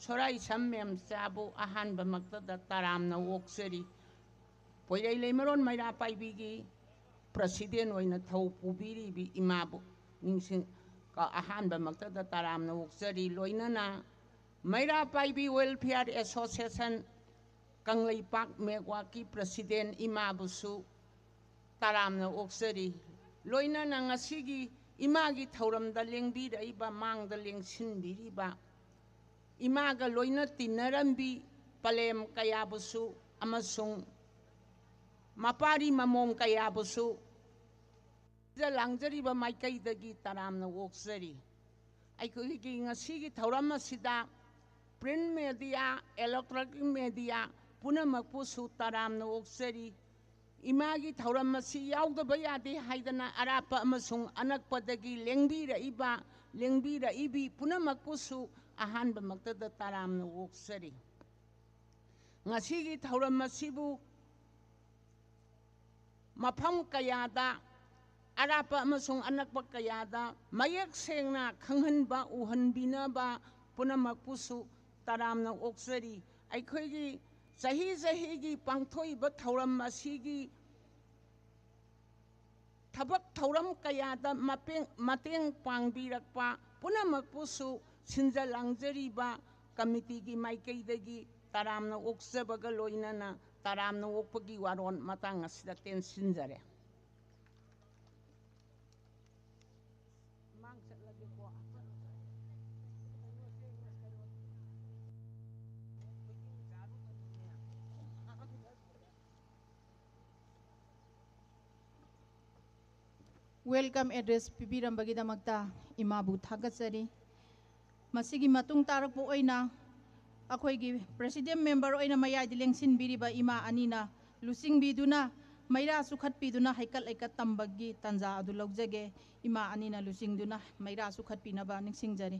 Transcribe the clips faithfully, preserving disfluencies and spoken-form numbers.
ꯁꯣꯔꯥꯏꯁꯝ ꯃꯦꯝꯆꯥꯕꯨ ꯑꯍꯥꯟꯕꯃꯛꯇꯗ ꯇꯔꯥꯝꯅ ꯑꯣꯛꯆꯔꯤ꯫ ꯄꯣꯏꯔꯩ ꯂꯩꯃꯔꯣꯟ ꯃꯩꯔꯥ ꯄꯥꯏꯕꯤꯒꯤ ꯄ꯭ꯔꯁꯤꯗꯦꯟ ꯑꯣꯏꯅ ꯊꯧ ꯄꯨꯕꯤꯔꯤꯕꯤ ꯏꯃꯥꯕꯨ ꯅꯤꯡꯁꯤꯡ-, ꯀ-, ꯑꯍꯥꯟꯕꯃꯛꯇꯗ ꯇꯔꯥꯝꯅ ꯑꯣꯛꯆꯔꯤ꯫ ꯂꯣꯏꯅꯅ ꯃꯩꯔꯥ ꯄꯥꯏꯕꯤ ꯋꯦꯜꯐꯤꯌꯥꯔ ꯑꯦꯁꯣꯁꯤꯌꯦꯁꯟ ꯀꯪꯂꯩꯄꯥꯛ ꯃꯦꯛꯋꯥꯛꯀꯤ ꯄ꯭ꯔꯁꯤꯗꯦꯟ ꯏꯃꯥꯕꯨꯁꯨ ꯇꯔꯥꯝꯅ ꯑꯣꯛꯆꯔꯤ꯫ ꯂꯣꯏꯅꯅ ꯉꯁꯤꯒꯤ ꯏꯃꯥꯒꯤ ꯊꯧꯔꯝꯗ ꯂꯦꯡꯕꯤꯔꯛꯏꯕ, ꯃꯥꯡꯗ ꯂꯦꯡꯁꯤꯟꯕꯤꯔꯤꯕ ꯏꯃꯥꯒ ꯂꯣꯏꯅ ꯇꯤꯟꯅꯔꯝꯕꯤ ꯄꯂꯦꯝ ꯀꯌꯥꯕꯨꯁꯨ ꯑꯃꯁꯨꯡ ꯃꯄꯥꯔꯤ ꯃꯃꯣꯝ ꯀꯌꯥꯕꯨꯁꯨ ꯂꯥꯡꯖꯔꯤꯕ ꯃꯥꯏꯀꯩꯗꯒꯤ ꯇꯔꯥꯝꯅ ꯑꯣꯛꯆꯔꯤ꯫ ꯑꯩꯈꯣꯏꯒꯤ ꯉꯁꯤꯒꯤ ꯊꯧꯔꯝ ꯑꯁꯤꯗ print media, electronic media ꯄꯨꯝꯅꯃꯛꯄꯨꯁꯨ ꯇꯔꯥꯝꯅ ꯑꯣꯛꯆꯔꯤ꯫ ꯏꯃꯥꯒꯤ ꯊꯧꯔꯝ ꯑꯁꯤ ꯌꯥꯎꯗꯕ ꯌꯥꯗꯦ ꯍꯥꯏꯗꯅ ꯑꯔꯥꯞꯄ ꯑꯃꯁꯨꯡ ꯑꯅꯛꯄꯗꯒꯤ ꯂꯦꯡꯕꯤꯔꯛꯏꯕ, ꯂꯦꯡꯕꯤꯔꯛꯏꯕꯤ ꯄꯨꯝꯅꯃꯛꯄꯨꯁꯨ ꯑꯍꯥꯟꯕꯃꯛꯇꯗ ꯇꯔꯥꯝꯅ ꯑꯣꯛꯆꯔꯤ꯫ ꯉꯁꯤꯒꯤ ꯊꯧꯔꯝ ꯑꯁꯤꯕꯨ ꯃꯐꯝ ꯀꯌꯥꯗ, ꯑꯔꯥꯞꯄ ꯑꯃꯁꯨꯡ ꯑꯅꯛꯄ ꯀꯌꯥꯗ ꯃꯌꯦꯛ ꯁꯦꯡꯅ ꯈꯪꯍꯟꯕ, ꯎꯍꯟꯕꯤꯅꯕ ꯄꯨꯝꯅꯃꯛꯄꯨꯁꯨ ꯇꯔꯥꯝꯅ ꯑꯣꯛꯆꯔꯤ꯫ ꯑꯩꯈꯣꯏꯒꯤ ꯆꯍꯤ ꯆꯍꯤꯒꯤ ꯄꯥꯡꯊꯣꯛꯏꯕ ꯊꯧꯔꯝ ꯑꯁꯤꯒꯤ ꯊꯕꯛ ꯊꯧꯔꯝ ꯀꯌꯥꯗ ꯃꯄꯦꯡ-, ꯃꯇꯦꯡ ꯄꯥꯡꯕꯤꯔꯛꯄ ꯄꯨꯝꯅꯃꯛꯄꯨꯁꯨ ꯁꯤꯟꯖ ꯂꯥꯡꯖꯔꯤꯕ ꯀꯃꯤꯇꯤꯒꯤ ꯃꯥꯏꯀꯩꯗꯒꯤ ꯇꯔꯥꯝꯅ ꯑꯣꯛꯆꯕꯒ ꯂꯣꯏꯅꯅ ꯇꯔꯥꯝꯅ ꯑꯣꯛꯄꯒꯤ ꯋꯥꯔꯣꯜ ꯃꯇꯥꯡ ꯑꯁꯤꯗ ꯇꯦꯟꯁꯤꯟꯖꯔꯦ꯫ Welcome address ꯄꯤꯕꯤꯔꯝꯕꯒꯤꯗꯃꯛꯇ ꯏꯃꯥꯕꯨ ꯊꯥꯒꯠꯆꯔꯤ꯫ ꯃꯁꯤꯒꯤ ꯃꯇꯨꯡ ꯇꯥꯔꯛꯄ ꯑꯣꯏꯅ ꯑꯩꯈꯣꯏꯒꯤ president member ꯑꯣꯏꯅ ꯃꯌꯥꯏꯗ ꯂꯦꯡꯁꯤꯟꯕꯤꯔꯤꯕ ꯏꯃꯥ ꯑꯅꯤꯅ ꯂꯨꯆꯤꯡꯕꯤꯗꯨꯅ ꯃꯩꯔꯥ ꯆꯨꯈꯠꯄꯤꯗꯨꯅ ꯍꯩꯀꯠ ꯂꯩꯀꯠ ꯇꯝꯕꯒꯤ ꯇꯥꯟꯖꯥ ꯑꯗꯨ ꯂꯧꯖꯒꯦ꯫ ꯏꯃꯥ ꯑꯅꯤꯅ ꯂꯨꯆꯤꯡꯗꯨꯅ ꯃꯩꯔꯥ ꯆꯨꯈꯠꯄꯤꯅꯕ ꯅꯤꯡꯁꯤꯡꯖꯔꯤ꯫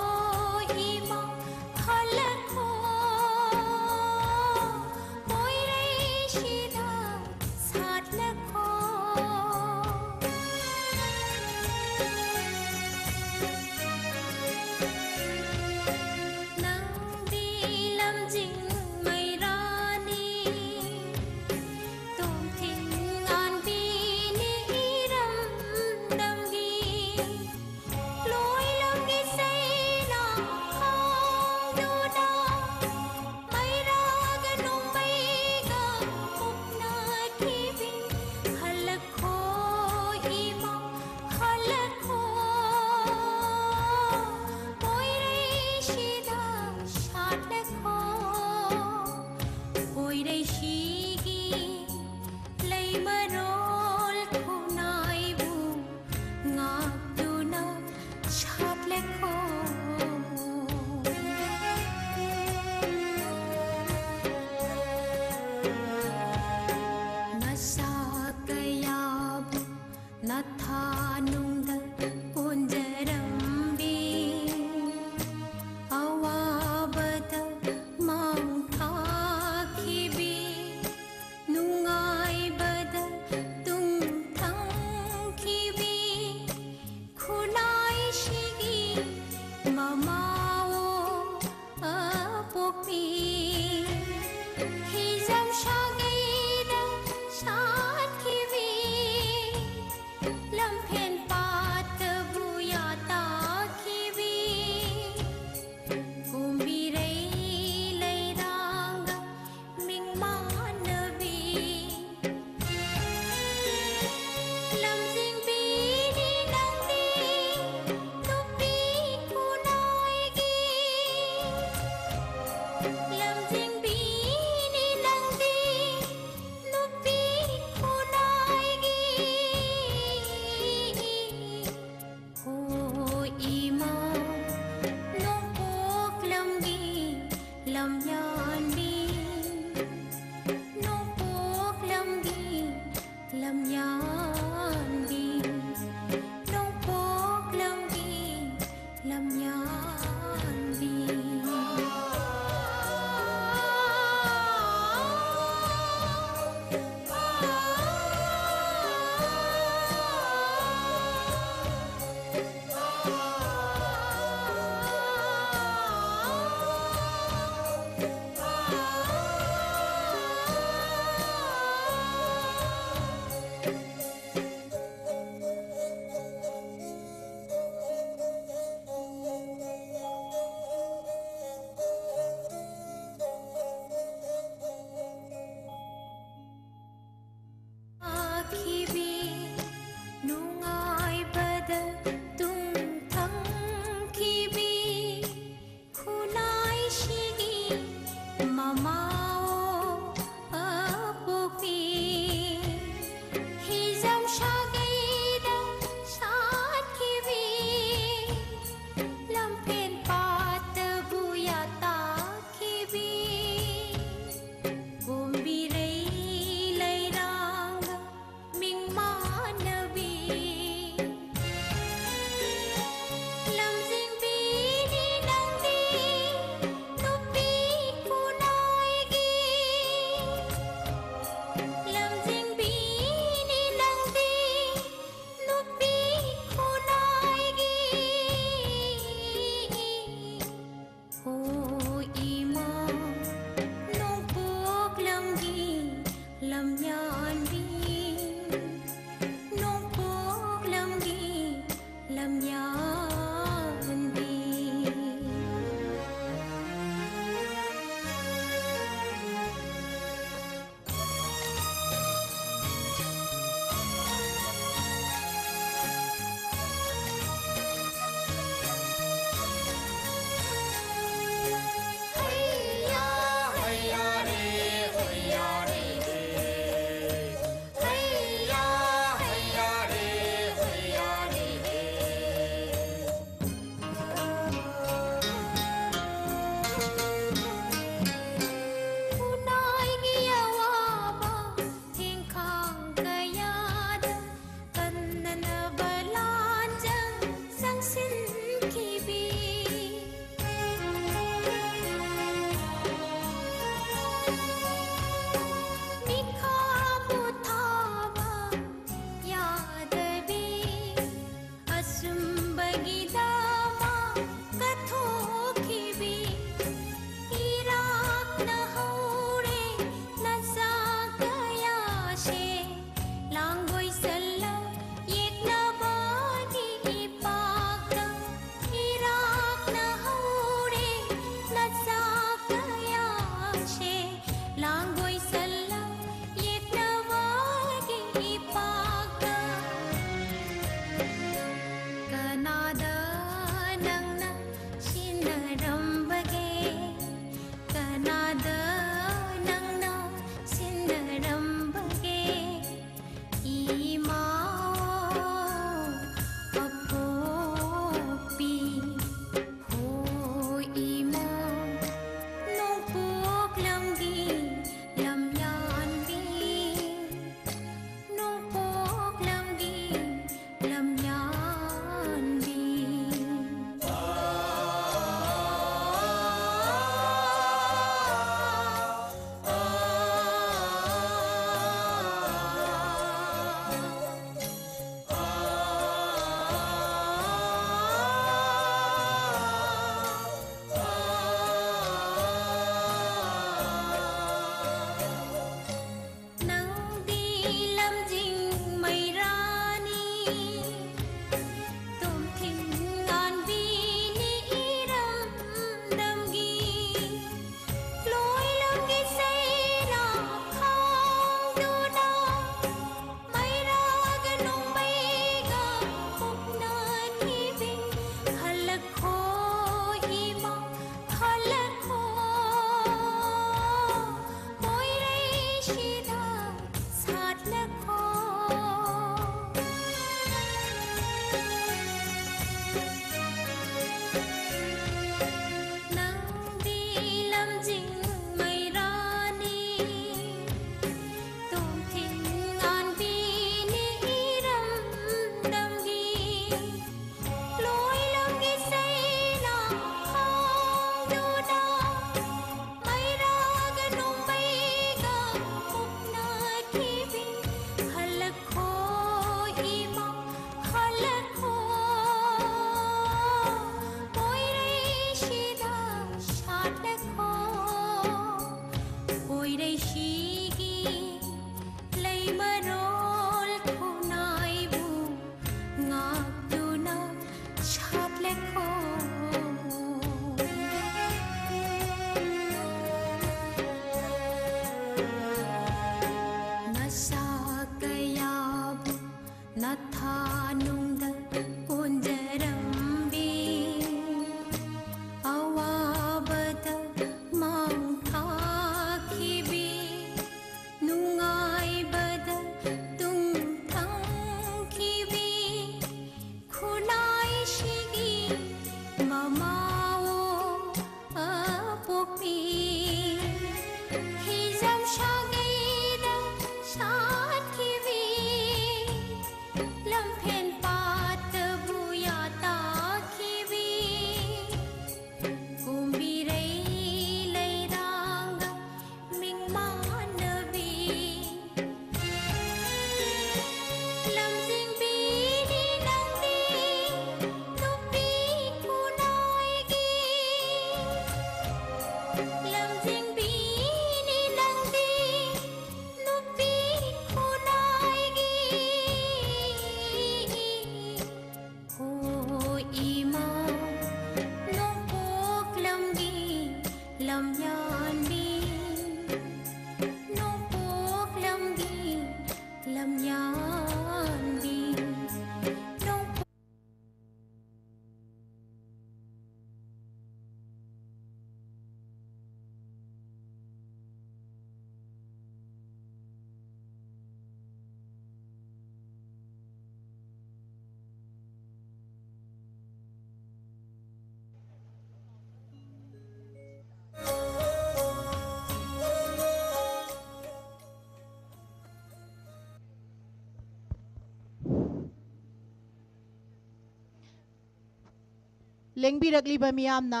ꯂꯦꯡꯕꯤꯔꯛꯂꯤꯕ ꯃꯤꯌꯥꯝꯅ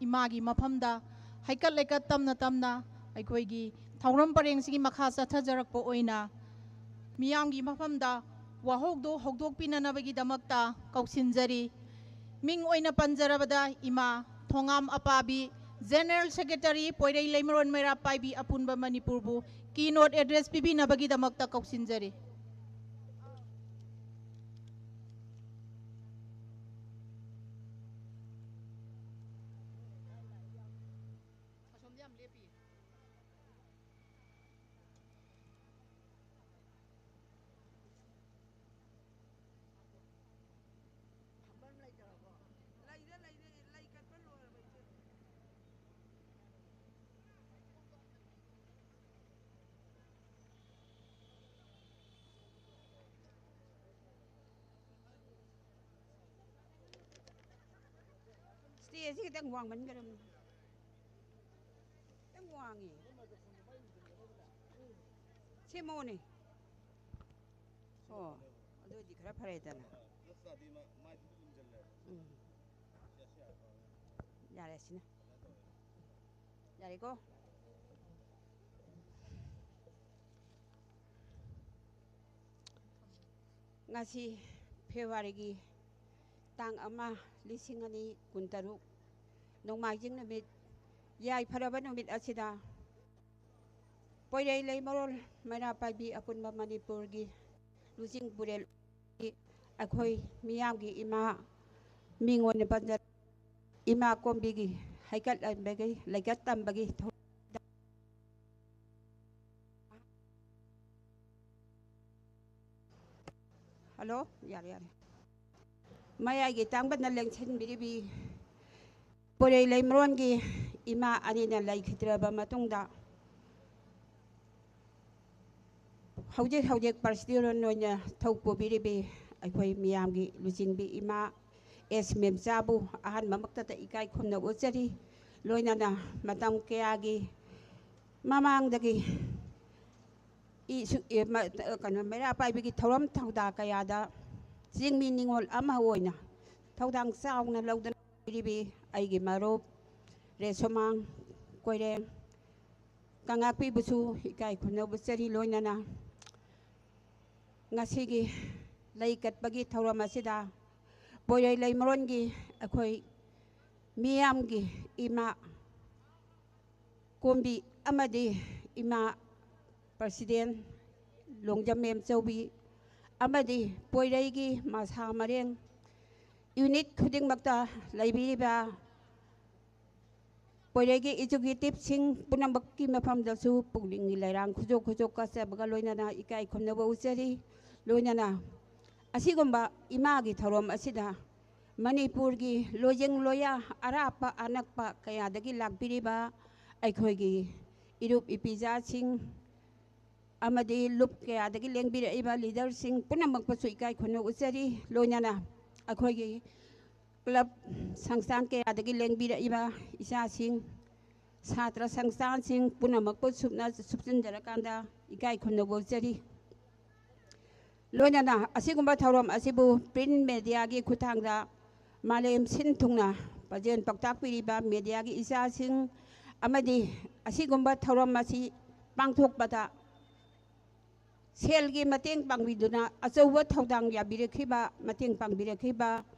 ꯏꯃꯥꯒꯤ ꯃꯐꯝꯗ ꯍꯩꯀꯠ ꯂꯩꯀꯠ ꯇꯝꯅ ꯇꯝꯅ ꯑꯩꯈꯣꯏꯒꯤ ꯊꯧꯔꯝ ꯄꯔꯦꯡꯁꯤꯒꯤ ꯃꯈꯥ ꯆꯠꯊꯖꯔꯛꯄ ꯑꯣꯏꯅ ꯃꯤꯌꯥꯝꯒꯤ ꯃꯐꯝꯗ ꯋꯥꯍꯧꯗꯣ ꯍꯧꯗꯣꯛꯄꯤꯅꯅꯕꯒꯤꯗꯃꯛꯇ ꯀꯧꯁꯤꯟꯖꯔꯤ꯫ ꯃꯤꯡ ꯑꯣꯏꯅ ꯄꯟꯖꯔꯕꯗ ꯏꯃꯥ ꯊꯣꯉꯥꯝ ꯑꯄꯥꯕꯤ, General Secretary, ꯄꯣꯏꯔꯩ ꯂꯩꯃꯔꯣꯟ ꯃꯩꯔꯥ ꯄꯥꯏꯕꯤ ꯑꯄꯨꯟꯕ ꯃꯅꯤꯄꯨꯔꯕꯨ keynote address ꯄꯤꯕꯤꯅꯕꯒꯤꯗꯃꯛꯇ ꯀꯧꯁꯤꯟꯖꯔꯤ꯫ Stage ꯁꯤ ꯈꯤꯇꯪ ꯋꯥꯡꯃꯟꯈ꯭ꯔꯕꯅꯤ꯫ ꯈꯤꯇꯪ ꯋꯥꯡꯉꯤ꯫ ꯁꯦꯝꯃꯛꯑꯣꯅꯦ꯫ ꯑꯣ, ꯑꯗꯨ ꯑꯣꯏꯗꯤ ꯈꯔ ꯐꯔꯦꯗꯅ꯫ ꯎꯝ꯫ ꯌꯥꯔꯦ ꯁꯤꯅ꯫ ꯌꯥꯔꯦꯀꯣ? ꯉꯁꯤ ꯐꯦꯕ꯭ꯔꯨꯋꯥꯔꯤꯒꯤ ꯇꯥꯡ ꯑꯃ, ꯂꯤꯁꯤꯡ ꯑꯅꯤ ꯀꯨꯟꯇꯔꯨꯛ, ꯅꯣꯡꯃꯥꯏꯖꯤꯡ ꯅꯨꯃꯤꯠ, ꯌꯥꯏꯐꯔꯕ ꯅꯨꯃꯤꯠ ꯑꯁꯤꯗ ꯄꯣꯏꯔꯩ ꯂꯩꯃꯔꯣꯜ ꯃꯩꯔꯥ ꯄꯥꯏꯕꯤ ꯑꯄꯨꯟꯕ ꯃꯅꯤꯄꯨꯔꯒꯤ ꯂꯨꯆꯤꯡ ꯄꯨꯔꯦꯜ ꯑꯩꯈꯣꯏ ꯃꯤꯌꯥꯝꯒꯤ ꯏꯃꯥ ꯃꯤꯡ ꯑꯣꯏꯅ ꯄꯟꯖ-, ꯏꯃꯥ ꯀꯣꯝꯕꯤꯒꯤ ꯍꯩꯀꯠ ꯂꯩꯀꯠ ꯇꯝꯕꯒꯤ ꯊꯧ-, ꯍꯜꯂꯣ, ꯌꯥꯔꯦ, ꯌꯥꯔꯦ꯫ ꯃꯌꯥꯏꯒꯤ ꯇꯥꯡꯕꯅ ꯂꯦꯡꯁꯤꯟꯕꯤꯔꯤꯕꯤ ꯄꯣꯏꯔꯩ ꯂꯩꯃꯔꯣꯟꯒꯤ ꯏꯃꯥ ꯑꯅꯤꯅ ꯂꯩꯈꯤꯗ꯭ꯔꯕ ꯃꯇꯨꯡꯗ, ꯍꯧꯖꯤꯛ ꯍꯧꯖꯤꯛ president ꯑꯣꯏꯅ ꯊꯧ ꯄꯨꯕꯤꯔꯤꯕꯤ ꯑꯩꯈꯣꯏ ꯃꯤꯌꯥꯝꯒꯤ ꯂꯨꯆꯤꯡꯕꯤ ꯏꯃꯥ ꯑꯦꯁ ꯃꯦꯝꯆꯥꯕꯨ ꯑꯍꯥꯟꯕꯃꯛꯇꯗ ꯏꯀꯥꯏ ꯈꯨꯝꯅ ꯎꯠꯆꯔꯤ꯫ ꯂꯣꯏꯅꯅ ꯃꯇꯝ ꯀꯌꯥꯒꯤ ꯃꯃꯥꯡꯗꯒꯤ ꯏꯁꯨ-, ꯑꯦ, ꯃ-, ꯀꯩꯅꯣ, ꯃꯩꯔꯥ ꯄꯥꯏꯕꯤꯒꯤ ꯊꯧꯔꯝ ꯊꯧꯗꯥ ꯀꯌꯥꯗ ꯆꯤꯡꯃꯤ ꯅꯤꯉꯣꯜ ꯑꯃ ꯑꯣꯏꯅ ꯊꯧꯗꯥꯡ ꯆꯥꯎꯅ ꯂꯧꯗꯨꯅ ꯄꯤꯔꯤꯕꯤ ꯑꯩꯒꯤ ꯃꯔꯨꯞ ꯔꯦꯁꯣꯃꯥꯡ ꯀꯣꯏꯔꯦꯡ ꯀꯉꯥꯛꯄꯤꯕꯨꯁꯨ ꯏꯀꯥꯏ ꯈꯨꯝꯅꯧꯕ ꯆꯔꯤ꯫ ꯂꯣꯏꯅꯅ ꯉꯁꯤꯒꯤ ꯂꯩ ꯀꯠꯄꯒꯤ ꯊꯧꯔꯝ ꯑꯁꯤꯗ ꯄꯣꯏꯔꯩ ꯂꯩꯃꯔꯣꯟꯒꯤ ꯑꯩꯈꯣꯏ ꯃꯤꯌꯥꯝꯒꯤ ꯏꯃꯥ ꯀꯣꯝꯕꯤ ꯑꯃꯗꯤ ꯏꯃꯥ ꯄ꯭ꯔꯁꯤꯗꯦꯟ ꯂꯣꯡꯖꯝ ꯃꯦꯝꯆꯧꯕꯤ ꯑꯃꯗꯤ ꯄꯣꯏꯔꯩꯒꯤ ꯃꯁꯥ ꯃꯔꯦꯡ ꯌꯨꯅꯤꯠ ꯈꯨꯗꯤꯡꯃꯛꯇ ꯂꯩꯕꯤꯔꯤꯕ ꯄꯣꯏꯔꯩꯒꯤ ꯑꯦꯛꯖꯤꯀ꯭ꯌꯨꯇꯤꯚꯁꯤꯡ ꯄꯨꯝꯅꯃꯛꯀꯤ ꯃꯐꯝꯗꯁꯨ ꯄꯨꯛꯅꯤꯡꯒꯤ ꯂꯩꯔꯥꯡ ꯈꯨꯖꯣꯛ ꯈꯨꯖꯣꯛ ꯀꯠꯆꯕꯒ ꯂꯣꯏꯅꯅ ꯏꯀꯥꯏ ꯈꯨꯝꯅꯕ ꯎꯠꯆꯔꯤ꯫ ꯂꯣꯏꯅꯅ ꯑꯁꯤꯒꯨꯝꯕ ꯏꯃꯥꯒꯤ ꯊꯧꯔꯝ ꯑꯁꯤꯗ ꯃꯅꯤꯄꯨꯔꯒꯤ ꯂꯣꯏꯖꯤꯡ ꯂꯣꯌꯥ ꯑꯔꯥꯞꯄ ꯑꯅꯛꯄ ꯀꯌꯥꯗꯒꯤ ꯂꯥꯛꯄꯤꯔꯤꯕ ꯑꯩꯈꯣꯏꯒꯤ ꯏꯔꯨꯞ ꯏꯄꯤꯖꯥꯁꯤꯡ ꯑꯃꯗꯤ ꯂꯨꯞ ꯀꯌꯥꯗꯒꯤ ꯂꯦꯡꯕꯤꯔꯛꯏꯕ ꯂꯤꯗꯔꯁꯤꯡ ꯄꯨꯝꯅꯃꯛꯄꯨꯁꯨ ꯏꯀꯥꯏ ꯈꯨꯝꯅꯕ ꯎꯠꯆꯔꯤ꯫ ꯂꯣꯏꯅꯅ ꯑꯩꯈꯣꯏꯒꯤ ꯀ꯭ꯂꯕ ꯁꯪꯁꯊꯥꯟ ꯀꯌꯥꯗꯒꯤ ꯂꯦꯡꯕꯤꯔꯛꯏꯕ ꯏꯆꯥꯁꯤꯡ, ꯁꯥꯇ꯭ꯔ ꯁꯪꯁꯊꯥꯟꯁꯤꯡ ꯄꯨꯝꯅꯃꯛꯄꯨ ꯁꯨꯞꯅ ꯁꯨꯞꯆꯤꯟꯖꯔꯀꯥꯟꯗ ꯏꯀꯥꯏ ꯈꯨꯝꯅꯕ ꯎꯠꯆꯔꯤ꯫ ꯂꯣꯏꯅꯅ ꯑꯁꯤꯒꯨꯝꯕ ꯊꯧꯔꯝ ꯑꯁꯤꯕꯨ ꯄ꯭ꯔꯤꯟ ꯃꯦꯗꯤꯌꯥꯒꯤ ꯈꯨꯠꯊꯥꯡꯗ ꯃꯥꯂꯦꯝ ꯁꯤꯟ ꯊꯨꯡꯅ ꯄꯥꯖꯦꯜ ꯄꯥꯎꯇꯥꯛ ꯄꯤꯔꯤꯕ ꯃꯦꯗꯤꯌꯥꯒꯤ ꯏꯆꯥꯁꯤꯡ ꯑꯃꯗꯤ ꯑꯁꯤꯒꯨꯝꯕ ꯊꯧꯔꯝ ꯑꯁꯤ ꯄꯥꯡꯊꯣꯛꯄꯗ ꯁꯦꯜꯒꯤ ꯃꯇꯦꯡ ꯄꯥꯡꯕꯤꯗꯨꯅ ꯑꯆꯧꯕ ꯊꯧꯗꯥꯡ ꯌꯥꯕꯤꯔꯛꯈꯤꯕ, ꯃꯇꯦꯡ ꯄꯥꯡꯕꯤꯔꯛꯈꯤꯕ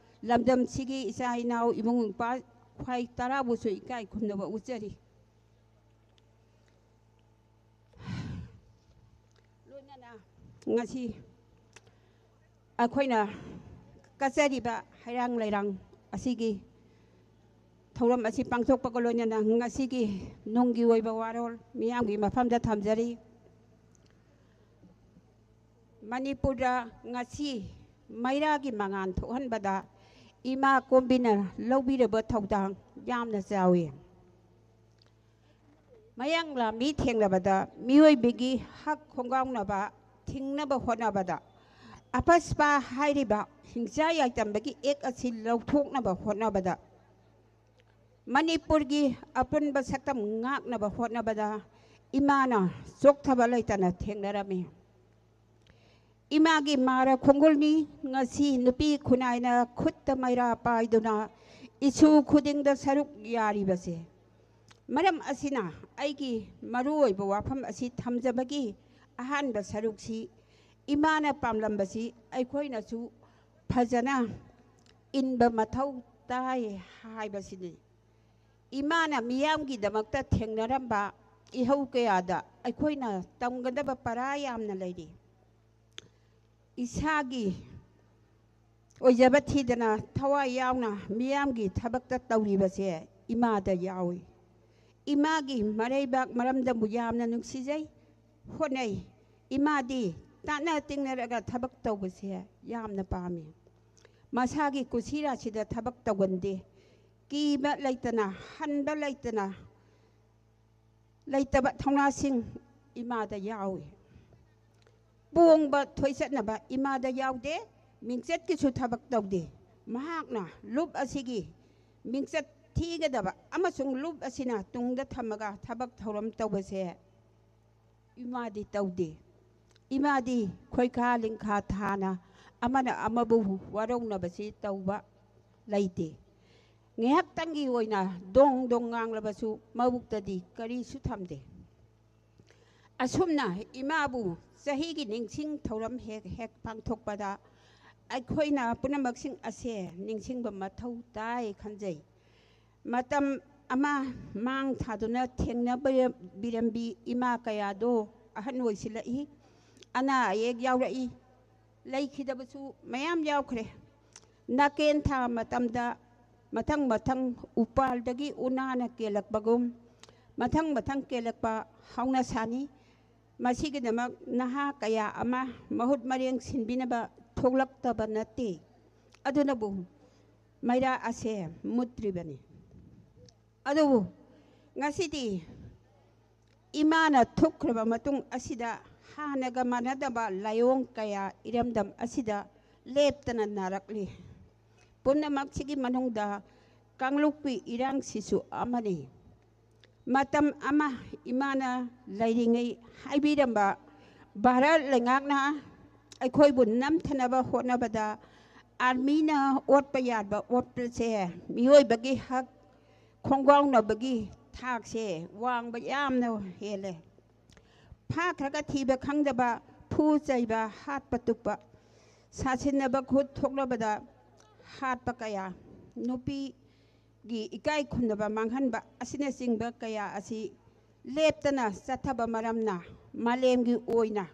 ꯂꯝꯗꯝꯁꯤꯒꯤ ꯏꯆꯥ ꯏꯅꯥꯎ ꯏꯕꯨꯡ ꯏꯄ꯭ꯋꯥ ꯈ꯭ꯋꯥꯏ ꯇꯔꯥꯕꯨꯁꯨ ꯏꯀꯥꯏ ꯈꯨꯝꯅꯕ ꯎꯠꯆꯔꯤ꯫ ꯂꯣꯏꯅꯅ ꯉꯁꯤ ꯑꯩꯈꯣꯏꯅ ꯀꯠꯆꯔꯤꯕ ꯍꯩꯔꯥꯡ ꯂꯩꯔꯥꯡ ꯑꯁꯤꯒꯤ ꯊꯧꯔꯝ ꯑꯁꯤ ꯄꯥꯡꯊꯣꯛꯄꯒ ꯂꯣꯏꯅꯅ ꯉꯁꯤꯒꯤ ꯅꯨꯡꯒꯤ ꯑꯣꯏꯕ ꯋꯥꯔꯣꯜ ꯃꯤꯌꯥꯝꯒꯤ ꯃꯐꯝꯗ ꯊꯝꯖꯔꯤ꯫ ꯃꯅꯤꯄꯨꯔꯗ ꯉꯁꯤ ꯃꯩꯔꯥꯒꯤ ꯃꯉꯥꯜ ꯊꯣꯛꯍꯟꯕꯗ ꯏꯃꯥ ꯀꯣꯝꯕꯤꯅ ꯂꯧꯕꯤꯔꯕ ꯊꯧꯗꯥꯡ ꯌꯥꯝꯅ ꯆꯥꯎꯏ꯫ ꯃꯌꯥꯡ ꯂꯥꯝꯃꯤ ꯊꯦꯡꯅꯕꯗ ꯃꯤꯑꯣꯏꯕꯒꯤ ꯍꯛ ꯈꯣꯡꯒꯥꯎꯅꯕ ꯊꯤꯡꯅꯕ ꯍꯣꯠꯅꯕꯗ, ꯑꯄꯁꯄꯥ ꯍꯥꯏꯔꯤꯕ ꯍꯤꯡꯆꯥ ꯌꯥꯏꯇꯝꯕꯒꯤ ꯑꯦꯛ ꯑꯁꯤ ꯂꯧꯊꯣꯛꯅꯕ ꯍꯣꯠꯅꯕꯗ, ꯃꯅꯤꯄꯨꯔꯒꯤ ꯑꯄꯨꯟꯕ ꯁꯛꯇꯝ ꯉꯥꯛꯅꯕ ꯍꯣꯠꯅꯕꯗ ꯏꯃꯥꯅ ꯆꯣꯛꯊꯕ ꯂꯩꯇꯅ ꯊꯦꯡꯅꯔꯝꯃꯤ꯫ ꯏꯃꯥꯒꯤ ꯃꯥꯔ ꯈꯣꯡꯒꯨꯜꯅꯤ ꯉꯁꯤ ꯅꯨꯄꯤ ꯈꯨꯟꯅꯥꯏꯅ ꯈꯨꯠꯇ ꯃꯩꯔꯥ ꯄꯥꯏꯗꯨꯅ ꯏꯁꯨ ꯈꯨꯗꯤꯡꯗ ꯁꯔꯨꯛ ꯌꯥꯔꯤꯕꯁꯦ꯫ ꯃꯔꯝ ꯑꯁꯤꯅ ꯑꯩꯒꯤ ꯃꯔꯨꯑꯣꯏꯕ ꯋꯥꯐꯝ ꯑꯁꯤ ꯊꯝꯖꯕꯒꯤ ꯑꯍꯥꯟꯕ ꯁꯔꯨꯛꯁꯤ ꯏꯃꯥꯅ ꯄꯥꯝꯂꯝꯕꯁꯤ ꯑꯩꯈꯣꯏꯅꯁꯨ ꯐꯖꯅ ꯏꯟꯕ ꯃꯊꯧ ꯇꯥꯏ ꯍꯥꯏꯕꯁꯤꯅꯤ꯫ ꯏꯃꯥꯅ ꯃꯤꯌꯥꯝꯒꯤꯗꯃꯛꯇ ꯊꯦꯡꯅꯔꯝꯕ ꯏꯍꯧ ꯀꯌꯥꯗ ꯑꯩꯈꯣꯏꯅ ꯇꯝꯒꯗꯕ ꯄꯔꯥ ꯌꯥꯝꯅ ꯂꯩꯔꯤ꯫ ꯏꯁꯥꯒꯤ ꯑꯣꯏꯖꯕ ꯊꯤꯗꯅ ꯊꯋꯥꯏ ꯌꯥꯎꯅ ꯃꯤꯌꯥꯝꯒꯤ ꯊꯕꯛꯇ ꯇꯧꯔꯤꯕꯁꯦ ꯏꯃꯥꯗ ꯌꯥꯎꯏ꯫ ꯏꯃꯥꯒꯤ ꯃꯔꯩꯕꯥꯛ ꯃꯔꯝꯗꯕꯨ ꯌꯥꯝꯅ ꯅꯨꯡꯁꯤꯖꯩ, ꯍꯣꯠꯅꯩ꯫ ꯏꯃꯥꯗꯤ ꯇꯥꯠꯅ ꯇꯤꯡꯅꯔꯒ ꯊꯕꯛ ꯇꯧꯕꯁꯦ ꯌꯥꯝꯅ ꯄꯥꯝꯃꯤ꯫ ꯃꯁꯥꯒꯤ ꯀꯨꯁꯤꯔꯥꯁꯤꯗ ꯊꯕꯛ ꯇꯧꯒꯟꯗꯦ꯫ ꯀꯤꯕ ꯂꯩꯇꯅ, ꯍꯟꯕ ꯂꯩꯇꯅ, ꯂꯩꯇꯕ ꯊꯧꯅꯥꯁꯤꯡ ꯏꯃꯥꯗ ꯌꯥꯎꯏ꯫ ꯄꯣꯡꯕ ꯊꯣꯏꯆꯠꯅꯕ ꯏꯃꯥꯗ ꯌꯥꯎꯗꯦ, ꯃꯤꯡꯆꯠꯀꯤꯁꯨ ꯊꯕꯛ ꯇꯧꯗꯦ꯫ ꯃꯍꯥꯛꯅ ꯂꯨꯞ ꯑꯁꯤꯒꯤ ꯃꯤꯡꯆꯠ ꯊꯤꯒꯗꯕ ꯑꯃꯁꯨꯡ ꯂꯨꯞ ꯑꯁꯤꯅ ꯇꯨꯡꯗ ꯊꯝꯃꯒ ꯊꯕꯛ ꯊꯧꯔꯝ ꯇꯧꯕꯁꯦ ꯏꯃꯥꯗꯤ ꯇꯧꯗꯦ꯫ ꯏꯃꯥꯗꯤ ꯈꯣꯏꯈꯥ ꯂꯤꯡꯈꯥ ꯊꯥꯅ ꯑꯃꯅ ꯑꯃꯕꯨ ꯋꯥꯔꯧꯅꯕꯁꯤ ꯇꯧꯕ ꯂꯩꯇꯦ꯫ ꯉꯥꯏꯍꯥꯛꯇꯪꯒꯤ ꯑꯣꯏꯅ ꯗꯣꯡ ꯗꯣꯡ ꯉꯥꯡꯂꯕꯁꯨ ꯃꯕꯨꯛꯇꯗꯤ ꯀꯔꯤꯁꯨ ꯊꯝꯗꯦ꯫ ꯑꯁꯨꯝꯅ ꯏꯃꯥꯕꯨ ꯆꯍꯤꯒꯤ ꯅꯤꯡꯁꯤꯡ ꯊꯧꯔꯝ ꯍꯦꯛ ꯍꯦꯛ ꯄꯥꯡꯊꯣꯛꯄꯗ ꯑꯩꯈꯣꯏꯅ ꯄꯨꯝꯅꯃꯛꯁꯤꯡ ꯑꯁꯦ ꯅꯤꯡꯁꯤꯡꯕ ꯃꯊꯧ ꯇꯥꯏ ꯈꯟꯖꯩ꯫ ꯃꯇꯝ ꯑꯃ ꯃꯥꯡ ꯊꯥꯗꯨꯅ ꯊꯦꯡꯅꯕꯤꯔꯝꯕꯤ ꯏꯃꯥ ꯀꯌꯥꯗꯣ ꯑꯍꯟ ꯑꯣꯏꯁꯤꯜꯂꯛꯏ, ꯑꯅꯥ ꯑꯌꯦꯛ ꯌꯥꯎꯔꯛꯏ, ꯂꯩꯈꯤꯗꯕꯁꯨ ꯃꯌꯥꯝ ꯌꯥꯎꯈ꯭ꯔꯦ꯫ ꯅꯥꯀꯦꯟ ꯊꯥ ꯃꯇꯝꯗ ꯃꯊꯪ ꯃꯊꯪ ꯎꯄꯥꯜꯗꯒꯤ ꯎꯅꯥꯅ ꯀꯦꯜꯂꯛꯄꯒꯨꯝ, ꯃꯊꯪ ꯃꯊꯪ ꯀꯦꯜꯂꯛꯄ ꯍꯧꯅꯁꯥꯅꯤ꯫ ꯃꯁꯤꯒꯤꯗꯃꯛ ꯅꯍꯥ ꯀꯌꯥ ꯑꯃ ꯃꯍꯨꯠ ꯃꯔꯦꯡ ꯁꯤꯟꯕꯤꯅꯕ ꯊꯣꯛꯂꯛꯇꯕ ꯅꯠꯇꯦ꯫ ꯑꯗꯨꯅꯕꯨ ꯃꯩꯔꯥ ꯑꯁꯦ ꯃꯨꯠꯇ꯭ꯔꯤꯕꯅꯤ꯫ ꯑꯗꯨꯕꯨ ꯉꯁꯤꯗꯤ ꯏꯃꯥꯅ ꯊꯣꯛꯈ꯭ꯔꯕ ꯃꯇꯨꯡ ꯑꯁꯤꯗ ꯍꯥꯟꯅꯒ ꯃꯥꯟꯅꯗꯕ ꯂꯥꯏꯑꯣꯡ ꯀꯌꯥ ꯏꯔꯝꯗꯝ ꯑꯁꯤꯗ ꯂꯦꯞꯇꯅ ꯅꯥꯔꯛꯂꯤ꯫ ꯄꯨꯝꯅꯃꯛꯁꯤꯒꯤ ꯃꯅꯨꯡꯗ ꯀꯥꯡꯂꯨꯞꯀꯤ ꯏꯔꯥꯡꯁꯤꯁꯨ ꯑꯃꯅꯤ꯫ ꯃꯇꯝ ꯑꯃ ꯏꯃꯥꯅ ꯂꯩꯔꯤꯉꯩ ꯍꯥꯏꯕꯤꯔꯝꯕ ꯚꯥꯔꯠ ꯂꯩꯉꯥꯛꯅ ꯑꯩꯈꯣꯏꯕꯨ ꯅꯝꯊꯅꯕ ꯍꯣꯠꯅꯕꯗ ꯑꯥꯔꯃꯤꯅ ꯑꯣꯠꯄ ꯌꯥꯕ ꯑꯣꯠꯄꯁꯦ ꯃꯤꯑꯣꯏꯕꯒꯤ ꯍꯛ ꯈꯣꯡꯒꯥꯎꯅꯕꯒꯤ ꯊꯥꯛꯁꯦ ꯋꯥꯡꯕ ꯌꯥꯝꯅ ꯍꯦꯜꯂꯦ꯫ ꯐꯥꯈ꯭ꯔꯒ ꯊꯤꯕ ꯈꯪꯗꯕ, ꯐꯨ ꯆꯩꯕ, ꯍꯥꯠꯄ ꯇꯨꯞꯄ, ꯁꯥꯁꯤꯟꯅꯕ ꯈꯨꯠ ꯊꯣꯛꯅꯕꯗ ꯍꯥꯠꯄ ꯀꯌꯥ, ꯅꯨꯄꯤꯒꯤ ꯏꯀꯥꯏ ꯈꯨꯝꯅꯕ ꯃꯥꯡꯍꯟꯕ ꯑꯁꯤꯅꯆꯤꯡꯕ ꯀꯌꯥ ꯑꯁꯤ ꯂꯦꯞꯇꯅ ꯆꯠꯊꯕ ꯃꯔꯝꯅ ꯃꯥꯂꯦꯝꯒꯤ ꯑꯣꯏꯅ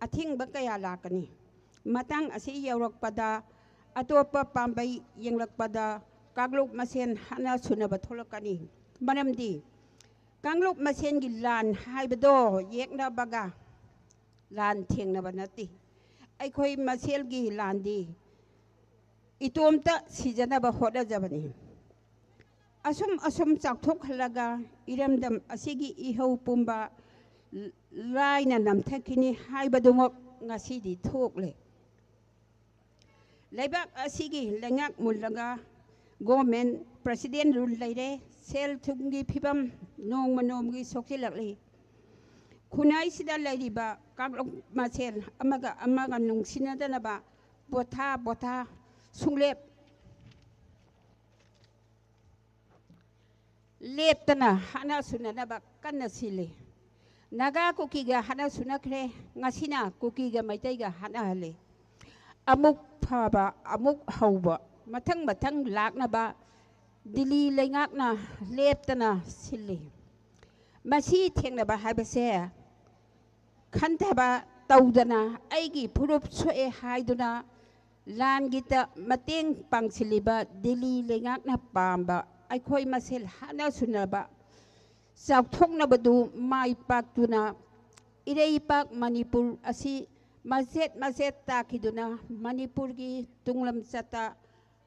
ꯑꯊꯤꯡꯕ ꯀꯌꯥ ꯂꯥꯛꯀꯅꯤ꯫ ꯃꯇꯥꯡ ꯑꯁꯤ ꯌꯧꯔꯛꯄꯗ ꯑꯇꯣꯞꯄ ꯄꯥꯝꯕꯩ ꯌꯦꯡꯂꯛꯄꯗ ꯀꯥꯡꯂꯨꯞ ꯃꯁꯦꯟ ꯍꯥꯠꯅ ꯁꯨꯅꯕ ꯊꯣꯛꯂꯛꯀꯅꯤ꯫ ꯃꯔꯝꯗꯤ ꯀꯥꯡꯂꯨꯞ ꯃꯁꯦꯟꯒꯤ ꯂꯥꯟ ꯍꯥꯏꯕꯗꯣ ꯌꯦꯛꯅꯕꯒ ꯂꯥꯟ ꯊꯦꯡꯅꯕ ꯅꯠꯇꯦ꯫ ꯑꯩꯈꯣꯏ ꯃꯁꯦꯜꯒꯤ ꯂꯥꯟꯗꯤ ꯏꯇꯣꯝꯇ ꯁꯤꯖꯅꯕ ꯍꯣꯠꯅꯖꯕꯅꯤ꯫ ꯑꯁꯨꯝ ꯑꯁꯨꯝ ꯆꯥꯎꯊꯣꯛꯍꯜꯂꯒ ꯏꯔꯝꯗꯝ ꯑꯁꯤꯒꯤ ꯏꯍꯧ ꯄꯨꯝꯕ ꯂꯥꯏꯅ ꯅꯝꯊꯈꯤꯅꯤ ꯍꯥꯏꯕꯗꯨꯃꯛ ꯉꯁꯤꯗꯤ ꯊꯣꯛꯂꯦ꯫ ꯂꯩꯕꯥꯛ ꯑꯁꯤꯒꯤ ꯂꯩꯉꯥꯛ ꯃꯨꯜꯂꯒ ꯒꯣꯔꯃꯦꯟ ꯄ꯭ꯔꯁꯤꯗꯦꯟ ꯔꯨꯜ ꯂꯩꯔꯦ꯫ ꯁꯦꯜ ꯊꯨꯝꯒꯤ ꯐꯤꯕꯝ ꯅꯣꯡꯃ ꯅꯣꯡꯃꯒꯤ ꯁꯣꯛꯆꯤꯜꯂꯛꯂꯤ꯫ ꯈꯨꯟꯅꯥꯏꯁꯤꯗ ꯂꯩꯔꯤꯕ ꯀꯥꯡꯂꯨꯞ ꯃꯁꯦꯜ ꯑꯃꯒ ꯑꯃꯒ ꯅꯨꯡꯁꯤꯅꯗꯅꯕ ꯄꯣꯊꯥ ꯄꯣꯊꯥ ꯁꯨꯡꯂꯦꯞ ꯂꯦꯞꯇꯅ ꯍꯥꯠꯅ ꯁꯨꯅꯅꯕ ꯀꯟꯅ ꯁꯤꯜꯂꯤ꯫ ꯅꯥꯒꯥ ꯀꯨꯀꯤꯒ ꯍꯥꯠꯅ ꯁꯨꯅꯈ꯭ꯔꯦ, ꯉꯁꯤꯅ ꯀꯨꯀꯤꯒ ꯃꯩꯇꯩꯒ ꯍꯥꯠꯅꯍꯜꯂꯤ꯫ ꯑꯃꯨꯛ ꯐꯕ, ꯑꯃꯨꯛ ꯍꯧꯕ, ꯃꯊꯪ ꯃꯊꯪ ꯂꯥꯛꯅꯕ ꯗꯤꯜꯂꯤ ꯂꯩꯉꯥꯛꯅ ꯂꯦꯞꯇꯅ ꯁꯤꯜꯂꯤ꯫ ꯃꯁꯤ ꯊꯦꯡꯅꯕ ꯍꯥꯏꯕꯁꯦ ꯈꯟꯊꯕ ꯇꯧꯗꯅ ꯑꯩꯒꯤ ꯐꯨꯔꯨꯞ ꯁꯣꯛꯑꯦ ꯍꯥꯏꯗꯨꯅ ꯂꯥꯟꯒꯤꯗ ꯃꯇꯦꯡ ꯄꯥꯡꯁꯤꯜꯂꯤꯕ ꯗꯤꯜꯂꯤ ꯂꯩꯉꯥꯛꯅ ꯄꯥꯝꯕ ꯑꯩꯈꯣꯏ ꯃꯁꯦꯜ ꯍꯥꯠꯅ ꯁꯨꯅꯕ ꯆꯥꯎꯊꯣꯛꯅꯕꯗꯨ ꯃꯥꯏ ꯄꯥꯛꯇꯨꯅ ꯏꯔꯩꯄꯥꯛ ꯃꯅꯤꯄꯨꯔ ꯑꯁꯤ ꯃꯆꯦꯠ ꯃꯆꯦꯠ ꯇꯥꯈꯤꯗꯨꯅ ꯃꯅꯤꯄꯨꯔꯒꯤ ꯇꯨꯡꯂꯝꯆꯠꯇ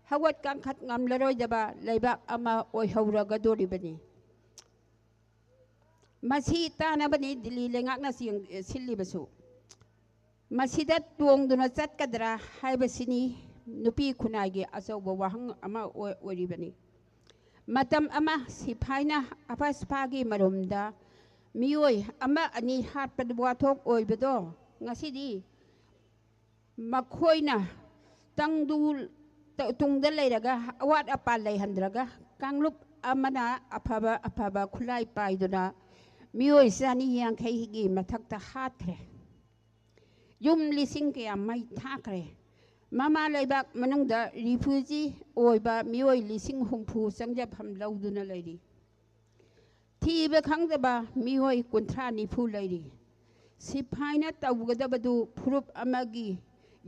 ꯍꯧꯒꯠ ꯀꯥꯡꯈꯠ ꯉꯝꯂꯔꯣꯏꯗꯕ ꯂꯩꯕꯥꯛ ꯑꯃ ꯑꯣꯏꯍꯧꯔꯒꯗꯣꯔꯤꯕꯅꯤ꯫ ꯃꯁꯤ ꯇꯥꯅꯕꯅꯤ ꯗꯤꯜꯂꯤ ꯂꯩꯉꯥꯛꯅ ꯆꯦꯡ-, ꯁꯤꯜꯂꯤꯕꯁꯨ꯫ ꯃꯁꯤꯗ ꯇꯣꯡꯗꯨꯅ ꯆꯠꯀꯗ꯭ꯔꯥ ꯍꯥꯏꯕꯁꯤꯅꯤ ꯅꯨꯄꯤ ꯈꯨꯟꯅꯥꯏꯒꯤ ꯑꯆꯧꯕ ꯋꯥꯍꯪ ꯑꯃ ꯑꯣꯏ-, ꯑꯣꯏꯔꯤꯕꯅꯤ꯫ ꯃꯇꯝ ꯑꯃ ꯁꯤꯐꯥꯏꯅ ꯑꯐꯁꯐꯥꯒꯤ ꯃꯔꯨꯝꯗ ꯃꯤꯑꯣꯏ ꯑꯃ ꯑꯅꯤ ꯍꯥꯠꯄꯗ ꯋꯥꯊꯣꯛ ꯑꯣꯏꯕꯗꯣ ꯉꯁꯤꯗꯤ ꯃꯈꯣꯏꯅ ꯇꯪꯗꯨ ꯇ- ꯇꯨꯡꯗ ꯂꯩꯔꯒ, ꯑꯋꯥꯠ ꯑꯄꯥ ꯂꯩꯍꯟꯗ꯭ꯔꯒ, ꯀꯥꯡꯂꯨꯞ ꯑꯃꯅ ꯑꯐꯕ ꯑꯐꯕ ꯈꯨꯠꯂꯥꯏ ꯄꯥꯏꯗꯨꯅ ꯃꯤꯑꯣꯏ ꯆꯅꯤ ꯌꯥꯡꯈꯩꯒꯤ ꯃꯊꯛꯇ ꯍꯥꯠꯈ꯭ꯔꯦ꯫ ꯌꯨꯝ ꯂꯤꯁꯤꯡ ꯀꯌꯥ ꯃꯩ ꯊꯥꯈ꯭ꯔꯦ꯫ ꯃꯃꯥ ꯂꯩꯕꯥꯛ ꯃꯅꯨꯡꯗ ꯔꯤꯐ꯭ꯌꯨꯖꯤ ꯑꯣꯏꯕ ꯃꯤꯑꯣꯏ ꯂꯤꯁꯤꯡ ꯍꯨꯝꯐꯨ ꯆꯪꯖꯐꯝ ꯂꯧꯗꯨꯅ ꯂꯩꯔꯤ꯫ ꯊꯤꯕ ꯈꯪꯗꯕ ꯃꯤꯑꯣꯏ ꯀꯨꯟꯊ꯭ꯔꯥ ꯅꯤꯐꯨ ꯂꯩꯔꯤ꯫ ꯁꯤꯐꯥꯏꯅ ꯇꯧꯒꯗꯕꯗꯨ ꯐꯨꯔꯨꯞ ꯑꯃꯒꯤ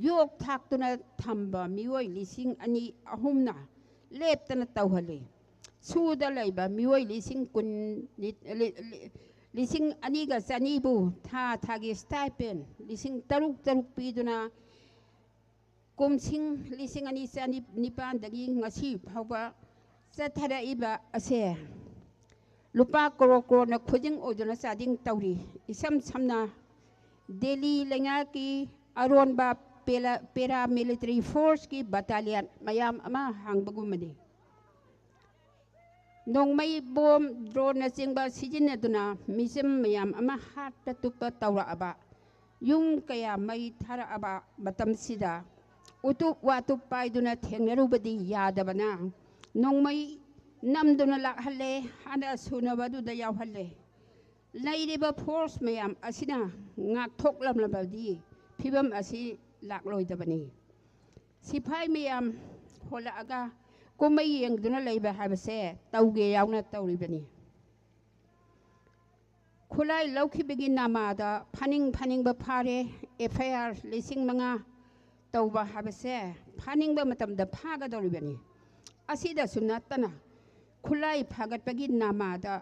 ꯌꯣꯛ ꯊꯥꯛꯇꯨꯅ ꯊꯝꯕ ꯃꯤꯑꯣꯏ ꯂꯤꯁꯤꯡ ꯑꯅꯤ ꯑꯍꯨꯝꯅ ꯂꯦꯞꯇꯅ ꯇꯧꯍꯜꯂꯤ꯫ ꯁꯨꯗ ꯂꯩꯕ ꯃꯤꯑꯣꯏ ꯂꯤꯁꯤꯡ ꯀꯨꯟ, ꯂꯤ- ꯂꯤ- ꯂꯤꯁꯤꯡ ꯑꯅꯤꯒ ꯆꯅꯤꯕꯨ ꯊꯥ ꯊꯥꯒꯤ ꯁ꯭ꯇꯥꯏꯄꯦꯟ ꯂꯤꯁꯤꯡ ꯇꯔꯨꯛ ꯇꯔꯨꯛ ꯄꯤꯗꯨꯅ ꯀꯨꯝꯁꯤꯡ ꯂꯤꯁꯤꯡ ꯑꯅꯤ ꯆꯅꯤꯄꯥꯟꯗꯒꯤ ꯉꯁꯤ ꯐꯥꯎꯕ ꯆꯠꯊꯔꯛꯏꯕ ꯑꯁꯦ ꯂꯨꯄꯥ ꯀ꯭ꯔꯣꯔ ꯀ꯭ꯔꯣꯔꯅ ꯈꯨꯖꯤꯡ ꯑꯣꯏꯗꯨꯅ ꯆꯥꯗꯤꯡ ꯇꯧꯔꯤ꯫ ꯏꯁꯝ ꯁꯝꯅ ꯗꯦꯜꯂꯤ ꯂꯩꯉꯥꯛꯀꯤ ꯑꯔꯣꯟꯕ ꯄꯦꯂꯥ- ꯄꯦꯔꯥꯃꯤꯂꯤꯇꯔꯤ ꯐꯣꯔꯁꯀꯤ ꯕꯇꯥꯂꯤꯌꯟ ꯃꯌꯥꯝ ꯑꯃ ꯍꯥꯡꯕꯒꯨꯝꯕꯅꯤ꯫ ꯅꯣꯡꯃꯩ, ꯕꯣꯝ, ꯗ꯭ꯔꯣꯟꯅꯆꯤꯡꯕ ꯁꯤꯖꯤꯟꯅꯗꯨꯅ ꯃꯤꯆꯝ ꯃꯌꯥꯝ ꯑꯃ ꯍꯥꯠꯄ ꯇꯨꯞꯄ ꯇꯧꯔꯛꯑꯕ, ꯌꯨꯝ ꯀꯌꯥ ꯃꯩ ꯊꯥꯔꯛꯑꯕ ꯃꯇꯝꯁꯤꯗ ꯎꯇꯨꯞ ꯋꯥꯇꯨꯞ ꯄꯥꯏꯗꯨꯅ ꯊꯦꯡꯅꯔꯨꯕꯗꯤ ꯌꯥꯗꯕꯅ, ꯅꯣꯡꯃꯩ ꯅꯝꯗꯨꯅ ꯂꯥꯛꯍꯜꯂꯦ, ꯍꯥꯟꯅ ꯁꯨꯅꯕꯗꯨꯗ ꯌꯥꯎꯍꯜꯂꯦ꯫ ꯂꯩꯔꯤꯕ ꯐꯣꯔꯁ ꯃꯌꯥꯝ ꯑꯁꯤꯅ ꯉꯥꯛꯊꯣꯛꯂꯝꯂꯕꯗꯤ ꯐꯤꯕꯝ ꯑꯁꯤ ꯂꯥꯛꯂꯣꯏꯗꯕꯅꯤ꯫ ꯁꯤꯐꯥꯏ ꯃꯌꯥꯝ ꯍꯣꯜꯂꯛꯑꯒ ꯀꯨꯝꯍꯩ ꯌꯦꯡꯗꯨꯅ ꯂꯩꯕ ꯍꯥꯏꯕꯁꯦ ꯇꯧꯒꯦ ꯌꯥꯎꯅ ꯇꯧꯔꯤꯕꯅꯤ꯫ ꯈꯨꯠꯂꯥꯏ ꯂꯧꯈꯤꯕꯒꯤ ꯅꯃꯥꯗ ꯐꯥꯅꯤꯡ ꯐꯥꯅꯤꯡꯕ ꯐꯥꯔꯦ, ꯑꯦꯐ ꯑꯥꯏ ꯑꯥꯔ ꯂꯤꯁꯤꯡ ꯃꯉꯥ ꯇꯧꯕ ꯍꯥꯏꯕꯁꯦ ꯐꯥꯅꯤꯡꯕ ꯃꯇꯝꯗ ꯐꯥꯒꯗꯧꯔꯤꯕꯅꯤ꯫ ꯑꯁꯤꯗꯁꯨ ꯅꯠꯇꯅ ꯈꯨꯠꯂꯥꯏ ꯐꯥꯒꯠꯄꯒꯤ ꯅꯃꯥꯗ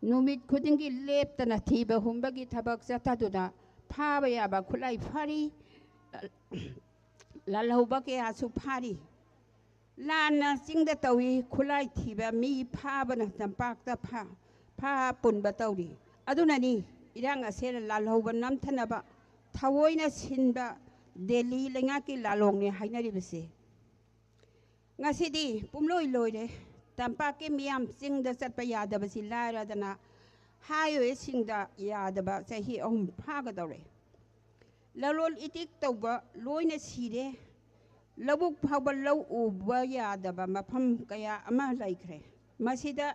ꯅꯨꯃꯤꯠ ꯈꯨꯗꯤꯡꯒꯤ ꯂꯦꯞꯇꯅ ꯊꯤꯕ ꯍꯨꯝꯕꯒꯤ ꯊꯕꯛ ꯆꯠꯊꯗꯨꯅ ꯐꯥꯕ ꯌꯥꯕ ꯈꯨꯠꯂꯥꯏ ꯐꯥꯔꯤ, ꯂꯥꯜꯍꯧꯕ ꯀꯌꯥꯁꯨ ꯐꯥꯔꯤ꯫ ꯂꯥꯟꯅ ꯆꯤꯡꯗ ꯇꯧꯏ, ꯈꯨꯠꯂꯥꯏ ꯊꯤꯕ ꯃꯤ ꯐꯥꯕꯅ ꯇꯝꯄꯥꯛꯇ ꯐꯥ ꯐꯥ ꯄꯨꯟꯕ ꯇꯧꯔꯤ꯫ ꯑꯗꯨꯅꯅꯤ ꯏꯔꯥꯡ ꯑꯁꯦ ꯂꯥꯜꯍꯧꯕ ꯅꯝꯊꯅꯕ ꯊꯑꯣꯏꯅ ꯁꯤꯟꯕ ꯗꯦꯜꯂꯤ ꯂꯩꯉꯥꯛꯀꯤ ꯂꯥꯂꯣꯡꯅꯤ ꯍꯥꯏꯅꯔꯤꯕꯁꯦ꯫ ꯉꯁꯤꯗꯤ ꯄꯨꯝꯂꯣꯏ ꯂꯣꯏꯔꯦ꯫ ꯇꯝꯄꯥꯛꯀꯤ ꯃꯤꯌꯥꯝ ꯆꯤꯡꯗ ꯆꯠꯄ ꯌꯥꯗꯕꯁꯤ ꯂꯥꯏꯔꯗꯅ ꯍꯥꯏꯋꯦꯁꯤꯡꯗ ꯌꯥꯗꯕ ꯆꯍꯤ ꯑꯍꯨꯝ ꯐꯥꯒꯗꯧꯔꯦ꯫ ꯂꯂꯣꯟ ꯏꯇꯤꯛ ꯇꯧꯕ ꯂꯣꯏꯅ ꯁꯤꯔꯦ꯫ ꯂꯧꯕꯨꯛ ꯐꯥꯎꯕ ꯂꯧ ꯎꯕ ꯌꯥꯗꯕ ꯃꯐꯝ ꯀꯌꯥ ꯑꯃ ꯂꯩꯈ꯭ꯔꯦ꯫ ꯃꯁꯤꯗ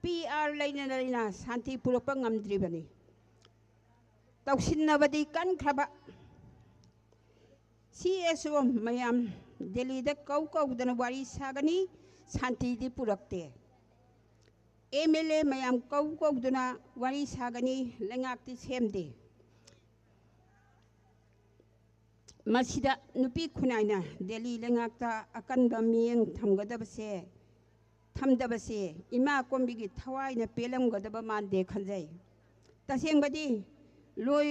ꯄꯤ ꯑꯥꯔ ꯂꯩꯅ ꯂꯩꯅ ꯁꯥꯟꯇꯤ ꯄꯨꯔꯛꯄ ꯉꯝꯗ꯭ꯔꯤꯕꯅꯤ꯫ ꯇꯧꯁꯤꯟꯅꯕꯗꯤ ꯀꯟꯈ꯭ꯔꯕ꯫ ꯁꯤ ꯑꯦꯁ ꯑꯣ ꯃꯌꯥꯝ ꯗꯦꯜꯂꯤꯗ ꯀꯧ ꯀꯧꯗꯅ ꯋꯥꯔꯤ ꯁꯥꯒꯅꯤ, ꯁꯥꯟꯇꯤꯗꯤ ꯄꯨꯔꯛꯇꯦ꯫ ꯑꯦꯝ ꯑꯦꯜ ꯑꯦ ꯃꯌꯥꯝ ꯀꯧ ꯀꯧꯗꯨꯅ ꯋꯥꯔꯤ ꯁꯥꯒꯅꯤ, ꯂꯩꯉꯥꯛꯇꯤ ꯁꯦꯝꯗꯦ꯫ ꯃꯁꯤꯗ ꯅꯨꯄꯤ ꯈꯨꯟꯅꯥꯏꯅ ꯗꯦꯜꯂꯤ ꯂꯩꯉꯥꯛꯇ ꯑꯀꯟꯕ ꯃꯤꯠꯌꯦꯡ ꯊꯝꯒꯗꯕꯁꯦ, ꯊꯝꯗꯕꯁꯦ ꯏꯃꯥ ꯀꯣꯝꯕꯤꯒꯤ ꯊꯋꯥꯏꯅ ꯄꯦꯜꯂꯝꯒꯗꯕ ꯃꯥꯟꯗꯦ ꯈꯟꯖꯩ꯫ ꯇꯁꯦꯡꯕꯗꯤ ꯂꯣꯏ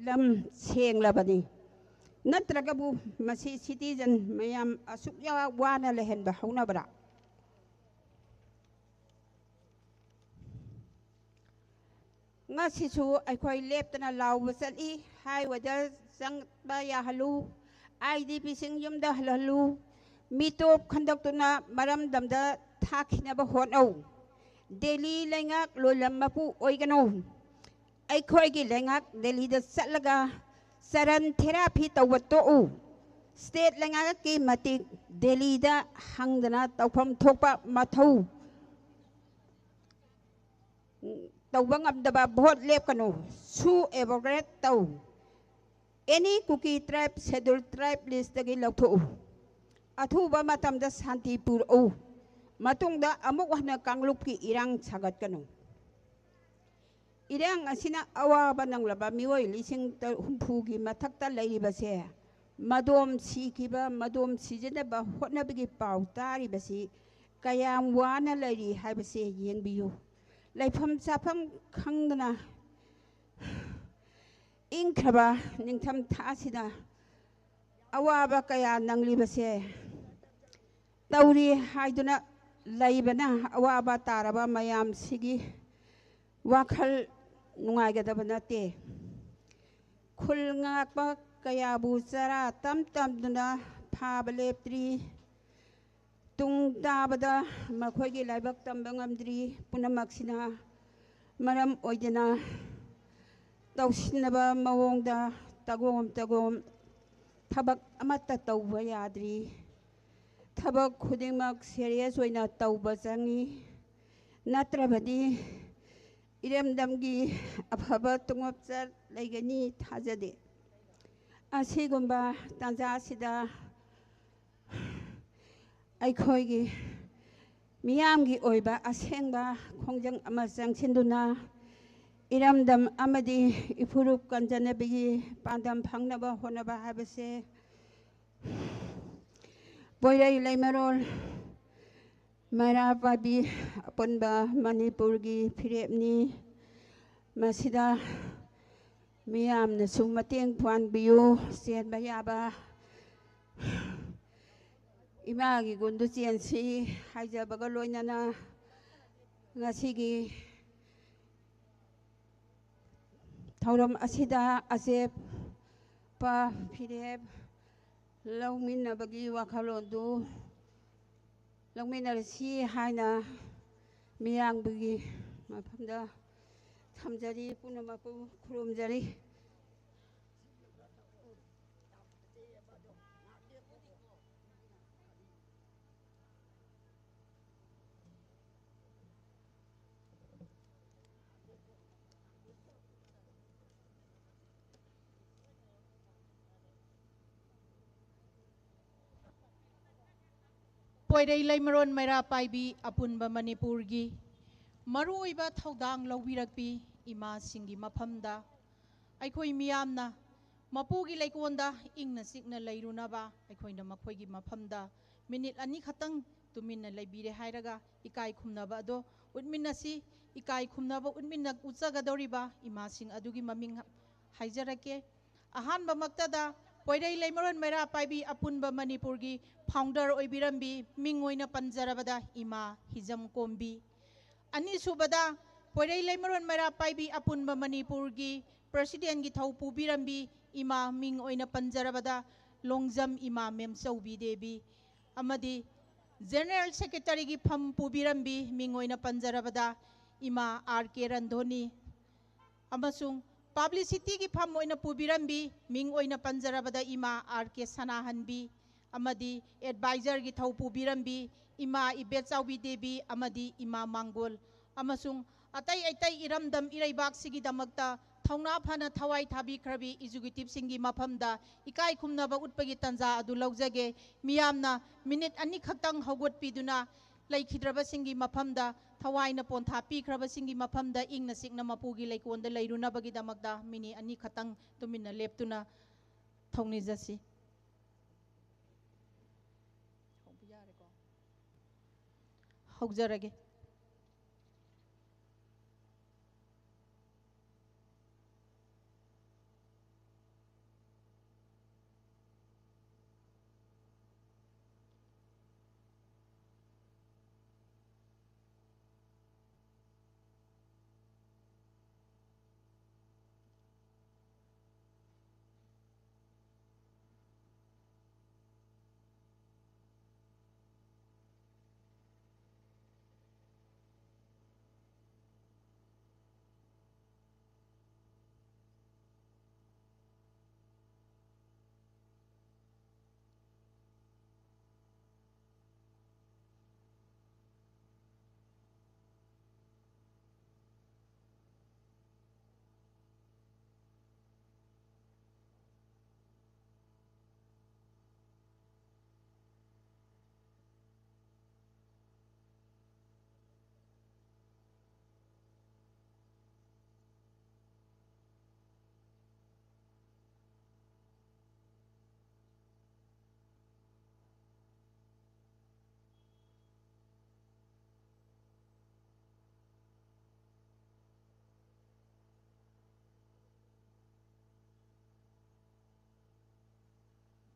ꯂꯝ ꯁꯦꯡꯂꯕꯅꯤ꯫ ꯅꯠꯇ꯭ꯔꯒꯕꯨ ꯃꯁꯤ ꯁꯤꯇꯤꯖꯟ ꯃꯌꯥꯝ ꯑꯁꯨꯛ ꯌꯥ-, ꯋꯥꯅ ꯂꯩꯍꯟꯕ ꯍꯧꯅꯕ꯭ꯔꯥ? ꯉꯁꯤꯁꯨ ꯑꯩꯈꯣꯏ ꯂꯦꯞꯇꯅ ꯂꯥꯎꯕ ꯆꯠꯂꯤ꯫ ꯍꯥꯏꯋꯦꯗ ꯆꯪꯕ ꯌꯥꯍꯜꯂꯨ, ꯑꯥꯏ ꯗꯤ ꯄꯤꯁꯤꯡ ꯌꯨꯝꯗ ꯍꯜꯍꯜꯂꯨ, ꯃꯤꯇꯣꯞ ꯈꯟꯗꯣꯛꯇꯨꯅ ꯃꯔꯝꯗꯝꯗ ꯊꯥꯈꯤꯅꯕ ꯍꯣꯠꯅꯧ꯫ ꯗꯦꯜꯂꯤ ꯂꯩꯉꯥꯛ ꯂꯣꯏꯂꯝ ꯃꯄꯨ ꯑꯣꯏꯒꯅꯨ꯫ ꯑꯩꯈꯣꯏꯒꯤ ꯂꯩꯉꯥꯛ ꯗꯦꯜꯂꯤꯗ ꯆꯠꯂꯒ ꯆꯔꯟ ꯊꯦꯔꯥꯄꯤ ꯇꯧꯕ ꯇꯣꯛꯎ꯫ ꯁ꯭ꯇꯦꯠ ꯂꯩꯉꯥꯛꯀꯤ ꯃꯇꯤꯛ ꯗꯦꯜꯂꯤꯗ ꯍꯪꯗꯅ ꯇꯧꯐꯝ ꯊꯣꯛꯄ ꯃꯊꯧ ꯇꯧꯕ ꯉꯝꯗꯕ ꯚꯣꯠ ꯂꯦꯞꯀꯅꯨ꯫ ꯁꯨ ꯑꯦꯕꯣꯒ꯭ꯔꯦꯠ ꯇꯧ꯫ ꯑꯦꯅꯤ ꯀꯨꯀꯤ ꯇ꯭ꯔꯥꯏꯕ ꯁꯦꯗꯨꯜ ꯇ꯭ꯔꯥꯏꯕ ꯂꯤꯁꯇꯒꯤ ꯂꯧꯊꯣꯛꯎ꯫ ꯑꯊꯨꯕ ꯃꯇꯝꯗ ꯁꯥꯟꯇꯤ ꯄꯨꯔꯛꯎ꯫ ꯃꯇꯨꯡꯗ ꯑꯃꯨꯛ ꯍꯟꯅ ꯀꯥꯡꯂꯨꯞꯀꯤ ꯏꯔꯥꯡ ꯁꯥꯒꯠꯀꯅꯨ꯫ ꯏꯔꯥꯡ ꯑꯁꯤꯅ ꯑꯋꯥꯕ ꯅꯪꯂꯕ ꯃꯤꯑꯣꯏ ꯂꯤꯁꯤꯡ ꯍꯨꯝꯐꯨꯒꯤ ꯃꯊꯛꯇ ꯂꯩꯔꯤꯕꯁꯦ, ꯃꯗꯣꯝ ꯁꯤꯈꯤꯕ, ꯃꯗꯣꯝ ꯁꯤꯖꯤꯟꯅꯕ ꯍꯣꯠꯅꯕꯒꯤ ꯄꯥꯎ ꯇꯥꯔꯤꯕꯁꯤ ꯀꯌꯥꯝ ꯋꯥꯅ ꯂꯩꯔꯤ ꯍꯥꯏꯕꯁꯦ ꯌꯦꯡꯕꯤꯌꯨ꯫ ꯂꯩꯐꯝ ꯆꯥꯐꯝ ꯈꯪꯗꯅ ꯏꯪꯈ꯭ꯔꯕ ꯅꯤꯡꯊꯝ ꯊꯥꯁꯤꯗ ꯑꯋꯥꯕ ꯀꯌꯥ ꯅꯪꯂꯤꯕꯁꯦ ꯇꯧꯔꯤ ꯍꯥꯏꯗꯨꯅ ꯂꯩꯕꯅ ꯑꯋꯥꯕ ꯇꯥꯔꯕ ꯃꯌꯥꯝꯁꯤꯒꯤ ꯋꯥꯈꯜ ꯅꯨꯡꯉꯥꯏꯒꯗꯕ ꯅꯠꯇꯦ꯫ ꯈꯨꯜ ꯉꯥꯛꯄ ꯀꯌꯥꯕꯨ ꯆꯔꯥ ꯇꯝ ꯇꯝꯗꯨꯅ ꯐꯥꯕ ꯂꯦꯞꯇ꯭ꯔꯤ꯫ ꯇꯨꯡ ꯇꯥꯕꯗ ꯃꯈꯣꯏꯒꯤ ꯂꯥꯏꯕꯛ ꯇꯝꯕ ꯉꯝꯗ꯭ꯔꯤ꯫ ꯄꯨꯝꯅꯃꯛꯁꯤꯅ ꯃꯔꯝ ꯑꯣꯏꯗꯅ ꯇꯧꯁꯤꯟꯅꯕ ꯃꯑꯣꯡꯗ ꯇꯒꯣꯝ ꯇꯒꯣꯝ ꯊꯕꯛ ꯑꯃꯠꯇ ꯇꯧꯕ ꯌꯥꯗ꯭ꯔꯤ꯫ ꯊꯕꯛ ꯈꯨꯗꯤꯡꯃꯛ ꯁꯦꯔꯤꯌꯁ ꯑꯣꯏꯅ ꯇꯧꯕ ꯆꯪꯉꯤ꯫ ꯅꯠꯇ꯭ꯔꯕꯗꯤ ꯏꯔꯝꯗꯝꯒꯤ ꯑꯐꯕ ꯇꯨꯡꯑꯣꯞꯆꯠ ꯂꯩꯒꯅꯤ ꯊꯥꯖꯗꯦ꯫ ꯑꯁꯤꯒꯨꯝꯕ ꯇꯥꯟꯖꯥꯁꯤꯗ ꯑꯩꯈꯣꯏꯒꯤ ꯃꯤꯌꯥꯝꯒꯤ ꯑꯣꯏꯕ ꯑꯁꯦꯡꯕ ꯈꯣꯡꯖꯪ ꯑꯃ ꯆꯪꯁꯤꯟꯗꯨꯅ ꯏꯔꯝꯗꯝ ꯑꯃꯗꯤ ꯏꯐꯨꯔꯨꯞ ꯀꯟꯖꯅꯕꯒꯤ ꯄꯥꯟꯗꯝ ꯐꯪꯅꯕ ꯍꯣꯠꯅꯕ ꯍꯥꯏꯕꯁꯦ ꯄꯣꯏꯔꯩ ꯂꯩꯃꯔꯣꯜ ꯃꯩꯔꯥ ꯄꯥꯏꯕꯤ ꯑꯄꯨꯟꯕ ꯃꯅꯤꯄꯨꯔꯒꯤ ꯐꯤꯔꯦꯞꯅꯤ꯫ ꯃꯁꯤꯗ ꯃꯤꯌꯥꯝꯅꯁꯨ ꯃꯇꯦꯡ ꯄꯥꯡꯕꯤꯌꯨ꯫ ꯆꯦꯟꯕ ꯌꯥꯕ ꯏꯃꯥꯒꯤ ꯒꯨꯟꯗꯨ ꯆꯦꯟꯁꯤ ꯍꯥꯏꯖꯕꯒ ꯂꯣꯏꯅꯅ ꯉꯁꯤꯒꯤ ꯊꯧꯔꯝ ꯑꯁꯤꯗ ꯑꯆꯦꯠꯄ ꯐꯤꯔꯦꯞ ꯂꯧꯃꯤꯟꯅꯕꯒꯤ ꯋꯥꯈꯜꯂꯣꯟꯗꯨ ꯂꯧꯃꯤꯟꯅꯔꯁꯤ ꯍꯥꯏꯅ ꯃꯤꯌꯥꯝꯕꯒꯤ ꯃꯐꯝꯗ ꯊꯝꯖꯔꯤ, ꯄꯨꯝꯅꯃꯛꯄꯨ ꯈꯨꯔꯨꯝꯖꯔꯤ꯫ ꯄꯣꯏꯔꯩ ꯂꯩꯃꯔꯣꯟ ꯃꯩꯔꯥ ꯄꯥꯏꯕꯤ ꯑꯄꯨꯟꯕ ꯃꯅꯤꯄꯨꯔꯒꯤ ꯃꯔꯨꯑꯣꯏꯕ ꯊꯧꯗꯥꯡ ꯂꯧꯕꯤꯔꯛꯄꯤ ꯏꯃꯥꯁꯤꯡꯒꯤ ꯃꯐꯝꯗ ꯑꯩꯈꯣꯏ ꯃꯤꯌꯥꯝꯅ ꯃꯄꯨꯒꯤ ꯂꯩꯀꯣꯟꯗ ꯏꯪꯅ ꯆꯤꯛꯅ ꯂꯩꯔꯨꯅꯕ ꯑꯩꯈꯣꯏꯅ ꯃꯈꯣꯏꯒꯤ ꯃꯐꯝꯗ ꯃꯤꯅꯤꯠ ꯑꯅꯤ ꯈꯛꯇꯪ ꯇꯨꯃꯤꯟꯅ ꯂꯩꯕꯤꯔꯦ ꯍꯥꯏꯔꯒ ꯏꯀꯥꯏ ꯈꯨꯝꯅꯕ ꯑꯗꯣ ꯎꯠꯃꯤꯟꯅꯁꯤ꯫ ꯏꯀꯥꯏ ꯈꯨꯝꯅꯕ ꯎꯠꯃꯤꯟꯅ ꯎꯠꯆꯒꯗꯧꯔꯤꯕ ꯏꯃꯥꯁꯤꯡ ꯑꯗꯨꯒꯤ ꯃꯃꯤꯡ ꯍꯥꯏꯖꯔꯛꯀꯦ꯫ ꯑꯍꯥꯟꯕꯃꯛꯇꯗ ꯄꯣꯏꯔꯩ ꯂꯩꯃꯔꯣꯟ ꯃꯩꯔꯥ ꯄꯥꯏꯕꯤ ꯑꯄꯨꯟꯕ ꯃꯅꯤꯄꯨꯔꯒꯤ ꯐꯥꯎꯟꯗꯔ ꯑꯣꯏꯕꯤꯔꯝꯕꯤ ꯃꯤꯡ ꯑꯣꯏꯅ ꯄꯟꯖꯔꯕꯗ ꯏꯃꯥ ꯍꯤꯖꯝ ꯀꯣꯝꯕꯤ꯫ ꯑꯅꯤꯁꯨꯕꯗ ꯄꯣꯏꯔꯩ ꯂꯩꯃꯔꯣꯟ ꯃꯩꯔꯥ ꯄꯥꯏꯕꯤ ꯑꯄꯨꯟꯕ ꯃꯅꯤꯄꯨꯔꯒꯤ ꯄ꯭ꯔꯁꯤꯗꯦꯟꯒꯤ ꯊꯧ ꯄꯨꯕꯤꯔꯝꯕꯤ ꯏꯃꯥ ꯃꯤꯡ ꯑꯣꯏꯅ ꯄꯟꯖꯔꯕꯗ ꯂꯣꯡꯖꯝ ꯏꯃꯥ ꯃꯦꯝꯆꯧꯕꯤ ꯗꯦꯕꯤ ꯑꯃꯗꯤ ꯖꯦꯅꯔꯦꯜ ꯁꯦꯀ꯭ꯔꯦꯇꯔꯤꯒꯤ ꯐꯝ ꯄꯨꯕꯤꯔꯝꯕꯤ ꯃꯤꯡ ꯑꯣꯏꯅ ꯄꯟꯖꯔꯕꯗ ꯏꯃꯥ ꯑꯥꯔ ꯀꯦ ꯔꯟꯙꯣꯅꯤ ꯑꯃꯁꯨꯡ ꯄꯕ꯭ꯂꯤꯁꯤꯇꯤꯒꯤ ꯐꯝ ꯑꯣꯏꯅ ꯄꯨꯕꯤꯔꯝꯕꯤ, ꯃꯤꯡ ꯑꯣꯏꯅ ꯄꯟꯖꯔꯕꯗ ꯏꯃꯥ ꯑꯥꯔ ꯀꯦ ꯁꯅꯥꯍꯟꯕꯤ ꯑꯃꯗꯤ ꯑꯦꯗꯚꯥꯏꯖꯔꯒꯤ ꯊꯧ ꯄꯨꯕꯤꯔꯝꯕꯤ ꯏꯃꯥ ꯏꯕꯦꯆꯥꯎꯕꯤ ꯗꯦꯕꯤ ꯑꯃꯗꯤ ꯏꯃꯥ ꯃꯥꯡꯒꯣꯜ ꯑꯃꯁꯨꯡ ꯑꯇꯩ ꯑꯇꯩ ꯏꯔꯝꯗꯝ ꯏꯔꯩꯕꯥꯛꯁꯤꯒꯤꯗꯃꯛꯇ ꯊꯧꯅꯥ ꯐꯅ ꯊꯋꯥꯏ ꯊꯥꯕꯤꯈ꯭ꯔꯕꯤ ꯑꯦꯛꯖꯤꯀ꯭ꯌꯨꯇꯤꯚꯁꯤꯡꯒꯤ ꯃꯐꯝꯗ ꯏꯀꯥꯏ ꯈꯨꯝꯅꯕ ꯎꯠꯄꯒꯤ ꯇꯥꯟꯖꯥ ꯑꯗꯨ ꯂꯧꯖꯒꯦ꯫ ꯃꯤꯌꯥꯝꯅ ꯃꯤꯅꯤꯠ ꯑꯅꯤꯈꯛꯇꯪ ꯍꯧꯒꯠꯄꯤꯗꯨꯅ ꯂꯩꯈꯤꯗ꯭ꯔꯕꯁꯤꯡꯒꯤ ꯃꯐꯝꯗ, ꯊꯋꯥꯏꯅ ꯄꯣꯟꯊꯥ ꯄꯤꯈ꯭ꯔꯕꯁꯤꯡꯒꯤ ꯃꯐꯝꯗ ꯏꯪꯅ ꯆꯤꯛꯅ ꯃꯄꯨꯒꯤ ꯂꯩꯀꯣꯜꯗ ꯂꯩꯔꯨꯅꯕꯒꯤꯗꯃꯛꯇ ꯃꯤꯅꯤꯠ ꯑꯅꯤꯈꯛꯇꯪ ꯇꯨꯃꯤꯟꯅ ꯂꯦꯞꯇꯨꯅ ꯊꯧꯅꯤꯖꯁꯤ꯫ ꯍꯧꯕ ꯌꯥꯔꯦꯀꯣ? ꯍꯧꯖꯔꯒꯦ꯫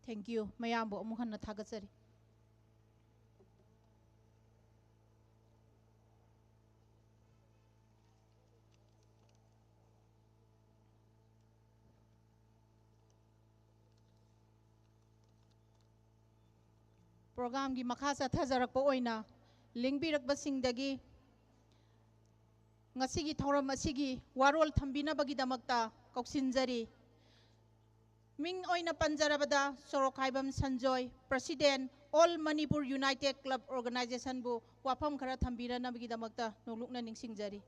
Thank you. ꯃꯌꯥꯝꯕꯨ ꯑꯃꯨꯛ ꯍꯟꯅ ꯊꯥꯒꯠꯆꯔꯤ꯫ ꯄ꯭ꯔꯣꯒ꯭ꯔꯥꯝꯒꯤ ꯃꯈꯥ ꯆꯠꯊꯖꯔꯛꯄ ꯑꯣꯏꯅ ꯂꯦꯡꯕꯤꯔꯛꯄꯁꯤꯡꯗꯒꯤ ꯉꯁꯤꯒꯤ ꯊꯧꯔꯝ ꯑꯁꯤꯒꯤ ꯋꯥꯔꯣꯜ ꯊꯝꯕꯤꯅꯕꯒꯤꯗꯃꯛꯇ ꯀꯧꯁꯤꯟꯖꯔꯤ꯫ ꯃꯤꯡ ꯑꯣꯏꯅ ꯄꯟꯖꯔꯕꯗ ꯁꯣꯔꯣꯛꯈꯥꯏꯕꯝ Sanjoy, President, All Manipur United Club Organizationꯕꯨ ꯋꯥꯐꯝ ꯈꯔ ꯊꯝꯕꯤꯔꯅꯕꯒꯤꯗꯃꯛꯇ ꯅꯣꯡꯂꯨꯛꯅ ꯅꯤꯡꯁꯤꯡꯖꯔꯤ꯫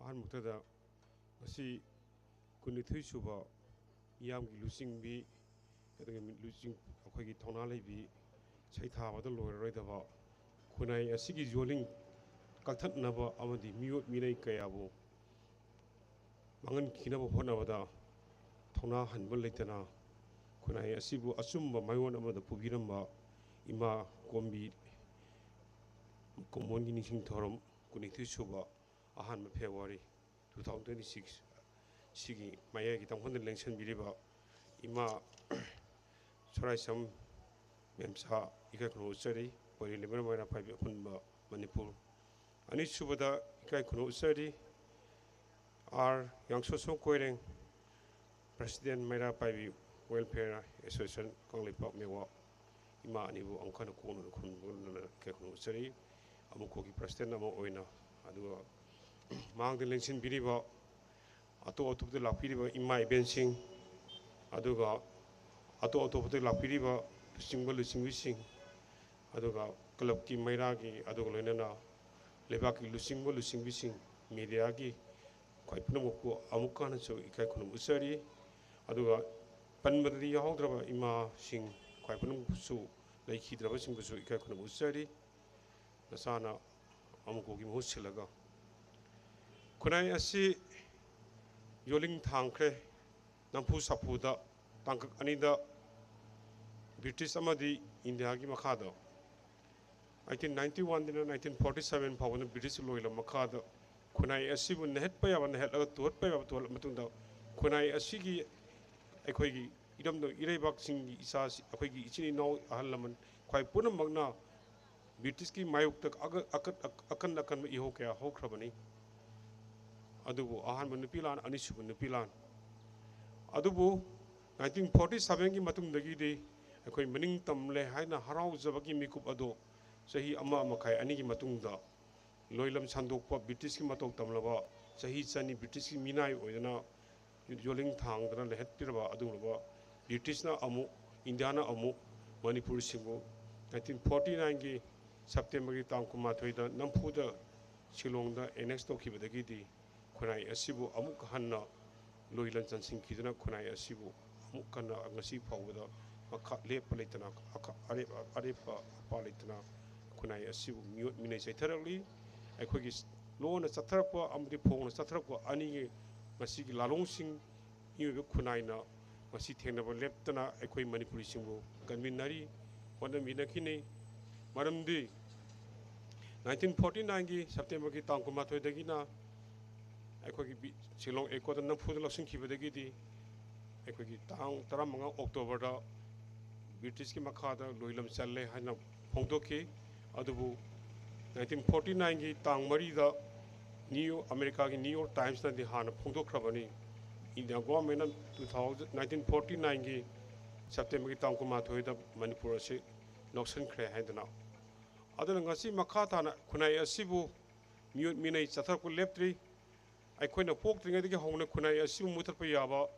ꯑꯍꯥꯟꯕꯃꯛꯇꯗ ꯉꯁꯤ ꯀꯨꯟꯅꯤꯊꯣꯏ ꯁꯨꯕ ꯃꯤꯌꯥꯝꯒꯤ ꯂꯨꯆꯤꯡꯕꯤ, ꯑꯗꯨꯒ ꯂꯨꯆꯤꯡ-, ꯑꯩꯈꯣꯏꯒꯤ ꯊꯧꯅꯥ ꯂꯩꯕꯤ, ꯁꯩꯊꯥꯕꯗ ꯂꯣꯏꯔꯔꯣꯏꯗꯕ ꯈꯨꯟꯅꯥꯏ ꯑꯁꯤꯒꯤ ꯌꯣꯜꯂꯤꯡ ꯀꯛꯊꯠꯅꯕ ꯑꯃꯗꯤ ꯃꯤꯑꯣꯠ ꯃꯤꯅꯩ ꯀꯌꯥꯕꯨ ꯃꯥꯡꯍꯟꯈꯤꯅꯕ ꯍꯣꯠꯅꯕꯗ ꯊꯧꯅꯥ ꯍꯟꯕ ꯂꯩꯇꯅ ꯈꯨꯟꯅꯥꯏ ꯑꯁꯤꯕꯨ ꯑꯆꯨꯝꯕ ꯃꯥꯏꯑꯣꯟ ꯑꯃꯗ ꯄꯨꯕꯤꯔꯝꯕ ꯏꯃꯥ ꯀꯣꯝꯕꯤ ꯀꯨꯝꯑꯣꯟꯒꯤ ꯅꯤꯡꯁꯤꯡ ꯊꯧꯔꯝ ꯀꯨꯟꯅꯤꯊꯣꯏ ꯁꯨꯕ, ꯑꯍꯥꯟꯕ February two thousand twenty six ꯁꯤꯒꯤ ꯃꯌꯥꯏꯒꯤ ꯇꯥꯡꯐꯝꯗ ꯂꯦꯡꯁꯤꯟꯕꯤꯔꯤꯕ ꯏꯃꯥ ꯁꯣꯔꯥꯏꯁꯝ ꯃꯦꯝꯆꯥ ꯏꯀꯥꯏ ꯈꯨꯝꯅꯧ ꯎꯠꯆꯔꯤ꯫ ꯄꯣꯏꯔꯦꯜ ꯂꯩꯃꯔꯦꯜ ꯃꯩꯔꯥ ꯄꯥꯏꯕꯤ ꯑꯄꯨꯟꯕ ꯃꯅꯤꯄꯨꯔ꯫ ꯑꯅꯤꯁꯨꯕꯗ ꯏꯀꯥꯏ ꯈꯨꯝꯅꯧ ꯎꯠꯆꯔꯤ R Yangsoso Koireng, President, Meira Paibi Welfare Association Kangleipak ꯃꯦꯋꯥ꯫ ꯏꯃꯥ ꯑꯅꯤꯕꯨ ꯑꯃꯨꯛ ꯍꯟꯅ ꯀꯣꯛꯅꯅ ꯈꯨꯔꯨꯝꯗꯨꯅ ꯏꯀꯥꯏ ꯈꯨꯝꯅꯧ ꯎꯠꯆꯔꯤ꯫ ꯑꯃꯨꯛꯀꯣꯛꯀꯤ President ꯑꯃ ꯑꯣꯏꯅ, ꯑꯗꯨꯒ ꯃꯥꯡꯗ ꯂꯦꯡꯁꯤꯟꯕꯤꯔꯤꯕ ꯑꯇꯣꯞ ꯑꯇꯣꯞꯄꯗ ꯂꯥꯛꯄꯤꯔꯤꯕ ꯏꯃꯥ ꯏꯕꯦꯟꯁꯤꯡ, ꯑꯗꯨꯒ ꯑꯇꯣꯞ ꯑꯇꯣꯞꯄꯗ ꯂꯥꯛꯄꯤꯔꯤꯕ ꯂꯨꯆꯤꯡꯕ ꯂꯨꯆꯤꯡꯕꯤꯁꯤꯡ, ꯑꯗꯨꯒ clubꯀꯤ ꯃꯩꯔꯥꯒꯤ, ꯑꯗꯨꯒ ꯂꯣꯏꯅꯅ ꯂꯩꯕꯥꯛꯀꯤ ꯂꯨꯆꯤꯡꯕ ꯂꯨꯆꯤꯡꯕꯤꯁꯤꯡ, mediaꯒꯤ ꯈ꯭ꯋꯥꯏ ꯄꯨꯝꯅꯃꯛꯄꯨ ꯑꯃꯨꯛꯀ ꯍꯟꯅꯁꯨ ꯏꯀꯥꯏ ꯈꯨꯝꯅꯕ ꯎꯠꯆꯔꯤ꯫ ꯑꯗꯨꯒ ꯄꯟꯕꯗꯗꯤ ꯌꯥꯎꯍꯧꯗ꯭ꯔꯕ ꯏꯃꯥꯁꯤꯡ ꯈ꯭ꯋꯥꯏ ꯄꯨꯝꯅꯃꯛꯁꯨ, ꯂꯩꯈꯤꯗ꯭ꯔꯕꯁꯤꯡꯕꯨꯁꯨ ꯏꯀꯥꯏ ꯈꯨꯝꯅꯕ ꯎꯠꯆꯔꯤ꯫ ꯅꯆꯥꯅ ꯑꯃꯨꯀꯣꯒꯤ ꯃꯍꯨꯠ ꯁꯤꯜꯂꯒ ꯈꯨꯟꯅꯥꯏ ꯑꯁꯤ ꯌꯣꯜꯂꯤꯡ ꯊꯥꯡꯈ꯭ꯔꯦ꯫ ꯅꯝꯐꯨ ꯁꯥꯐꯨꯗ ꯇꯥꯡꯀꯛ ꯑꯅꯤꯗ ꯕ꯭ꯔꯤꯇꯤꯁ ꯑꯃꯗꯤ ꯏꯟꯗꯤꯌꯥꯒꯤ ꯃꯈꯥꯗ eighteen ninety one ꯗꯩꯅ nineteen forty seven ꯐꯥꯎꯕꯅ ꯕ꯭ꯔꯤꯇꯤꯁꯀꯤ ꯂꯣꯏꯂꯝ ꯃꯈꯥꯗ ꯈꯨꯟꯅꯥꯏ ꯑꯁꯤꯕꯨ ꯅꯦꯍꯠꯄ ꯌꯥꯕ ꯅꯦꯍꯠꯂꯒ ꯇꯨꯍꯠꯄ ꯌꯥꯕ ꯇꯨꯍꯠꯂꯕ ꯃꯇꯨꯡꯗ ꯈꯨꯟꯅꯥꯏ ꯑꯁꯤꯒꯤ ꯑꯩꯈꯣꯏꯒꯤ ꯏꯔꯝꯗꯝ ꯏꯔꯩꯕꯥꯛꯁꯤꯡꯒꯤ ꯏꯆꯥꯁꯤ, ꯑꯩꯈꯣꯏꯒꯤ ꯏꯆꯤꯟ ꯏꯅꯥꯎ ꯑꯍꯜ ꯂꯃꯟ ꯈ꯭ꯋꯥꯏ ꯄꯨꯝꯅꯃꯛꯅ ꯕ꯭ꯔꯤꯇꯤꯁꯀꯤ ꯃꯥꯌꯣꯛꯇ ꯑꯀ-, ꯑꯀꯟ-, ꯑꯀꯟ ꯑꯀꯟꯕ ꯏꯍꯧ ꯀꯌꯥ ꯍꯧꯈ꯭ꯔꯕꯅꯤ꯫ ꯑꯗꯨꯕꯨ ꯑꯍꯥꯟꯕ ꯅꯨꯄꯤ ꯂꯥꯟ, ꯑꯅꯤꯁꯨꯕ ꯅꯨꯄꯤ ꯂꯥꯟ꯫ ꯑꯗꯨꯕꯨ nineteen forty seven ꯒꯤ ꯃꯇꯨꯡꯗꯒꯤꯗꯤ ꯑꯩꯈꯣꯏ ꯃꯅꯤꯡ ꯇꯝꯂꯦ ꯍꯥꯏꯅ ꯍꯔꯥꯎꯖꯕꯒꯤ ꯃꯤꯀꯨꯞ ꯑꯗꯨ ꯆꯍꯤ ꯑꯃ ꯃꯈꯥꯏ ꯑꯅꯤꯒꯤ ꯃꯇꯨꯡꯗ ꯂꯣꯏꯂꯝ ꯁꯟꯗꯣꯛꯄ, ꯕ꯭ꯔꯤꯇꯤꯁꯀꯤ ꯃꯇꯧ ꯇꯝꯂꯕ, ꯆꯍꯤ ꯆꯅꯤ ꯕ꯭ꯔꯤꯇꯤꯁꯀꯤ ꯃꯤꯅꯥꯏ ꯑꯣꯏꯗꯨꯅ ꯌꯣꯜꯂꯤꯡ ꯊꯥꯡꯗꯅ ꯂꯩꯍꯠꯄꯤꯔꯕ ꯑꯗꯨꯒꯨꯝꯂꯕ ꯕ꯭ꯔꯤꯇꯤꯁꯅ ꯑꯃꯨꯛ, ꯏꯟꯗꯤꯌꯥꯅ ꯑꯃꯨꯛ ꯃꯅꯤꯄꯨꯔꯁꯤꯡꯕꯨ nineteen forty nine ꯒꯤ ꯁꯦꯞꯇꯦꯝꯕꯔꯒꯤ ꯇꯥꯡ ꯀꯨꯟꯃꯥꯊꯣꯏꯗ ꯅꯝꯐꯨꯗ ꯁꯤꯂꯣꯡꯗ annex ꯇꯧꯈꯤꯕꯗꯒꯤꯗꯤ ꯈꯨꯟꯅꯥꯏ ꯑꯁꯤꯕꯨ ꯑꯃꯨꯛ ꯍꯟꯅ ꯂꯣꯏꯂꯝ ꯆꯟꯁꯤꯟꯈꯤꯗꯨꯅ ꯈꯨꯟꯅꯥꯏ ꯑꯁꯤꯕꯨ ꯑꯃꯨꯛ ꯍꯟꯅ ꯉꯁꯤ ꯐꯥꯎꯕꯗ ꯃꯈꯥ ꯂꯦꯞꯄ ꯂꯩꯇꯅ, ꯑꯈ-, ꯑꯔꯦꯞ-, ꯑꯔꯦꯞꯄ ꯑꯄꯥ ꯂꯩꯇꯅ ꯈꯨꯟꯅꯥꯏ ꯑꯁꯤꯕꯨ ꯃꯤꯑꯣꯠ ꯃꯤꯅꯩ ꯆꯩꯊꯔꯛꯂꯤ꯫ ꯑꯩꯈꯣꯏꯒꯤ ꯂꯣꯟꯅ ꯆꯠꯊꯔꯛꯄ ꯑꯃꯗꯤ ꯐꯣꯡꯅ ꯆꯠꯊꯔꯛꯄ ꯑꯅꯤꯒꯤ ꯉꯁꯤꯒꯤ ꯂꯥꯂꯣꯡꯁꯤꯡ ꯃꯤꯑꯣꯏꯕ ꯈꯨꯟꯅꯥꯏꯅ ꯉꯁꯤ ꯊꯦꯡꯅꯕ ꯂꯦꯞꯇꯅ ꯑꯩꯈꯣꯏ ꯃꯅꯤꯄꯨꯔꯤꯁꯤꯡꯕꯨ ꯀꯟꯃꯤꯟꯅꯔꯤ, ꯍꯣꯠꯅꯃꯤꯟꯅꯈꯤꯅꯤ꯫ ꯃꯔꯝꯗꯤ nineteen forty nine ꯒꯤ ꯁꯦꯞꯇꯦꯝꯕꯔꯒꯤ ꯇꯥꯡ ꯀꯨꯟꯃꯥꯊꯣꯏꯗꯒꯤꯅ ꯑꯩꯈꯣꯏꯒꯤ ꯕꯤ-, ꯁꯤꯂꯣꯡ ꯑꯦꯀꯣꯔꯗ ꯅꯝꯐꯨꯗ ꯂꯧꯁꯤꯟꯈꯤꯕꯗꯒꯤꯗꯤ ꯑꯩꯈꯣꯏꯒꯤ ꯇꯥꯡ ꯇꯔꯥꯃꯉꯥ ꯑꯣꯛꯇꯣꯕꯔꯗ ꯕ꯭ꯔꯤꯇꯤꯁꯀꯤ ꯃꯈꯥꯗ ꯂꯣꯏꯂꯝ ꯆꯜꯂꯦ ꯍꯥꯏꯅ ꯐꯣꯡꯗꯣꯛꯈꯤ꯫ ꯑꯗꯨꯕꯨ nineteen forty nine ꯒꯤ ꯇꯥꯡ ꯃꯔꯤꯗ ꯅ꯭ꯌꯨ, ꯑꯃꯦꯔꯤꯀꯥꯒꯤ ꯅ꯭ꯌꯨ ꯌꯣꯔꯛ ꯇꯥꯏꯝꯁꯅꯗꯤ ꯍꯥꯟꯅ ꯐꯣꯡꯗꯣꯛꯈ꯭ꯔꯕꯅꯤ꯫ ꯏꯟꯗꯤꯌꯥ ꯒꯣꯚꯔꯟꯃꯦꯟꯠꯅ two thousand, nineteen forty nine ꯒꯤ ꯁꯦꯞꯇꯦꯝꯕꯔꯒꯤ ꯇꯥꯡ ꯀꯨꯟꯃꯥꯊꯣꯏꯗ ꯃꯅꯤꯄꯨꯔ ꯑꯁꯤ ꯂꯧꯁꯤꯟꯈ꯭ꯔꯦ ꯍꯥꯏꯗꯅ꯫ ꯑꯗꯨꯅ ꯉꯁꯤ ꯃꯈꯥ ꯇꯥꯅ ꯈꯨꯟꯅꯥꯏ ꯑꯁꯤꯕꯨ ꯃꯤꯑꯣꯠ ꯃꯤꯅꯩ ꯆꯠꯊꯔꯛꯄ ꯂꯦꯞꯇ꯭ꯔꯤ꯫ ꯑꯩꯈꯣꯏꯅ ꯄꯣꯛꯇ꯭ꯔꯤꯉꯩꯗꯒꯤ ꯍꯧꯅ ꯈꯨꯟꯅꯥꯏ ꯑꯁꯤꯕꯨ ꯃꯨꯊꯠꯄ ꯌꯥꯕ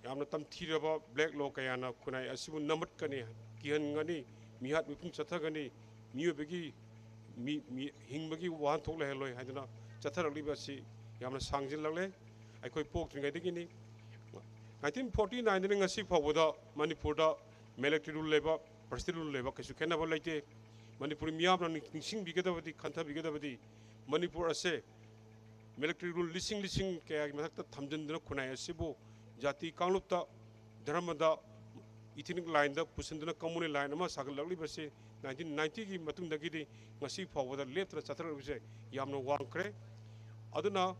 ꯌꯥꯝꯅ ꯇꯝꯊꯤꯔꯕ black law ꯀꯌꯥꯅ ꯈꯨꯟꯅꯥꯏ ꯑꯁꯤꯕꯨ ꯅꯝꯃꯠꯀꯅꯤ, ꯀꯤꯍꯟꯒꯅꯤ, ꯃꯤꯍꯥꯠ ꯃꯤꯄꯨꯡ ꯆꯠꯊꯒꯅꯤ, ꯃꯤꯑꯣꯏꯕꯒꯤ ꯃꯤ, ꯃꯤ ꯍꯤꯡꯕꯒꯤ ꯋꯥꯍꯟꯊꯣꯛ ꯂꯩꯍꯜꯂꯣꯏ ꯍꯥꯏꯗꯨꯅ ꯆꯠꯊꯔꯛꯂꯤꯕ ꯑꯁꯤ ꯌꯥꯝꯅ ꯁꯥꯡꯖꯤꯜꯂꯛꯂꯦ꯫ ꯑꯩꯈꯣꯏ ꯄꯣꯛꯇ꯭ꯔꯤꯉꯩꯗꯒꯤꯅꯤ꯫ ꯅꯥꯏꯟꯇꯤꯟ ꯐꯣꯔꯇꯤ ꯅꯥꯏꯟꯗꯅ ꯉꯁꯤ ꯐꯥꯎꯕꯗ ꯃꯅꯤꯄꯨꯔꯗ military rule ꯂꯩꯕ, presidential rule ꯂꯩꯕ ꯀꯩꯁꯨ ꯈꯦꯠꯅꯕ ꯂꯩꯇꯦ꯫ ꯃꯅꯤꯄꯨꯔ ꯃꯤꯌꯥꯝꯅ ꯅꯤꯡꯁꯤꯡꯕꯤꯒꯗꯕꯗꯤ, ꯈꯟꯊꯕꯤꯒꯗꯕꯗꯤ, ꯃꯅꯤꯄꯨꯔ ꯑꯁꯦ military rule ꯂꯤꯁꯤꯡ ꯂꯤꯁꯤꯡ ꯀꯌꯥꯒꯤ ꯃꯊꯛꯇ ꯊꯝꯖꯤꯟꯗꯨꯅ ꯈꯨꯟꯅꯥꯏ ꯑꯁꯤꯕꯨ ꯖꯥꯇꯤ ꯀꯥꯡꯂꯨꯞꯇ, ꯙꯔꯃꯗ, ethnic lineꯗ ꯄꯨꯁꯤꯟꯗꯨꯅ communal line ꯑꯃ ꯁꯥꯒꯠꯂꯛꯂꯤꯕꯁꯤ ꯅꯥꯏꯟꯇꯤꯟ ꯅꯥꯏꯟꯇꯤꯒꯤ ꯃꯇꯨꯡꯗꯒꯤꯗꯤ ꯉꯁꯤ ꯐꯥꯎꯕꯗ ꯂꯦꯞꯇꯅ ꯆꯠꯊꯔꯛꯂꯤꯕꯁꯦ ꯌꯥꯝꯅ ꯋꯥꯡꯈ꯭ꯔꯦ꯫ ꯑꯗꯨꯅ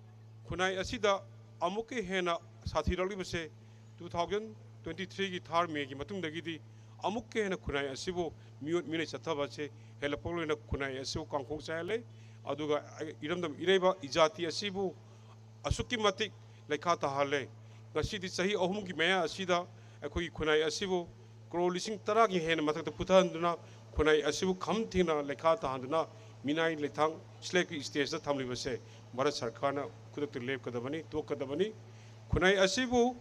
ꯈꯨꯟꯅꯥꯏ ꯑꯁꯤꯗ ꯑꯃꯨꯛꯀ ꯍꯦꯟꯅ ꯁꯥꯊꯤꯔꯛꯂꯤꯕꯁꯦ two thousand twenty threeꯒꯤ third Mayꯒꯤ ꯃꯇꯨꯡꯗꯒꯤꯗꯤ ꯑꯃꯨꯛꯀ ꯍꯦꯟꯅ ꯈꯨꯟꯅꯥꯏ ꯑꯁꯤꯕꯨ ꯃꯤꯑꯣꯠ ꯃꯤꯅꯩ ꯆꯠꯊꯕ ꯑꯁꯤ ꯍꯦꯜꯂꯛꯄ ꯂꯣꯏꯅ ꯈꯨꯟꯅꯥꯏ ꯑꯁꯤꯕꯨ ꯀꯥꯡꯈꯣꯡ ꯆꯥꯏꯍꯜꯂꯦ꯫ ꯑꯗꯨꯒ ꯏꯔꯝꯗꯝ ꯏꯔꯩꯕꯥꯛ ꯏꯖꯥꯇꯤ ꯑꯁꯤꯕꯨ ꯑꯁꯨꯛꯀꯤ ꯃꯇꯤꯛ ꯂꯩꯈꯥ ꯇꯥꯍꯜꯂꯦ꯫ ꯉꯁꯤꯗꯤ ꯆꯍꯤ ꯑꯍꯨꯝꯒꯤ ꯃꯌꯥ ꯑꯁꯤꯗ ꯑꯩꯈꯣꯏꯒꯤ ꯈꯨꯟꯅꯥꯏ ꯑꯁꯤꯕꯨ ꯀ꯭ꯔꯣꯔ ꯂꯤꯁꯤꯡ ꯇꯔꯥꯒꯤ ꯍꯦꯟꯅ ꯃꯊꯛꯇ ꯄꯨꯊꯍꯟꯗꯨꯅ ꯈꯨꯟꯅꯥꯏ ꯑꯁꯤꯕꯨ ꯈꯝ ꯊꯦꯡꯅ ꯂꯩꯈꯥ ꯇꯥꯍꯟꯗꯨꯅ ꯃꯤꯅꯥꯏ ꯂꯩꯊꯥꯡ slaveꯀꯤ stageꯇ ꯊꯝꯂꯤꯕꯁꯦ ꯚꯥꯔꯠ ꯁꯔꯀꯥꯔꯅ ꯈꯨꯗꯛꯇ ꯂꯦꯞꯀꯗꯕꯅꯤ, ꯇꯣꯛꯀꯗꯕꯅꯤ꯫ ꯈꯨꯟꯅꯥꯏ ꯑꯁꯤꯕꯨ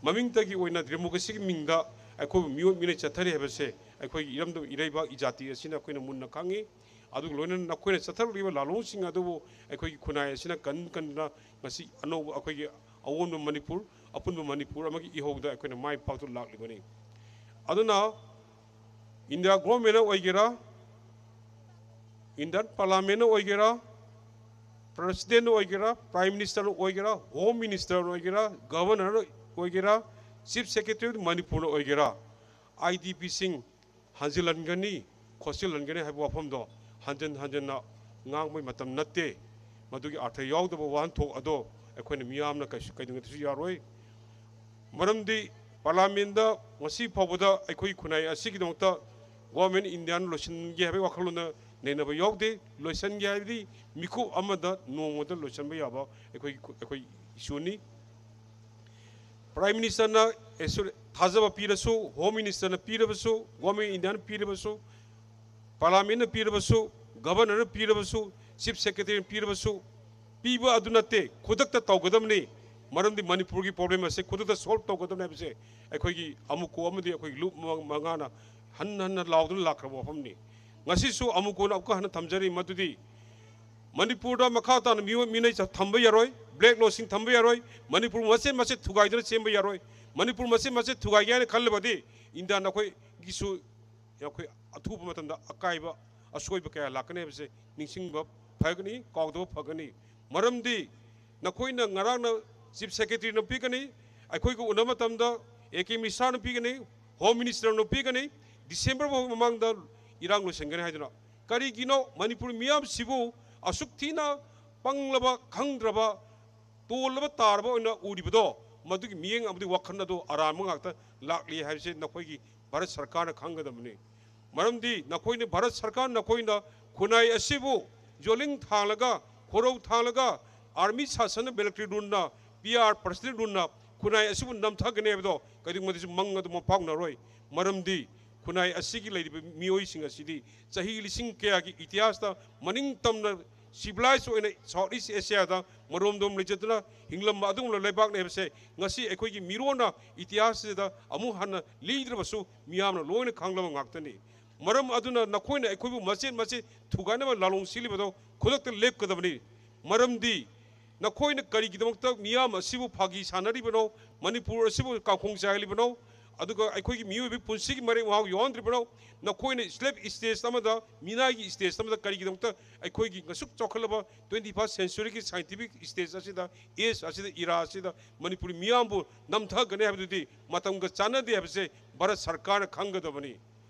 ꯃꯃꯤꯡꯇꯒꯤ ꯑꯣꯏꯅ democracyꯒꯤ ꯃꯤꯡꯗ ꯑꯩꯈꯣꯏꯕꯨ ꯃꯤꯑꯣꯠ ꯃꯤꯅꯩ ꯆꯠꯊꯔꯤ ꯍꯥꯏꯕꯁꯦ ꯑꯩꯈꯣꯏꯒꯤ ꯏꯔꯝꯗꯝ ꯏꯔꯩꯕꯥꯛ ꯏꯖꯥꯇꯤ ꯑꯁꯤꯅ ꯑꯩꯈꯣꯏꯅ ꯃꯨꯟꯅ ꯈꯪꯉꯤ꯫ ꯑꯗꯨꯒ ꯂꯣꯏꯅꯅ ꯅꯈꯣꯏꯅ ꯆꯠꯊꯔꯛꯂꯤꯕ ꯂꯥꯂꯣꯡꯁꯤꯡ ꯑꯗꯨꯕꯨ ꯑꯩꯈꯣꯏꯒꯤ ꯈꯨꯟꯅꯥꯏ ꯑꯁꯤꯅ ꯀꯟ ꯀꯟꯗꯨꯅ ꯉꯁꯤ ꯑꯅꯧꯕ ꯑꯩꯈꯣꯏꯒꯤ ꯑꯑꯣꯟꯕ ꯃꯅꯤꯄꯨꯔ, ꯑꯄꯨꯟꯕ ꯃꯅꯤꯄꯨꯔ ꯑꯃꯒꯤ ꯏꯍꯧꯗ ꯑꯩꯈꯣꯏꯅ ꯃꯥꯏ ꯄꯥꯛꯇꯨꯅ ꯂꯥꯛꯂꯤꯕꯅꯤ꯫ ꯑꯗꯨꯅ India governmentꯅ ꯑꯣꯏꯒꯦꯔꯥ, Indian parliamentꯅ ꯑꯣꯏꯒꯦꯔꯥ, presidentꯅ ꯑꯣꯏꯒꯦꯔꯥ, prime ministerꯅ ꯑꯣꯏꯒꯦꯔꯥ, home ministerꯅ ꯑꯣꯏꯒꯦꯔꯥ, governorꯅ ꯑꯣꯏꯒꯦꯔꯥ, chief secretary ꯃꯅꯤꯄꯨꯔꯅ ꯑꯣꯏꯒꯦꯔꯥ, IDPꯁꯤꯡ ꯍꯟꯖꯤꯜꯍꯟꯒꯅꯤ, ꯈꯣꯠꯆꯤꯜꯍꯟꯒꯅꯤ ꯍꯥꯏꯕ ꯋꯥꯐꯝꯗꯣ ꯍꯟꯖꯤꯟ ꯍꯟꯖꯤꯟꯅ ꯉꯥꯡꯕꯒꯤ ꯃꯇꯝ ꯅꯠꯇꯦ꯫ ꯃꯗꯨꯒꯤ ꯑꯥꯔꯊ ꯌꯥꯎꯗꯕ ꯋꯥꯍꯟꯊꯣꯛ ꯑꯗꯣ ꯑꯩꯈꯣꯏꯅ ꯃꯤꯌꯥꯝꯅ ꯀꯩꯁꯨ, ꯀꯩꯗꯧꯉꯩꯗꯁꯨ ꯌꯥꯔꯣꯏ꯫ ꯃꯔꯝꯗꯤ parliamentꯗ ꯉꯁꯤ ꯐꯥꯎꯕꯗ ꯑꯩꯈꯣꯏ ꯈꯨꯟꯅꯥꯏ ꯑꯁꯤꯒꯤꯗꯃꯛꯇ government Indiaꯅ ꯂꯣꯏꯁꯤꯟꯒꯦ ꯍꯥꯏꯕꯒꯤ ꯋꯥꯈꯜꯂꯣꯟꯗ ꯅꯩꯅꯕ ꯌꯥꯎꯗꯦ꯫ ꯂꯣꯏꯁꯤꯟꯒꯦ ꯍꯥꯏꯕꯗꯤ ꯃꯤꯀꯨꯞ ꯑꯃꯗ ꯅꯣꯡꯃꯗ ꯂꯣꯏꯁꯤꯟꯕ ꯌꯥꯕ ꯑꯩꯈꯣꯏ, ꯑꯩꯈꯣꯏ issueꯅꯤ꯫ Prime ministerꯅ assure-, ꯊꯥꯖꯕ ꯄꯤꯔꯁꯨ, home ministerꯅ ꯄꯤꯔꯕꯁꯨ, government Indiaꯅ ꯄꯤꯔꯕꯁꯨ, parliamentꯅ ꯄꯤꯔꯕꯁꯨ, governorꯅ ꯄꯤꯔꯕꯁꯨ, chief secretaryꯅ ꯄꯤꯔꯕꯁꯨ, ꯄꯤꯕ ꯑꯗꯨ ꯅꯠꯇꯦ, ꯈꯨꯗꯛꯇ ꯇꯧꯒꯗꯕꯅꯤ꯫ ꯃꯔꯝꯗꯤ ꯃꯅꯤꯄꯨꯔꯒꯤ problem ꯑꯁꯦ ꯈꯨꯗꯛꯇ solve ꯇꯧꯒꯗꯕꯅꯤ ꯍꯥꯏꯕꯁꯦ ꯑꯩꯈꯣꯏꯒꯤ ꯑꯃꯨꯀꯣ ꯑꯃꯗꯤ ꯑꯩꯈꯣꯏꯒꯤ ꯂꯨꯞ ꯃ-, ꯃꯉꯥꯅ ꯍꯟꯅ ꯍꯟꯅ ꯂꯥꯎꯗꯨꯅ ꯂꯥꯛꯈ꯭ꯔꯕ ꯋꯥꯐꯝꯅꯤ꯫ ꯉꯁꯤꯁꯨ ꯑꯃꯨꯀꯣꯅ ꯑꯃꯨꯛꯀ ꯍꯟꯅ ꯊꯝꯖꯔꯤ ꯃꯗꯨꯗꯤ ꯃꯅꯤꯄꯨꯔꯗ ꯃꯈꯥ ꯇꯥꯅ ꯃꯤꯑꯣꯏ ꯃꯤꯅꯩ ꯊꯝꯕ ꯌꯥꯔꯣꯏ, ꯕ꯭ꯂꯦꯛ ꯂꯣꯁꯤꯡ ꯊꯝꯕ ꯌꯥꯔꯣꯏ, ꯃꯅꯤꯄꯨꯔ ꯃꯆꯦꯠ ꯃꯆꯦꯠ ꯊꯨꯒꯥꯏꯗꯨꯅ ꯆꯦꯟꯕ ꯌꯥꯔꯣꯏ꯫ ꯃꯅꯤꯄꯨꯔ ꯃꯆꯦꯠ ꯃꯆꯦꯠ ꯊꯨꯒꯥꯏꯒꯦ ꯍꯥꯏꯅ ꯈꯜꯂꯕꯗꯤ ꯏꯟꯗꯤꯌꯥ ꯅꯈꯣꯏꯒꯤꯁꯨ ꯅꯈꯣꯏ ꯑꯊꯨꯕ ꯃꯇꯝꯗ ꯑꯀꯥꯏꯕ ꯑꯁꯣꯏꯕ ꯀꯌꯥ ꯂꯥꯛꯀꯅꯤ ꯍꯥꯏꯕꯁꯦ ꯅꯤꯡꯁꯤꯡꯕ ꯐꯒꯅꯤ, ꯀꯥꯎꯗꯕ ꯐꯒꯅꯤ꯫ ꯃꯔꯝꯗꯤ ꯅꯈꯣꯏꯅ ꯉꯔꯥꯡꯅ ꯆꯤꯐ ꯁꯦꯀ꯭ꯔꯦꯇꯔꯤꯅ ꯄꯤꯒꯅꯤ, ꯑꯩꯈꯣꯏꯒ ꯎꯅꯕ ꯃꯇꯝꯗ ꯑꯦ ꯀꯦ ꯃꯤꯁ꯭ꯔꯥꯅ ꯄꯤꯒꯅꯤ, ꯍꯣꯝ ꯃꯤꯅꯤꯁꯇꯔꯅ ꯄꯤꯒꯅꯤ, ꯗꯤꯁꯦꯝꯕꯔ ꯐꯥꯎ ꯃꯃꯥꯡꯗ ꯏꯔꯥꯡ ꯂꯣꯏꯁꯤꯟꯒꯅꯤ ꯍꯥꯏꯗꯨꯅ꯫ ꯀꯔꯤꯒꯤꯅꯣ ꯃꯅꯤꯄꯨꯔ ꯃꯤꯌꯥꯝꯁꯤꯕꯨ ꯑꯁꯨꯛ ꯊꯤꯅ ꯄꯪꯂꯕ, ꯈꯪꯗ꯭ꯔꯕ, ꯇꯣꯜꯂꯕ ꯇꯥꯔꯕ ꯑꯣꯏꯅ ꯎꯔꯤꯕꯗꯣ, ꯃꯗꯨꯒꯤ ꯃꯤꯠꯌꯦꯡ ꯑꯃꯗꯤ ꯋꯥꯈꯜ ꯑꯗꯨ ꯑꯔꯥꯟꯕ ꯉꯥꯛꯇ ꯂꯥꯛꯂꯤ ꯍꯥꯏꯕꯁꯤ ꯅꯈꯣꯏꯒꯤ ꯚꯥꯔꯠ ꯁꯔꯀꯥꯔꯅ ꯈꯪꯒꯗꯕꯅꯤ꯫ ꯃꯔꯝꯗꯤ ꯅꯈꯣꯏꯅ, ꯚꯥꯔꯠ ꯁꯔꯀꯥꯔ, ꯅꯈꯣꯏꯅ ꯈꯨꯟꯅꯥꯏ ꯑꯁꯤꯕꯨ ꯖꯣꯂꯤꯡ ꯊꯥꯡꯂꯒ, ꯈꯣꯔꯧ ꯊꯥꯡꯂꯒ, ꯑꯥꯔꯃꯤ ꯁꯥꯁꯟꯅ ꯃꯤꯂꯤꯇꯔꯤ ꯔꯨꯜꯅ, ꯄꯤ ꯑꯥꯔ ꯄ꯭ꯔꯁꯤꯗꯦꯟ ꯔꯨꯜꯅ ꯈꯨꯟꯅꯥꯏ ꯑꯁꯤꯕꯨ ꯅꯝꯊꯒꯅꯤ ꯍꯥꯏꯕꯗꯣ ꯀꯩꯗꯧꯉꯩꯗꯁꯨ ꯃꯪ ꯑꯗꯨ ꯃꯪꯐꯥꯎꯅꯔꯣꯏ꯫ ꯃꯔꯝꯗꯤ ꯈꯨꯟꯅꯥꯏ ꯑꯁꯤꯒꯤ ꯂꯩꯔꯤꯕ ꯃꯤꯑꯣꯏꯁꯤꯡ ꯑꯁꯤꯗꯤ ꯆꯍꯤ ꯂꯤꯁꯤꯡ ꯀꯌꯥꯒꯤ ꯏꯇꯤꯍꯥꯁꯇ ꯃꯅꯤꯡ ꯇꯝꯅ ꯁꯤꯚꯤꯂꯥꯏꯖ ꯑꯣꯏꯅ ꯁꯥꯎꯠ ꯏꯁ ꯑꯦꯁꯤꯌꯥꯗ ꯃꯔꯣꯝꯗꯣꯝ ꯂꯩꯖꯗꯨꯅ ꯍꯤꯡꯂꯝꯕ ꯑꯗꯨꯒꯨꯝꯂꯕ ꯂꯩꯕꯥꯛꯅꯤ ꯍꯥꯏꯕꯁꯦ ꯉꯁꯤ ꯑꯩꯈꯣꯏꯒꯤ ꯃꯤꯔꯣꯟꯅ ꯏꯇꯤꯍꯥꯁꯁꯤꯗ ꯑꯃꯨꯛ ꯍꯟꯅ ꯂꯤꯗ꯭ꯔꯕꯁꯨ ꯃꯤꯌꯥꯝꯅ ꯂꯣꯏꯅ ꯈꯪꯂꯕ ꯉꯥꯛꯇꯅꯤ꯫ ꯃꯔꯝ ꯑꯗꯨꯅ ꯅꯈꯣꯏꯅ ꯑꯩꯈꯣꯏꯕꯨ ꯃꯆꯦꯠ ꯃꯆꯦꯠ ꯊꯨꯒꯥꯏꯅꯕ ꯂꯥꯂꯣꯡ ꯁꯤꯜꯂꯤꯕꯗꯣ ꯈꯨꯗꯛꯇ ꯂꯦꯞꯀꯗꯕꯅꯤ꯫ ꯃꯔꯝꯗꯤ ꯅꯈꯣꯏꯅ ꯀꯔꯤꯒꯤꯗꯃꯛꯇ ꯃꯤꯌꯥꯝ ꯑꯁꯤꯕꯨ ꯐꯥꯒꯤ ꯁꯥꯟꯅꯔꯤꯕꯅꯣ? ꯃꯅꯤꯄꯨꯔ ꯑꯁꯤꯕꯨ ꯀꯥꯡꯈꯣꯡ ꯆꯥꯏꯍꯜꯂꯤꯕꯅꯣ? ꯑꯗꯨꯒ ꯑꯩꯈꯣꯏꯒꯤ ꯃꯤꯑꯣꯏꯕꯒꯤ ꯄꯨꯟꯁꯤꯒꯤ ꯃꯔꯦꯛ ꯃꯍꯥꯎ ꯌꯧꯍꯟꯗ꯭ꯔꯤꯕꯅꯣ? ꯅꯈꯣꯏꯅ ꯁ꯭ꯂꯦꯞ ꯁ꯭ꯇꯦꯖ ꯑꯃꯗ, ꯃꯤꯅꯥꯏꯒꯤ ꯁ꯭ꯇꯦꯖ ꯑꯃꯗ ꯀꯔꯤꯒꯤꯗꯃꯛꯇ ꯑꯩꯈꯣꯏꯒꯤ ꯑꯁꯨꯛ ꯆꯥꯎꯈꯠꯂꯕ ꯇ꯭ꯋꯦꯟꯇꯤ ꯐꯥꯔꯁ ꯁꯦꯟꯆꯨꯔꯤꯒꯤ ꯁꯥꯏꯟꯇꯤꯐꯤꯛ ꯁ꯭ꯇꯦꯖ ꯑꯁꯤꯗ, ꯑꯦꯖ ꯑꯁꯤꯗ, ꯏꯔꯥ ꯑꯁꯤꯗ ꯃꯅꯤꯄꯨꯔꯤ ꯃꯤꯌꯥꯝꯕꯨ ꯅꯝꯊꯒꯅꯤ ꯍꯥꯏꯕꯗꯨꯗꯤ ꯃꯇꯝꯒ ꯆꯥꯟꯅꯗꯦ ꯍꯥꯏꯕꯁꯦ ꯚꯥꯔꯠ ꯁꯔꯀꯥꯔꯅ ꯈꯪꯒꯗꯕꯅꯤ꯫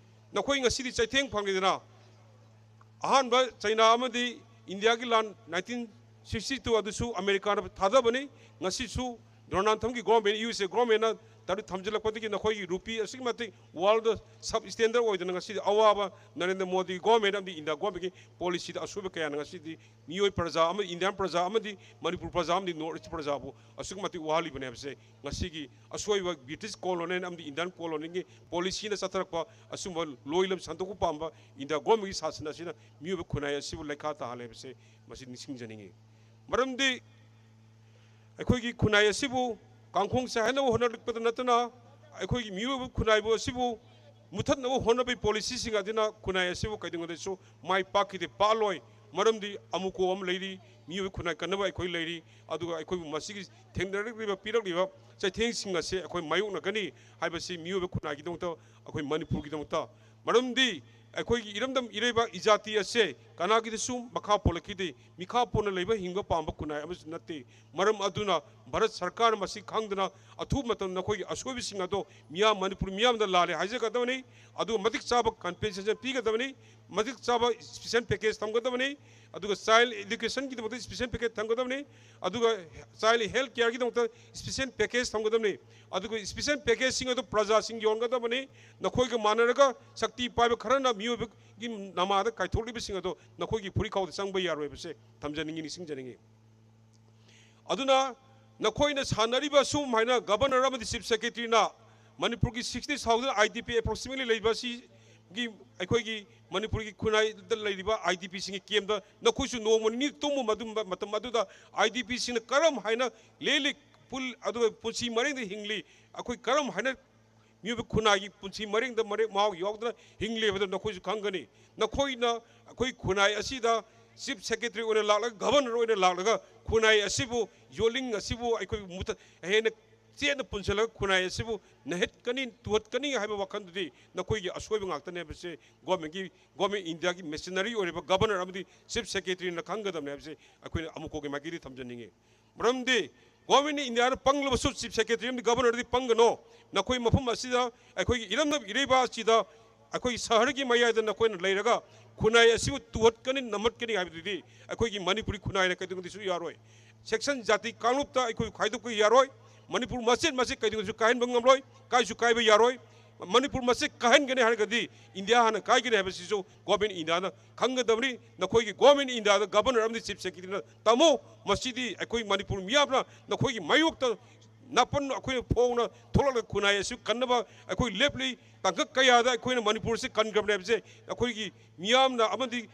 ꯅꯈꯣꯏ ꯉꯁꯤꯗꯤ ꯆꯩꯊꯦꯡ ꯐꯪꯂꯤꯗꯅ꯫ ꯑꯍꯥꯟꯕ ꯆꯩꯅꯥ ꯑꯃꯗꯤ ꯏꯟꯗꯤꯌꯥꯒꯤ ꯂꯥꯟ ꯅꯥꯏꯟꯇꯤꯟ ꯁꯤꯛꯁꯇꯤ ꯇꯨ ꯑꯗꯨꯁꯨ ꯑꯃꯦꯔꯤꯀꯥꯅ ꯊꯥꯗꯕꯅꯤ꯫ ꯉꯁꯤꯁꯨ ꯗꯣꯅꯥꯜꯗ ꯇ꯭ꯔꯝꯞꯀꯤ ꯒꯣꯔꯃꯦꯟ, ꯌꯨ ꯑꯦꯁ ꯑꯦ ꯒꯣꯔꯃꯦꯟꯅ ꯇꯥꯔꯤꯐ ꯊꯝꯖꯤꯜꯂꯛꯄꯗꯒꯤ ꯅꯈꯣꯏꯒꯤ ꯔꯨꯄꯤ ꯑꯁꯨꯛꯀꯤ ꯃꯇꯤꯛ ꯋꯥꯔꯜꯗ ꯁꯕ ꯁ꯭ꯇꯦꯟꯗꯔ ꯑꯣꯏꯗꯅ ꯉꯁꯤꯗꯤ ꯑꯋꯥꯕ ꯅꯔꯦꯟꯗ꯭ꯔ ꯃꯣꯗꯤ ꯒꯣꯔꯃꯦꯟ ꯑꯃꯗꯤ ꯏꯟꯗꯤꯌꯥ ꯒꯣꯔꯃꯦꯟꯒꯤ ꯄꯣꯂꯤꯁꯤꯗ ꯑꯁꯣꯏꯕ ꯀꯌꯥꯅ ꯉꯁꯤꯗꯤ ꯃꯤꯑꯣꯏ ꯄ꯭ꯔꯖꯥ ꯑꯃꯗꯤ ꯏꯟꯗꯤꯌꯥꯟ ꯄ꯭ꯔꯖꯥ ꯑꯃꯗꯤ ꯃꯅꯤꯄꯨꯔ ꯄ꯭ꯔꯖꯥ ꯑꯃꯗꯤ ꯅꯣꯔꯠ ꯏꯁ ꯄ꯭ꯔꯖꯥꯕꯨ ꯑꯁꯨꯛꯀꯤ ꯃꯇꯤꯛ ꯋꯥꯍꯜꯂꯤꯕꯅꯦ ꯍꯥꯏꯕꯁꯦ ꯉꯁꯤꯒꯤ ꯑꯁꯣꯏꯕ ꯕ꯭ꯔꯤꯇꯤꯁ ꯀꯣꯂꯣꯅꯤꯌꯦꯜ ꯑꯃꯗꯤ ꯏꯟꯗꯤꯌꯥꯟ ꯀꯣꯂꯣꯅꯤꯌꯦꯜꯒꯤ ꯄꯣꯂꯤꯁꯤꯅ ꯆꯠꯊꯔꯛꯄ ꯑꯁꯨꯝꯕ ꯂꯣꯏ ꯂꯝ ꯁꯟꯗꯣꯛꯄ ꯄꯥꯝꯕ ꯏꯟꯗꯤꯌꯥ ꯒꯣꯔꯃꯦꯟꯒꯤ ꯁꯥꯁꯟ ꯑꯁꯤꯅ ꯃꯤꯑꯣꯏꯕ ꯈꯨꯟꯅꯥꯏ ꯑꯁꯤꯕꯨ ꯂꯩꯈꯥ ꯇꯥꯍꯜꯂꯦ ꯍꯥꯏꯕꯁꯦ ꯃꯁꯤ ꯅꯤꯡꯁꯤꯡꯖꯅꯤꯡꯏ꯫ ꯃꯔꯝꯗꯤ ꯑꯩꯈꯣꯏꯒꯤ ꯈꯨꯟꯅꯥꯏ ꯑꯁꯤꯕꯨ ꯀꯥꯡꯈꯣꯡ ꯆꯥꯏꯍꯟꯅꯕ ꯍꯣꯠꯅꯔꯛꯄꯗ ꯅꯠꯇꯅ ꯑꯩꯈꯣꯏꯒꯤ ꯃꯤꯑꯣꯏꯕ ꯈꯨꯟꯅꯥꯏꯕꯨ ꯑꯁꯤꯕꯨ ꯃꯨꯊꯠꯅꯕ ꯍꯣꯠꯅꯕꯒꯤ ꯄꯣꯂꯤꯁꯤꯁꯤꯡ ꯑꯗꯨꯅ ꯈꯨꯟꯅꯥꯏ ꯑꯁꯤꯕꯨ ꯀꯩꯗꯧꯉꯩꯗꯁꯨ ꯃꯥꯏ ꯄꯥꯛꯈꯤꯗꯦ, ꯄꯥꯛꯂꯣꯏ꯫ ꯃꯔꯝꯗꯤ ꯑꯃꯨꯀꯣ ꯑꯃ ꯂꯩꯔꯤ, ꯃꯤꯑꯣꯏꯕ ꯈꯨꯟꯅꯥꯏ ꯀꯟꯅꯕ ꯑꯩꯈꯣꯏ ꯂꯩꯔꯤ꯫ ꯑꯗꯨꯒ ꯑꯩꯈꯣꯏꯕꯨ ꯃꯁꯤꯒꯤ ꯊꯦꯡꯅꯔꯛꯂꯤꯕ, ꯄꯤꯔꯛꯂꯤꯕ ꯆꯩꯊꯦꯡꯁꯤꯡ ꯑꯁꯦ ꯑꯩꯈꯣꯏ ꯃꯥꯌꯣꯛꯅꯒꯅꯤ ꯍꯥꯏꯕꯁꯤ ꯃꯤꯑꯣꯏꯕ ꯈꯨꯟꯅꯥꯏꯒꯤꯗꯃꯛꯇ ꯑꯩꯈꯣꯏ ꯃꯅꯤꯄꯨꯔꯒꯤꯗꯃꯛꯇ꯫ ꯃꯔꯝꯗꯤ ꯑꯩꯈꯣꯏꯒꯤ ꯏꯔꯝꯗꯝ ꯏꯔꯩꯕꯥꯛ ꯏꯖꯥꯇꯤ ꯑꯁꯦ ꯀꯅꯥꯒꯤꯗꯁꯨ ꯃꯈꯥ ꯄꯣꯜꯂꯛꯈꯤꯗꯦ, ꯃꯤꯈꯥ ꯄꯣꯟꯅ ꯂꯩꯕ ꯍꯤꯡꯕ ꯄꯥꯝꯕ ꯈꯨꯟꯅꯥꯏ ꯑꯃꯁꯨ ꯅꯠꯇꯦ꯫ ꯃꯔꯝ ꯑꯗꯨꯅ ꯚꯥꯔꯠ ꯁꯔꯀꯥꯔꯅ ꯃꯁꯤ ꯈꯪꯗꯅ ꯑꯊꯨꯕ ꯃꯇꯝꯗ ꯅꯈꯣꯏꯒꯤ ꯑꯁꯣꯏꯕꯁꯤꯡ ꯑꯗꯣ ꯃꯤꯌꯥꯝ, ꯃꯅꯤꯄꯨꯔ ꯃꯤꯌꯥꯝꯗ ꯂꯥꯜꯂꯦ ꯍꯥꯏꯖꯒꯗꯕꯅꯤ꯫ ꯑꯗꯨꯒ ꯃꯇꯤꯛ ꯆꯥꯕ compensation ꯄꯤꯒꯗꯕꯅꯤ, ꯃꯇꯤꯛ ꯆꯥꯕ special package ꯊꯝꯒꯗꯕꯅꯤ꯫ ꯑꯗꯨꯒ child educationꯒꯤꯗꯃꯛꯇ special package ꯊꯝꯒꯗꯕꯅꯤ꯫ ꯑꯗꯨꯒ child health careꯒꯤꯗꯃꯛꯇ special package ꯊꯝꯒꯗꯕꯅꯤ꯫ ꯑꯗꯨꯒ special packageꯁꯤꯡ ꯑꯗꯨ ꯄ꯭ꯔꯖꯥꯁꯤꯡ ꯌꯣꯟꯒꯗꯕꯅꯤ꯫ ꯅꯈꯣꯏꯒ ꯃꯥꯟꯅꯔꯒ ꯁꯛꯇꯤ ꯄꯥꯏꯕ ꯈꯔꯅ ꯃꯤꯑꯣꯏꯕꯒꯤ ꯅꯃꯥꯗ ꯀꯥꯏꯊꯣꯛꯂꯤꯕꯁꯤꯡ ꯑꯗꯨ ꯅꯈꯣꯏꯒꯤ ꯐꯨꯔꯤꯈꯥꯎꯗ ꯆꯪꯕ ꯌꯥꯔꯣꯏ ꯍꯥꯏꯕꯁꯦ ꯊꯝꯖꯅꯤꯡꯉꯤ, ꯅꯤꯡꯁꯤꯡꯖꯅꯤꯡꯉꯤ꯫ ꯑꯗꯨꯅ ꯅꯈꯣꯏꯅ ꯁꯥꯟꯅꯔꯤꯕ ꯁꯨꯝ ꯍꯥꯏꯅ Governor ꯑꯃꯗꯤ Chief Secretaryꯅ ꯃꯅꯤꯄꯨꯔꯒꯤ sixty thousand IDP approximately ꯂꯩꯕ ꯑꯁꯤꯒꯤ ꯑꯩꯈꯣꯏꯒꯤ ꯃꯅꯤꯄꯨꯔꯒꯤ ꯈꯨꯟꯅꯥꯏꯗ ꯂꯩꯔꯤꯕ IDPꯁꯤꯡꯒꯤ campꯇ ꯅꯈꯣꯏꯁꯨ ꯅꯣꯡꯃ ꯅꯤꯅꯤ ꯇꯨꯝꯕ ꯃꯇꯝ, ꯃꯇꯝ ꯑꯗꯨꯗ IDPꯁꯤꯡꯅ ꯀꯔꯝ ꯍꯥꯏꯅ ꯂꯦꯜꯂꯤ, ꯄꯨꯜ-, ꯑꯗꯨꯒ ꯄꯨꯟꯁꯤ ꯃꯔꯦꯡꯗ ꯍꯤꯡꯂꯤ, ꯑꯩꯈꯣꯏ ꯀꯔꯝ ꯍꯥꯏꯅ ꯃꯤꯑꯣꯏꯕ ꯈꯨꯟꯅꯥꯏꯒꯤ ꯄꯨꯟꯁꯤ ꯃꯔꯦꯡꯗ ꯃꯔꯦꯛ ꯃꯍꯥꯎ ꯌꯥꯎꯗꯅ ꯍꯤꯡꯂꯤ ꯍꯥꯏꯕꯗꯨ ꯅꯈꯣꯏꯁꯨ ꯈꯪꯒꯅꯤ꯫ ꯅꯈꯣꯏꯅ ꯑꯩꯈꯣꯏ ꯈꯨꯟꯅꯥꯏ ꯑꯁꯤꯗ Chief Secretary ꯑꯣꯏꯅ ꯂꯥꯛꯂꯒ, Governor ꯑꯣꯏꯅ ꯂꯥꯛꯂꯒ ꯈꯨꯟꯅꯥꯏ ꯑꯁꯤꯕꯨ, ꯌꯣꯜꯂꯤꯡ ꯑꯁꯤꯕꯨ ꯑꯩꯈꯣꯏ ꯃꯨꯊꯠ-, ꯍꯦꯟꯅ ꯆꯦꯠꯅ ꯄꯨꯟꯁꯤꯜꯂꯒ ꯈꯨꯟꯅꯥꯏ ꯑꯁꯤꯕꯨ ꯅꯩꯍꯠꯀꯅꯤ, ꯇꯨꯍꯠꯀꯅꯤ ꯍꯥꯏꯕ ꯋꯥꯈꯜꯗꯨꯗꯤ ꯅꯈꯣꯏꯒꯤ ꯑꯁꯣꯏꯕ ꯉꯥꯛꯇꯅꯦ ꯍꯥꯏꯕꯁꯦ governmentꯀꯤ, government Indiaꯒꯤ machinery ꯑꯣꯏꯔꯤꯕ Governor ꯑꯃꯗꯤ Chief Secretaryꯅ ꯈꯪꯒꯗꯕꯅꯦ ꯍꯥꯏꯕꯁꯦ ꯑꯩꯈꯣꯏꯅ ꯑꯃꯨꯛꯀꯣꯒꯤ ꯃꯥꯏꯀꯩꯗꯒꯤ ꯊꯝꯖꯅꯤꯡꯉꯤ꯫ ꯃꯔꯝꯗꯤ government Indiaꯅ ꯄꯪꯂꯕꯁꯨ Chief Secretary ꯑꯃꯗꯤ Governorꯗꯤ ꯄꯪꯒꯅꯣ꯫ ꯅꯈꯣꯏ ꯃꯐꯝ ꯑꯁꯤꯗ ꯑꯩꯈꯣꯏꯒꯤ ꯏꯔꯝꯗꯝ ꯏꯔꯩꯕꯥꯛ ꯑꯁꯤꯗ ꯑꯩꯈꯣꯏꯒꯤ ꯁꯍꯔꯒꯤ ꯃꯌꯥꯏꯗ ꯅꯈꯣꯏꯅ ꯂꯩꯔꯒ ꯈꯨꯟꯅꯥꯏ ꯑꯁꯤꯕꯨ ꯇꯨꯍꯠꯀꯅꯤ, ꯅꯝꯍꯠꯀꯅꯤ ꯍꯥꯏꯕꯗꯨꯗꯤ ꯑꯩꯈꯣꯏꯒꯤ ꯃꯅꯤꯄꯨꯔꯤ ꯈꯨꯟꯅꯥꯏꯅ ꯀꯩꯗꯧꯉꯩꯗꯁꯨ ꯌꯥꯔꯣꯏ꯫ Section ꯖꯥꯇꯤ ꯀꯥꯡꯂꯨꯞꯇ ꯑꯩꯈꯣꯏ ꯈꯥꯏꯗꯣꯛꯄ ꯌꯥꯔꯣꯏ꯫ ꯃꯅꯤꯄꯨꯔ ꯃꯆꯦꯠ ꯃꯆꯦꯠ ꯀꯩꯗꯧꯉꯩꯗꯁꯨ ꯀꯥꯏꯍꯟꯕ ꯉꯝꯂꯣꯏ, ꯀꯥꯏꯁꯨ ꯀꯥꯏꯕ ꯌꯥꯔꯣꯏ꯫ ꯃꯅꯤꯄꯨꯔ ꯃꯆꯦꯠ ꯀꯥꯏꯍꯟꯒꯅꯤ ꯍꯥꯏꯔꯒꯗꯤ ꯏꯟꯗꯤꯌꯥ ꯍꯥꯟꯅ ꯀꯥꯏꯒꯅꯤ ꯍꯥꯏꯕꯁꯤꯁꯨ government Indiaꯅ ꯈꯪꯒꯗꯕꯅꯤ꯫ ꯅꯈꯣꯏꯒꯤ government Indiaꯗ Governor ꯑꯃꯗꯤ Chief Secretaryꯅ ꯇꯝꯃꯨ꯫ ꯃꯁꯤꯗꯤ ꯑꯩꯈꯣꯏ ꯃꯅꯤꯄꯨꯔ ꯃꯤꯌꯥꯝꯅ ꯅꯈꯣꯏꯒꯤ ꯃꯥꯌꯣꯛꯇ ꯅꯥꯄꯟ ꯑꯩꯈꯣꯏꯅ ꯐꯣꯡꯅ ꯊꯣꯛꯂꯛꯂꯒ ꯈꯨꯟꯅꯥꯏ ꯑꯁꯤ ꯀꯟꯅꯕ ꯑꯩꯈꯣꯏ ꯂꯦꯞꯂꯤ꯫ ꯇꯥꯡꯀꯛ ꯀꯌꯥꯗ ꯑꯩꯈꯣꯏꯅ ꯃꯅꯤꯄꯨꯔ ꯑꯁꯤ ꯀꯟꯈ꯭ꯔꯕꯅꯤ ꯍꯥꯏꯕꯁꯦ ꯑꯩꯈꯣꯏꯒꯤ ꯃꯤꯌꯥꯝꯅ ꯑꯃꯗꯤ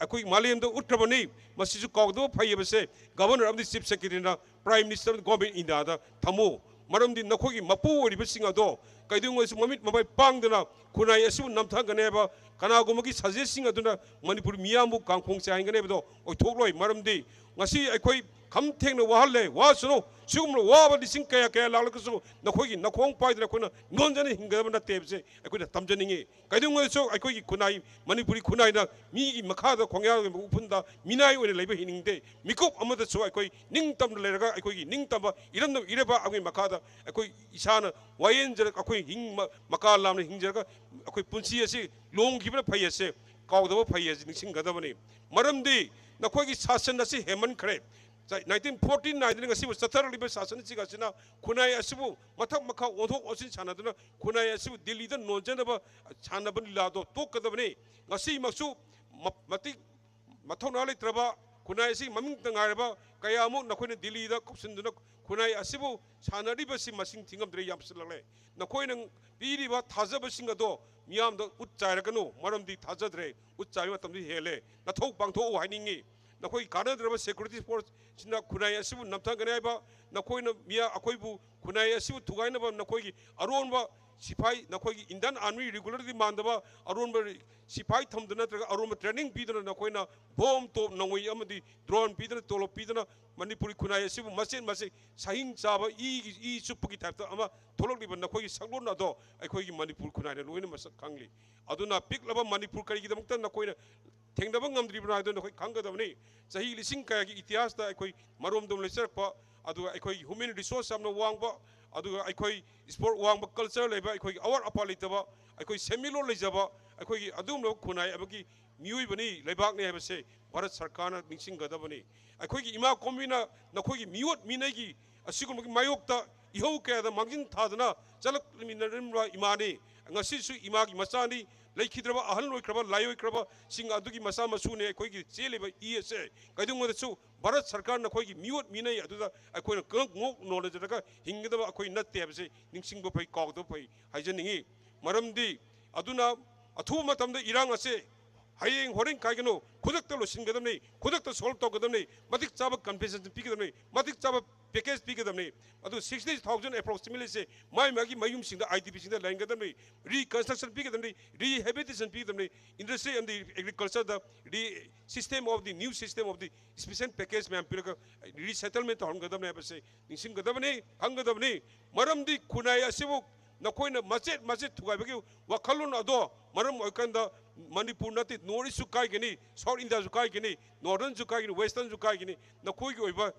ꯑꯩꯈꯣꯏ ꯃꯥꯂꯦꯝꯗ ꯎꯠꯈ꯭ꯔꯕꯅꯤ꯫ ꯃꯁꯤꯁꯨ ꯀꯥꯎꯗꯕ ꯐꯩ ꯍꯥꯏꯕꯁꯦ Governor ꯑꯃꯗꯤ Chief Secretaryꯅ, Prime Minister ꯑꯃꯗꯤ government Indiaꯗ ꯊꯝꯃꯨ꯫ ꯃꯔꯝꯗꯤ ꯅꯈꯣꯏꯒꯤ ꯃꯄꯨ ꯑꯣꯏꯔꯤꯕꯁꯤꯡ ꯑꯗꯣ ꯀꯩꯗꯧꯉꯩꯗꯁꯨ ꯃꯃꯤꯠ ꯃꯃꯩ ꯄꯥꯡꯗꯅ ꯈꯨꯟꯅꯥꯏ ꯑꯁꯤꯕꯨ ꯅꯝꯊꯒꯅꯤ ꯍꯥꯏꯕ, ꯀꯅꯥꯒꯨꯝꯕꯒꯤ ꯁꯖꯦꯁꯁꯤꯡ ꯑꯗꯨꯅ ꯃꯅꯤꯄꯨꯔ ꯃꯤꯌꯥꯝꯕꯨ ꯀꯥꯡꯈꯣꯡ ꯆꯥꯏꯍꯟꯒꯅꯤ ꯍꯥꯏꯕꯗꯣ ꯑꯣꯏꯊꯣꯛꯂꯣꯏ꯫ ꯃꯔꯝꯗꯤ ꯉꯁꯤ ꯑꯩꯈꯣꯏ ꯈꯝ ꯊꯦꯡꯅ ꯋꯥꯍꯜꯂꯦ, ꯋꯥꯁꯅꯨ꯫ ꯁꯤꯒꯨꯝꯕ ꯋꯥꯕ ꯂꯤꯁꯤꯡ ꯀꯌꯥ ꯀꯌꯥ ꯂꯥꯛꯂꯒꯁꯨ ꯅꯈꯣꯏꯒꯤ ꯅꯈꯣꯡ ꯄꯥꯏꯗꯅ ꯑꯩꯈꯣꯏꯅ ꯅꯣꯟꯖꯅ ꯍꯤꯡꯒꯗꯕ ꯅꯠꯇꯦ ꯍꯥꯏꯕꯁꯦ ꯑꯩꯈꯣꯏꯅ ꯇꯝꯖꯅꯤꯡꯉꯤ꯫ ꯀꯩꯗꯧꯉꯩꯗꯁꯨ ꯑꯩꯈꯣꯏꯒꯤ ꯈꯨꯟꯅꯥꯏ, ꯃꯅꯤꯄꯨꯔꯤ ꯈꯨꯟꯅꯥꯏꯅ ꯃꯤꯒꯤ ꯃꯈꯥꯗ, ꯈꯣꯡꯌꯥꯒꯤ ꯎꯐꯨꯟꯗ ꯃꯤꯅꯥꯏ ꯑꯣꯏꯅ ꯂꯩꯕ ꯍꯤꯡꯅꯤꯡꯗꯦ꯫ ꯃꯤꯀꯨꯞ ꯑꯃꯗꯁꯨ ꯑꯩꯈꯣꯏ ꯅꯤꯡꯇꯝꯅ ꯂꯩꯔꯒ ꯑꯩꯈꯣꯏꯒꯤ ꯅꯤꯡꯇꯝꯕ ꯏꯔꯝꯗꯝ ꯏꯔꯩꯕꯥꯛ ꯑꯃꯒꯤ ꯃꯈꯥꯗ ꯑꯩꯈꯣꯏ ꯏꯁꯥꯅ ꯋꯥꯌꯦꯟꯖꯔꯒ ꯑꯩꯈꯣꯏ ꯍꯤꯡ-, ꯃ-, ꯃꯀꯥ ꯂꯥꯝꯅ ꯍꯤꯡꯖꯔꯒ ꯑꯩꯈꯣꯏ ꯄꯨꯟꯁꯤ ꯑꯁꯤ ꯂꯣꯡꯈꯤꯕꯅ ꯐꯩ ꯑꯁꯦ ꯀꯥꯎꯗꯕ ꯐꯩ ꯑꯁꯤ ꯅꯤꯡꯁꯤꯡꯒꯗꯕꯅꯤ꯫ ꯃꯔꯝꯗꯤ ꯅꯈꯣꯏꯒꯤ ꯁꯥꯁꯟ ꯑꯁꯤ ꯍꯦꯟꯃꯟꯈ꯭ꯔꯦ꯫ ꯆ-, ꯅꯥꯏꯟꯇꯤꯟ ꯐꯣꯔꯇꯤ ꯅꯥꯏꯟꯗꯒꯤ ꯉꯁꯤꯕꯨ ꯆꯠꯊꯔꯛꯂꯤꯕ ꯁꯥꯁꯟꯁꯤꯡ ꯑꯁꯤꯅ ꯈꯨꯟꯅꯥꯏ ꯑꯁꯤꯕꯨ ꯃꯊꯛ ꯃꯈꯥ ꯑꯣꯟꯊꯣꯛ ꯑꯣꯟꯁꯤꯟ ꯁꯥꯟꯅꯗꯨꯅ ꯈꯨꯟꯅꯥꯏ ꯑꯁꯤꯕꯨ ꯗꯤꯜꯂꯤꯗ ꯅꯣꯟꯖꯅꯕ ꯁꯥꯟꯅꯕ ꯂꯤꯂꯥꯗꯣ ꯇꯣꯛꯀꯗꯕꯅꯤ꯫ ꯉꯁꯤꯃꯛꯁꯨ ꯃ-, ꯃꯇꯤꯛ ꯃꯊꯧꯅꯥ ꯂꯩꯇ꯭ꯔꯕ, ꯈꯨꯟꯅꯥꯏ ꯑꯁꯤ ꯃꯃꯤꯡꯇ ꯉꯥꯏꯔꯕ ꯀꯌꯥ ꯑꯃꯨꯛ ꯅꯈꯣꯏꯅ ꯗꯤꯜꯂꯤꯗ ꯀꯧꯁꯤꯟꯗꯨꯅ ꯈꯨꯟꯅꯥꯏ ꯑꯁꯤꯕꯨ ꯁꯥꯟꯅꯔꯤꯕꯁꯤ ꯃꯁꯤꯡ ꯊꯤꯉꯝꯗ꯭ꯔꯦ, ꯌꯥꯝꯁꯤꯜꯂꯛꯂꯦ꯫ ꯅꯈꯣꯏꯅ ꯄꯤꯔꯤꯕ ꯊꯥꯖꯕꯁꯤꯡ ꯑꯗꯣ ꯃꯤꯌꯥꯝꯗ ꯎꯠ ꯆꯥꯏꯔꯒꯅꯨ, ꯃꯔꯝꯗꯤ ꯊꯥꯖꯗ꯭ꯔꯦ꯫ ꯎꯠ ꯆꯥꯏꯕ ꯃꯇꯝꯗꯤ ꯍꯦꯜꯂꯦ꯫ ꯅꯊꯧ ꯄꯥꯡꯊꯣꯛꯎ ꯍꯥꯏꯅꯤꯡꯉꯤ꯫ ꯅꯈꯣꯏꯒꯤ ꯀꯥꯟꯅꯗ꯭ꯔꯕ ꯁꯦꯀ꯭ꯌꯨꯔꯤꯇꯤ ꯐꯣꯔꯁꯁꯤꯅ ꯈꯨꯟꯅꯥꯏ ꯑꯁꯤꯕꯨ ꯅꯝꯊꯒꯅꯤ ꯍꯥꯏꯕ, ꯅꯈꯣꯏꯅ ꯃꯤꯌꯥ-, ꯑꯩꯈꯣꯏꯕꯨ ꯈꯨꯟꯅꯥꯏ ꯑꯁꯤꯕꯨ ꯊꯨꯒꯥꯏꯅꯕ ꯅꯈꯣꯏꯒꯤ ꯑꯔꯣꯟꯕ ꯁꯤꯐꯥꯏ, ꯅꯈꯣꯏꯒꯤ ꯏꯟꯗꯤꯌꯟ ꯑꯥꯔꯃꯤ ꯔꯤꯒꯨꯂꯔꯗꯤ ꯃꯥꯟꯗꯕ ꯑꯔꯣꯟꯕ ꯔꯤ-, ꯁꯤꯐꯥꯏ ꯊꯝꯗꯨꯅ ꯅꯠꯇ꯭ꯔꯒ ꯑꯔꯣꯟꯕ ꯇ꯭ꯔꯦꯅꯤꯡ ꯄꯤꯗꯨꯅ ꯅꯈꯣꯏꯅ ꯕꯣꯝ, ꯇꯣꯞ, ꯅꯣꯡꯃꯩ ꯑꯃꯗꯤ ꯗ꯭ꯔꯣꯟ ꯄꯤꯗꯨꯅ, ꯇꯣꯂꯣꯞ ꯄꯤꯗꯨꯅ ꯃꯅꯤꯄꯨꯔꯤ ꯈꯨꯟꯅꯥꯏ ꯑꯁꯤꯕꯨ ꯃꯆꯦꯠ ꯃꯆꯦꯠ ꯁꯍꯤꯡ ꯆꯥꯕ, ꯏꯒꯤ, ꯏ ꯆꯨꯞꯄꯒꯤ ꯇꯥꯏꯞꯇ ꯑꯃ ꯊꯣꯛꯂꯛꯂꯤꯕ ꯅꯈꯣꯏꯒꯤ ꯁꯛꯂꯣꯟ ꯑꯗꯣ ꯑꯩꯈꯣꯏꯒꯤ ꯃꯅꯤꯄꯨꯔ ꯈꯨꯟꯅꯥꯏꯅ ꯂꯣꯏꯅ ꯃꯁꯛ ꯈꯪꯂꯤ꯫ ꯑꯗꯨꯅ ꯄꯤꯛꯂꯕ ꯃꯅꯤꯄꯨꯔ ꯀꯔꯤꯒꯤꯗꯃꯛꯇ ꯅꯈꯣꯏꯅ ꯊꯦꯡꯅꯕ ꯉꯝꯗ꯭ꯔꯤꯕꯅꯣ ꯍꯥꯏꯗꯨ ꯅꯈꯣꯏ ꯈꯪꯒꯗꯕꯅꯤ꯫ ꯆꯍꯤ ꯂꯤꯁꯤꯡ ꯀꯌꯥꯒꯤ ꯏꯇꯤꯍꯥꯁꯇ ꯑꯩꯈꯣꯏ ꯃꯔꯣꯝꯗꯣꯝ ꯂꯩꯖꯔꯛꯄ, ꯑꯗꯨꯒ ꯑꯩꯈꯣꯏ ꯍ꯭ꯌꯨꯃꯦꯟ ꯔꯤꯁꯣꯔꯁ ꯌꯥꯝꯅ ꯋꯥꯡꯕ, ꯑꯗꯨꯒ ꯑꯩꯈꯣꯏ ꯁ꯭ꯄꯣꯔꯠ ꯋꯥꯡꯕ, ꯀꯜꯆꯔ ꯂꯩꯕ, ꯑꯩꯈꯣꯏꯒꯤ ꯑꯋꯥꯠ ꯑꯄꯥ ꯂꯩꯇꯕ, ꯑꯩꯈꯣꯏ ꯁꯦꯟꯃꯤꯠꯂꯣꯟ ꯂꯩꯖꯕ, ꯑꯩꯈꯣꯏꯒꯤ ꯑꯗꯨꯒꯨꯝꯂꯕ ꯈꯨꯟꯅꯥꯏ ꯑꯃꯒꯤ ꯃꯤꯑꯣꯏꯕꯅꯤ, ꯂꯩꯕꯥꯛꯅꯤ ꯍꯥꯏꯕꯁꯦ ꯚꯥꯔꯠ ꯁꯔꯀꯥꯔꯅ ꯅꯤꯡꯁꯤꯡꯒꯗꯕꯅꯤ꯫ ꯑꯩꯈꯣꯏꯒꯤ ꯏꯃꯥ ꯀꯣꯝꯕꯤꯅ ꯅꯈꯣꯏꯒꯤ ꯃꯤꯑꯣꯠ ꯃꯤꯅꯩꯒꯤ ꯑꯁꯤꯒꯨꯝꯕꯒꯤ ꯃꯥꯌꯣꯛꯇ ꯏꯍꯧ ꯀꯌꯥꯗ ꯃꯥꯡꯖꯤꯟ ꯊꯥꯗꯨꯅ ꯆꯠꯂꯛꯃꯤꯟꯅꯔꯝꯕ ꯏꯃꯥꯅꯤ꯫ ꯉꯁꯤꯁꯨ ꯏꯃꯥꯒꯤ ꯃꯆꯥꯅꯤ꯫ ꯂꯩꯈꯤꯗ꯭ꯔꯕ, ꯑꯍꯜ ꯑꯣꯏꯈ꯭ꯔꯕ, ꯂꯥꯏꯑꯣꯏꯈ꯭ꯔꯕꯁꯤꯡ ꯑꯗꯨꯒꯤ ꯃꯆꯥ ꯃꯁꯨꯅꯤ ꯑꯩꯈꯣꯏꯒꯤ ꯆꯦꯜꯂꯤꯕ ꯏ ꯑꯁꯦ꯫ ꯀꯩꯗꯧꯉꯩꯗꯁꯨ ꯚꯥꯔꯠ ꯁꯔꯀꯥꯔ ꯅꯈꯣꯏꯒꯤ ꯃꯤꯑꯣꯠ ꯃꯤꯅꯩ ꯑꯗꯨꯗ ꯑꯩꯈꯣꯏꯅ ꯉꯣꯛ ꯉꯣꯛ ꯅꯣꯜꯂꯖꯔꯒ ꯍꯤꯡꯒꯗꯕ ꯑꯩꯈꯣꯏ ꯅꯠꯇꯦ ꯍꯥꯏꯕꯁꯤ ꯅꯤꯡꯁꯤꯡꯕ ꯐꯩ, ꯀꯥꯎꯗꯕ ꯐꯩ ꯍꯥꯏꯖꯅꯤꯡꯉꯤ꯫ ꯃꯔꯝꯗꯤ ꯑꯗꯨꯅ ꯑꯊꯨꯕ ꯃꯇꯝꯗ ꯏꯔꯥꯡ ꯑꯁꯦ ꯍꯌꯦꯡ ꯍꯣꯔꯦꯟ ꯀꯥꯏꯒꯅꯨ, ꯈꯨꯗꯛꯇ ꯂꯣꯏꯁꯤꯟꯒꯗꯕꯅꯤ, ꯈꯨꯗꯛꯇ solve ꯇꯧꯒꯗꯕꯅꯤ, ꯃꯇꯤꯛ ꯆꯥꯕ compensation ꯄꯤꯒꯗꯕꯅꯤ, ꯃꯇꯤꯛ ꯆꯥꯕ package ꯄꯤꯒꯗꯕꯅꯤ꯫ ꯑꯗꯨ sixty thousand approximately ꯁꯦ ꯃꯥꯏ ꯃꯥꯒꯤ ꯃꯌꯨꯝꯁꯤꯡꯗ, IDP ꯁꯤꯡꯗ ꯂꯩꯍꯟꯒꯗꯕꯅꯤ, reconstruction ꯄꯤꯒꯗꯕꯅꯤ, rehabilitation ꯄꯤꯒꯗꯕꯅꯤ, industry ꯑꯃꯗꯤ agriculture the re system of the new system of the special package ꯃꯌꯥꯝ ꯄꯤꯔꯒ resettlement ꯇꯧꯍꯟꯒꯗꯕꯅꯤ ꯍꯥꯏꯕꯁꯦ ꯅꯤꯡꯁꯤꯡꯒꯗꯕꯅꯤ, ꯈꯪꯒꯗꯕꯅꯤ꯫ ꯃꯔꯝꯗꯤ ꯈꯨꯟꯅꯥꯏ ꯑꯁꯤꯕꯨ ꯅꯈꯣꯏꯅ ꯃꯆꯦꯠ ꯃꯆꯦꯠ ꯊꯨꯒꯥꯏꯕꯒꯤ ꯋꯥꯈꯜꯂꯣꯟ ꯑꯗꯣ ꯃꯔꯝ ꯑꯣꯏꯔꯀꯥꯟꯗ ꯃꯅꯤꯄꯨꯔ ꯅꯠꯇꯦ, North East ꯁꯨ ꯀꯥꯏꯒꯅꯤ, South India ꯁꯨ ꯀꯥꯏꯒꯅꯤ, Northern ꯁꯨ ꯀꯥꯏꯒꯅꯤ, Western ꯁꯨ ꯀꯥꯏꯒꯅꯤ꯫ ꯅꯈꯣꯏꯒꯤ ꯑꯣꯏꯕ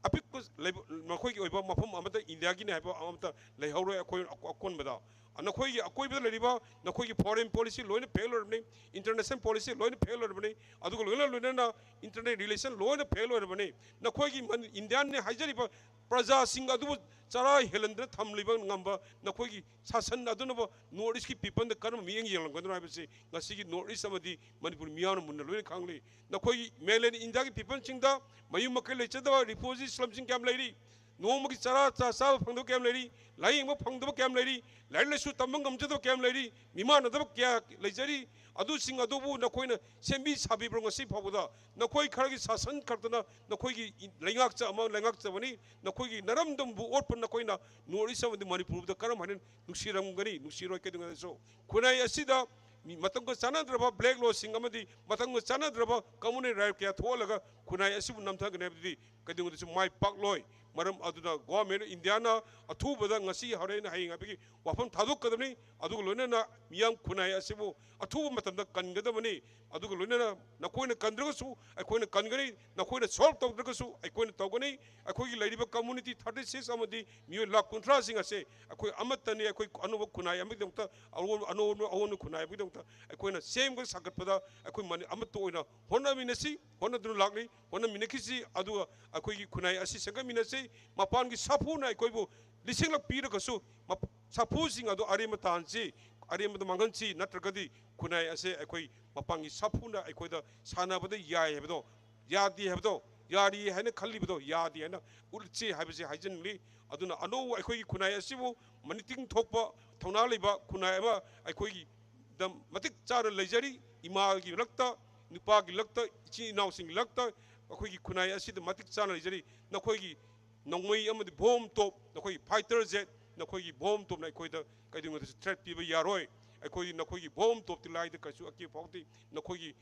ꯑꯄꯤꯛꯄ ꯂꯩꯕ, ꯃꯈꯣꯏꯒꯤ ꯑꯣꯏꯕ ꯃꯐꯝ ꯑꯃꯠꯇ, ꯏꯟꯗꯤꯌꯥꯒꯤꯅꯤ ꯍꯥꯏꯕ ꯑꯃꯠꯇ ꯂꯩꯍꯧꯔꯣꯏ꯫ ꯑꯩꯈꯣꯏ ꯑꯀꯣꯟꯕꯗ ꯅꯈꯣꯏꯒꯤ ꯑꯀꯣꯏꯕꯗ ꯂꯩꯔꯤꯕ ꯅꯈꯣꯏꯒꯤ foreign policy ꯂꯣꯏꯅ fail ꯑꯣꯏꯔꯕꯅꯤ, international policy ꯂꯣꯏꯅ fail ꯑꯣꯏꯔꯕꯅꯤ, ꯑꯗꯨꯒ ꯂꯣꯏꯅ ꯂꯣꯏꯅꯅ international relation ꯂꯣꯏꯅ fail ꯑꯣꯏꯔꯕꯅꯤ꯫ ꯅꯈꯣꯏꯒꯤ ꯃꯅꯤ-, ꯏꯟꯗꯤꯌꯥꯟꯅꯤ ꯍꯥꯏꯖꯔꯤꯕ ꯄ꯭ꯔꯖꯥꯁꯤꯡ ꯑꯗꯨꯕꯨ ꯆꯔꯥ ꯍꯦꯜꯍꯟꯗꯅ ꯊꯝꯂꯤꯕ ꯉꯝꯕ ꯅꯈꯣꯏꯒꯤ ꯁꯥꯁꯟ ꯑꯗꯨꯅꯕꯨ North East ꯀꯤ people ꯗ ꯀꯔꯝꯕ ꯃꯤꯠꯌꯦꯡ ꯌꯦꯡꯂꯝꯒꯗꯣꯏꯅꯣ ꯍꯥꯏꯕꯁꯤ ꯉꯁꯤꯒꯤ North East ꯑꯃꯗꯤ ꯃꯅꯤꯄꯨꯔ ꯃꯤꯌꯥꯝꯅ ꯃꯨꯟꯅ ꯂꯣꯏꯅ ꯈꯪꯂꯤ꯫ ꯅꯈꯣꯏꯒꯤ mainland ꯏꯟꯗꯤꯌꯥꯒꯤ people ꯁꯤꯡꯗ ꯃꯌꯨꯝ ꯃꯀꯩ ꯂꯩꯖꯗꯕ refugee slum ꯁꯤꯡ ꯀꯌꯥꯝ ꯂꯩꯔꯤ? ꯅꯣꯡꯃꯒꯤ ꯆꯔꯥ ꯆꯥ ꯆꯥꯕ ꯐꯪꯗꯕ ꯀꯌꯥꯝ ꯂꯩꯔꯤ? ꯂꯥꯌꯦꯡꯕ ꯐꯪꯗꯕ ꯀꯌꯥꯝ ꯂꯩꯔꯤ? ꯂꯥꯏꯔꯤꯛ ꯂꯥꯏꯁꯨ ꯇꯝꯕ ꯉꯝꯖꯗꯕ ꯀꯌꯥꯝ ꯂꯩꯔꯤ? ꯃꯤꯃꯥꯟꯅꯗꯕ ꯀꯌꯥ ꯂꯩꯖꯔꯤ? ꯑꯗꯨꯁꯤꯡ ꯑꯗꯨꯕꯨ ꯅꯈꯣꯏꯅ ꯁꯦꯝꯕꯤ ꯁꯥꯕꯤꯕ꯭ꯔꯣ? ꯉꯁꯤ ꯐꯥꯎꯕꯗ ꯅꯈꯣꯏ ꯈꯔꯒꯤ ꯁꯥꯁꯟ ꯈꯛꯇꯅ ꯅꯈꯣꯏꯒꯤ ꯂꯩꯉꯥꯛꯆ ꯑꯃ ꯂꯩꯉꯥꯛꯆꯕꯅꯤ꯫ ꯅꯈꯣꯏꯒꯤ ꯅꯔꯝꯗꯝꯕꯨ ꯑꯣꯠꯄ ꯅꯈꯣꯏꯅ North East ꯑꯃꯗꯤ ꯃꯅꯤꯄꯨꯔꯗ ꯀꯔꯝ ꯍꯥꯏꯅ ꯅꯨꯡꯁꯤꯔꯝꯒꯅꯤ? ꯅꯨꯡꯁꯤꯔꯣꯏ꯫ ꯀꯩꯗꯧꯉꯩꯗꯁꯨ ꯈꯨꯟꯅꯥꯏ ꯑꯁꯤꯗ ꯃꯤ ꯃꯇꯝꯒ ꯆꯥꯟꯅꯗ꯭ꯔꯕ black law ꯁꯤꯡ ꯑꯃꯗꯤ ꯃꯇꯝꯒ ꯆꯥꯟꯅꯗ꯭ꯔꯕ communal right ꯀꯌꯥ ꯊꯣꯛꯍꯜꯂꯒ ꯈꯨꯟꯅꯥꯏ ꯑꯁꯤꯕꯨ ꯅꯝꯊꯒꯅꯤ ꯍꯥꯏꯕꯗꯨꯗꯤ ꯀꯩꯗꯧꯉꯩꯗꯁꯨ ꯃꯥꯏ ꯄꯥꯛꯂꯣꯏ꯫ ꯃꯔꯝ ꯑꯗꯨꯅ Government of India ꯅ ꯑꯊꯨꯕꯗ ꯉꯁꯤ ꯍꯣꯔꯦꯟ ꯍꯌꯦꯡ ꯍꯥꯏꯕꯒꯤ ꯋꯥꯐꯝ ꯊꯥꯗꯣꯛꯀꯗꯕꯅꯤ꯫ ꯑꯗꯨꯒ ꯂꯣꯏꯅꯅ ꯃꯤꯌꯥꯝ ꯈꯨꯟꯅꯥꯏ ꯑꯁꯤꯕꯨ ꯑꯊꯨꯕ ꯃꯇꯝꯗ ꯀꯟꯒꯗꯕꯅꯤ꯫ ꯑꯗꯨꯒ ꯂꯣꯏꯅꯅ ꯅꯈꯣꯏꯅ ꯀꯟꯗ꯭ꯔꯒꯁꯨ ꯑꯩꯈꯣꯏꯅ ꯀꯟꯒꯅꯤ, ꯅꯈꯣꯏꯅ solve ꯇꯧꯗ꯭ꯔꯒꯁꯨ ꯑꯩꯈꯣꯏꯅ ꯇꯧꯒꯅꯤ꯫ ꯑꯩꯈꯣꯏꯒꯤ ꯂꯩꯔꯤꯕ community thirty six ꯑꯃꯗꯤ ꯃꯤꯑꯣꯏ ꯂꯥꯈ ꯀꯨꯟꯊ꯭ꯔꯥ ꯁꯤꯡ ꯑꯁꯦ ꯑꯩꯈꯣꯏ ꯑꯃꯠꯇꯅꯤ꯫ ꯑꯩꯈꯣꯏ ꯑꯅꯧꯕ ꯈꯨꯟꯅꯥꯏ ꯑꯃꯒꯤꯗꯃꯛꯇ, ꯑꯑꯣꯟ-, ꯑꯅꯧꯕ, ꯑꯑꯣꯟꯕ ꯈꯨꯟꯅꯥꯏ ꯑꯃꯒꯤꯗꯃꯛꯇ ꯑꯩꯈꯣꯏꯅ ꯁꯦꯝꯒ ꯁꯥꯒꯠꯄꯗ ꯑꯩꯈꯣꯏ ꯃꯅꯤ-, ꯑꯃꯠꯇ ꯑꯣꯏꯅ ꯍꯣꯠꯅꯃꯤꯟꯅꯁꯤ, ꯍꯣꯠꯅꯗꯨꯅ ꯂꯥꯛꯂꯤ, ꯍꯣꯠꯅꯃꯤꯟꯅꯈꯤꯁꯤ꯫ ꯑꯗꯨꯒ ꯑꯩꯈꯣꯏꯒꯤ ꯈꯨꯟꯅꯥꯏ ꯑꯁꯤ ꯁꯦꯝꯒꯠꯃꯤꯟꯅꯁꯤ꯫ ꯃꯄꯥꯟꯒꯤ ꯁꯥꯐꯨꯅ ꯑꯩꯈꯣꯏꯕꯨ ꯂꯤꯁꯤꯡꯂꯛ ꯄꯤꯔꯒꯁꯨ ꯃꯞ-, ꯁꯥꯐꯨꯁꯤꯡ ꯑꯗꯨ ꯑꯔꯦꯝꯕ ꯇꯥꯍꯟꯁꯤ, ꯑꯔꯦꯝꯕꯗ ꯃꯥꯡꯍꯟꯁꯤ, ꯅꯠꯇ꯭ꯔꯒꯗꯤ ꯈꯨꯟꯅꯥꯏ ꯑꯁꯦ ꯑꯩꯈꯣꯏ ꯃꯄꯥꯟꯒꯤ ꯁꯥꯐꯨꯅ ꯑꯩꯈꯣꯏꯗ ꯁꯥꯟꯅꯕꯗ ꯌꯥꯏ ꯍꯥꯏꯕꯗꯣ, ꯌꯥꯗꯦ ꯍꯥꯏꯕꯗꯣ, ꯌꯥꯔꯤ ꯍꯥꯏꯅ ꯈꯜꯂꯤꯕꯗꯣ ꯌꯥꯗꯦ ꯍꯥꯏꯅ ꯎꯠꯁꯤ ꯍꯥꯏꯕꯁꯤ ꯍꯥꯏꯖꯅꯤꯡꯂꯤ꯫ ꯑꯗꯨꯅ ꯑꯅꯧꯕ ꯑꯩꯈꯣꯏꯒꯤ ꯈꯨꯟꯅꯥꯏ ꯑꯁꯤꯕꯨ ꯃꯅꯤꯡ ꯊꯣꯛꯄ ꯊꯧꯅꯥ ꯂꯩꯕ ꯈꯨꯟꯅꯥꯏ ꯑꯃ ꯑꯩꯈꯣꯏꯒꯤꯗ ꯃꯇꯤꯛ ꯆꯥꯅ ꯂꯩꯖꯔꯤ꯫ ꯏꯃꯥꯒꯤ ꯂꯛꯇ, ꯅꯨꯄꯥꯒꯤ ꯂꯛꯇ, ꯏꯆꯤꯟ ꯏꯅꯥꯎꯁꯤꯡꯒꯤ ꯂꯛꯇ ꯑꯩꯈꯣꯏꯒꯤ ꯈꯨꯟꯅꯥꯏ ꯑꯁꯤꯗ ꯃꯇꯤꯛ ꯆꯥꯅ ꯂꯩꯖꯔꯤ꯫ ꯅꯈꯣꯏꯒꯤ ꯅꯣꯡꯃꯩ ꯑꯃꯗꯤ ꯕꯣꯝ ꯇꯣꯞ, ꯅꯈꯣꯏꯒꯤ ꯐꯥꯏꯇꯔ ꯖꯦꯠ, ꯅꯈꯣꯏꯒꯤ ꯕꯣꯝ ꯇꯣꯞꯅ ꯑꯩꯈꯣꯏꯗ ꯀꯩꯗꯧꯉꯩꯗꯁꯨ ꯊ꯭ꯔꯦꯠ ꯄꯤꯕ ꯌꯥꯔꯣꯏ꯫ ꯑꯩꯈꯣꯏꯗꯤ ꯅꯈꯣꯏꯒꯤ ꯕꯣꯝ ꯇꯣꯞꯇꯤ ꯂꯥꯏꯗ ꯀꯩꯁꯨ ꯑꯀꯤꯕ ꯐꯥꯎꯗꯦ꯫ ꯅꯈꯣꯏꯒꯤ,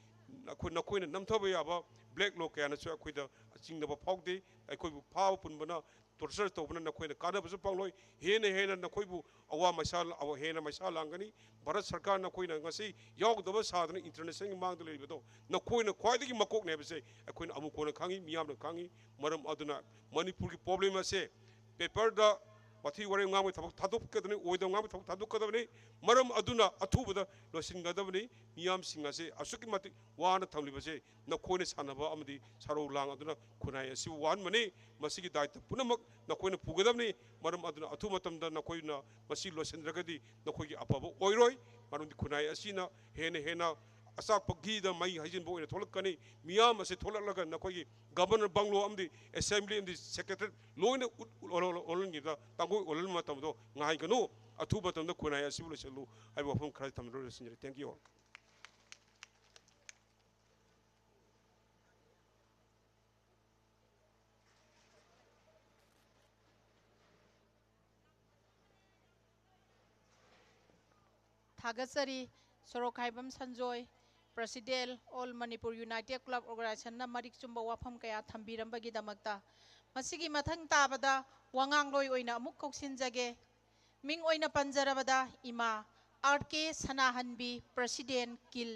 ꯅꯈꯣꯏ, ꯅꯈꯣꯏꯅ ꯅꯝꯊꯕ ꯌꯥꯕ ꯕ꯭ꯂꯦꯛ ꯂꯣ ꯀꯌꯥꯅꯁꯨ ꯑꯩꯈꯣꯏꯗ ꯆꯤꯡꯅꯕ ꯐꯥꯎꯗꯦ꯫ ꯑꯩꯈꯣꯏꯕꯨ ꯐꯥꯕ ꯄꯨꯟꯕꯅ, ꯇꯣꯔꯆꯔ ꯇꯧꯕꯅ ꯅꯈꯣꯏꯅ ꯀꯥꯟꯅꯕꯁꯨ ꯐꯪꯂꯣꯏ꯫ ꯍꯦꯟꯅ ꯍꯦꯟꯅ ꯅꯈꯣꯏꯕꯨ ꯑꯋꯥ ꯃꯩꯁꯥ, ꯑꯋꯥ-, ꯍꯦꯟꯅ ꯃꯩꯁꯥ ꯂꯥꯡꯒꯅꯤ꯫ ꯚꯥꯔꯠ ꯁꯔꯀꯥꯔ ꯅꯈꯣꯏꯅ ꯉꯁꯤ ꯌꯥꯎꯗꯕ ꯁꯥꯗꯅ ꯏꯟꯇꯔꯅꯦꯁꯅꯦꯜꯒꯤ ꯃꯥꯡꯗ ꯂꯩꯔꯤꯕꯗꯣ ꯅꯈꯣꯏꯅ ꯈ꯭ꯋꯥꯏꯗꯒꯤ ꯃꯀꯣꯛꯅꯦ ꯍꯥꯏꯕꯁꯦ ꯑꯩꯈꯣꯏꯅ ꯑꯃꯨꯛ ꯀꯣꯟꯅ ꯈꯪꯉꯤ, ꯃꯤꯌꯥꯝꯅ ꯈꯪꯉꯤ꯫ ꯃꯔꯝ ꯑꯗꯨꯅ ꯃꯅꯤꯄꯨꯔꯒꯤ ꯄ꯭ꯔꯣꯕ꯭ꯂꯦꯝ ꯑꯁꯦ ꯄꯦꯄꯔꯗ ꯋꯥꯊꯤ ꯋꯥꯔꯦꯝ ꯉꯥꯡꯕꯒꯤ ꯊꯕꯛ ꯊꯥꯗꯣꯛꯀꯗꯕꯅꯤ, ꯑꯣꯏꯗꯕ ꯉꯥꯡꯕꯒꯤ ꯊꯕꯛ ꯊꯥꯗꯣꯛꯀꯗꯕꯅꯤ꯫ ꯃꯔꯝ ꯑꯗꯨꯅ ꯑꯊꯨꯕꯗ ꯂꯣꯏꯁꯤꯟꯒꯗꯕꯅꯤ꯫ ꯃꯤꯌꯥꯝꯁꯤꯡ ꯑꯁꯦ ꯑꯁꯨꯛꯀꯤ ꯃꯇꯤꯛ ꯋꯥꯅ ꯊꯝꯂꯤꯕꯁꯦ ꯅꯈꯣꯏꯅ ꯁꯥꯟꯅꯕ ꯑꯃꯗꯤ ꯁꯔꯧ ꯂꯥꯡ ꯑꯗꯨꯅ ꯈꯨꯟꯅꯥꯏ ꯑꯁꯤꯕꯨ ꯋꯥꯍꯟꯕꯅꯤ꯫ ꯃꯁꯤꯒꯤ ꯗꯥꯏꯇ ꯄꯨꯝꯅꯃꯛ ꯅꯈꯣꯏꯅ ꯄꯨꯒꯗꯕꯅꯤ꯫ ꯃꯔꯝ ꯑꯗꯨꯅ ꯑꯊꯨꯕ ꯃꯇꯝꯗ ꯅꯈꯣꯏꯅ ꯃꯁꯤ ꯂꯣꯏꯁꯤꯟꯗ꯭ꯔꯒꯗꯤ ꯅꯈꯣꯏꯒꯤ ꯑꯐꯕ ꯑꯣꯏꯔꯣꯏ꯫ ꯃꯔꯝꯗꯤ ꯈꯨꯟꯅꯥꯏ ꯑꯁꯤꯅ ꯍꯦꯟꯅ ꯍꯦꯟꯅ ꯑꯆꯥꯛꯄꯒꯤꯗ ꯃꯩ ꯍꯩꯖꯤꯟꯕ ꯑꯣꯏꯅ ꯊꯣꯛꯂꯛꯀꯅꯤ꯫ ꯃꯤꯌꯥꯝ ꯑꯁꯤ ꯊꯣꯛꯂꯛꯂꯒ ꯅꯈꯣꯏꯒꯤ ꯒꯚꯔꯅꯔ ꯕꯪꯒ꯭ꯂꯣ ꯑꯃꯗꯤ ꯑꯦꯁꯦꯝꯕ꯭ꯂꯤ ꯑꯃꯗꯤ ꯁꯦꯀ꯭ꯔꯦꯇꯔꯤ ꯂꯣꯏꯅ ꯎꯠ-, ꯎꯠ-, ꯑꯣꯜꯍꯟ-, ꯑꯣꯜꯍꯟꯈꯤꯕꯗ ꯇꯥꯡꯒꯣꯏ ꯑꯣꯜꯍꯟꯕ ꯃꯇꯝꯗꯣ ꯉꯥꯏꯒꯅꯨ꯫ ꯑꯊꯨꯕ ꯃꯇꯝꯗ ꯈꯨꯟꯅꯥꯏ ꯑꯁꯤꯕꯨ ꯂꯣꯏꯁꯤꯜꯂꯨ ꯍꯥꯏꯕ ꯋꯥꯐꯝ ꯈꯔ ꯊꯝꯖꯔꯒ ꯂꯣꯏꯁꯤꯟꯖꯔꯦ꯫ Thank you all. ꯊꯥꯒꯠꯆꯔꯤ꯫ ꯁꯣꯔꯣꯛꯈꯥꯏꯕꯝ Sanjoy, President, All Manipur United Club Organizationꯅ ꯃꯔꯤꯛ ꯆꯨꯝꯕ ꯋꯥꯐꯝ ꯀꯌꯥ ꯊꯝꯕꯤꯔꯝꯕꯒꯤꯗꯃꯛꯇ꯫ ꯃꯁꯤꯒꯤ ꯃꯊꯪ ꯇꯥꯕꯗ ꯋꯥꯉꯥꯡꯂꯣꯏ ꯑꯣꯏꯅ ꯑꯃꯨꯛ ꯀꯧꯁꯤꯟꯖꯒꯦ꯫ ꯃꯤꯡ ꯑꯣꯏꯅ ꯄꯟꯖꯔꯕꯗ ꯏꯃꯥ ꯑꯥꯔ ꯀꯦ ꯁꯅꯥꯍꯟꯕꯤ, President, ꯀꯤꯜ,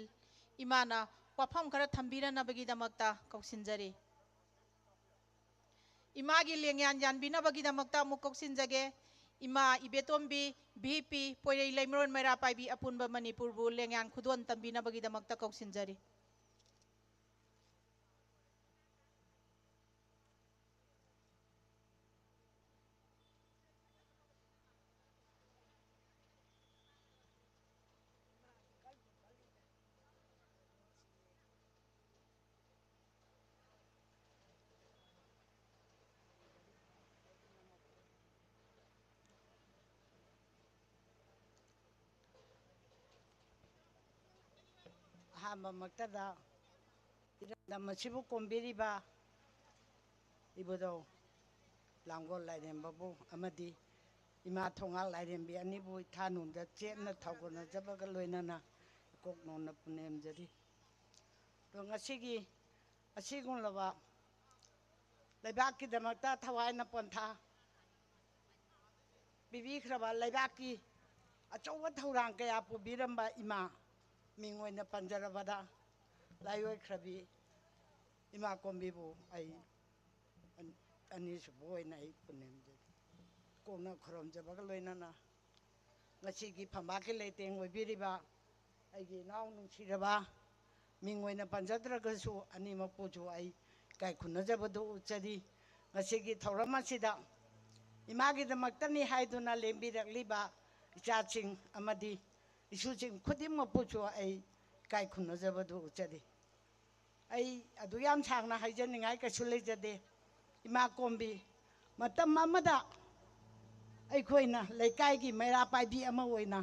ꯏꯃꯥꯅ ꯋꯥꯐꯝ ꯈꯔ ꯊꯝꯕꯤꯔꯅꯕꯒꯤꯗꯃꯛꯇ ꯀꯧꯁꯤꯟꯖꯔꯤ꯫ ꯏꯃꯥꯒꯤ ꯂꯦꯡꯌꯥꯟ ꯌꯥꯟꯕꯤꯅꯕꯒꯤꯗꯃꯛꯇ ꯑꯃꯨꯛ ꯀꯧꯁꯤꯟꯖꯒꯦ꯫ ꯏꯃꯥ ꯏꯕꯦꯇꯣꯝꯕꯤ, ꯚꯤ ꯄꯤ, ꯄꯣꯏꯔꯩ ꯂꯩꯃꯔꯣꯟ ꯃꯩꯔꯥ ꯄꯥꯏꯕꯤ ꯑꯄꯨꯟꯕ ꯃꯅꯤꯄꯨꯔꯕꯨ ꯂꯦꯡꯌꯥꯟ ꯈꯨꯗꯣꯜ ꯇꯝꯕꯤꯅꯕꯒꯤꯗꯃꯛꯇ ꯀꯧꯁꯤꯟꯖꯔꯤ꯫ ꯑꯍꯥꯟꯕꯃꯛꯇꯗ ꯏꯔꯝꯗꯝ ꯑꯁꯤꯕꯨ ꯀꯣꯝꯕꯤꯔꯤꯕ ꯏꯕꯨꯙꯧ ꯂꯥꯡꯒꯣꯜ ꯂꯥꯏꯔꯦꯝꯕꯕꯨ ꯑꯃꯗꯤ ꯏꯃꯥ ꯊꯣꯉꯥꯜ ꯂꯥꯏꯔꯦꯝꯕꯤ ꯑꯅꯤꯕꯨ ꯏꯊꯥꯅꯨꯡꯗ ꯆꯦꯠꯅ ꯊꯧꯒꯠꯅꯖꯕꯒ ꯂꯣꯏꯅꯅ ꯏꯀꯣꯛ ꯅꯧꯅ ꯄꯨꯅꯦꯝꯖꯔꯤ꯫ ꯑꯗꯣ ꯉꯁꯤꯒꯤ ꯑꯁꯤꯒꯨꯝꯂꯕ ꯂꯩꯕꯥꯛꯀꯤꯗꯃꯛꯇ ꯊꯋꯥꯏꯅ ꯄꯣꯟꯊꯥ ꯄꯤꯕꯤꯈ꯭ꯔꯕ ꯂꯩꯕꯥꯛꯀꯤ ꯑꯆꯧꯕ ꯊꯧꯔꯥꯡ ꯀꯌꯥ ꯄꯨꯕꯤꯔꯝꯕ ꯏꯃꯥ, ꯃꯤꯡ ꯑꯣꯏꯅ ꯄꯟꯖꯔꯕꯗ ꯂꯥꯏꯑꯣꯏꯈ꯭ꯔꯕꯤ ꯏꯃꯥ ꯀꯣꯝꯕꯤꯕꯨ ꯑꯩ ꯑꯅꯤꯁꯨꯕ ꯑꯣꯏꯅ ꯑꯩ ꯄꯨꯅꯦꯝꯖꯔꯤ꯫ ꯀꯣꯛꯅ ꯈꯨꯔꯨꯝꯖꯕꯒ ꯂꯣꯏꯅꯅ ꯉꯁꯤꯒꯤ ꯐꯝꯕꯥꯛꯀꯤ ꯂꯩꯇꯦꯡ ꯑꯣꯏꯕꯤꯔꯤꯕ ꯑꯩꯒꯤ ꯏꯅꯥꯎ ꯅꯨꯡꯁꯤꯔꯕ, ꯃꯤꯡ ꯑꯣꯏꯅ ꯄꯟꯖꯗ꯭ꯔꯒꯁꯨ ꯑꯅꯤꯃꯛꯄꯨꯁꯨ ꯑꯩ ꯏꯀꯥꯏ ꯈꯨꯝꯅꯖꯕꯗꯨ ꯎꯠꯆꯔꯤ꯫ ꯉꯁꯤꯒꯤ ꯊꯧꯔꯝ ꯑꯁꯤꯗ ꯏꯃꯥꯒꯤꯗꯃꯛꯇꯅꯤ ꯍꯥꯏꯗꯨꯅ ꯂꯦꯡꯕꯤꯔꯛꯂꯤꯕ ꯏꯆꯥꯁꯤꯡ ꯑꯃꯗꯤ ꯏꯁꯨꯁꯤꯡ ꯈꯨꯗꯤꯡꯃꯛꯄꯨꯁꯨ ꯑꯩ ꯏꯀꯥꯏ ꯈꯨꯝꯅꯖꯕꯗꯨ ꯎꯠꯆꯔꯤ꯫ ꯑꯩ ꯑꯗꯨ ꯌꯥꯝ ꯁꯥꯡꯅ ꯍꯥꯏꯖꯅꯤꯡꯉꯥꯏ ꯀꯩꯁꯨ ꯂꯩꯖꯗꯦ꯫ ꯏꯃꯥ ꯀꯣꯝꯕꯤ, ꯃꯇꯝ ꯑꯃꯗ ꯑꯩꯈꯣꯏꯅ ꯂꯩꯀꯥꯏꯒꯤ ꯃꯩꯔꯥ ꯄꯥꯏꯕꯤ ꯑꯃ ꯑꯣꯏꯅ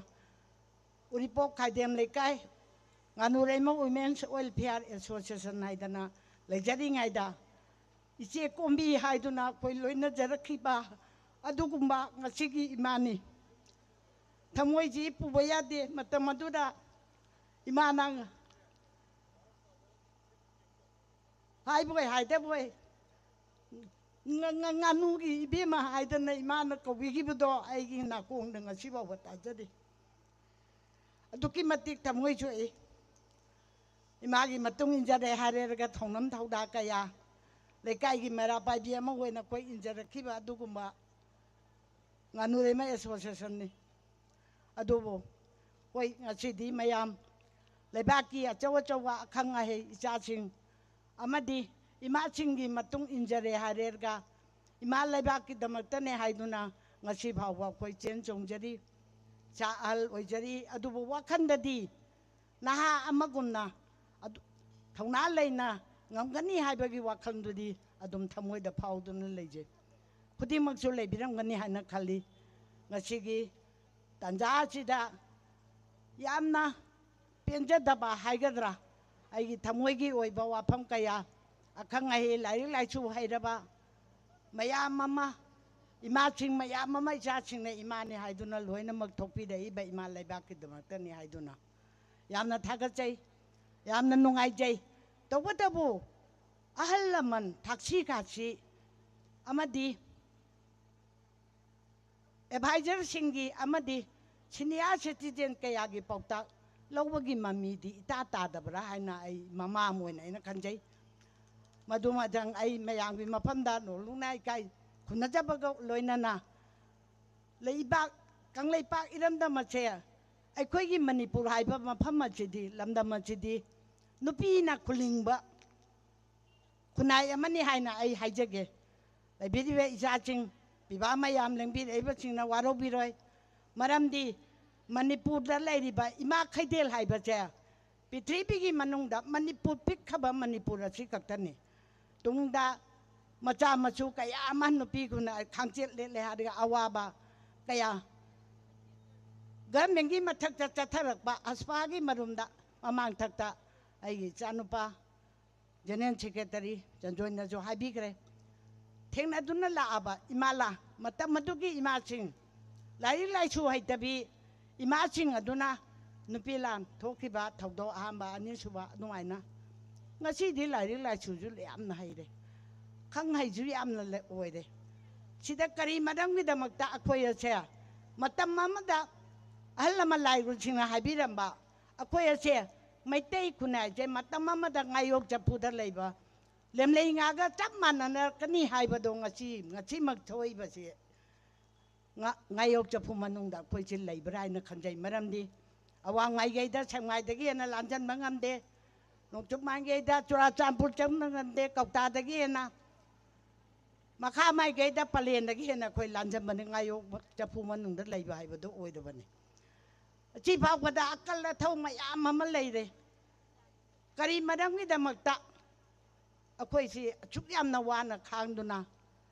ꯎꯔꯤꯄꯣꯛ ꯈꯥꯏꯗꯦꯝ ꯂꯩꯀꯥꯏ ꯉꯥꯅꯨꯔꯩꯃ Women's Welfare Association ꯍꯥꯏꯗꯅ ꯂꯩꯖꯔꯤꯉꯩꯗ ꯏꯆꯦ ꯀꯣꯝꯕꯤ ꯍꯥꯏꯗꯨꯅ ꯑꯩꯈꯣꯏ ꯂꯣꯏꯅꯖꯔꯛꯈꯤꯕ ꯑꯗꯨꯒꯨꯝꯕ ꯉꯁꯤꯒꯤ ꯏꯃꯥꯅꯤ꯫ ꯊꯃꯣꯏꯁꯤ ꯄꯨꯕ ꯌꯥꯗꯦ꯫ ꯃꯇꯝ ꯑꯗꯨꯗ ꯏꯃꯥꯅ ꯍꯥꯏꯕꯣꯏ ꯍꯥꯏꯗꯕꯣꯏ ꯉ-, ꯉ-, ꯉꯥꯅꯨꯒꯤ ꯏꯕꯦꯝꯃ ꯍꯥꯏꯗꯅ ꯏꯃꯥꯅ ꯀꯧꯕꯤꯈꯤꯕꯗꯣ ꯑꯩꯒꯤ ꯅꯥꯀꯣꯡꯗ ꯉꯁꯤ ꯐꯥꯎꯕ ꯇꯥꯖꯔꯤ꯫ ꯑꯗꯨꯛꯀꯤ ꯃꯇꯤꯛ ꯊꯃꯣꯏ ꯁꯣꯛꯏ꯫ ꯏꯃꯥꯒꯤ ꯃꯇꯨꯡ ꯏꯟꯖꯔꯦ ꯍꯥꯏꯔꯦꯔꯒ ꯊꯧꯅꯝ ꯊꯧꯗꯥ ꯀꯌꯥ, ꯂꯩꯀꯥꯏꯒꯤ ꯃꯩꯔꯥ ꯄꯥꯏꯕꯤ ꯑꯃ ꯑꯣꯏꯅ ꯑꯩꯈꯣꯏ ꯏꯟꯖꯔꯛꯈꯤꯕ ꯑꯗꯨꯒꯨꯝꯕ ꯉꯥꯅꯨꯔꯩꯃ Associationꯅꯤ꯫ ꯑꯗꯨꯕꯨ ꯍꯣꯏ, ꯉꯁꯤꯗꯤ ꯃꯌꯥꯝ ꯂꯩꯕꯥꯛꯀꯤ ꯑꯆꯧ ꯑꯆꯧꯕ ꯑꯈꯪ ꯑꯍꯩ ꯏꯆꯥꯁꯤꯡ ꯑꯃꯗꯤ ꯏꯃꯥꯁꯤꯡꯒꯤ ꯃꯇꯨꯡ ꯏꯟꯖꯔꯦ ꯍꯥꯏꯔꯦꯔꯒ ꯏꯃꯥ ꯂꯩꯕꯥꯛꯀꯤꯗꯃꯛꯇꯅꯦ ꯍꯥꯏꯗꯨꯅ ꯉꯁꯤ ꯐꯥꯎꯕ ꯑꯩꯈꯣꯏ ꯆꯦꯟ ꯆꯣꯡꯖꯔꯤ, ꯏꯆꯥ ꯑꯍꯜ ꯑꯣꯏꯖꯔꯤ꯫ ꯑꯗꯨꯕꯨ ꯋꯥꯈꯜꯗꯗꯤ ꯅꯍꯥ ꯑꯃꯒꯨꯝꯅ ꯑꯗꯨ, ꯊꯧꯅꯥ ꯂꯩꯅ ꯉꯝꯒꯅꯤ ꯍꯥꯏꯕꯒꯤ ꯋꯥꯈꯜꯗꯨꯗꯤ ꯑꯗꯨꯝ ꯊꯃꯣꯏꯗ ꯐꯥꯎꯗꯨꯅ ꯂꯩꯖꯩ꯫ ꯈꯨꯗꯤꯡꯃꯛꯁꯨ ꯂꯩꯕꯤꯔꯝꯒꯅꯤ ꯍꯥꯏꯅ ꯈꯜꯂꯤ꯫ ꯉꯁꯤꯒꯤ ꯇꯥꯟꯖꯥ ꯑꯁꯤꯗ ꯌꯥꯝꯅ ꯄꯦꯟꯖꯗꯕ ꯍꯥꯏꯒꯗ꯭ꯔꯥ, ꯑꯩꯒꯤ ꯊꯃꯣꯏꯒꯤ ꯑꯣꯏꯕ ꯋꯥꯐꯝ ꯀꯌꯥ, ꯑꯈꯪ ꯑꯍꯩ, ꯂꯥꯏꯔꯤꯛ ꯂꯥꯏꯁꯨ ꯍꯩꯔꯕ ꯃꯌꯥꯝ ꯑꯃ, ꯏꯃꯥꯁꯤꯡ ꯃꯌꯥꯝ ꯑꯃ ꯏꯆꯥꯁꯤꯡꯅ ꯏꯃꯥꯅꯤ ꯍꯥꯏꯗꯨꯅ ꯂꯣꯏꯅꯃꯛ ꯊꯣꯛꯄꯤꯔꯛꯏꯕ ꯏꯃꯥ ꯂꯩꯕꯥꯛꯀꯤꯗꯃꯛꯇꯅꯤ ꯍꯥꯏꯗꯨꯅ ꯌꯥꯝꯅ ꯊꯥꯒꯠꯆꯩ, ꯌꯥꯝꯅ ꯅꯨꯡꯉꯥꯏꯖꯩ꯫ ꯇꯧꯕꯇꯕꯨ ꯑꯍꯜ ꯂꯃꯟ ꯊꯛꯁꯤ ꯈꯥꯁꯤ ꯑꯃꯗꯤ ꯑꯦꯗꯚꯥꯏꯖꯔꯁꯤꯡꯒꯤ ꯑꯃꯗꯤ ꯁꯤꯅꯤꯌꯔ ꯁꯤꯇꯤꯖꯦꯟ ꯀꯌꯥꯒꯤ ꯄꯥꯎꯇꯥꯛ ꯂꯧꯕꯒꯤ ꯃꯃꯤꯗꯤ ꯏꯇꯥ ꯇꯥꯗꯕ꯭ꯔꯥ ꯍꯥꯏꯅ ꯑꯩ ꯃꯃꯥ ꯑꯃ ꯑꯣꯏꯅ ꯑꯩꯅ ꯈꯟꯖꯩ꯫ ꯃꯗꯨꯃꯗꯪ ꯑꯩ ꯃꯌꯥꯝꯒꯤ ꯃꯐꯝꯗ ꯅꯣꯂꯨꯛꯅ ꯏꯀꯥꯏ ꯈꯨꯝꯅꯖꯕꯒ ꯂꯣꯏꯅꯅ ꯂꯩꯕꯥꯛ, ꯀꯪꯂꯩꯄꯥꯛ ꯏꯔꯝꯗꯝ ꯑꯁꯦ, ꯑꯩꯈꯣꯏꯒꯤ ꯃꯅꯤꯄꯨꯔ ꯍꯥꯏꯕ ꯃꯐꯝ ꯑꯁꯤꯗꯤ, ꯂꯝꯗꯝ ꯑꯁꯤꯗꯤ ꯅꯨꯄꯤꯅ ꯈꯨꯂꯤꯡꯕ ꯈꯨꯟꯅꯥꯏ ꯑꯃꯅꯤ ꯍꯥꯏꯅ ꯑꯩ ꯍꯥꯏꯖꯒꯦ꯫ ꯂꯩꯕꯤꯔꯤꯕ ꯏꯆꯥꯁꯤꯡ, ꯄꯤꯕꯥ ꯃꯌꯥꯝ ꯂꯦꯡꯕꯤꯔꯛꯏꯕꯁꯤꯡꯅ ꯋꯥꯔꯧꯕꯤꯔꯣꯏ꯫ ꯃꯔꯝꯗꯤ ꯃꯅꯤꯄꯨꯔꯗ ꯂꯩꯔꯤꯕ ꯏꯃꯥ ꯈꯩꯗꯦꯜ ꯍꯥꯏꯕꯁꯦ ꯄ꯭ꯔꯤꯊꯤꯕꯤꯒꯤ ꯃꯅꯨꯡꯗ ꯃꯅꯤꯄꯨꯔ, ꯄꯤꯛꯈ꯭ꯔꯕ ꯃꯅꯤꯄꯨꯔ ꯑꯁꯤ ꯈꯛꯇꯅꯤ꯫ ꯇꯨꯡꯗ ꯃꯆꯥ ꯃꯁꯨ ꯀꯌꯥ ꯑꯃ ꯅꯨꯄꯤꯒꯨꯝꯅ ꯈꯥꯡꯆꯦꯠ ꯂꯦꯠꯂꯦ ꯍꯥꯏꯔꯒ ꯑꯋꯥꯕ ꯀꯌꯥ ꯒꯚꯔꯟꯃꯦꯟꯒꯤ ꯃꯊꯛꯇ ꯆꯠꯊꯔꯛꯄ, ꯑꯁꯄꯥꯒꯤ ꯃꯔꯨꯝꯗ ꯃꯃꯥꯡꯊꯛꯇ ꯑꯩꯒꯤ ꯏꯆꯥꯅꯨꯄꯥ ꯖꯦꯅꯔꯦꯜ ꯁꯦꯀ꯭ꯔꯦꯇꯔꯤ ꯆꯟꯖꯣꯏꯅꯁꯨ ꯍꯥꯏꯕꯤꯈ꯭ꯔꯦ꯫ ꯊꯦꯡꯅꯗꯨꯅ ꯂꯥꯛꯑꯕ ꯏꯃꯥ ꯂꯥ-, ꯃꯇꯝ ꯑꯗꯨꯒꯤ ꯏꯃꯥꯁꯤꯡ, ꯂꯥꯏꯔꯤꯛ ꯂꯥꯏꯁꯨ ꯍꯩꯇꯕꯤ ꯏꯃꯥꯁꯤꯡ ꯑꯗꯨꯅ ꯅꯨꯄꯤ ꯂꯥꯟ ꯊꯣꯛꯈꯤꯕ ꯊꯧꯗꯣꯛ ꯑꯍꯥꯟꯕ, ꯑꯅꯤꯁꯨꯕ ꯑꯗꯨꯃꯥꯏꯅ꯫ ꯉꯁꯤꯗꯤ ꯂꯥꯏꯔꯤꯛ ꯂꯥꯏꯁꯨꯁꯨ ꯌꯥꯝꯅ ꯍꯩꯔꯦ, ꯈꯪ ꯍꯩꯁꯨ ꯌꯥꯝꯅ ꯂꯩ-, ꯑꯣꯏꯔꯦ꯫ ꯁꯤꯗ ꯀꯔꯤ ꯃꯔꯝꯒꯤꯗꯃꯛꯇ ꯑꯩꯈꯣꯏ ꯑꯁꯦ, ꯃꯇꯝ ꯑꯃꯗ ꯑꯍꯜ ꯂꯃꯟ ꯂꯥꯏꯔꯨꯁꯤꯡꯅ ꯍꯥꯏꯕꯤꯔꯝꯕ, ꯑꯩꯈꯣꯏ ꯑꯁꯦ ꯃꯩꯇꯩ ꯈꯨꯟꯅꯥꯏꯁꯦ ꯃꯇꯝ ꯑꯃꯗ ꯉꯥꯌꯣꯛ ꯆꯐꯨꯗ ꯂꯩꯕ ꯂꯦꯝꯂꯩ ꯉꯥꯒ ꯆꯞ ꯃꯥꯟꯅꯔꯛꯀꯅꯤ ꯍꯥꯏꯕꯗꯣ ꯉꯁꯤ, ꯉꯁꯤꯃꯛ ꯊꯣꯛꯏꯕꯁꯤ ꯉꯥ-, ꯉꯥꯌꯣꯛ ꯆꯐꯨ ꯃꯅꯨꯡꯗ ꯑꯩꯈꯣꯏꯁꯦ ꯂꯩꯕ꯭ꯔꯥ ꯍꯥꯏꯅ ꯈꯟꯖꯩ꯫ ꯃꯔꯝꯗꯤ ꯑꯋꯥꯡ ꯃꯥꯏꯀꯩꯗ ꯁꯦꯛꯃꯥꯏꯗꯒꯤ ꯍꯦꯟꯅ ꯂꯥꯟꯖꯟꯕ ꯉꯝꯗꯦ, ꯅꯣꯡꯆꯨꯞ ꯃꯥꯏꯀꯩꯗ ꯆꯨꯔꯥꯆꯥꯟꯄꯨꯔ ꯆꯪꯕ ꯉꯝꯗꯦ, ꯀꯧꯇꯥꯗꯒꯤ ꯍꯦꯟꯅ, ꯃꯈꯥ ꯃꯥꯏꯀꯩꯗ ꯄꯂꯦꯟꯗꯒꯤ ꯍꯦꯟꯅ ꯑꯩꯈꯣꯏ ꯂꯥꯟꯖꯟꯕꯅꯤ ꯉꯥꯌꯣꯛ ꯆꯐꯨ ꯃꯅꯨꯡꯗ ꯂꯩꯕ ꯍꯥꯏꯕꯗꯨ ꯑꯣꯏꯔꯕꯅꯤ꯫ ꯑꯁꯤ ꯐꯥꯎꯕꯗ ꯑꯀꯜ ꯑꯊꯧ ꯃꯌꯥꯝ ꯑꯃ ꯂꯩꯔꯦ꯫ ꯀꯔꯤ ꯃꯔꯝꯒꯤꯗꯃꯛꯇ ꯑꯩꯈꯣꯏꯁꯤ ꯑꯁꯨꯛ ꯌꯥꯝꯅ ꯋꯥꯅ ꯈꯥꯡꯗꯨꯅ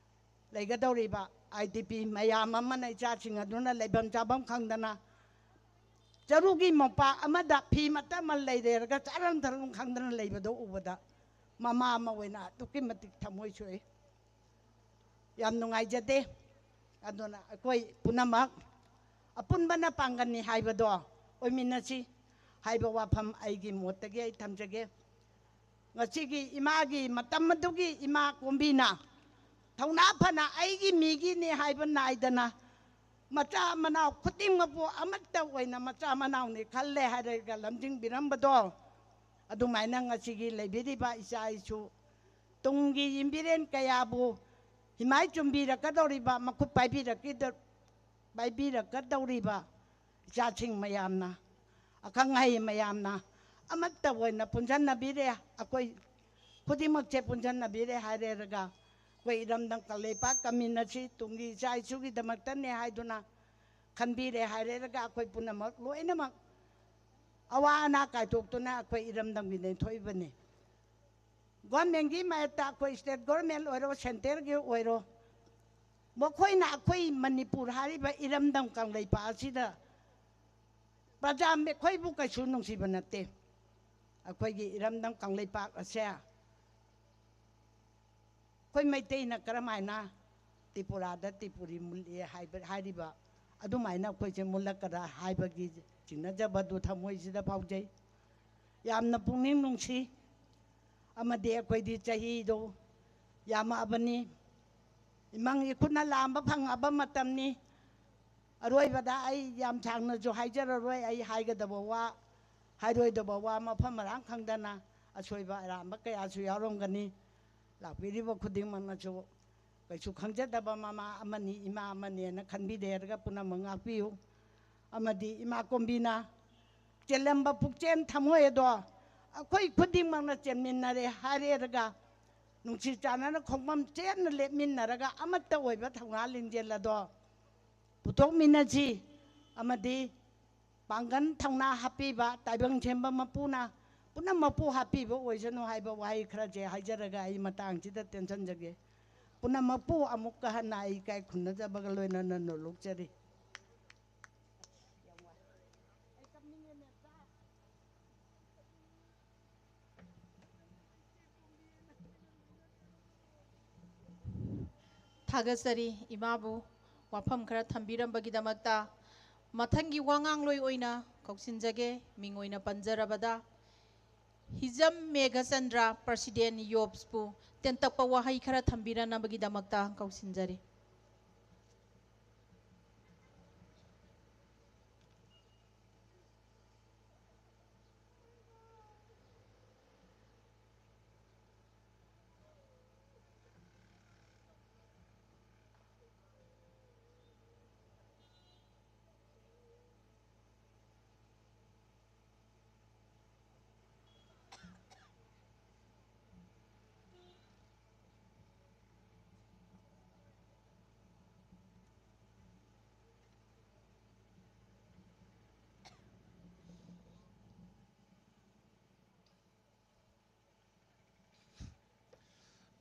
ꯂꯩꯒꯗꯧꯔꯤꯕ? ꯑꯥꯏ ꯗꯤ ꯄꯤ ꯃꯌꯥꯝ ꯑꯃꯅ ꯏꯆꯥꯁꯤꯡ ꯑꯗꯨꯅ ꯂꯩꯐꯝ ꯆꯥꯐꯝ ꯈꯪꯗꯅ ꯆꯔꯨꯒꯤ ꯃꯣꯝꯄꯥꯛ ꯑꯃꯗ ꯐꯤ ꯃꯇꯠ ꯑꯃ ꯂꯩꯔꯦꯔꯒ ꯆꯥꯔꯝ ꯊꯛꯂꯝ ꯈꯪꯗꯅ ꯂꯩꯕꯗꯣ ꯎꯕꯗ ꯃꯃꯥ ꯑꯃ ꯑꯣꯏꯅ ꯑꯗꯨꯛꯀꯤ ꯃꯇꯤꯛ ꯊꯃꯣꯏ ꯁꯣꯛꯏ꯫ ꯌꯥꯝ ꯅꯨꯡꯉꯥꯏꯖꯗꯦ꯫ ꯑꯗꯨꯅ ꯑꯩꯈꯣꯏ ꯄꯨꯝꯅꯃꯛ ꯑꯄꯨꯟꯕꯅ ꯄꯥꯡꯒꯜꯅꯤ ꯍꯥꯏꯕꯗꯣ ꯑꯣꯏꯃꯤꯟꯅꯁꯤ ꯍꯥꯏꯕ ꯋꯥꯐꯝ ꯑꯩꯒꯤ ꯃꯣꯠꯇꯒꯤ ꯑꯩ ꯊꯝꯖꯒꯦ꯫ ꯉꯁꯤꯒꯤ ꯏꯃꯥꯒꯤ ꯃꯇꯝ ꯑꯗꯨꯒꯤ ꯏꯃꯥ ꯀꯣꯝꯕꯤꯅ ꯊꯧꯅꯥ ꯐꯅ ꯑꯩꯒꯤ ꯃꯤꯒꯤꯅꯤ ꯍꯥꯏꯕ ꯅꯥꯏꯗꯅ ꯃꯆꯥ ꯃꯅꯥꯎ ꯈꯨꯗꯤꯡꯃꯛꯄꯨ ꯑꯃꯠꯇ ꯑꯣꯏꯅ ꯃꯆꯥ ꯃꯅꯥꯎꯅꯤ ꯈꯜꯂꯦ ꯍꯥꯏꯔꯒ ꯂꯝꯖꯤꯡꯕꯤꯔꯝꯕꯗꯣ, ꯑꯗꯨꯃꯥꯏꯅ ꯉꯁꯤꯒꯤ ꯂꯩꯕꯤꯔꯤꯕ ꯏꯆꯥ ꯏꯁꯨ ꯇꯨꯡꯒꯤ ꯌꯨꯝꯕꯤꯔꯦꯟ ꯀꯌꯥꯕꯨ ꯍꯤꯃꯥꯏ ꯆꯨꯝꯕꯤꯔꯛꯀꯗꯧꯔꯤꯕ, ꯃꯈꯨꯠ ꯄꯥꯏꯕꯤꯔꯛꯀꯗꯧꯔꯤꯕ ꯏꯆꯥꯁꯤꯡ ꯃꯌꯥꯝꯅ, ꯑꯈꯪ ꯑꯍꯩ ꯃꯌꯥꯝꯅ ꯑꯃꯠꯇ ꯑꯣꯏꯅ ꯄꯨꯟꯁꯤꯟꯅꯕꯤꯔꯦ꯫ ꯑꯩꯈꯣꯏ ꯈꯨꯗꯤꯡꯃꯛꯁꯦ ꯄꯨꯟꯁꯤꯟꯅꯕꯤꯔꯦ ꯍꯥꯏꯔꯦꯔꯒ ꯑꯩꯈꯣꯏ ꯏꯔꯝꯗꯝ ꯀꯪꯂꯩꯄꯥꯛ ꯀꯃꯤꯟ ꯑꯁꯤ ꯇꯨꯡꯒꯤ ꯏꯆꯥ ꯏꯁꯨꯒꯤꯗꯃꯛꯇꯅꯦ ꯍꯥꯏꯗꯨꯅ ꯈꯟꯕꯤꯔꯦ ꯍꯥꯏꯔꯦꯔꯒ ꯑꯩꯈꯣꯏ ꯄꯨꯝꯅꯃꯛ ꯂꯣꯏꯅꯃꯛ ꯑꯋꯥ ꯑꯅꯥ ꯀꯥꯏꯊꯣꯛꯇꯨꯅ ꯑꯩꯈꯣꯏ ꯏꯔꯝꯗꯝꯒꯤ ꯂꯦꯟꯊꯣꯛꯏꯕꯅꯤ꯫ ꯒꯣꯔꯃꯦꯟꯒꯤ ꯃꯥꯌꯣꯛꯇ ꯑꯩꯈꯣꯏ ꯁ꯭ꯇꯦꯠ ꯒꯣꯔꯃꯦꯟ ꯑꯣꯏꯔꯣ, ꯁꯦꯟꯇꯔꯒꯤ ꯑꯣꯏꯔꯣ, ꯃꯈꯣꯏꯅ ꯑꯩꯈꯣꯏ ꯃꯅꯤꯄꯨꯔ ꯍꯥꯏꯔꯤꯕ ꯏꯔꯝꯗꯝ ꯀꯪꯂꯩꯄꯥꯛ ꯑꯁꯤꯗ ꯄ꯭ꯔꯖꯥ ꯑꯩꯈꯣꯏꯕꯨ ꯀꯩꯁꯨ ꯅꯨꯡꯁꯤꯕ ꯅꯠꯇꯦ꯫ ꯑꯩꯈꯣꯏꯒꯤ ꯏꯔꯝꯗꯝ ꯀꯪꯂꯩꯄꯥꯛ ꯑꯁꯦ ꯑꯩꯈꯣꯏ ꯃꯩꯇꯩꯅ ꯀꯔꯝꯍꯥꯏꯅ ꯇ꯭ꯔꯤꯄꯨꯔꯥꯗ ꯇ꯭ꯔꯤꯄꯨꯔꯤ ꯃꯨꯠꯂꯤ ꯍꯥꯏꯕ, ꯍꯥꯏꯔꯤꯕ ꯑꯗꯨꯃꯥꯏꯅ ꯑꯩꯈꯣꯏꯁꯦ ꯃꯨꯠꯂꯛꯀꯗ꯭ꯔꯥ ꯍꯥꯏꯕꯒꯤ ꯆꯤꯡꯅꯖꯕꯗꯨ ꯊꯃꯣꯏꯁꯤꯗ ꯐꯥꯎꯖꯩ꯫ ꯌꯥꯝꯅ ꯄꯨꯛꯅꯤꯡ ꯅꯨꯡꯁꯤ꯫ ꯑꯃꯗꯤ ꯑꯩꯈꯣꯏꯗꯤ ꯆꯍꯤꯗꯣ ꯌꯥꯝꯃꯛꯑꯕꯅꯤ, ꯏꯃꯪ ꯏꯈꯨꯠꯅ ꯂꯥꯝꯕ ꯐꯪꯉꯛꯑꯕ ꯃꯇꯝꯅꯤ꯫ ꯑꯔꯣꯏꯕꯗ ꯑꯩ ꯌꯥꯝ ꯁꯥꯡꯅꯁꯨ ꯍꯥꯏꯖꯔꯔꯣꯏ꯫ ꯑꯩ ꯍꯥꯏꯒꯗꯕ ꯋꯥ, ꯍꯥꯏꯔꯣꯏꯗꯕ ꯋꯥ ꯃꯐꯝ ꯃꯔꯥꯡ ꯈꯪꯗꯅ ꯑꯁꯣꯏꯕ ꯑꯔꯥꯟꯕ ꯀꯌꯥꯁꯨ ꯌꯥꯎꯔꯝꯒꯅꯤ꯫ ꯂꯥꯛꯄꯤꯔꯤꯕ ꯈꯨꯗꯤꯡꯃꯛꯅꯁꯨ ꯀꯩꯁꯨ ꯈꯪꯖꯗꯕ ꯃꯃꯥ ꯑꯃꯅꯤ, ꯏꯃꯥ ꯑꯃꯅꯤꯅ ꯈꯟꯕꯤꯗꯦꯔꯒ ꯄꯨꯝꯅꯃꯛ ꯉꯥꯛꯄꯤꯌꯨ꯫ ꯑꯃꯗꯤ ꯏꯃꯥ ꯀꯣꯝꯕꯤꯅ ꯆꯦꯜꯂꯝꯕ ꯄꯨꯛꯆꯦꯜ ꯊꯃꯣꯏ ꯑꯗꯣ ꯑꯩꯈꯣꯏ ꯈꯨꯗꯤꯡꯃꯛꯅ ꯆꯦꯟꯃꯤꯟꯅꯔꯦ ꯍꯥꯏꯔꯦꯔꯒ ꯅꯨꯡꯁꯤ ꯆꯥꯟꯅꯅ ꯈꯣꯡꯐꯝ ꯆꯦꯠꯅ ꯂꯦꯞꯃꯤꯟꯅꯔꯒ ꯑꯃꯠꯇ ꯑꯣꯏꯕ ꯊꯧꯅꯥ ꯂꯤꯡꯖꯦꯜ ꯑꯗꯣ ꯄꯨꯊꯣꯛꯃꯤꯟꯅꯁꯤ꯫ ꯑꯃꯗꯤ ꯄꯥꯡꯒꯜ ꯊꯧꯅꯥ ꯍꯥꯞꯄꯤꯕ ꯇꯥꯏꯕꯪ ꯁꯦꯝꯕ ꯃꯄꯨꯅ ꯄꯨꯝꯅꯃꯛꯄꯨ ꯍꯥꯞꯄꯤꯕ ꯑꯣꯏꯁꯅꯨ ꯍꯥꯏꯕ ꯋꯥꯍꯩ ꯈꯔꯁꯦ ꯍꯥꯏꯖꯔꯒ ꯑꯩ ꯃꯇꯥꯡꯁꯤꯗ ꯇꯦꯟꯁꯤꯟꯖꯒꯦ꯫ ꯄꯨꯝꯅꯃꯛꯄꯨ ꯑꯃꯨꯛꯀ ꯍꯟꯅ ꯑꯩ ꯏꯀꯥꯏ ꯈꯨꯝꯅꯖꯕꯒ ꯂꯣꯏꯅꯅ ꯅꯣꯂꯨꯛꯆꯔꯤ꯫ ꯊꯥꯒꯠꯆꯔꯤ ꯏꯃꯥꯕꯨ ꯋꯥꯐꯝ ꯈꯔ ꯊꯝꯕꯤꯔꯝꯕꯒꯤꯗꯃꯛꯇ꯫ ꯃꯊꯪꯒꯤ ꯋꯥꯉꯥꯡꯂꯣꯏ ꯑꯣꯏꯅ ꯀꯧꯁꯤꯟꯖꯒꯦ꯫ ꯃꯤꯡ ꯑꯣꯏꯅ ꯄꯟꯖꯔꯕꯗ, ꯍꯤꯖꯝ ꯃꯦꯘꯆꯟꯗ꯭ꯔ, ꯄ꯭ꯔꯁꯤꯗꯦꯟ ꯌꯣꯞꯁꯄꯨ ꯇꯦꯟꯇꯛꯄ ꯋꯥꯍꯩ ꯈꯔ ꯊꯝꯕꯤꯔꯝꯅꯕꯒꯤꯗꯃꯛꯇ ꯀꯧꯁꯤꯟꯖꯔꯤ꯫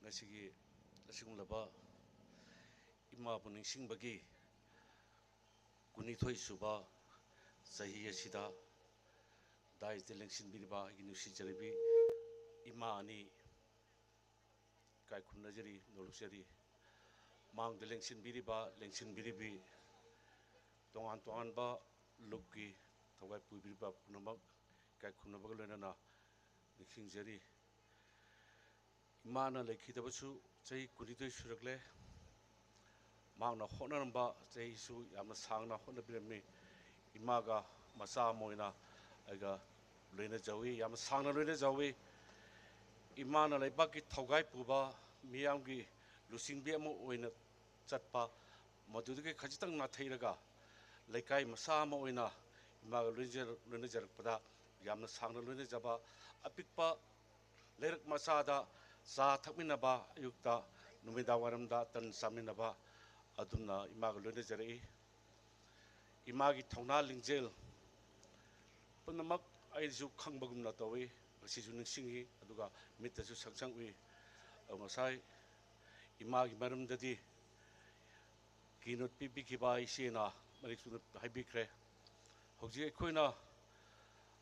ꯉꯁꯤꯒꯤ ꯑꯁꯤꯒꯨꯝꯂꯕ ꯏꯃꯥꯕꯨ ꯅꯤꯡꯁꯤꯡꯕꯒꯤ ꯀꯨꯟꯅꯤꯊꯣꯏ ꯁꯨꯕ ꯆꯍꯤ ꯑꯁꯤꯗ ꯗꯥꯏꯁꯇ ꯂꯦꯡꯁꯤꯟꯕꯤꯔꯤꯕ ꯑꯩꯒꯤ ꯅꯨꯡꯁꯤꯖꯔꯕꯤ ꯏꯃꯥ ꯑꯅꯤ ꯏꯀꯥꯏ ꯈꯨꯝꯅꯖꯔꯤ, ꯅꯣꯂꯨꯛꯆꯔꯤ꯫ ꯃꯥꯡꯗ ꯂꯦꯡꯁꯤꯟꯕꯤꯔꯤꯕ, ꯂꯦꯡꯁꯤꯟꯕꯤꯔꯤꯕꯤ, ꯇꯣꯉꯥꯟ ꯇꯣꯉꯥꯟꯕ ꯂꯨꯞꯀꯤ ꯊꯧꯒꯥꯏ ꯄꯨꯕꯤꯔꯤꯕ ꯄꯨꯝꯅꯃꯛ ꯏꯀꯥꯏ ꯈꯨꯝꯅꯕꯒ ꯂꯣꯏꯅꯅ ꯅꯤꯡꯁꯤꯡꯖꯔꯤ꯫ ꯏꯃꯥꯅ ꯂꯩꯈꯤꯗꯕꯁꯨ ꯆꯍꯤ ꯀꯨꯟꯅꯤꯊꯣꯏ ꯁꯨꯔꯛꯂꯦ꯫ ꯃꯍꯥꯛꯅ ꯍꯣꯠꯅꯔꯝꯕ ꯆꯍꯤꯁꯨ ꯌꯥꯝꯅ ꯁꯥꯡꯅ ꯍꯣꯠꯅꯕꯤꯔꯝꯃꯤ꯫ ꯏꯃꯥꯒ ꯃꯆꯥ ꯑꯃ ꯑꯣꯏꯅ ꯑꯩꯒ ꯂꯣꯏꯅꯖꯧꯏ, ꯌꯥꯝꯅ ꯁꯥꯡꯅ ꯂꯣꯏꯅꯖꯧꯏ꯫ ꯏꯃꯥꯅ ꯂꯩꯕꯥꯛꯀꯤ ꯊꯧꯒꯥꯏ ꯄꯨꯕ, ꯃꯤꯌꯥꯝꯒꯤ ꯂꯨꯆꯤꯡꯕꯤ ꯑꯃ ꯑꯣꯏꯅ ꯆꯠꯄ, ꯃꯗꯨꯗꯒꯤ ꯈꯖꯤꯛꯇꯪ ꯅꯥꯊꯩꯔꯒ ꯂꯩꯀꯥꯏ ꯃꯆꯥ ꯑꯃ ꯑꯣꯏꯅ ꯏꯃꯥꯒ ꯂꯣꯏꯅꯖ-, ꯂꯣꯏꯅꯖꯔꯛꯄꯗ ꯌꯥꯝꯅ ꯁꯥꯡꯅ ꯂꯣꯏꯅꯖꯕ, ꯑꯄꯤꯛꯄ ꯂꯩꯔꯛ ꯃꯆꯥꯗ ꯆꯥ ꯊꯛꯃꯤꯟꯅꯕ, ꯑꯌꯨꯛꯇ ꯅꯨꯃꯤꯗꯥꯡ ꯋꯥꯏꯔꯝꯗ ꯇꯟ ꯆꯥꯃꯤꯟꯅꯕ, ꯑꯗꯨꯝꯅ ꯏꯃꯥꯒ ꯂꯣꯏꯅꯖꯔꯛꯏ꯫ ꯏꯃꯥꯒꯤ ꯊꯧꯅꯥ ꯂꯤꯡꯖꯦꯜ ꯄꯨꯝꯅꯃꯛ ꯑꯩꯁꯨ ꯈꯪꯕꯒꯨꯝꯅ ꯇꯧꯏ, ꯉꯁꯤꯁꯨ ꯅꯤꯡꯁꯤꯡꯏ, ꯑꯗꯨꯒ ꯃꯤꯠꯇꯁꯨ ꯁꯪ ꯁꯪ ꯎꯏ꯫ ꯑꯗꯨ ꯉꯁꯥꯏ ꯏꯃꯥꯒꯤ ꯃꯔꯝꯗꯗꯤ keynote ꯄꯤꯕꯤꯈꯤꯕ ꯏꯆꯦꯅ ꯃꯔꯤꯛ ꯆꯨꯝꯅ ꯍꯥꯏꯕꯤꯈ꯭ꯔꯦ꯫ ꯍꯧꯖꯤꯛ ꯑꯩꯈꯣꯏꯅ,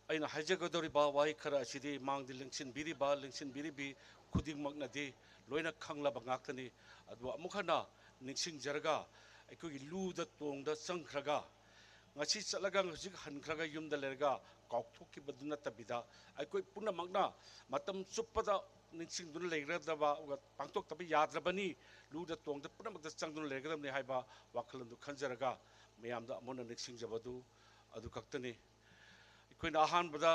ꯑꯩꯅ ꯍꯥꯏꯖꯒꯗꯧꯔꯤꯕ ꯋꯥꯍꯩ ꯈꯔ ꯑꯁꯤꯗꯤ ꯃꯥꯡꯗ ꯂꯦꯡꯁꯤꯟꯕꯤꯔꯤꯕ, ꯂꯦꯡꯁꯤꯟꯕꯤꯔꯤꯕꯤ ꯈꯨꯗꯤꯡꯃꯛꯅꯗꯤ ꯂꯣꯏꯅ ꯈꯪꯂꯕ ꯉꯥꯛꯇꯅꯤ꯫ ꯑꯗꯨꯕꯨ ꯑꯃꯨꯛ ꯍꯟꯅ ꯅꯤꯡꯁꯤꯡꯖꯔꯒ, ꯑꯩꯈꯣꯏꯒꯤ ꯂꯨꯗ ꯇꯣꯡꯗ ꯆꯪꯈ꯭ꯔꯒ, ꯉꯁꯤ ꯆꯠꯂꯒ ꯍꯧꯖꯤꯛ ꯍꯟꯈ꯭ꯔꯒ ꯌꯨꯝꯗ ꯂꯩꯔꯒ ꯀꯥꯎꯊꯣꯛꯈꯤꯕꯗꯨ ꯅꯠꯇꯕꯤꯗ, ꯑꯩꯈꯣꯏ ꯄꯨꯝꯅꯃꯛꯅ ꯃꯇꯝ ꯆꯨꯞꯄꯗ ꯅꯤꯡꯁꯤꯡꯗꯨꯅ ꯂꯩꯒꯗꯕ, ꯄꯥꯡꯊꯣꯛꯇꯕ ꯌꯥꯗ꯭ꯔꯕꯅꯤ, ꯂꯨꯗ ꯇꯣꯡꯗ ꯄꯨꯝꯅꯃꯛꯇ ꯆꯪꯗꯨꯅ ꯂꯩꯒꯗꯕꯅꯤ ꯍꯥꯏꯕ ꯋꯥꯈꯜꯂꯣꯟꯗꯨ ꯈꯟꯖꯔꯒ, ꯃꯌꯥꯝꯗ ꯑꯃꯨꯛ ꯍꯟꯅ ꯅꯤꯡꯁꯤꯡꯖꯕꯗꯨ ꯑꯗꯨ ꯈꯛꯇꯅꯤ꯫ ꯑꯩꯈꯣꯏꯅ ꯑꯍꯥꯟꯕꯗ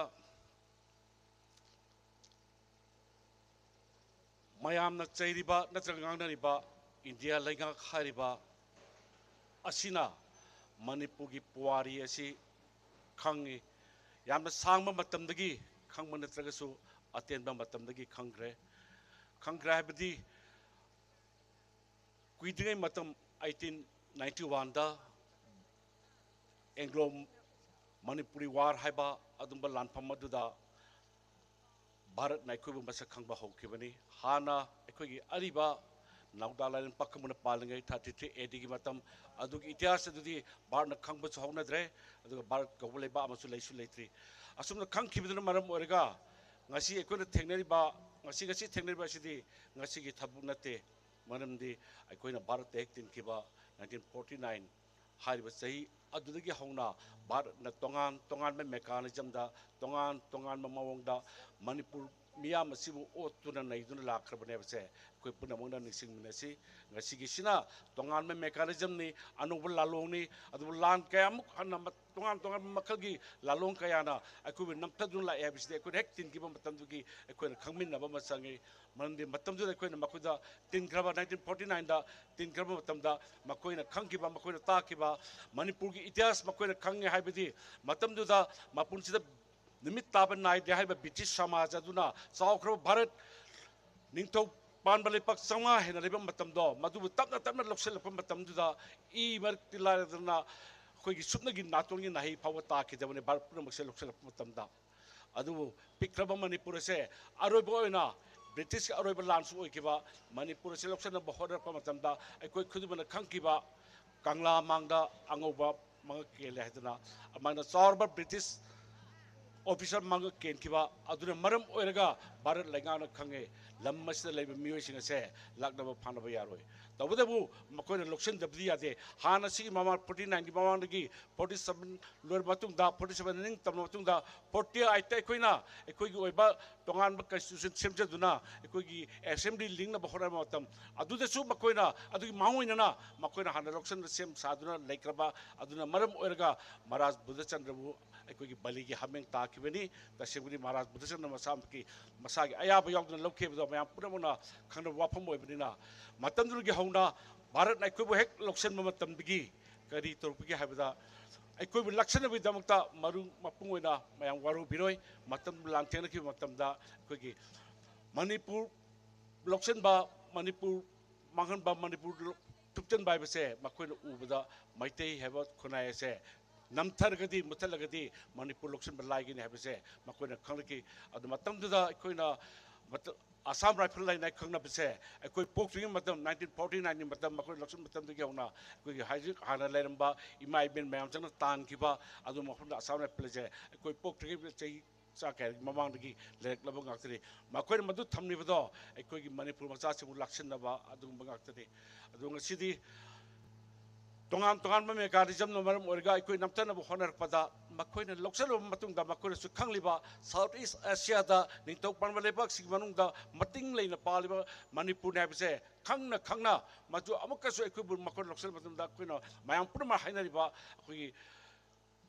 ꯃꯌꯥꯝꯅ ꯆꯩꯔꯤꯕ ꯅꯠꯇ꯭ꯔꯒ ꯉꯥꯡꯅꯔꯤꯕ ꯏꯟꯗꯤꯌꯥ ꯂꯩꯉꯥꯛ ꯍꯥꯏꯔꯤꯕ ꯑꯁꯤꯅ ꯃꯅꯤꯄꯨꯔꯒꯤ ꯄꯨꯋꯥꯔꯤ ꯑꯁꯤ ꯈꯪꯉꯤ꯫ ꯌꯥꯝꯅ ꯁꯥꯡꯕ ꯃꯇꯝꯗꯒꯤ ꯈꯪꯕ ꯅꯠꯇ꯭ꯔꯒꯁꯨ, ꯑꯇꯦꯟꯕ ꯃꯇꯝꯗꯒꯤ ꯈꯪꯈ꯭ꯔꯦ꯫ ꯈꯪꯈ꯭ꯔꯦ ꯍꯥꯏꯕꯗꯤ, ꯀꯨꯏꯗ꯭ꯔꯤꯉꯩ ꯃꯇꯝ, ꯑꯩꯠꯇꯤꯟ ꯅꯥꯏꯟꯇꯤ ꯋꯥꯟꯗ ꯑꯦꯡꯒ꯭ꯂꯣ ꯃꯅꯤꯄꯨꯔꯤ ꯋꯥꯔ ꯍꯥꯏꯕ ꯑꯗꯨꯝꯕ ꯂꯥꯟꯐꯝ ꯑꯗꯨꯗ ꯚꯥꯔꯠꯅ ꯑꯩꯈꯣꯏꯕꯨ ꯃꯁꯛ ꯈꯪꯕ ꯍꯧꯈꯤꯕꯅꯤ꯫ ꯍꯥꯟꯅ ꯑꯩꯈꯣꯏꯒꯤ ꯑꯔꯤꯕ ꯅꯥꯎꯗꯥ ꯂꯥꯏꯔꯦꯟ ꯄꯥꯈꯪꯕꯅ ꯄꯥꯜꯂꯤꯉꯩ, ꯊꯥꯔꯇꯤ ꯊ꯭ꯔꯤ ꯑꯦ ꯗꯤꯒꯤ ꯃꯇꯝ ꯑꯗꯨꯒꯤ ꯏꯇꯤꯍꯥꯁ ꯑꯗꯨꯗꯤ ꯚꯥꯔꯠꯅ ꯈꯪꯕꯁꯨ ꯍꯧꯅꯗ꯭ꯔꯦ, ꯑꯗꯨꯒ ꯚꯥꯔꯠ ꯀꯧꯕ ꯂꯩꯕꯥꯛ ꯑꯃꯁꯨ ꯂꯩꯁꯨ ꯂꯩꯇ꯭ꯔꯤ꯫ ꯑꯁꯨꯝꯅ ꯈꯪꯈꯤꯕꯗꯨꯅ ꯃꯔꯝ ꯑꯣꯏꯔꯒ, ꯉꯁꯤ ꯑꯩꯈꯣꯏꯅ ꯊꯦꯡꯅꯔꯤꯕ, ꯉꯁꯤ, ꯉꯁꯤ ꯊꯦꯡꯅꯔꯤꯕ ꯑꯁꯤꯗꯤ ꯉꯁꯤꯒꯤ ꯊꯕꯛ ꯅꯠꯇꯦ꯫ ꯃꯔꯝꯗꯤ ꯑꯩꯈꯣꯏꯅ ꯚꯥꯔꯠꯇ ꯍꯦꯛ ꯇꯤꯟꯈꯤꯕ ꯅꯥꯏꯟꯇꯤꯟ ꯐꯣꯔꯇꯤ ꯅꯥꯏꯟ ꯍꯥꯏꯔꯤꯕ ꯆꯍꯤ ꯑꯗꯨꯗꯒꯤ ꯍꯧꯅ ꯚꯥꯔꯠꯅ ꯇꯣꯉꯥꯟ ꯇꯣꯉꯥꯟꯕ ꯃꯦꯀꯥꯅꯤꯖꯝꯗ, ꯇꯣꯉꯥꯟ ꯇꯣꯉꯥꯟꯕ ꯃꯑꯣꯡꯗ ꯃꯅꯤꯄꯨꯔ ꯃꯤꯌꯥꯝ ꯑꯁꯤꯕꯨ ꯑꯣꯠꯇꯨꯅ ꯅꯩꯗꯨꯅ ꯂꯥꯛꯈ꯭ꯔꯕꯅꯦ ꯍꯥꯏꯕꯁꯦ ꯑꯩꯈꯣꯏ ꯄꯨꯝꯅꯃꯛꯅ ꯅꯤꯡꯁꯤꯡꯃꯤꯟꯅꯁꯤ꯫ ꯉꯁꯤꯒꯤꯁꯤꯅ ꯇꯣꯉꯥꯟꯕ ꯃꯦꯀꯥꯅꯤꯖꯝꯅꯤ, ꯑꯅꯧꯕ ꯂꯥꯂꯣꯡꯅꯤ, ꯑꯗꯨꯕꯨ ꯂꯥꯟ ꯀꯌꯥꯃꯨꯛ ꯍꯟꯅ ꯃ-, ꯇꯣꯉꯥꯟ ꯇꯣꯉꯥꯟꯕ ꯃꯈꯜꯒꯤ ꯂꯥꯂꯣꯡ ꯀꯌꯥꯅ ꯑꯩꯈꯣꯏꯕꯨ ꯅꯝꯊꯗꯨꯅ ꯂꯥꯛꯑꯦ ꯍꯥꯏꯕꯁꯤꯗꯤ ꯑꯩꯈꯣꯏꯅ ꯍꯦꯛ ꯇꯤꯟꯈꯤꯕ ꯃꯇꯝꯗꯨꯒꯤ ꯑꯩꯈꯣꯏꯅ ꯈꯪꯃꯤꯟꯅꯕ ꯑꯃ ꯆꯪꯉꯤ꯫ ꯃꯔꯝꯗꯤ ꯃꯇꯝꯗꯨꯗ ꯑꯩꯈꯣꯏꯅ ꯃꯈꯣꯏꯗ ꯇꯤꯟꯈ꯭ꯔꯕ, ꯅꯥꯏꯟꯇꯤꯟ ꯐꯣꯔꯇꯤ ꯅꯥꯏꯟꯗ ꯇꯤꯟꯈ꯭ꯔꯕ ꯃꯇꯝꯗ ꯃꯈꯣꯏꯅ ꯈꯪꯈꯤꯕ, ꯃꯈꯣꯏꯅ ꯇꯥꯈꯤꯕ, ꯃꯅꯤꯄꯨꯔꯒꯤ ꯏꯇꯤꯍꯥꯁ ꯃꯈꯣꯏꯅ ꯈꯪꯉꯦ ꯍꯥꯏꯕꯗꯤ, ꯃꯇꯝꯗꯨꯗ ꯃꯄꯨꯟꯁꯤꯗ ꯅꯨꯃꯤꯠ ꯇꯥꯕ ꯅꯥꯏꯗꯦ ꯍꯥꯏꯔꯤꯕ ꯕ꯭ꯔꯤꯇꯤꯁ ꯁꯃꯥꯖ ꯑꯗꯨꯅ ꯆꯥꯎꯈ꯭ꯔꯕ ꯚꯥꯔꯠ ꯅꯤꯡꯊꯧ ꯄꯥꯟꯕ ꯂꯩꯄꯥꯛ ꯆꯥꯝꯃꯉꯥ ꯍꯦꯟꯅ ꯂꯩꯕ ꯃꯇꯝꯗꯣ, ꯃꯗꯨꯕꯨ ꯇꯞꯅ ꯇꯞꯅ ꯂꯧꯁꯤꯜꯂꯛꯄ ꯃꯇꯝꯗꯨꯗ ꯏ ꯃꯔꯛꯇꯤ ꯂꯥꯏꯔꯗꯅ ꯑꯩꯈꯣꯏꯒꯤ ꯁꯨꯞꯅꯒꯤ ꯅꯥꯇꯣꯟꯒꯤ ꯅꯥꯍꯩ ꯐꯥꯎꯕ ꯇꯥꯈꯤꯗꯕꯅꯤ꯫ ꯚꯥꯔꯠ ꯄꯨꯝꯅꯃꯛꯁꯦ ꯂꯧꯁꯤꯜꯂꯛꯄ ꯃꯇꯝꯗ꯫ ꯑꯗꯨꯕꯨ ꯄꯤꯛꯈ꯭ꯔꯕ ꯃꯅꯤꯄꯨꯔ ꯑꯁꯦ ꯑꯔꯣꯏꯕ ꯑꯣꯏꯅ ꯕ꯭ꯔꯤꯇꯤꯁꯀꯤ ꯑꯔꯣꯏꯕ ꯂꯥꯟꯁꯨ ꯑꯣꯏꯈꯤꯕ ꯃꯅꯤꯄꯨꯔ ꯑꯁꯤ ꯂꯧꯁꯤꯟꯅꯕ ꯍꯣꯠꯅꯔꯛꯄ ꯃꯇꯝꯗ ꯑꯩꯈꯣꯏ ꯈꯨꯗꯤꯡꯃꯛꯅ ꯈꯪꯈꯤꯕ ꯀꯪꯂꯥ ꯃꯥꯡꯗ ꯑꯉꯧꯕ ꯃꯉꯛ ꯀꯦꯜꯂꯦ ꯍꯥꯏꯗꯅ ꯑꯗꯨꯃꯥꯏꯅ ꯆꯥꯎꯔꯕ ꯕ꯭ꯔꯤꯇꯤꯁ ꯑꯣꯐꯤꯁꯥꯔ ꯃꯥꯡꯒ ꯀꯦꯟꯈꯤꯕ ꯑꯗꯨꯅ ꯃꯔꯝ ꯑꯣꯏꯔꯒ ꯚꯥꯔꯠ ꯂꯩꯉꯥꯛꯅ ꯈꯪꯉꯦ, ꯂꯝ ꯑꯁꯤꯗ ꯂꯩꯕ ꯃꯤꯑꯣꯏꯁꯤꯡ ꯑꯁꯦ ꯂꯥꯛꯅꯕ ꯐꯥꯅꯕ ꯌꯥꯔꯣꯏ꯫ ꯇꯧꯕꯇꯕꯨ ꯃꯈꯣꯏꯅ ꯂꯧꯁꯤꯟꯗꯕꯗꯤ ꯌꯥꯗꯦ꯫ ꯍꯥꯟꯅ ꯁꯤꯒꯤ ꯃꯃꯥꯡ ꯐꯣꯔꯇꯤ ꯅꯥꯏꯟꯒꯤ ꯃꯃꯥꯡꯗꯒꯤ ꯐꯣꯔꯇꯤ ꯁꯕꯦꯟ ꯂꯣꯏꯔꯕ ꯃꯇꯨꯡꯗ, ꯐꯣꯔꯇꯤ ꯁꯕꯦꯟ ꯅꯤꯡ ꯇꯝꯂꯕ ꯃꯇꯨꯡꯗ, ꯐꯣꯔꯇꯤ ꯑꯩꯠꯇ ꯑꯩꯈꯣꯏꯅ ꯑꯩꯈꯣꯏꯒꯤ ꯑꯣꯏꯕ ꯇꯣꯉꯥꯟꯕ ꯀꯟꯁꯇꯤꯇ꯭ꯌꯨꯁꯟ ꯁꯦꯝꯖꯗꯨꯅ ꯑꯩꯈꯣꯏꯒꯤ ꯑꯦꯁꯦꯝꯕ꯭ꯂꯤ ꯂꯤꯡꯅꯕ ꯍꯣꯠꯅꯕ ꯃꯇꯝ ꯑꯗꯨꯗꯁꯨ ꯃꯈꯣꯏꯅ ꯑꯗꯨꯒꯤ ꯃꯥꯡꯑꯣꯏꯅꯅ ꯃꯈꯣꯏꯅ ꯍꯥꯟꯅ ꯂꯧꯁꯤꯟꯕ ꯁꯦꯝ ꯁꯥꯗꯨꯅ ꯂꯩꯈ꯭ꯔꯕ ꯑꯗꯨꯅ ꯃꯔꯝ ꯑꯣꯏꯔꯒ ꯃꯍꯥꯔꯥꯖ ꯕꯨꯙꯆꯟꯗ꯭ꯔꯕꯨ ꯑꯩꯈꯣꯏꯒꯤ ꯕꯂꯤꯒꯤ ꯍꯥꯃꯦꯡ ꯇꯥꯈꯤꯕꯅꯤ꯫ ꯇꯁꯦꯡꯕꯗꯤ ꯃꯍꯥꯔꯥꯖ ꯕꯨꯙꯆꯟꯗ꯭ꯔ ꯃꯁꯥꯃꯛꯀꯤ ꯃꯁꯥꯒꯤ ꯑꯌꯥꯕ ꯌꯥꯎꯗꯅ ꯂꯧꯈꯤꯕꯗꯣ ꯃꯌꯥꯝ ꯄꯨꯝꯅꯃꯛꯅ ꯈꯪꯅꯕ ꯋꯥꯐꯝ ꯑꯣꯏꯕꯅꯤꯅ, ꯃꯇꯝꯗꯨꯗꯒꯤ ꯍꯧꯅ ꯚꯥꯔꯠꯅ ꯑꯩꯈꯣꯏꯕꯨ ꯍꯦꯛ ꯂꯧꯁꯤꯟꯕ ꯃꯇꯝꯗꯒꯤ ꯀꯔꯤ ꯇꯧꯔꯛꯄꯒꯦ ꯍꯥꯏꯕꯗ, ꯑꯩꯈꯣꯏꯕꯨ ꯂꯥꯛꯁꯤꯟꯅꯕꯒꯤꯗꯃꯛꯇ ꯃꯔꯨ ꯃꯄꯨꯡ ꯑꯣꯏꯅ ꯃꯌꯥꯝ ꯋꯥꯔꯧꯕꯤꯔꯣꯏ꯫ ꯃꯇꯝꯗꯨ ꯂꯥꯟꯊꯦꯡꯅꯈꯤꯕ ꯃꯇꯝꯗ ꯑꯩꯈꯣꯏꯒꯤ ꯃꯅꯤꯄꯨꯔ ꯂꯧꯁꯤꯟꯕ, ꯃꯅꯤꯄꯨꯔ ꯃꯥꯡꯍꯟꯕ, ꯃꯅꯤꯄꯨꯔ ꯊꯨꯞꯆꯟꯕ ꯍꯥꯏꯕꯁꯦ ꯃꯈꯣꯏꯅ ꯎꯕꯗ ꯃꯩꯇꯩ ꯍꯥꯏꯕ ꯈꯨꯟꯅꯥꯏ ꯑꯁꯦ ꯅꯝꯊꯔꯒꯗꯤ, ꯃꯨꯠꯊꯠꯂꯒꯗꯤ ꯃꯅꯤꯄꯨꯔ ꯂꯧꯁꯤꯟꯕ ꯂꯥꯏꯒꯅꯤ ꯍꯥꯏꯕꯁꯦ ꯃꯈꯣꯏꯅ ꯈꯪꯂꯛꯈꯤ꯫ ꯑꯗꯨ ꯃꯇꯝꯗꯨꯗ ꯑꯩꯈꯣꯏꯅ ꯃꯇꯝ ꯑꯁꯥꯝ ꯔꯥꯏꯐꯜ ꯍꯥꯏꯅ ꯈꯪꯅꯕꯁꯦ ꯑꯩꯈꯣꯏ ꯄꯣꯛꯇ꯭ꯔꯤꯉꯩ ꯃꯇꯝ, ꯅꯥꯏꯟꯇꯤꯟ ꯐꯣꯔꯇꯤ ꯅꯥꯏꯟꯒꯤ ꯃꯇꯝ, ꯃꯈꯣꯏ ꯂꯧꯁꯤꯟ ꯃꯇꯝꯗꯒꯤ ꯍꯧꯅ ꯑꯩꯈꯣꯏꯒꯤ ꯍꯧꯖꯤꯛ ꯍꯥꯟꯅ ꯂꯩꯔꯝꯕ ꯏꯃꯥ ꯏꯕꯦꯟ ꯃꯌꯥꯝꯁꯤꯅ ꯇꯥꯟꯈꯤꯕ ꯑꯗꯨ ꯃꯐꯝꯗ ꯑꯁꯥꯝ ꯔꯥꯏꯐꯜꯁꯦ ꯑꯩꯈꯣꯏ ꯄꯣꯛꯇ꯭ꯔꯤꯉꯩ ꯆꯍꯤ ꯆꯥ ꯀꯌꯥꯒꯤ ꯃꯃꯥꯡꯗꯒꯤ ꯂꯩꯔꯛꯂꯕ ꯉꯥꯛꯇꯅꯤ꯫ ꯃꯈꯣꯏꯅ ꯃꯗꯨ ꯊꯝꯂꯤꯕꯗꯣ ꯑꯩꯈꯣꯏꯒꯤ ꯃꯅꯤꯄꯨꯔ ꯃꯆꯥꯁꯤꯡꯕꯨ ꯂꯥꯛꯁꯤꯟꯅꯕ ꯑꯗꯨꯒꯨꯝꯕ ꯉꯥꯛꯇꯅꯤ꯫ ꯑꯗꯨ ꯉꯁꯤꯗꯤ ꯇꯣꯉꯥꯟ ꯇꯣꯉꯥꯟꯕ ꯃꯦꯀꯥꯅꯤꯖꯝꯅ ꯃꯔꯝ ꯑꯣꯏꯔꯒ ꯑꯩꯈꯣꯏ ꯅꯝꯊꯅꯕ ꯍꯣꯠꯅꯔꯛꯄꯗ, ꯃꯈꯣꯏꯅ ꯂꯧꯁꯤꯜꯂꯕ ꯃꯇꯨꯡꯗ ꯃꯈꯣꯏꯅꯁꯨ ꯈꯪꯂꯤꯕ ꯁꯥꯎꯠ ꯏꯁ ꯑꯦꯁꯤꯌꯥꯗ ꯅꯤꯡꯊꯧ ꯄꯥꯟꯕ ꯂꯩꯕꯥꯛꯁꯤꯡꯒꯤ ꯃꯅꯨꯡꯗ ꯃꯇꯤꯡ ꯂꯩꯅ ꯄꯥꯜꯂꯤꯕ ꯃꯅꯤꯄꯨꯔꯅꯤ ꯍꯥꯏꯕꯁꯦ ꯈꯪꯅ ꯈꯪꯅ ꯃꯗꯨ ꯑꯃꯨꯛꯀꯁꯨ ꯑꯩꯈꯣꯏꯕꯨ ꯃꯈꯣꯏꯅ ꯂꯧꯁꯤꯜꯂꯕ ꯃꯇꯨꯡꯗ ꯑꯩꯈꯣꯏꯅ ꯃꯌꯥꯝ ꯄꯨꯝꯅꯃꯛ ꯍꯥꯏꯅꯔꯤꯕ ꯑꯩꯈꯣꯏꯒꯤ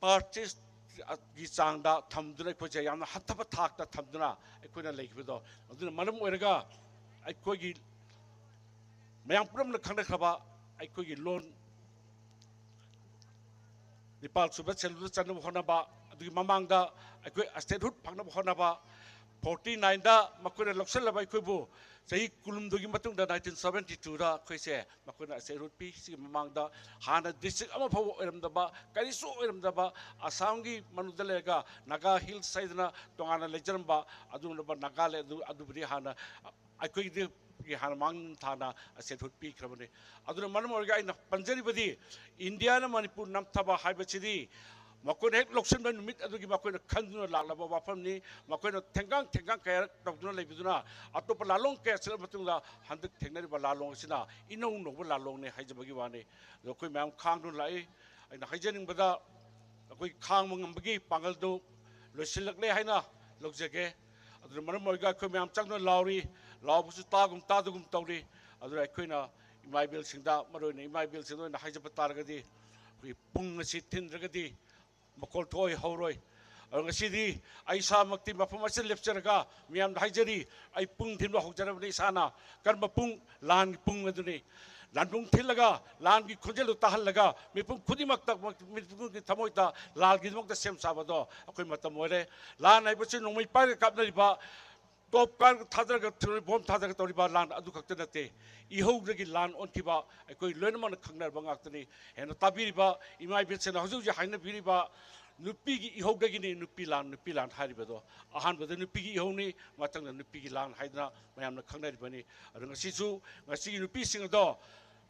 ꯄꯥꯔꯇꯤꯁꯀꯤ ꯆꯥꯡꯗ ꯊꯝꯗꯨꯅ ꯑꯩꯈꯣꯏꯁꯦ ꯌꯥꯝꯅ ꯍꯟꯊꯕ ꯊꯥꯛꯇ ꯊꯝꯗꯨꯅ ꯑꯩꯈꯣꯏꯅ ꯂꯩꯈꯤꯕꯗꯣ, ꯑꯗꯨꯅ ꯃꯔꯝ ꯑꯣꯏꯔꯒ ꯑꯩꯈꯣꯏꯒꯤ ꯃꯌꯥꯝ ꯄꯨꯝꯅꯃꯛꯅ ꯈꯪꯅꯈ꯭ꯔꯕ ꯑꯩꯈꯣꯏꯒꯤ ꯂꯣꯟ ꯅꯤꯄꯥꯜ ꯁꯨꯕ ꯁꯦꯗꯨꯜꯗ ꯆꯟꯅꯕ ꯍꯣꯠꯅꯕ, ꯑꯗꯨꯒꯤ ꯃꯃꯥꯡꯗ ꯑꯩꯈꯣꯏ ꯁ꯭ꯇꯦꯠꯍꯨꯗ ꯐꯪꯅꯕ ꯍꯣꯠꯅꯕ, ꯐꯣꯔꯇꯤ ꯅꯥꯏꯟꯗ ꯃꯈꯣꯏꯅ ꯂꯧꯁꯤꯜꯂꯕ ꯑꯩꯈꯣꯏꯕꯨ ꯆꯍꯤ ꯀꯨꯟꯍꯨꯝꯗꯣꯏꯒꯤ ꯃꯇꯨꯡꯗ ꯅꯥꯏꯟꯇꯤꯟ ꯁꯕꯦꯟꯇꯤ ꯇꯨꯗ ꯑꯩꯈꯣꯏꯁꯦ ꯃꯈꯣꯏꯅ ꯁ꯭ꯇꯦꯠꯍꯨꯗ ꯄꯤ꯫ ꯁꯤꯒꯤ ꯃꯃꯥꯡꯗ ꯍꯥꯟꯅ ꯗꯤꯁꯇ꯭ꯔꯤꯛ ꯑꯃ ꯐꯥꯎꯕ ꯑꯣꯏꯔꯝꯗꯕ, ꯀꯔꯤꯁꯨ ꯑꯣꯏꯔꯝꯗꯕ, ꯑꯁꯥꯝꯒꯤ ꯃꯅꯨꯡꯗ ꯂꯩꯔꯒ ꯅꯥꯒꯥ ꯍꯤꯜꯁ ꯍꯥꯏꯗꯅ ꯇꯣꯉꯥꯟꯅ ꯂꯩꯖꯔꯝꯕ ꯑꯗꯨꯒꯨꯝꯂꯕ ꯅꯥꯒꯥꯂꯦꯟ ꯑꯗꯨ, ꯑꯗꯨꯕꯨꯗꯤ ꯍꯥꯟꯅ ꯑꯩꯈꯣꯏꯒꯤ ꯍꯥꯟꯅ ꯃꯥꯡ ꯊꯥꯅ ꯁ꯭ꯇꯦꯠꯍꯨꯗ ꯄꯤꯈ꯭ꯔꯕꯅꯤ꯫ ꯑꯗꯨꯅ ꯃꯔꯝ ꯑꯣꯏꯔꯒ ꯑꯩꯅ ꯄꯟꯖꯔꯤꯕꯗꯤ ꯏꯟꯗꯤꯌꯥꯅ ꯃꯅꯤꯄꯨꯔ ꯅꯝꯊꯕ ꯍꯥꯏꯕꯁꯤꯗꯤ ꯃꯈꯣꯏꯅ ꯍꯦꯛ ꯂꯧꯁꯤꯟꯕ ꯅꯨꯃꯤꯠ ꯑꯗꯨꯒꯤ ꯃꯈꯣꯏꯅ ꯈꯟꯗꯨꯅ ꯂꯥꯛꯂꯕ ꯋꯥꯐꯝꯅꯤ꯫ ꯃꯈꯣꯏꯅ ꯊꯦꯡꯒꯥꯡ ꯊꯦꯡꯒꯥꯡ ꯀꯌꯥꯔꯛ ꯇꯧꯗꯨꯅ ꯂꯩꯕꯗꯨꯅ ꯑꯇꯣꯞꯄ ꯂꯥꯂꯣꯡ ꯀꯌꯥ ꯆꯠꯂꯕ ꯃꯇꯨꯡꯗ ꯍꯟꯗꯛ ꯊꯦꯡꯅꯔꯤꯕ ꯂꯥꯂꯣꯡ ꯑꯁꯤꯅ ꯏꯅꯧ ꯅꯧꯕ ꯂꯥꯂꯣꯡꯅꯤ ꯍꯥꯏꯖꯕꯒꯤ ꯋꯥꯅꯤ꯫ ꯑꯗꯣ ꯑꯩꯈꯣꯏ ꯃꯌꯥꯝ ꯈꯥꯡꯗꯨꯅ ꯂꯥꯛꯏ꯫ ꯑꯩꯅ ꯍꯥꯏꯖꯅꯤꯡꯕꯗ ꯑꯩꯈꯣꯏ ꯈꯥꯡꯕ ꯉꯝꯕꯒꯤ ꯄꯥꯡꯒꯜꯗꯨ ꯂꯣꯏꯁꯤꯜꯂꯛꯂꯦ ꯍꯥꯏꯅ ꯂꯧꯖꯒꯦ꯫ ꯑꯗꯨꯅ ꯃꯔꯝ ꯑꯣꯏꯔꯒ ꯑꯩꯈꯣꯏ ꯃꯌꯥꯝ ꯆꯪꯗꯨꯅ ꯂꯥꯎꯔꯤ꯫ ꯂꯥꯎꯕꯁꯨ ꯇꯥꯒꯨꯝ ꯇꯥꯗꯒꯨꯝ ꯇꯧꯔꯤ꯫ ꯑꯗꯨꯅ ꯑꯩꯈꯣꯏꯅ ꯏꯃꯥ ꯏꯕꯦꯜꯁꯤꯡꯗ, ꯃꯔꯨꯑꯣꯏꯅ ꯏꯃꯥ ꯏꯕꯦꯜꯁꯤꯡꯗ ꯑꯣꯏꯅ ꯍꯥꯏꯖꯕ ꯇꯥꯔꯒꯗꯤ, ꯑꯩꯈꯣꯏ ꯄꯨꯡ ꯑꯁꯤ ꯊꯤꯟꯗ꯭ꯔꯒꯗꯤ ꯃꯈꯣꯜ ꯊꯣꯛꯑꯣꯏ ꯍꯧꯔꯣꯏ꯫ ꯑꯗꯣ ꯉꯁꯤꯗꯤ ꯑꯩ ꯏꯁꯥꯃꯛꯇꯤ ꯃꯐꯝ ꯑꯁꯤꯗ ꯂꯦꯞꯆꯔꯒ ꯃꯤꯌꯥꯝꯗ ꯍꯥꯏꯖꯔꯤ, ꯑꯩ ꯄꯨꯡ ꯊꯤꯟꯕ ꯍꯧꯖꯔꯕꯅꯤ ꯏꯁꯥꯅ꯫ ꯀꯔꯝꯕ ꯄꯨꯡ? ꯂꯥꯟꯒꯤ ꯄꯨꯡ ꯑꯗꯨꯅꯤ꯫ ꯂꯥꯟꯕꯨꯡ ꯊꯤꯜꯂꯒ, ꯂꯥꯟꯒꯤ ꯈꯣꯟꯖꯦꯜꯗꯨ ꯇꯥꯍꯜꯂꯒ, ꯃꯤꯄꯨꯝ ꯈꯨꯗꯤꯡꯃꯛꯇ, ꯃꯤꯄꯨꯝꯒꯤ ꯊꯃꯣꯏꯗ ꯂꯥꯟꯒꯤꯗꯃꯛꯇ ꯁꯦꯝ ꯁꯥꯕꯗꯣ ꯑꯩꯈꯣꯏ ꯃꯇꯝ ꯑꯣꯏꯔꯦ꯫ ꯂꯥꯟ ꯍꯥꯏꯕꯁꯤ ꯅꯣꯡꯃꯩ ꯄꯥꯏꯔꯒ ꯀꯥꯞꯅꯔꯤꯕ, ꯇꯣꯞ ꯀꯥꯔ ꯊꯥꯗꯔꯒ, ꯕꯣꯝ ꯊꯥꯗꯔꯒ ꯇꯧꯔꯤꯕ ꯂꯥꯟ ꯑꯗꯨ ꯈꯛꯇ ꯅꯠꯇꯦ꯫ ꯏꯍꯧꯗꯒꯤ ꯂꯥꯟ ꯑꯣꯟꯈꯤꯕ ꯑꯩꯈꯣꯏ ꯂꯣꯏꯅꯃꯛꯅ ꯈꯪꯅꯔꯕ ꯉꯥꯛꯇꯅꯤ꯫ ꯍꯦꯟꯅ ꯇꯥꯕꯤꯔꯤꯕ ꯏꯃꯥ ꯏꯕꯦꯜꯁꯤꯡꯅ ꯍꯧꯖꯤꯛ ꯍꯧꯖꯤꯛ ꯍꯥꯏꯅꯕꯤꯔꯤꯕ ꯅꯨꯄꯤꯒꯤ ꯏꯍꯧꯗꯒꯤꯅꯤ ꯅꯨꯄꯤ ꯂꯥꯟ, ꯅꯨꯄꯤ ꯂꯥꯟ ꯍꯥꯏꯔꯤꯕꯗꯣ꯫ ꯑꯍꯥꯟꯕꯗ ꯅꯨꯄꯤꯒꯤ ꯏꯍꯧꯅꯤ, ꯃꯊꯪꯗ ꯅꯨꯄꯤꯒꯤ ꯂꯥꯟ ꯍꯥꯏꯗꯅ ꯃꯌꯥꯝꯅ ꯈꯪꯅꯔꯤꯕꯅꯤ꯫ ꯑꯗꯣ ꯉꯁꯤꯁꯨ, ꯉꯁꯤꯒꯤ ꯅꯨꯄꯤꯁꯤꯡ ꯑꯗꯣ,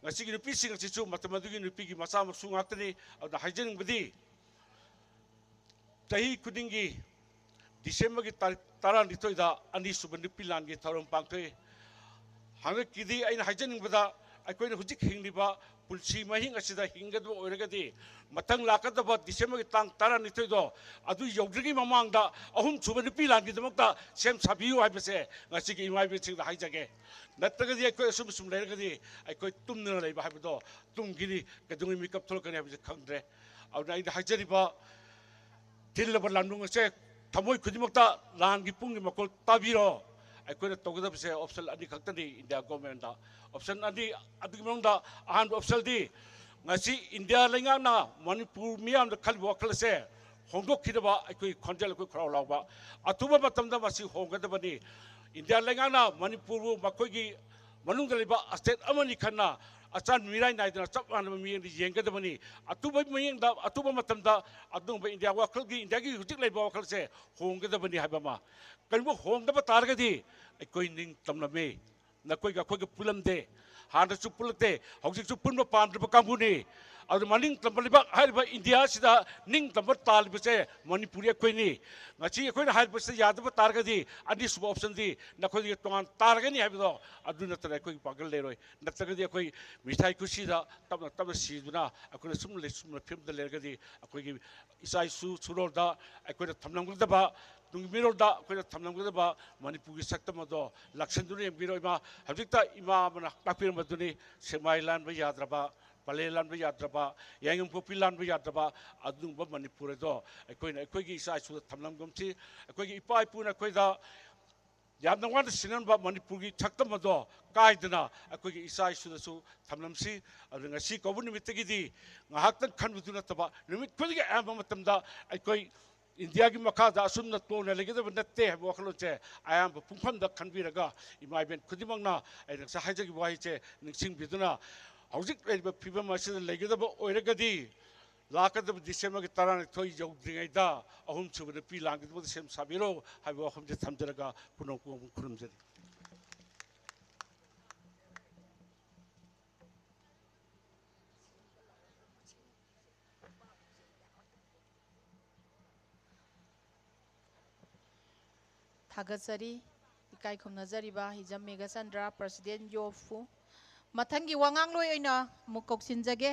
ꯉꯁꯤꯒꯤ ꯅꯨꯄꯤꯁꯤꯡ ꯑꯁꯤꯁꯨ ꯃꯇꯝ ꯑꯗꯨꯒꯤ ꯅꯨꯄꯤꯒꯤ ꯃꯆꯥ ꯃꯁꯨ ꯉꯥꯛꯇꯅꯤ꯫ ꯑꯗꯨꯅ ꯍꯥꯏꯖꯅꯤꯡꯕꯗꯤ, ꯆꯍꯤ ꯈꯨꯗꯤꯡꯒꯤ ꯗꯤꯁꯦꯝꯕꯔꯒꯤ ꯇꯥꯔꯤꯛ ꯇꯔꯥꯅꯤꯊꯣꯏꯗ ꯑꯅꯤꯁꯨꯕ ꯅꯨꯄꯤ ꯂꯥꯟꯒꯤ ꯊꯧꯔꯝ ꯄꯥꯡꯊꯣꯛꯏ꯫ ꯍꯟꯗꯛꯀꯤꯗꯤ ꯑꯩꯅ ꯍꯥꯏꯖꯅꯤꯡꯕꯗ, ꯑꯩꯈꯣꯏꯅ ꯍꯧꯖꯤꯛ ꯍꯤꯡꯂꯤꯕ ꯄꯨꯟꯁꯤ ꯃꯍꯤꯡ ꯑꯁꯤꯗ ꯍꯤꯡꯒꯗꯕ ꯑꯣꯏꯔꯒꯗꯤ, ꯃꯊꯪ ꯂꯥꯛꯀꯗꯕ ꯗꯤꯁꯦꯝꯕꯔꯒꯤ ꯇꯥꯡ ꯇꯔꯥꯅꯤꯊꯣꯏꯗꯣ, ꯑꯗꯨ ꯌꯧꯗ꯭ꯔꯤꯉꯩ ꯃꯃꯥꯡꯗ ꯑꯍꯨꯝꯁꯨꯕ ꯅꯨꯄꯤ ꯂꯥꯟꯒꯤꯗꯃꯛꯇ ꯁꯦꯝ ꯁꯥꯕꯤꯌꯨ ꯍꯥꯏꯕꯁꯦ ꯉꯁꯤꯒꯤ ꯏꯃꯥ ꯏꯕꯦꯜꯁꯤꯡꯗ ꯍꯥꯏꯖꯒꯦ꯫ ꯅꯠꯇ꯭ꯔꯒꯗꯤ ꯑꯩꯈꯣꯏ ꯑꯁꯨꯝ ꯑꯁꯨꯝ ꯂꯩꯔꯒꯗꯤ ꯑꯩꯈꯣꯏ ꯇꯨꯝꯗꯨꯅ ꯂꯩꯕ ꯍꯥꯏꯕꯗꯣ ꯇꯨꯝꯈꯤꯅꯤ, ꯀꯩꯗꯧꯉꯩ ꯃꯤꯀꯞ ꯊꯣꯛꯂꯛꯀꯅꯤ ꯍꯥꯏꯕꯁꯦ ꯈꯪꯗ꯭ꯔꯦ꯫ ꯑꯗꯨꯅ ꯑꯩꯅ ꯍꯥꯏꯖꯔꯤꯕ ꯊꯤꯜꯂꯕ ꯂꯥꯟꯂꯨꯡ ꯑꯁꯦ ꯊꯃꯣꯏ ꯈꯨꯗꯤꯡꯃꯛꯇ ꯂꯥꯟꯒꯤ ꯄꯨꯡꯒꯤ ꯃꯈꯣꯜ ꯇꯥꯕꯤꯔꯣ꯫ ꯑꯩꯈꯣꯏꯅ ꯇꯧꯒꯗꯕꯁꯦ ꯑꯣꯞꯁꯟ ꯑꯅꯤ ꯈꯛꯇꯅꯤ ꯏꯟꯗꯤꯌꯥ ꯒꯣꯔꯃꯦꯟꯗ꯫ ꯑꯣꯞꯁꯟ ꯑꯅꯤ ꯑꯗꯨꯒꯤ ꯃꯅꯨꯡꯗ ꯑꯍꯥꯟꯕ ꯑꯣꯞꯁꯟꯗꯤ ꯉꯁꯤ ꯏꯟꯗꯤꯌꯥ ꯂꯩꯉꯥꯛꯅ ꯃꯅꯤꯄꯨꯔ ꯃꯤꯌꯥꯝꯗ ꯈꯜꯂꯤꯕ ꯋꯥꯈꯜ ꯑꯁꯦ ꯍꯣꯡꯗꯣꯛꯈꯤꯗꯕ ꯑꯩꯈꯣꯏ ꯈꯣꯟꯖꯦꯜ, ꯑꯩꯈꯣꯏ ꯈꯣꯏꯔꯥꯎ ꯂꯥꯎꯕ꯫ ꯑꯊꯨꯕ ꯃꯇꯝꯗ ꯃꯁꯤ ꯍꯣꯡꯒꯗꯕꯅꯤ꯫ ꯏꯟꯗꯤꯌꯥ ꯂꯩꯉꯥꯛꯅ ꯃꯅꯤꯄꯨꯔꯕꯨ ꯃꯈꯣꯏꯒꯤ ꯃꯅꯨꯡꯗ ꯂꯩꯕ ꯁ꯭ꯇꯦꯠ ꯑꯃꯅꯤ ꯈꯟꯅ ꯑꯆꯥꯟ ꯃꯤꯔꯥꯏ ꯅꯥꯏꯗꯅ ꯆꯞ ꯃꯥꯟꯅꯕ ꯃꯤꯠꯌꯦꯡꯗ ꯌꯦꯡꯒꯗꯕꯅꯤ꯫ ꯑꯊꯨꯕ ꯃꯤꯠꯌꯦꯡꯗ, ꯑꯊꯨꯕ ꯃꯇꯝꯗ ꯑꯗꯨꯒꯨꯝꯕ ꯏꯟꯗꯤꯌꯥ ꯋꯥꯈꯜꯒꯤ, ꯏꯟꯗꯤꯌꯥꯒꯤ ꯍꯧꯖꯤꯛ ꯂꯩꯕ ꯋꯥꯈꯜꯁꯦ ꯍꯣꯡꯒꯗꯕꯅꯤ ꯍꯥꯏꯕ ꯑꯃ꯫ ꯀꯔꯤꯒꯨꯝꯕ ꯍꯣꯡꯗꯕ ꯇꯥꯔꯒꯗꯤ ꯑꯩꯈꯣꯏ ꯅꯤꯡ ꯇꯝꯂꯝꯃꯤ꯫ ꯅꯈꯣꯏꯒ ꯑꯩꯈꯣꯏꯒ ꯄꯨꯜꯂꯝꯗꯦ, ꯍꯥꯟꯅꯁꯨ ꯄꯨꯜꯂꯛꯇꯦ, ꯍꯧꯖꯤꯛꯁꯨ ꯄꯨꯟꯕ ꯄꯥꯝꯗ꯭ꯔꯕ ꯀꯥꯡꯕꯨꯅꯤ꯫ ꯑꯗꯨ ꯃꯅꯤꯡ ꯇꯝꯕ ꯂꯩꯕꯥꯛ ꯍꯥꯏꯔꯤꯕ ꯏꯟꯗꯤꯌꯥꯁꯤꯗ ꯅꯤꯡꯇꯝꯕ ꯇꯥꯜꯂꯤꯕꯁꯦ ꯃꯅꯤꯄꯨꯔꯤ ꯑꯩꯈꯣꯏꯅꯤ꯫ ꯉꯁꯤ ꯑꯩꯈꯣꯏꯅ ꯍꯥꯏꯔꯤꯕꯁꯤꯗ ꯌꯥꯗꯕ ꯇꯥꯔꯒꯗꯤ ꯑꯅꯤꯁꯨꯕ ꯑꯣꯞꯁꯟꯗꯤ ꯅꯈꯣꯏꯒꯤ ꯇꯣꯉꯥꯟ ꯇꯥꯔꯒꯅꯤ ꯍꯥꯏꯕꯗꯣ, ꯑꯗꯨ ꯅꯠꯇꯅ ꯑꯩꯈꯣꯏꯒꯤ ꯄꯥꯡꯒꯜ ꯂꯩꯔꯣꯏ꯫ ꯅꯠꯇ꯭ꯔꯒꯗꯤ ꯑꯩꯈꯣꯏ ꯃꯤꯊꯥꯏ ꯈꯨꯠꯁꯤꯗ ꯇꯞꯅ ꯇꯞꯅ ꯁꯤꯗꯨꯅ ꯑꯩꯈꯣꯏꯅ ꯁꯨꯝ ꯂꯩ-, ꯁꯨꯝ ꯐꯤꯕꯝꯗ ꯂꯩꯔꯒꯗꯤ ꯑꯩꯈꯣꯏꯒꯤ ꯏꯆꯥ ꯏꯁꯨ ꯁꯨꯔꯣꯜꯗ ꯑꯩꯈꯣꯏꯅ ꯊꯝꯂꯝꯒꯗꯕ, ꯇꯨꯡꯒꯤ ꯃꯤꯔꯣꯜꯗ ꯑꯩꯈꯣꯏꯅ ꯊꯝꯂꯝꯒꯗꯕ ꯃꯅꯤꯄꯨꯔꯒꯤ ꯁꯛꯇꯝ ꯑꯗꯣ ꯂꯥꯛꯁꯤꯟꯗꯨꯅ ꯌꯦꯡꯕꯤꯔꯣ ꯏꯃꯥ꯫ ꯍꯧꯖꯤꯛꯇ ꯏꯃꯥ ꯑꯃꯅ ꯇꯥꯛꯄꯤꯔꯝꯕꯗꯨꯅꯤ, ꯁꯦꯛꯃꯥꯏ ꯂꯥꯟꯕ ꯌꯥꯗ꯭ꯔꯕ, ꯄꯂꯦꯜ ꯂꯥꯟꯕ ꯌꯥꯗ꯭ꯔꯕ, ꯌꯥꯏꯉꯪꯄꯣꯛꯄꯤ ꯂꯥꯟꯕ ꯌꯥꯗ꯭ꯔꯕ, ꯑꯗꯨꯒꯨꯝꯕ ꯃꯅꯤꯄꯨꯔ ꯑꯗꯣ ꯑꯩꯈꯣꯏꯅ ꯑꯩꯈꯣꯏꯒꯤ ꯏꯆꯥ ꯏꯁꯨꯗ ꯊꯝꯂꯝꯒꯨꯝꯁꯤ꯫ ꯑꯩꯈꯣꯏꯒꯤ ꯏꯄꯥ ꯏꯄꯨꯅ ꯑꯩꯈꯣꯏꯗ ꯌꯥꯝꯅ ꯋꯥꯅ ꯁꯤꯟꯅꯔꯝꯕ ꯃꯅꯤꯄꯨꯔꯒꯤ ꯁꯛꯇꯝ ꯑꯗꯣ ꯀꯥꯏꯗꯅ ꯑꯩꯈꯣꯏꯒꯤ ꯏꯆꯥ ꯏꯁꯨꯗꯁꯨ ꯊꯝꯂꯝꯁꯤ꯫ ꯑꯗꯨꯅ ꯉꯁꯤ ꯀꯧꯕ ꯅꯨꯃꯤꯠꯇꯒꯤꯗꯤ ꯉꯥꯏꯍꯥꯛꯇꯪ ꯈꯟꯕꯗꯨ ꯅꯠꯇꯕ, ꯅꯨꯃꯤꯠ ꯈꯨꯗꯤꯡꯒꯤ ꯑꯌꯥꯝꯕ ꯃꯇꯝꯗ ꯑꯩꯈꯣꯏ ꯏꯟꯗꯤꯌꯥꯒꯤ ꯃꯈꯥꯗ ꯑꯁꯨꯝꯅ ꯇꯣꯡꯅ ꯂꯩꯒꯗꯕ ꯅꯠꯇꯦ ꯍꯥꯏꯕ ꯋꯥꯈꯜꯂꯣꯟꯁꯦ ꯑꯌꯥꯝꯕ ꯄꯨꯡꯐꯝꯗ ꯈꯟꯕꯤꯔꯒ, ꯏꯃꯥ ꯏꯕꯦꯟ ꯈꯨꯗꯤꯡꯃꯛꯅ ꯑꯩꯅ ꯉꯁꯥꯏ ꯍꯥꯏꯖꯈꯤꯕ ꯋꯥꯍꯩꯁꯦ ꯅꯤꯡꯁꯤꯡꯕꯤꯗꯨꯅ, ꯍꯧꯖꯤꯛ ꯂꯩꯔꯤꯕ ꯐꯤꯕꯝ ꯑꯁꯤꯗ ꯂꯩꯒꯗꯕ ꯑꯣꯏꯔꯒꯗꯤ, ꯂꯥꯛꯀꯗꯕ ꯗꯤꯁꯦꯝꯕꯔꯒꯤ ꯇꯔꯥꯅꯤꯊꯣꯏ ꯌꯧꯗ꯭ꯔꯤꯉꯩꯗ ꯑꯍꯨꯝꯁꯨꯕ ꯅꯨꯄꯤ ꯂꯥꯟꯒꯤꯗꯃꯛꯇ ꯁꯦꯝ ꯁꯥꯕꯤꯔꯣ ꯍꯥꯏꯕ ꯋꯥꯐꯝꯁꯦ ꯊꯝꯖꯔꯒ ꯄꯨꯝꯅꯃꯛꯄꯨ ꯑꯃꯨꯛ ꯈꯨꯔꯨꯝꯖꯔꯤ꯫ ꯊꯥꯒꯠꯆꯔꯤ꯫ ꯏꯀꯥꯏ ꯈꯨꯝꯅꯖꯔꯤꯕ ꯍꯤꯖꯝ ꯃꯦꯘꯆꯟꯗ꯭ꯔ, ꯄ꯭ꯔꯁꯤꯗꯦꯟ ꯌꯣꯐꯨ꯫ ꯃꯊꯪꯒꯤ ꯋꯥꯉꯥꯡꯂꯣꯏ ꯑꯣꯏꯅ ꯑꯃꯨꯛ ꯀꯧꯁꯤꯟꯖꯒꯦ꯫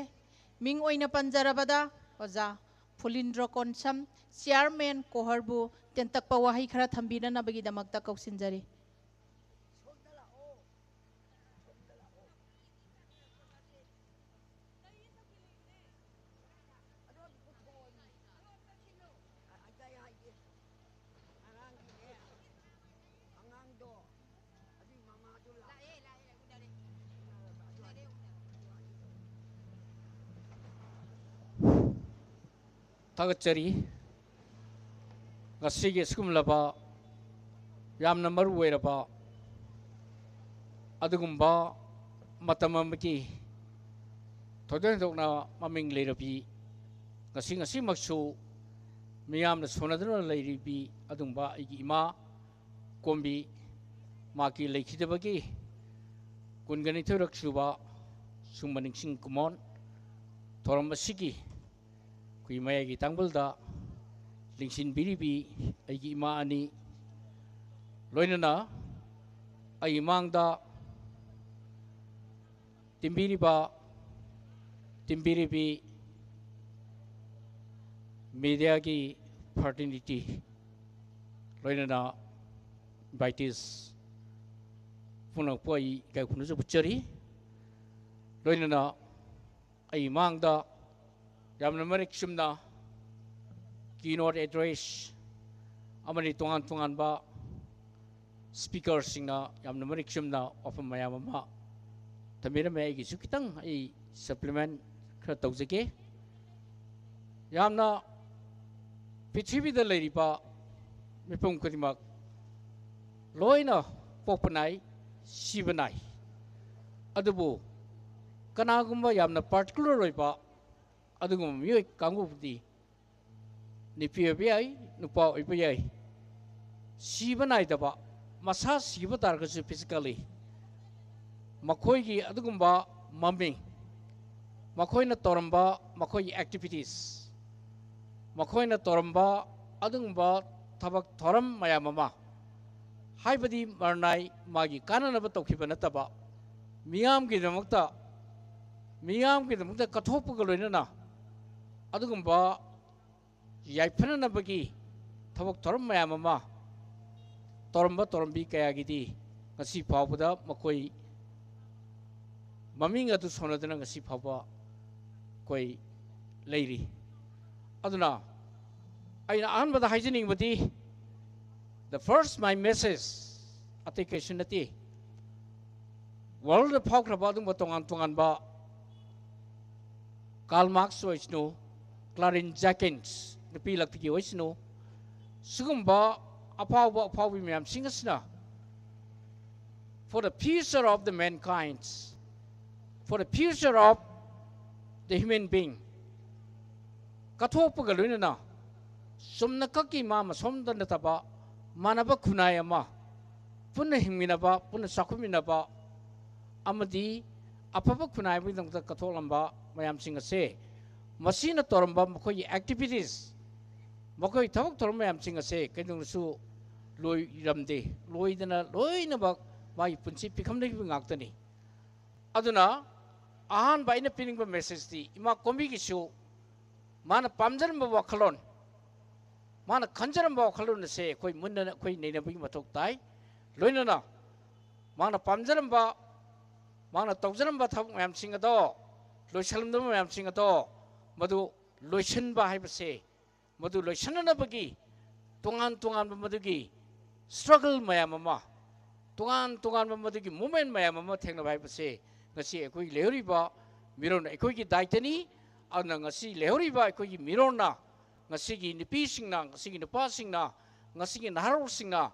ꯃꯤꯡ ꯑꯣꯏꯅ ꯄꯟꯖꯔꯕꯗ ꯑꯣꯖꯥ ꯐꯨꯂꯤꯟꯗ꯭ꯔꯣ ꯀꯣꯟꯁꯝ, ꯆꯤꯌꯥꯔꯃꯦꯟ ꯀꯣꯍꯔꯕꯨ ꯇꯦꯟꯇꯛꯄ ꯋꯥꯍꯩ ꯈꯔ ꯊꯝꯕꯤꯅꯅꯕꯒꯤꯗꯃꯛꯇ ꯀꯧꯁꯤꯟꯖꯔꯤ꯫ ꯊꯥꯒꯠꯆꯔꯤ꯫ ꯉꯁꯤꯒꯤ ꯑꯁꯤꯒꯨꯝꯂꯕ ꯌꯥꯝꯅ ꯃꯔꯨ ꯑꯣꯏꯔꯕ ꯑꯗꯨꯒꯨꯝꯕ ꯃꯇꯝ ꯑꯃꯒꯤ ꯊꯣꯏꯗꯣꯛ ꯍꯦꯟꯗꯣꯛꯅ ꯃꯃꯤꯡ ꯂꯩꯔꯕꯤ, ꯉꯁꯤ ꯉꯁꯤꯃꯛꯁꯨ ꯃꯤꯌꯥꯝꯅ ꯁꯣꯟꯅꯗꯨꯅ ꯂꯩꯔꯤꯕꯤ ꯑꯗꯨꯒꯨꯝꯕ ꯑꯩꯒꯤ ꯏꯃꯥ ꯀꯣꯝꯕꯤ, ꯃꯍꯥꯛꯀꯤ ꯂꯩꯈꯤꯗꯕꯒꯤ ꯀꯨꯟꯒ ꯅꯤꯊꯣꯏꯔꯛ ꯁꯨꯕ ꯁꯨꯝꯕ ꯅꯤꯡꯁꯤꯡ ꯀꯨꯝꯑꯣꯟ ꯊꯧꯔꯝ ꯑꯁꯤꯒꯤ ꯑꯩꯈꯣꯏ ꯃꯌꯥꯏꯒꯤ ꯇꯥꯡꯕꯜꯗ ꯂꯤꯡꯁꯤꯟꯕꯤꯔꯤꯕꯤ ꯑꯩꯒꯤ ꯏꯃꯥ ꯑꯅꯤ, ꯂꯣꯏꯅꯅ ꯑꯩ ꯃꯥꯡꯗ ꯇꯤꯟꯕꯤꯔꯤꯕ, ꯇꯤꯟꯕꯤꯔꯤꯕꯤ ꯃꯦꯗꯤꯌꯥꯒꯤ ꯐ꯭ꯔꯇꯔꯅꯤꯇꯤ, ꯂꯣꯏꯅꯅ ꯏꯟꯚꯥꯏꯇꯤꯁ ꯄꯨꯝꯅꯃꯛꯄꯨ ꯑꯩ ꯏꯀꯥꯏ ꯈꯨꯝꯅꯖꯕ ꯎꯠꯆꯔꯤ꯫ ꯂꯣꯏꯅꯅ ꯑꯩ ꯃꯥꯡꯗ ꯌꯥꯝꯅ ꯃꯔꯤꯛ ꯆꯨꯝꯅ ꯀꯤꯅꯣꯠ ꯑꯦꯗ꯭ꯔꯦꯁ ꯑꯃꯗꯤ ꯇꯣꯉꯥꯟ ꯇꯣꯉꯥꯟꯕ ꯁ꯭ꯄꯤꯀꯔꯁꯤꯡꯅ ꯌꯥꯝꯅ ꯃꯔꯤꯛ ꯆꯨꯝꯅ ꯋꯥꯐꯝ ꯃꯌꯥꯝ ꯑꯃ ꯊꯝꯕꯤꯔꯝꯃꯦ꯫ ꯑꯩꯒꯤꯁꯨ ꯈꯤꯇꯪ ꯑꯩ ꯁꯄ꯭ꯂꯤꯃꯦꯟ ꯈꯔ ꯇꯧꯖꯒꯦ꯫ ꯌꯥꯝꯅ ꯄ꯭ꯔꯤꯊꯤꯕꯤꯗ ꯂꯩꯔꯤꯕ ꯃꯤꯄꯨꯝ ꯈꯨꯗꯤꯡꯃꯛ ꯂꯣꯏꯅ ꯄꯣꯛꯄ ꯅꯥꯏ, ꯁꯤꯕ ꯅꯥꯏ꯫ ꯑꯗꯨꯕꯨ ꯀꯅꯥꯒꯨꯝꯕ ꯌꯥꯝꯅ ꯄꯥꯔꯇꯤꯀꯨꯂꯔ ꯑꯣꯏꯕ ꯑꯗꯨꯒꯨꯝꯕ ꯃꯤꯑꯣꯏ ꯀꯥꯡꯕꯨꯗꯤ ꯅꯨꯄꯤ ꯑꯣꯏꯕ ꯌꯥꯏ, ꯅꯨꯄꯥ ꯑꯣꯏꯕ ꯌꯥꯏ, ꯁꯤꯕ ꯅꯥꯏꯗꯕ, ꯃꯁꯥ ꯁꯤꯕ ꯇꯥꯔꯒꯁꯨ ꯐꯤꯖꯤꯀꯦꯜꯂꯤ, ꯃꯈꯣꯏꯒꯤ ꯑꯗꯨꯒꯨꯝꯕ ꯃꯃꯤꯡ, ꯃꯈꯣꯏꯅ ꯇꯧꯔꯝꯕ ꯃꯈꯣꯏꯒꯤ ꯑꯦꯛꯇꯤꯚꯤꯇꯤꯁ, ꯃꯈꯣꯏꯅ ꯇꯧꯔꯝꯕ ꯑꯗꯨꯒꯨꯝꯕ ꯊꯕꯛ ꯊꯧꯔꯝ ꯃꯌꯥꯝ ꯑꯃ, ꯍꯥꯏꯕꯗꯤ ꯃꯔꯅꯥꯏ ꯃꯥꯒꯤ ꯀꯥꯟꯅꯅꯕ ꯇꯧꯈꯤꯕ ꯅꯠꯇꯕ, ꯃꯤꯌꯥꯝꯒꯤꯗꯃꯛꯇ, ꯃꯤꯌꯥꯝꯒꯤꯗꯃꯛꯇ ꯀꯠꯊꯣꯛꯄꯒ ꯂꯣꯏꯅꯅ ꯑꯗꯨꯒꯨꯝꯕ ꯌꯥꯏꯐꯅꯅꯕꯒꯤ ꯊꯕꯛ ꯊꯧꯔꯝ ꯃꯌꯥꯝ ꯑꯃ ꯇꯧꯔꯝꯕ ꯇꯧꯔꯝꯕꯤ ꯀꯌꯥꯒꯤꯗꯤ ꯉꯁꯤ ꯐꯥꯎꯕꯗ ꯃꯈꯣꯏ ꯃꯃꯤꯡ ꯑꯗꯨ ꯁꯣꯟꯅꯗꯨꯅ ꯉꯁꯤ ꯐꯥꯎꯕ ꯑꯩꯈꯣꯏ ꯂꯩꯔꯤ꯫ ꯑꯗꯨꯅ ꯑꯩꯅ ꯑꯍꯥꯟꯕꯗ ꯍꯥꯏꯖꯅꯤꯡꯕꯗꯤ, the first my message, ꯑꯇꯩ ꯀꯩꯁꯨ ꯅꯠꯇꯦ, ꯋꯥꯔꯜꯗ ꯐꯥꯎꯈ꯭ꯔꯕ ꯑꯗꯨꯒꯨꯝꯕ ꯇꯣꯉꯥꯟ ꯇꯣꯉꯥꯟꯕ ꯀꯥꯔꯜ ꯃꯥꯔꯛꯁ ꯑꯣꯏꯁꯅꯨ, ꯀ꯭ꯂꯥꯔꯤꯟ ꯖꯦꯀꯤꯟꯁ, ꯅꯨꯄꯤ ꯂꯛꯇꯒꯤ ꯑꯣꯏꯁꯅꯨ, ꯁꯤꯒꯨꯝꯕ ꯑꯐꯥꯎꯕ ꯑꯐꯥꯎꯕꯤ ꯃꯌꯥꯝꯁꯤꯡ ꯑꯁꯤꯅ for the future of the mankind, for the future of the human being ꯀꯠꯊꯣꯛꯄꯒ ꯂꯣꯏꯅꯅ ꯆꯨꯝꯅ ꯈꯛꯀꯤ ꯃꯥ ꯃꯁꯣꯝꯗ ꯅꯠꯇꯕ ꯃꯥꯟꯅꯕ ꯈꯨꯟꯅꯥꯏ ꯑꯃ ꯄꯨꯟꯅ ꯍꯤꯡꯃꯤꯟꯅꯕ, ꯄꯨꯟꯅ ꯆꯥꯎꯈꯠꯃꯤꯟꯅꯕ, ꯑꯃꯗꯤ ꯑꯐꯕ ꯈꯨꯟꯅꯥꯏ ꯑꯃꯒꯤꯗꯃꯛꯇ ꯀꯠꯊꯣꯛꯂꯝꯕ ꯃꯌꯥꯝꯁꯤꯡ ꯑꯁꯦ, ꯃꯁꯤꯅ ꯇꯧꯔꯝꯕ ꯃꯈꯣꯏꯒꯤ activities, ꯃꯈꯣꯏ ꯊꯕꯛ ꯊꯧꯔꯝ ꯃꯌꯥꯝꯁꯤꯡ ꯑꯁꯦ ꯀꯩꯗꯧꯅꯁꯨ ꯂꯣꯏꯔꯝꯗꯦ꯫ ꯂꯣꯏꯗꯅ ꯂꯣꯏꯅꯃꯛ ꯃꯥꯒꯤ ꯄꯨꯟꯁꯤ ꯄꯤꯈꯝꯗꯒꯤ ꯉꯥꯛꯇꯅꯤ꯫ ꯑꯗꯨꯅ ꯑꯍꯥꯟꯕ ꯑꯩꯅ ꯄꯤꯅꯤꯡꯕ messageꯇꯤ ꯏꯃꯥ ꯀꯣꯝꯕꯤꯒꯤꯁꯨ ꯃꯥꯅ ꯄꯥꯝꯖꯔꯝꯕ ꯋꯥꯈꯜꯂꯣꯟ, ꯃꯥꯅ ꯈꯟꯖꯔꯝꯕ ꯋꯥꯈꯜꯂꯣꯟ ꯑꯁꯦ ꯑꯩꯈꯣꯏ ꯃꯨꯟꯅ ꯑꯩꯈꯣꯏ ꯅꯩꯅꯕꯒꯤ ꯃꯊꯧ ꯇꯥꯏ꯫ ꯂꯣꯏꯅꯅ ꯃꯥꯅ ꯄꯥꯝꯖꯔꯝꯕ, ꯃꯥꯅ ꯇꯧꯖꯔꯝꯕ ꯊꯕꯛ ꯃꯌꯥꯝꯁꯤꯡ ꯑꯗꯣ, ꯂꯣꯏꯁꯤꯜꯂꯝꯗꯕ ꯃꯌꯥꯝꯁꯤꯡ ꯑꯗꯣ, ꯃꯗꯨ ꯂꯣꯏꯁꯤꯟꯕ ꯍꯥꯏꯕꯁꯦ, ꯃꯗꯨ ꯂꯣꯏꯁꯤꯟꯅꯅꯕꯒꯤ ꯇꯣꯉꯥꯟ ꯇꯣꯉꯥꯟꯕ ꯃꯗꯨꯒꯤ struggle ꯃꯌꯥꯝ ꯑꯃ, ꯇꯣꯉꯥꯟ ꯇꯣꯉꯥꯟꯕ ꯃꯗꯨꯒꯤ movement ꯃꯌꯥꯝ ꯑꯃ ꯊꯦꯡꯅꯕ ꯍꯥꯏꯕꯁꯦ ꯉꯁꯤ ꯑꯩꯈꯣꯏ ꯂꯩꯍꯧꯔꯤꯕ ꯃꯤꯔꯣꯟ ꯑꯩꯈꯣꯏꯒꯤ ꯗꯥꯏꯇꯅꯤ꯫ ꯑꯗꯨꯅ ꯉꯁꯤ ꯂꯩꯍꯧꯔꯤꯕ ꯑꯩꯈꯣꯏꯒꯤ ꯃꯤꯔꯣꯟꯅ, ꯉꯁꯤꯒꯤ ꯅꯨꯄꯤꯁꯤꯡꯅ, ꯉꯁꯤꯒꯤ ꯅꯨꯄꯥꯁꯤꯡꯅ, ꯉꯁꯤꯒꯤ ꯅꯍꯥꯔꯣꯜꯁꯤꯡꯅ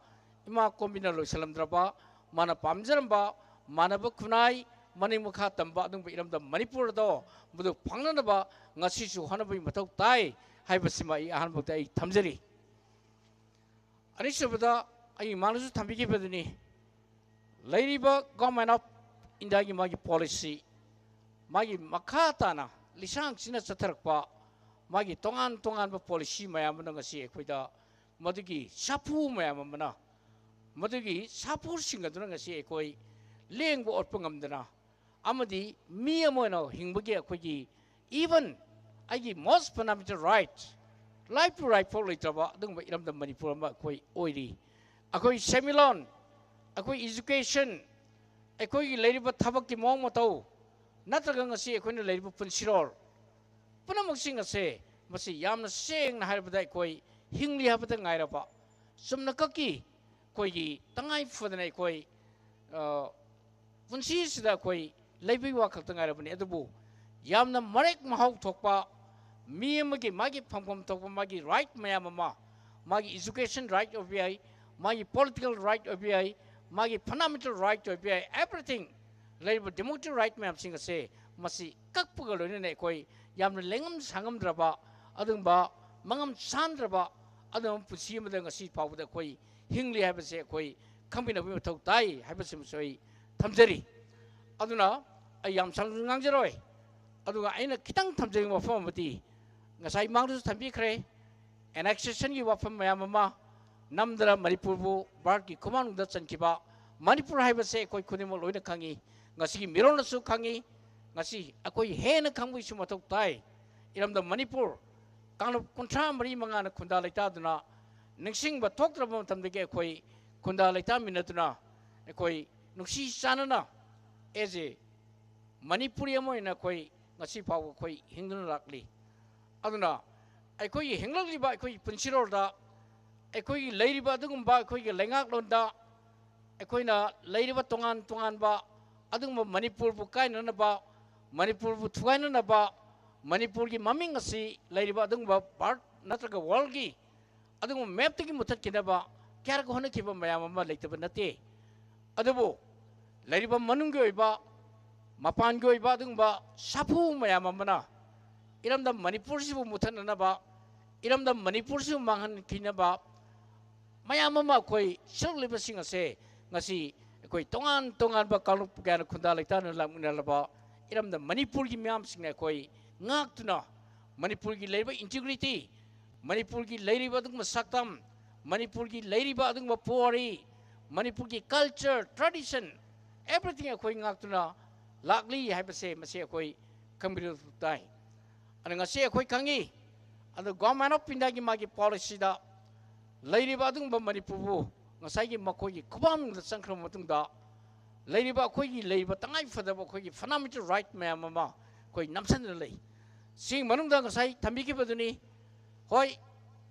ꯏꯃꯥ ꯀꯣꯝꯕꯤꯅ ꯂꯣꯏꯁꯤꯜꯂꯝꯗ꯭ꯔꯕ, ꯃꯥꯅ ꯄꯥꯝꯖꯔꯝꯕ ꯃꯥꯟꯅꯕ ꯈꯨꯟꯅꯥꯏ, ꯃꯅꯤꯡ ꯃꯈꯥ ꯇꯝꯕ ꯑꯗꯨꯒꯨꯝꯕ ꯏꯔꯝꯗꯝ ꯃꯅꯤꯄꯨꯔ ꯑꯗꯣ ꯃꯗꯨ ꯐꯪꯅꯅꯕ ꯉꯁꯤꯁꯨ ꯍꯣꯠꯅꯕꯒꯤ ꯃꯊꯧ ꯇꯥꯏ ꯍꯥꯏꯕꯁꯤꯃ ꯑꯩ ꯑꯍꯥꯟꯕꯗ ꯑꯩ ꯊꯝꯖꯔꯤ꯫ ꯑꯅꯤꯁꯨꯕꯗ ꯑꯩ ꯃꯃꯥꯡꯗꯁꯨ ꯊꯝꯕꯤꯈꯤꯕꯗꯨꯅꯤ, ꯂꯩꯔꯤꯕ Government of Indiaꯒꯤ ꯃꯥꯒꯤ policy, ꯃꯥꯒꯤ ꯃꯈꯥ ꯇꯥꯅ ꯂꯤꯁꯥꯡꯁꯤꯟꯅ ꯆꯠꯊꯔꯛꯄ ꯃꯥꯒꯤ ꯇꯣꯉꯥꯟ ꯇꯣꯉꯥꯟꯕ policy ꯃꯌꯥꯝ ꯑꯃꯅ ꯉꯁꯤ ꯑꯩꯈꯣꯏꯗ ꯃꯗꯨꯒꯤ ꯁꯥꯐꯨ ꯃꯌꯥꯝ ꯑꯃꯅ, ꯃꯗꯨꯒꯤ ꯁꯥꯐꯨꯁꯤꯡ ꯑꯗꯨꯅ ꯉꯁꯤ ꯑꯩꯈꯣꯏ ꯂꯦꯡꯕ ꯑꯣꯠꯄ ꯉꯝꯗꯅ ꯑꯃꯗꯤ ꯃꯤ ꯑꯃ ꯑꯣꯏꯅ ꯍꯤꯡꯕꯒꯤ ꯑꯩꯈꯣꯏꯒꯤ even ꯑꯩꯒꯤ most fundamental right, life to right ꯐꯥꯎ ꯂꯩꯇ꯭ꯔꯕ ꯑꯗꯨꯒꯨꯝꯕ ꯏꯔꯝꯗꯝ ꯃꯅꯤꯄꯨꯔ ꯑꯃ ꯑꯩꯈꯣꯏ ꯑꯣꯏꯔꯤ꯫ ꯑꯩꯈꯣꯏ ꯁꯦꯟꯃꯤꯠꯂꯣꯟ, ꯑꯩꯈꯣꯏ education, ꯑꯩꯈꯣꯏꯒꯤ ꯂꯩꯔꯤꯕ ꯊꯕꯛꯀꯤ ꯃꯑꯣꯡ ꯃꯇꯧ, ꯅꯠꯇ꯭ꯔꯒ ꯉꯁꯤ ꯑꯩꯈꯣꯏꯅ ꯂꯩꯔꯤꯕ ꯄꯨꯟꯁꯤꯔꯣꯜ, ꯄꯨꯝꯅꯃꯛꯁꯤꯡ ꯑꯁꯦ ꯃꯁꯤ ꯌꯥꯝꯅ ꯁꯦꯡꯅ ꯍꯥꯏꯔꯕꯗ ꯑꯩꯈꯣꯏ ꯍꯤꯡꯂꯤ ꯍꯥꯏꯕꯗ ꯉꯥꯏꯔꯕ, ꯆꯨꯝꯅꯈꯛꯀꯤ ꯑꯩꯈꯣꯏꯒꯤ ꯇꯉꯥꯏ ꯐꯗꯅ ꯑꯩꯈꯣꯏ, ꯑ, ꯄꯨꯟꯁꯤꯁꯤꯗ ꯑꯩꯈꯣꯏ ꯂꯩꯕꯒꯤ ꯋꯥ ꯈꯛꯇ ꯉꯥꯏꯔꯕꯅꯤ꯫ ꯑꯗꯨꯕꯨ ꯌꯥꯝꯅ ꯃꯔꯦꯛ ꯃꯍꯥꯎ ꯊꯣꯛꯄ ꯃꯤ ꯑꯃꯒꯤ ꯃꯥꯒꯤ ꯐꯪꯐꯝ ꯊꯣꯛꯄ ꯃꯥꯒꯤ right ꯃꯌꯥꯝ ꯑꯃ, ꯃꯥꯒꯤ education right ꯑꯣꯏꯕ ꯌꯥꯏ, ꯃꯥꯒꯤ political right ꯑꯣꯏꯕ ꯌꯥꯏ, ꯃꯥꯒꯤ fundamental right ꯑꯣꯏꯕ ꯌꯥꯏ, everything, ꯂꯩꯔꯤꯕ democratic right ꯃꯌꯥꯝꯁꯤꯡ ꯑꯁꯦ ꯃꯁꯤ ꯀꯛꯄꯒ ꯂꯣꯏꯅꯅ ꯑꯩꯈꯣꯏ ꯌꯥꯝꯅ ꯂꯦꯡꯉꯝ ꯁꯥꯉꯝꯗ꯭ꯔꯕ, ꯑꯗꯨꯒꯨꯝꯕ ꯃꯉꯝ ꯁꯥꯟꯗ꯭ꯔꯕ ꯑꯗꯨꯒꯨꯝꯕ ꯄꯨꯟꯁꯤ ꯑꯃꯗ ꯉꯁꯤ ꯐꯥꯎꯕꯗ ꯑꯩꯈꯣꯏ ꯍꯤꯡꯂꯤ ꯍꯥꯏꯕꯁꯦ ꯑꯩꯈꯣꯏ ꯈꯪꯃꯤꯟꯅꯕꯒꯤ ꯃꯊꯧ ꯇꯥꯏ ꯍꯥꯏꯕꯁꯤꯃꯁꯨ ꯑꯩ ꯊꯝꯖꯔꯤ꯫ ꯑꯗꯨꯅ ꯑꯩ ꯌꯥꯝ ꯁꯥꯡꯅ ꯉꯥꯡꯖꯔꯣꯏ꯫ ꯑꯗꯨꯒ ꯑꯩꯅ ꯈꯤꯇꯪ ꯊꯝꯖꯅꯤꯡꯕ ꯋꯥꯐꯝ ꯑꯃꯗꯤ, ꯉꯁꯥꯏ ꯃꯥꯡꯗꯁꯨ ꯊꯝꯕꯤꯈ꯭ꯔꯦ, annexationꯒꯤ ꯋꯥꯐꯝ ꯃꯌꯥꯝ ꯑꯃ ꯅꯝꯗꯅ ꯃꯅꯤꯄꯨꯔꯕꯨ ꯚꯥꯔꯠꯀꯤ ꯈꯨꯃꯥꯡꯗ ꯆꯟꯈꯤꯕ, ꯃꯅꯤꯄꯨꯔ ꯍꯥꯏꯕꯁꯦ ꯑꯩꯈꯣꯏ ꯈꯨꯗꯤꯡꯃꯛ ꯂꯣꯏꯅ ꯈꯪꯉꯤ꯫ ꯉꯁꯤꯒꯤ ꯃꯤꯔꯣꯜꯅꯁꯨ ꯈꯪꯉꯤ꯫ ꯉꯁꯤ ꯑꯩꯈꯣꯏ ꯍꯦꯟꯅ ꯈꯪꯕꯒꯤꯁꯨ ꯃꯊꯧ ꯇꯥꯏ꯫ ꯏꯔꯝꯗꯝ ꯃꯅꯤꯄꯨꯔ ꯀꯥꯡꯂꯨꯞ ꯀꯨꯟꯊ꯭ꯔꯥ ꯃꯔꯤ ꯃꯉꯥꯅ ꯈꯨꯟꯗꯥ ꯂꯩꯇꯥꯗꯨꯅ, ꯅꯤꯡꯁꯤꯡꯕ ꯊꯣꯛꯇ꯭ꯔꯕ ꯃꯇꯝꯗꯒꯤ ꯑꯩꯈꯣꯏ ꯈꯨꯟꯗꯥ ꯂꯩꯇꯥꯃꯤꯟꯅꯗꯨꯅ, ꯑꯩꯈꯣꯏ ꯅꯨꯡꯁꯤ ꯆꯥꯟꯅꯅ as a ꯃꯅꯤꯄꯨꯔꯤ ꯑꯃ ꯑꯣꯏꯅ ꯑꯩꯈꯣꯏ ꯉꯁꯤ ꯐꯥꯎꯕ ꯑꯩꯈꯣꯏ ꯍꯤꯡꯗꯨꯅ ꯂꯥꯛꯂꯤ꯫ ꯑꯗꯨꯅ ꯑꯩꯈꯣꯏꯒꯤ ꯍꯤꯡꯂꯛꯂꯤꯕ ꯑꯩꯈꯣꯏꯒꯤ ꯄꯨꯟꯁꯤꯔꯣꯜꯗ ꯑꯩꯈꯣꯏꯒꯤ ꯂꯩꯔꯤꯕ ꯑꯗꯨꯒꯨꯝꯕ ꯑꯩꯈꯣꯏꯒꯤ ꯂꯩꯉꯥꯛꯂꯣꯟꯗ ꯑꯩꯈꯣꯏꯅ ꯂꯩꯔꯤꯕ ꯇꯣꯉꯥꯟ ꯇꯣꯉꯥꯟꯕ ꯑꯗꯨꯒꯨꯝꯕ ꯃꯅꯤꯄꯨꯔꯕꯨ ꯀꯥꯏꯅꯅꯕ, ꯃꯅꯤꯄꯨꯔꯕꯨ ꯊꯨꯒꯥꯏꯅꯅꯕ, ꯃꯅꯤꯄꯨꯔꯒꯤ ꯃꯃꯤꯡ ꯑꯁꯤ ꯂꯩꯔꯤꯕ ꯑꯗꯨꯒꯨꯝꯕ ꯚꯥꯔꯠ ꯅꯠꯇ꯭ꯔꯒ ꯋꯥꯔꯜꯒꯤ ꯑꯗꯨꯒꯨꯝꯕ ꯃꯦꯞꯇꯒꯤ ꯃꯨꯊꯠꯈꯤꯅꯕ ꯀꯌꯥꯔꯛ ꯍꯣꯠꯅꯈꯤꯕ ꯃꯌꯥꯝ ꯑꯃ ꯂꯩꯇꯕ ꯅꯠꯇꯦ꯫ ꯑꯗꯨꯕꯨ ꯂꯩꯔꯤꯕ ꯃꯅꯨꯡꯒꯤ ꯑꯣꯏꯕ, ꯃꯄꯥꯟꯒꯤ ꯑꯣꯏꯕ ꯑꯗꯨꯒꯨꯝꯕ ꯁꯥꯐꯨ ꯃꯌꯥꯝ ꯑꯃꯅ ꯏꯔꯝꯗꯝ ꯃꯅꯤꯄꯨꯔꯁꯤꯕꯨ ꯃꯨꯊꯠꯅꯅꯕ, ꯏꯔꯝꯗꯝ ꯃꯅꯤꯄꯨꯔꯁꯤꯕꯨ ꯃꯥꯡꯍꯟꯈꯤꯅꯕ ꯃꯌꯥꯝ ꯑꯃ ꯑꯩꯈꯣꯏ ꯁꯔꯨꯛ ꯂꯩꯕꯁꯤꯡ ꯑꯁꯦ ꯉꯁꯤ ꯑꯩꯈꯣꯏ ꯇꯣꯉꯥꯟ ꯇꯣꯉꯥꯟꯕ ꯀꯥꯡꯂꯨꯞ ꯀꯌꯥꯅ ꯈꯨꯟꯗꯥ ꯂꯩꯇꯥꯅ ꯂꯥꯛꯃꯤꯟꯅꯔꯕ ꯏꯔꯝꯗꯝ ꯃꯅꯤꯄꯨꯔꯒꯤ ꯃꯤꯌꯥꯝꯁꯤꯡꯅ ꯑꯩꯈꯣꯏ ꯉꯥꯛꯇꯨꯅ, ꯃꯅꯤꯄꯨꯔꯒꯤ ꯂꯩꯔꯤꯕ integrity, ꯃꯅꯤꯄꯨꯔꯒꯤ ꯂꯩꯔꯤꯕ ꯑꯗꯨꯒꯨꯝꯕ ꯁꯛꯇꯝ, ꯃꯅꯤꯄꯨꯔꯒꯤ ꯂꯩꯔꯤꯕ ꯑꯗꯨꯒꯨꯝꯕ ꯄꯨꯋꯥꯔꯤ, ꯃꯅꯤꯄꯨꯔꯒꯤ culture, tradition, everything ꯑꯩꯈꯣꯏ ꯉꯥꯛꯇꯨꯅ ꯂꯥꯛꯂꯤ ꯍꯥꯏꯕꯁꯦ ꯃꯁꯤ ꯑꯩꯈꯣꯏ ꯈꯪꯕꯤꯔꯕ ꯇꯥꯏ꯫ ꯑꯗꯨ ꯉꯁꯤ ꯑꯩꯈꯣꯏ ꯈꯪꯉꯤ, ꯑꯗꯨ Government of Indiaꯒꯤ ꯃꯥꯒꯤ policyꯗ ꯂꯩꯔꯤꯕ ꯑꯗꯨꯒꯨꯝꯕ ꯃꯅꯤꯄꯨꯔꯕꯨ ꯉꯁꯥꯏꯒꯤ ꯃꯈꯣꯏꯒꯤ ꯈꯨꯕꯥꯛꯅꯨꯡꯗ ꯆꯪꯈ꯭ꯔꯕ ꯃꯇꯨꯡꯗ ꯂꯩꯔꯤꯕ ꯑꯩꯈꯣꯏꯒꯤ ꯂꯩꯔꯤꯕ ꯇꯉꯥꯏ ꯐꯗꯕ ꯑꯩꯈꯣꯏꯒꯤ fundamental right ꯃꯌꯥꯝ ꯑꯃ ꯑꯩꯈꯣꯏ ꯅꯝꯁꯤꯟꯗꯨꯅ ꯂꯩ꯫ ꯁꯤꯒꯤ ꯃꯅꯨꯡꯗ ꯉꯁꯥꯏ ꯊꯝꯕꯤꯈꯤꯕꯗꯨꯅꯤ, ꯍꯣꯏ,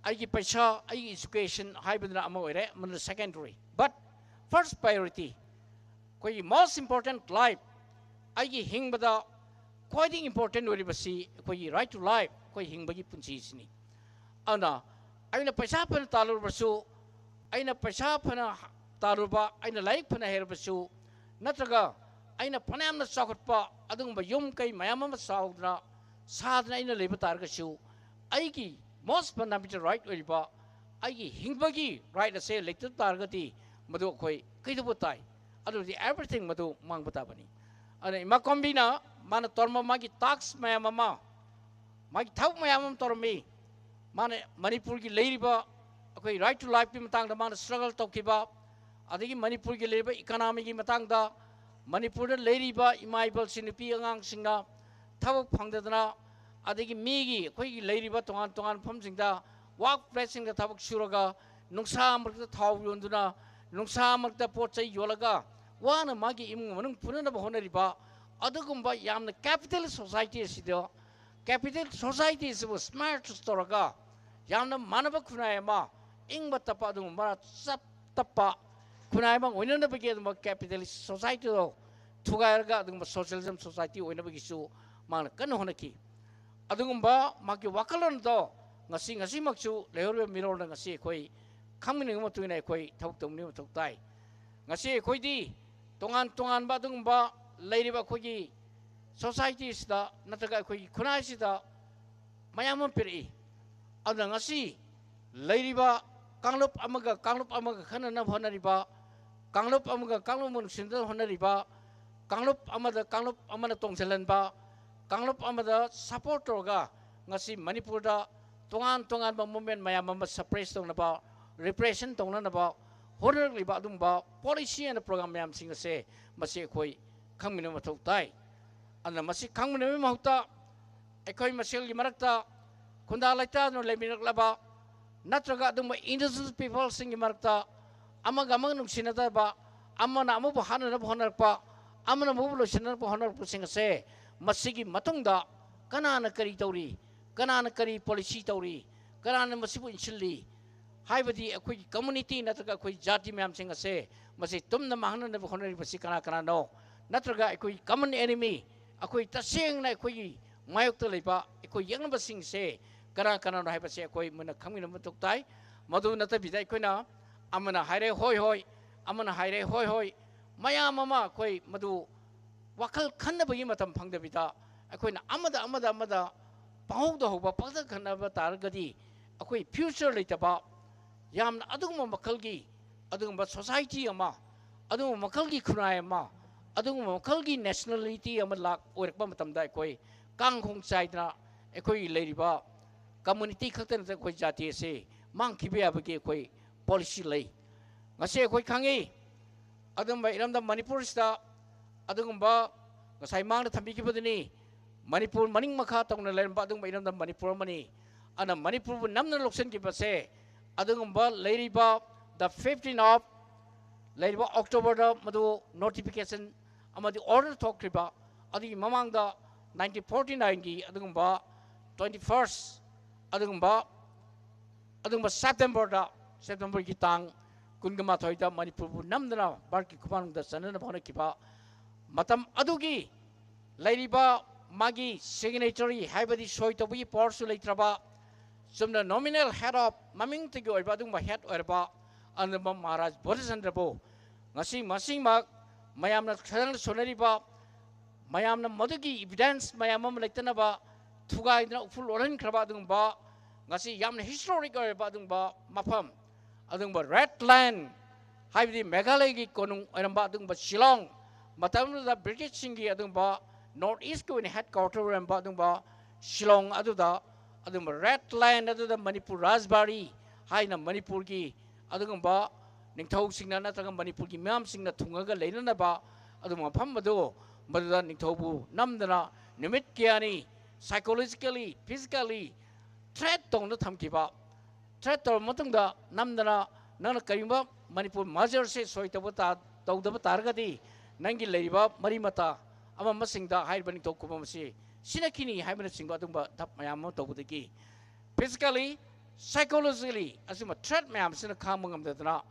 ꯑꯩꯒꯤ ꯄꯩꯁꯥ, ꯑꯩꯒꯤ education ꯍꯥꯏꯕꯗꯨꯅ ꯑꯃ ꯑꯣꯏꯔꯦ, ꯑꯃꯅ secondary, but first priority, ꯑꯩꯈꯣꯏꯒꯤ most important life, ꯑꯩꯒꯤ ꯍꯤꯡꯕꯗ ꯈ꯭ꯋꯥꯏꯗꯒꯤ important ꯑꯣꯏꯔꯤꯕꯁꯤ ꯑꯩꯈꯣꯏꯒꯤ right to life, ꯑꯩꯈꯣꯏ ꯍꯤꯡꯕꯒꯤ ꯄꯨꯟꯁꯤꯁꯤꯅꯤ꯫ ꯑꯗꯨꯅ ꯑꯩꯅ ꯄꯩꯁꯥ ꯐꯅ ꯇꯥꯜꯂꯨꯔꯕꯁꯨ, ꯑꯩꯅ ꯄꯩꯁꯥ ꯐꯅ ꯇꯥꯜꯂꯨꯕ, ꯑꯩꯅ ꯂꯥꯏꯔꯤꯛ ꯐꯅ ꯍꯩꯔꯕꯁꯨ, ꯅꯠꯇ꯭ꯔꯒ ꯑꯩꯅ ꯐꯅꯌꯥꯝꯅ ꯆꯥꯎꯈꯠꯄ ꯑꯗꯨꯒꯨꯝꯕ ꯌꯨꯝ ꯀꯩ ꯃꯌꯥꯝ ꯑꯃ ꯆꯥꯎꯗꯅ ꯁꯥꯗꯅ ꯑꯩꯅ ꯂꯩꯕ ꯇꯥꯔꯒꯁꯨ, ꯑꯩꯒꯤ most fundamental right ꯑꯣꯏꯔꯤꯕ ꯑꯩꯒꯤ ꯍꯤꯡꯕꯒꯤ right ꯑꯁꯦ ꯂꯩꯇ ꯇꯥꯔꯒꯗꯤ ꯃꯗꯨ ꯑꯩꯈꯣꯏ ꯀꯩꯗꯧꯕ ꯇꯥꯏ? ꯑꯗꯨꯗꯤ everything ꯃꯗꯨ ꯃꯥꯡꯕ ꯇꯥꯕꯅꯤ꯫ ꯑꯗꯨꯅ ꯏꯃꯥ ꯀꯣꯝꯕꯤꯅ ꯃꯥꯅ ꯇꯧꯔꯝꯕ ꯃꯥꯒꯤ ꯇꯥꯛꯁ ꯃꯌꯥꯝ ꯑꯃ, ꯃꯥꯒꯤ ꯊꯕꯛ ꯃꯌꯥꯝ ꯑꯃ ꯇꯧꯔꯝꯃꯤ꯫ ꯃꯥꯅ ꯃꯅꯤꯄꯨꯔꯒꯤ ꯂꯩꯔꯤꯕ ꯑꯩꯈꯣꯏ ꯔꯥꯏꯠ ꯇꯨ ꯂꯥꯏꯐꯀꯤ ꯃꯇꯥꯡꯗ ꯃꯥꯅ ꯁ꯭ꯇ꯭ꯔꯒꯜ ꯇꯧꯈꯤꯕ, ꯑꯗꯒꯤ ꯃꯅꯤꯄꯨꯔꯒꯤ ꯂꯩꯔꯤꯕ ꯏꯀꯣꯅꯣꯃꯤꯒꯤ ꯃꯇꯥꯡꯗ, ꯃꯅꯤꯄꯨꯔꯗ ꯂꯩꯔꯤꯕ ꯏꯃꯥ ꯏꯕꯜꯁꯤꯡ, ꯅꯨꯄꯤ ꯑꯉꯥꯡꯁꯤꯡꯅ ꯊꯕꯛ ꯐꯪꯗꯗꯅ, ꯑꯗꯒꯤ ꯃꯤꯒꯤ, ꯑꯩꯈꯣꯏꯒꯤ ꯂꯩꯔꯤꯕ ꯇꯣꯉꯥꯟ ꯇꯣꯉꯥꯟꯕ ꯃꯐꯝꯁꯤꯡꯗ, ꯋꯥꯔꯛ ꯄ꯭ꯂꯦꯁꯁꯤꯡꯗ ꯊꯕꯛ ꯁꯨꯔꯒ, ꯅꯨꯡꯁꯥ ꯃꯔꯛꯇ ꯊꯥꯎ ꯌꯣꯟꯗꯨꯅ, ꯅꯨꯡꯁꯥ ꯃꯔꯛꯇ ꯄꯣꯠ ꯆꯩ ꯌꯣꯜꯂꯒ ꯋꯥꯅ ꯃꯥꯒꯤ ꯏꯃꯨꯡ ꯃꯅꯨꯡ ꯄꯨꯅꯅꯕ ꯍꯣꯠꯅꯔꯤꯕ ꯑꯗꯨꯒꯨꯝꯕ ꯌꯥꯝꯅ ꯀꯦꯄꯤꯇꯦꯂꯤꯁ ꯁꯣꯁꯥꯏꯇꯤ ꯑꯁꯤꯗ, ꯀꯦꯄꯤꯇꯦꯂꯤꯁ ꯁꯣꯁꯥꯏꯇꯤ ꯑꯁꯤꯕꯨ ꯁ꯭ꯃꯥꯔꯠ ꯇꯧꯔꯒ ꯌꯥꯝꯅ ꯃꯥꯟꯅꯕ ꯈꯨꯟꯅꯥꯏ ꯑꯃ, ꯏꯪꯕ ꯇꯞꯄ ꯑꯗꯨꯒꯨꯝꯕ ꯆꯞ ꯇꯞꯄ ꯈꯨꯟꯅꯥꯏ ꯑꯃ ꯑꯣꯏꯅꯅꯕꯒꯤ ꯑꯗꯨꯒꯨꯝꯕ ꯀꯦꯄꯤꯇꯦꯂꯤꯁ ꯁꯣꯁꯥꯏꯇꯤꯗꯣ ꯊꯨꯒꯥꯏꯔꯒ ꯑꯗꯨꯒꯨꯝꯕ ꯁꯣꯁꯤꯌꯦꯂꯤꯖꯝ ꯁꯣꯁꯥꯏꯇꯤ ꯑꯣꯏꯅꯕꯒꯤꯁꯨ ꯃꯥꯅ ꯀꯟꯅ ꯍꯣꯠꯅꯈꯤ꯫ ꯑꯗꯨꯒꯨꯝꯕ ꯃꯍꯥꯛꯀꯤ ꯋꯥꯈꯜꯂꯣꯟꯗꯣ ꯉꯁꯤ, ꯉꯁꯤꯃꯛꯁꯨ ꯂꯩꯍꯧꯔꯤꯕ ꯃꯤꯔꯣꯜꯅ ꯉꯁꯤ ꯑꯩꯈꯣꯏ ꯈꯪꯃꯤꯟꯅꯕꯒꯤ ꯃꯇꯨꯡ ꯏꯟꯅ ꯑꯩꯈꯣꯏ ꯊꯕꯛ ꯇꯧꯃꯤꯟꯅꯕ ꯃꯊꯧ ꯇꯥꯏ꯫ ꯉꯁꯤ ꯑꯩꯈꯣꯏꯗꯤ ꯇꯣꯉꯥꯟ ꯇꯣꯉꯥꯟꯕ ꯑꯗꯨꯒꯨꯝꯕ ꯂꯩꯔꯤꯕ ꯑꯩꯈꯣꯏꯒꯤ ꯁꯣꯁꯥꯏꯇꯤꯁꯤꯗ ꯅꯠꯇ꯭ꯔꯒ ꯑꯩꯈꯣꯏꯒꯤ ꯈꯨꯟꯅꯥꯏꯁꯤꯗ ꯃꯌꯥꯝ ꯑꯃ ꯄꯤꯔꯛꯏ꯫ ꯑꯗꯨꯅ ꯉꯁꯤ ꯂꯩꯔꯤꯕ ꯀꯥꯡꯂꯨꯞ ꯑꯃꯒ ꯀꯥꯡꯂꯨꯞ ꯑꯃꯒ ꯈꯟꯅꯅꯕ ꯍꯣꯠꯅꯔꯤꯕ, ꯀꯥꯡꯂꯨꯞ ꯑꯃꯒ ꯀꯥꯡꯂꯨꯞ ꯑꯃ ꯅꯨꯡꯁꯤꯅꯗꯅ ꯍꯣꯠꯅꯔꯤꯕ, ꯀꯥꯡꯂꯨꯞ ꯑꯃꯗ ꯀꯥꯡꯂꯨꯞ ꯑꯃꯅ ꯇꯣꯡꯁꯤꯜꯍꯟꯕ, ꯀꯥꯡꯂꯨꯞ ꯑꯃꯗ ꯁꯄꯣꯔꯠ ꯇꯧꯔꯒ ꯉꯁꯤ ꯃꯅꯤꯄꯨꯔꯗ ꯇꯣꯉꯥꯟ ꯇꯣꯉꯥꯟꯕ ꯃꯨꯞꯃꯦꯟ ꯃꯌꯥꯝ ꯑꯃ ꯁꯄ꯭ꯔꯦꯁ ꯇꯧꯅꯕ, ꯔꯤꯄ꯭ꯔꯦꯁꯟ ꯇꯧꯅꯅꯕ ꯍꯣꯠꯅꯔꯛꯂꯤꯕ ꯑꯗꯨꯒꯨꯝꯕ ꯄꯣꯂꯤꯁꯤ ꯑꯦꯟ ꯄ꯭ꯔꯣꯒ꯭ꯔꯥꯝ ꯃꯌꯥꯝꯁꯤꯡ ꯑꯁꯦ ꯃꯁꯤ ꯑꯩꯈꯣꯏ ꯈꯪꯃꯤꯟꯅꯕ ꯃꯊꯧ ꯇꯥꯏ꯫ ꯑꯗꯨꯅ ꯃꯁꯤ ꯈꯪꯃꯤꯟꯅꯕꯒꯤ ꯃꯍꯨꯠꯇ ꯑꯩꯈꯣꯏ ꯃꯁꯦꯜꯒꯤ ꯃꯔꯛꯇ ꯈꯨꯟꯗꯥ ꯂꯩꯇꯥꯗꯨꯅ ꯂꯩꯃꯤꯟꯅꯔꯛꯂꯕ ꯅꯠꯇ꯭ꯔꯒ ꯑꯗꯨꯒꯨꯝꯕ ꯏꯟꯗꯤꯖꯤꯅꯁ ꯄꯤꯄꯜꯁꯤꯡꯒꯤ ꯃꯔꯛꯇ ꯑꯃꯒ ꯑꯃꯒ ꯅꯨꯡꯁꯤꯅꯗꯕ, ꯑꯃꯅ ꯑꯃꯕꯨ ꯍꯥꯠꯅꯅꯕ ꯍꯣꯠꯅꯔꯛꯄ, ꯑꯃꯅ ꯑꯃꯕꯨ ꯂꯣꯏꯁꯤꯟꯅꯅꯕ ꯍꯣꯠꯅꯔꯛꯄꯁꯤꯡ ꯑꯁꯦ ꯃꯁꯤꯒꯤ ꯃꯇꯨꯡꯗ ꯀꯅꯥꯅ ꯀꯔꯤ ꯇꯧꯔꯤ, ꯀꯅꯥꯅ ꯀꯔꯤ ꯄꯣꯂꯤꯁꯤ ꯇꯧꯔꯤ, ꯀꯅꯥꯅ ꯃꯁꯤꯕꯨ ꯏꯟꯁꯤꯜꯂꯤ ꯍꯥꯏꯕꯗꯤ ꯑꯩꯈꯣꯏꯒꯤ ꯀꯝꯃꯨꯅꯤꯇꯤ ꯅꯠꯇ꯭ꯔꯒ ꯑꯩꯈꯣꯏ ꯖꯥꯇꯤ ꯃꯌꯥꯝꯁꯤꯡ ꯑꯁꯦ ꯃꯁꯤ ꯇꯨꯝꯅ ꯃꯥꯡꯍꯟꯅꯅꯕ ꯍꯣꯠꯅꯔꯤꯕꯁꯤ ꯀꯅꯥ ꯀꯅꯥꯅꯣ? ꯅꯠꯇ꯭ꯔꯒ ꯑꯩꯈꯣꯏꯒꯤ ꯀꯃꯟ ꯑꯦꯅꯤꯃꯤ, ꯑꯩꯈꯣꯏ ꯇꯁꯦꯡꯅ ꯑꯩꯈꯣꯏꯒꯤ ꯃꯥꯌꯣꯛꯇ ꯂꯩꯕ ꯑꯩꯈꯣꯏ ꯌꯦꯛꯅꯕꯁꯤꯡꯁꯦ ꯀꯅꯥ ꯀꯅꯥꯅꯣ ꯍꯥꯏꯕꯁꯦ ꯑꯩꯈꯣꯏ ꯃꯨꯟꯅ ꯈꯪꯃꯤꯟꯅꯕ ꯃꯊꯧ ꯇꯥꯏ꯫ ꯃꯗꯨ ꯅꯠꯇꯕꯤꯗ ꯑꯩꯈꯣꯏꯅ ꯑꯃꯅ ꯍꯥꯏꯔꯦ ꯍꯣꯏ ꯍꯣꯏ, ꯑꯃꯅ ꯍꯥꯏꯔꯦ ꯍꯣꯏ ꯍꯣꯏ, ꯃꯌꯥꯝ ꯑꯃ ꯑꯩꯈꯣꯏ ꯃꯗꯨ ꯋꯥꯈꯜ ꯈꯟꯅꯕꯒꯤ ꯃꯇꯝ ꯐꯪꯗꯕꯤꯗ ꯑꯩꯈꯣꯏꯅ ꯑꯃꯗ ꯑꯃꯗ ꯑꯃꯗ ꯄꯪꯍꯧꯗ ꯍꯧꯕ, ꯄꯪꯈꯟ ꯈꯟꯅꯕ ꯇꯥꯔꯒꯗꯤ ꯑꯩꯈꯣꯏ ꯐ꯭ꯌꯨꯆꯔ ꯂꯩꯇꯕ, ꯌꯥꯝꯅ ꯑꯗꯨꯒꯨꯝꯕ ꯃꯈꯜꯒꯤ, ꯑꯗꯨꯒꯨꯝꯕ ꯁꯣꯁꯥꯏꯇꯤ ꯑꯃ, ꯑꯗꯨꯒꯨꯝꯕ ꯃꯈꯜꯒꯤ ꯈꯨꯟꯅꯥꯏ ꯑꯃ, ꯑꯗꯨꯒꯨꯝꯕ ꯃꯈꯜꯒꯤ ꯅꯦꯁꯅꯦꯂꯤꯇꯤ ꯑꯃ ꯂꯥꯛ ꯑꯣꯏꯔꯛꯄ ꯃꯇꯝꯗ ꯑꯩꯈꯣꯏ ꯀꯥꯡꯈꯣꯡ ꯆꯥꯏꯗꯅ ꯑꯩꯈꯣꯏꯒꯤ ꯂꯩꯔꯤꯕ ꯀꯝꯃꯨꯅꯤꯇꯤ ꯈꯛꯇ ꯅꯠꯇꯅ ꯑꯩꯈꯣꯏ ꯖꯥꯇꯤ ꯑꯁꯤ ꯃꯥꯡꯈꯤꯕ ꯌꯥꯕꯒꯤ ꯑꯩꯈꯣꯏ ꯄꯣꯂꯤꯁꯤ ꯂꯩ꯫ ꯉꯁꯤ ꯑꯩꯈꯣꯏ ꯈꯪꯉꯤ, ꯑꯗꯨꯝꯕ ꯏꯔꯝꯗꯝ ꯃꯅꯤꯄꯨꯔꯁꯤꯗ ꯑꯗꯨꯒꯨꯝꯕ ꯉꯁꯥꯏ ꯃꯥꯡꯗ ꯊꯝꯕꯤꯈꯤꯕꯗꯨꯅꯤ, ꯃꯅꯤꯄꯨꯔ ꯃꯅꯤꯡ ꯃꯈꯥ ꯇꯧꯅ ꯂꯩꯔꯝꯕ ꯑꯗꯨꯒꯨꯝꯕ ꯏꯔꯝꯗꯝ ꯃꯅꯤꯄꯨꯔ ꯑꯃꯅꯤ꯫ ꯑꯗꯨꯅ ꯃꯅꯤꯄꯨꯔꯕꯨ ꯅꯝꯅ ꯂꯧꯁꯤꯟꯈꯤꯕꯁꯦ ꯑꯗꯨꯒꯨꯝꯕ ꯂꯩꯔꯤꯕ the fifteen of ꯂꯩꯔꯤꯕ ꯑꯣꯛꯇꯣꯕꯔꯗ ꯃꯗꯨ ꯅꯣꯇꯤꯐꯤꯀꯦꯁꯟ ꯑꯃꯗꯤ ꯑꯣꯔꯗꯔ ꯊꯣꯛꯈ꯭ꯔꯤꯕ ꯑꯗꯨꯒꯤ ꯃꯃꯥꯡꯗ nineteen forty nineꯒꯤ ꯑꯗꯨꯒꯨꯝꯕ twenty first ꯑꯗꯨꯒꯨꯝꯕ ꯑꯗꯨꯒꯨꯝꯕ ꯁꯦꯞꯇꯦꯝꯕꯔꯗ, ꯁꯦꯞꯇꯦꯝꯕꯔꯒꯤ ꯇꯥꯡ ꯀꯨꯟꯒ ꯃꯥꯊꯣꯏꯗ ꯃꯅꯤꯄꯨꯔꯕꯨ ꯅꯝꯗꯅ ꯚꯥꯔꯠꯀꯤ ꯈꯨꯃꯥꯡꯗ ꯆꯟꯅꯅꯕ ꯍꯣꯠꯅꯈꯤꯕ ꯃꯇꯝ ꯑꯗꯨꯒꯤ ꯂꯩꯔꯤꯕ ꯃꯥꯒꯤ ꯁꯤꯒꯅꯦꯆꯔꯤ ꯍꯥꯏꯕꯗꯤ ꯁꯣꯏ ꯇꯧꯕꯒꯤ ꯄꯋꯥꯔꯁꯨ ꯂꯩꯇ꯭ꯔꯕ, ꯆꯨꯝꯅ ꯅꯣꯃꯤꯅꯦꯜ ꯍꯦꯠ ꯑꯣꯐ ꯃꯃꯤꯡꯇꯒꯤ ꯑꯣꯏꯕ ꯑꯗꯨꯒꯨꯝꯕ ꯍꯦꯠ ꯑꯣꯏꯔꯕ ꯑꯗꯨꯒꯨꯝꯕ ꯃꯍꯥꯔꯥꯖ ꯕꯣꯙꯆꯟꯗ꯭ꯔꯕꯨ ꯉꯁꯤ ꯃꯁꯤꯃꯛ ꯃꯌꯥꯝꯅ ꯈꯖꯪꯅ ꯁꯣꯟꯅꯔꯤꯕ, ꯃꯌꯥꯝꯅ ꯃꯗꯨꯒꯤ ꯏꯕꯤꯗꯦꯟꯁ ꯃꯌꯥꯝ ꯑꯃ ꯂꯩꯇꯅꯕ ꯊꯨꯒꯥꯏꯗꯨꯅ ꯎꯐꯨꯜ ꯑꯣꯜꯍꯟꯈ꯭ꯔꯕ ꯑꯗꯨꯒꯨꯝꯕ ꯉꯁꯤ ꯌꯥꯝꯅ ꯍꯤꯁꯇꯣꯔꯤꯛ ꯑꯣꯏꯔꯕ ꯑꯗꯨꯒꯨꯝꯕ ꯃꯐꯝ, ꯑꯗꯨꯒꯨꯝꯕ ꯔꯦꯗ ꯂꯦꯟ ꯍꯥꯏꯕꯗꯤ ꯃꯦꯘꯥꯂꯌꯒꯤ ꯀꯣꯅꯨꯡ ꯑꯣꯏꯔꯝꯕ ꯑꯗꯨꯒꯨꯝꯕ ꯁꯤꯂꯣꯡ, ꯃꯇꯝꯗꯨꯗ ꯕ꯭ꯔꯤꯇꯤꯁꯁꯤꯡꯒꯤ ꯑꯗꯨꯒꯨꯝꯕ ꯅꯣꯔꯠ ꯏꯁꯀꯤ ꯑꯣꯏꯅ ꯍꯦꯗ ꯀ꯭ꯋꯥꯔꯇꯔ ꯑꯣꯏꯔꯝꯕ ꯑꯗꯨꯒꯨꯝꯕ ꯁꯤꯂꯣꯡ ꯑꯗꯨꯗ ꯑꯗꯨꯒꯨꯝꯕ ꯔꯦꯗ ꯂꯦꯟ ꯑꯗꯨꯗ ꯃꯅꯤꯄꯨꯔ ꯔꯥꯖꯕꯥꯔꯤ ꯍꯥꯏꯅ ꯃꯅꯤꯄꯨꯔꯒꯤ ꯑꯗꯨꯒꯨꯝꯕ ꯅꯤꯡꯊꯧꯁꯤꯡꯅ ꯅꯠꯇ꯭ꯔꯒ ꯃꯅꯤꯄꯨꯔꯒꯤ ꯃꯤꯌꯥꯝꯁꯤꯡꯅ ꯊꯨꯡꯉꯒ ꯂꯩꯅꯅꯕ ꯑꯗꯨꯒꯨꯝꯕ ꯃꯐꯝ ꯑꯗꯨ ꯃꯗꯨꯗ ꯅꯤꯡꯊꯧꯕꯨ ꯅꯝꯗꯅ ꯅꯨꯃꯤꯠ ꯀꯌꯥꯅꯤ psychologically, physically threat ꯇꯧꯅ ꯊꯝꯈꯤꯕ, ꯊ꯭ꯔꯦꯠ ꯇꯧꯔꯕ ꯃꯇꯨꯡꯗ ꯅꯝꯗꯅ ꯅꯪꯅ ꯀꯔꯤꯒꯨꯝꯕ ꯃꯅꯤꯄꯨꯔ ꯃꯔꯖꯔꯁꯦ ꯁꯣꯏ ꯇꯧꯕ ꯇꯥ-, ꯇꯧꯗꯕ ꯇꯥꯔꯒꯗꯤ ꯅꯪꯒꯤ ꯂꯩꯔꯤꯕ ꯃꯔꯤ ꯃꯇꯥ ꯑꯃ ꯑꯃꯁꯤꯡꯗ ꯍꯥꯏꯔꯤꯕ ꯅꯤꯡꯊꯧ ꯈꯨꯕꯝ ꯑꯁꯤ ꯁꯤꯅꯈꯤꯅꯤ ꯍꯥꯏꯕꯅꯆꯤꯡꯕ ꯑꯗꯨꯒꯨꯝꯕ ꯙꯞ ꯃꯌꯥꯝ ꯑꯃ ꯇꯧꯕꯗꯒꯤ physically, psychologically ꯑꯁꯤꯒꯨꯝꯕ ꯊ꯭ꯔꯦꯠ ꯃꯌꯥꯝꯁꯤꯅ ꯈꯥꯡꯕ ꯉꯝꯗꯗꯅ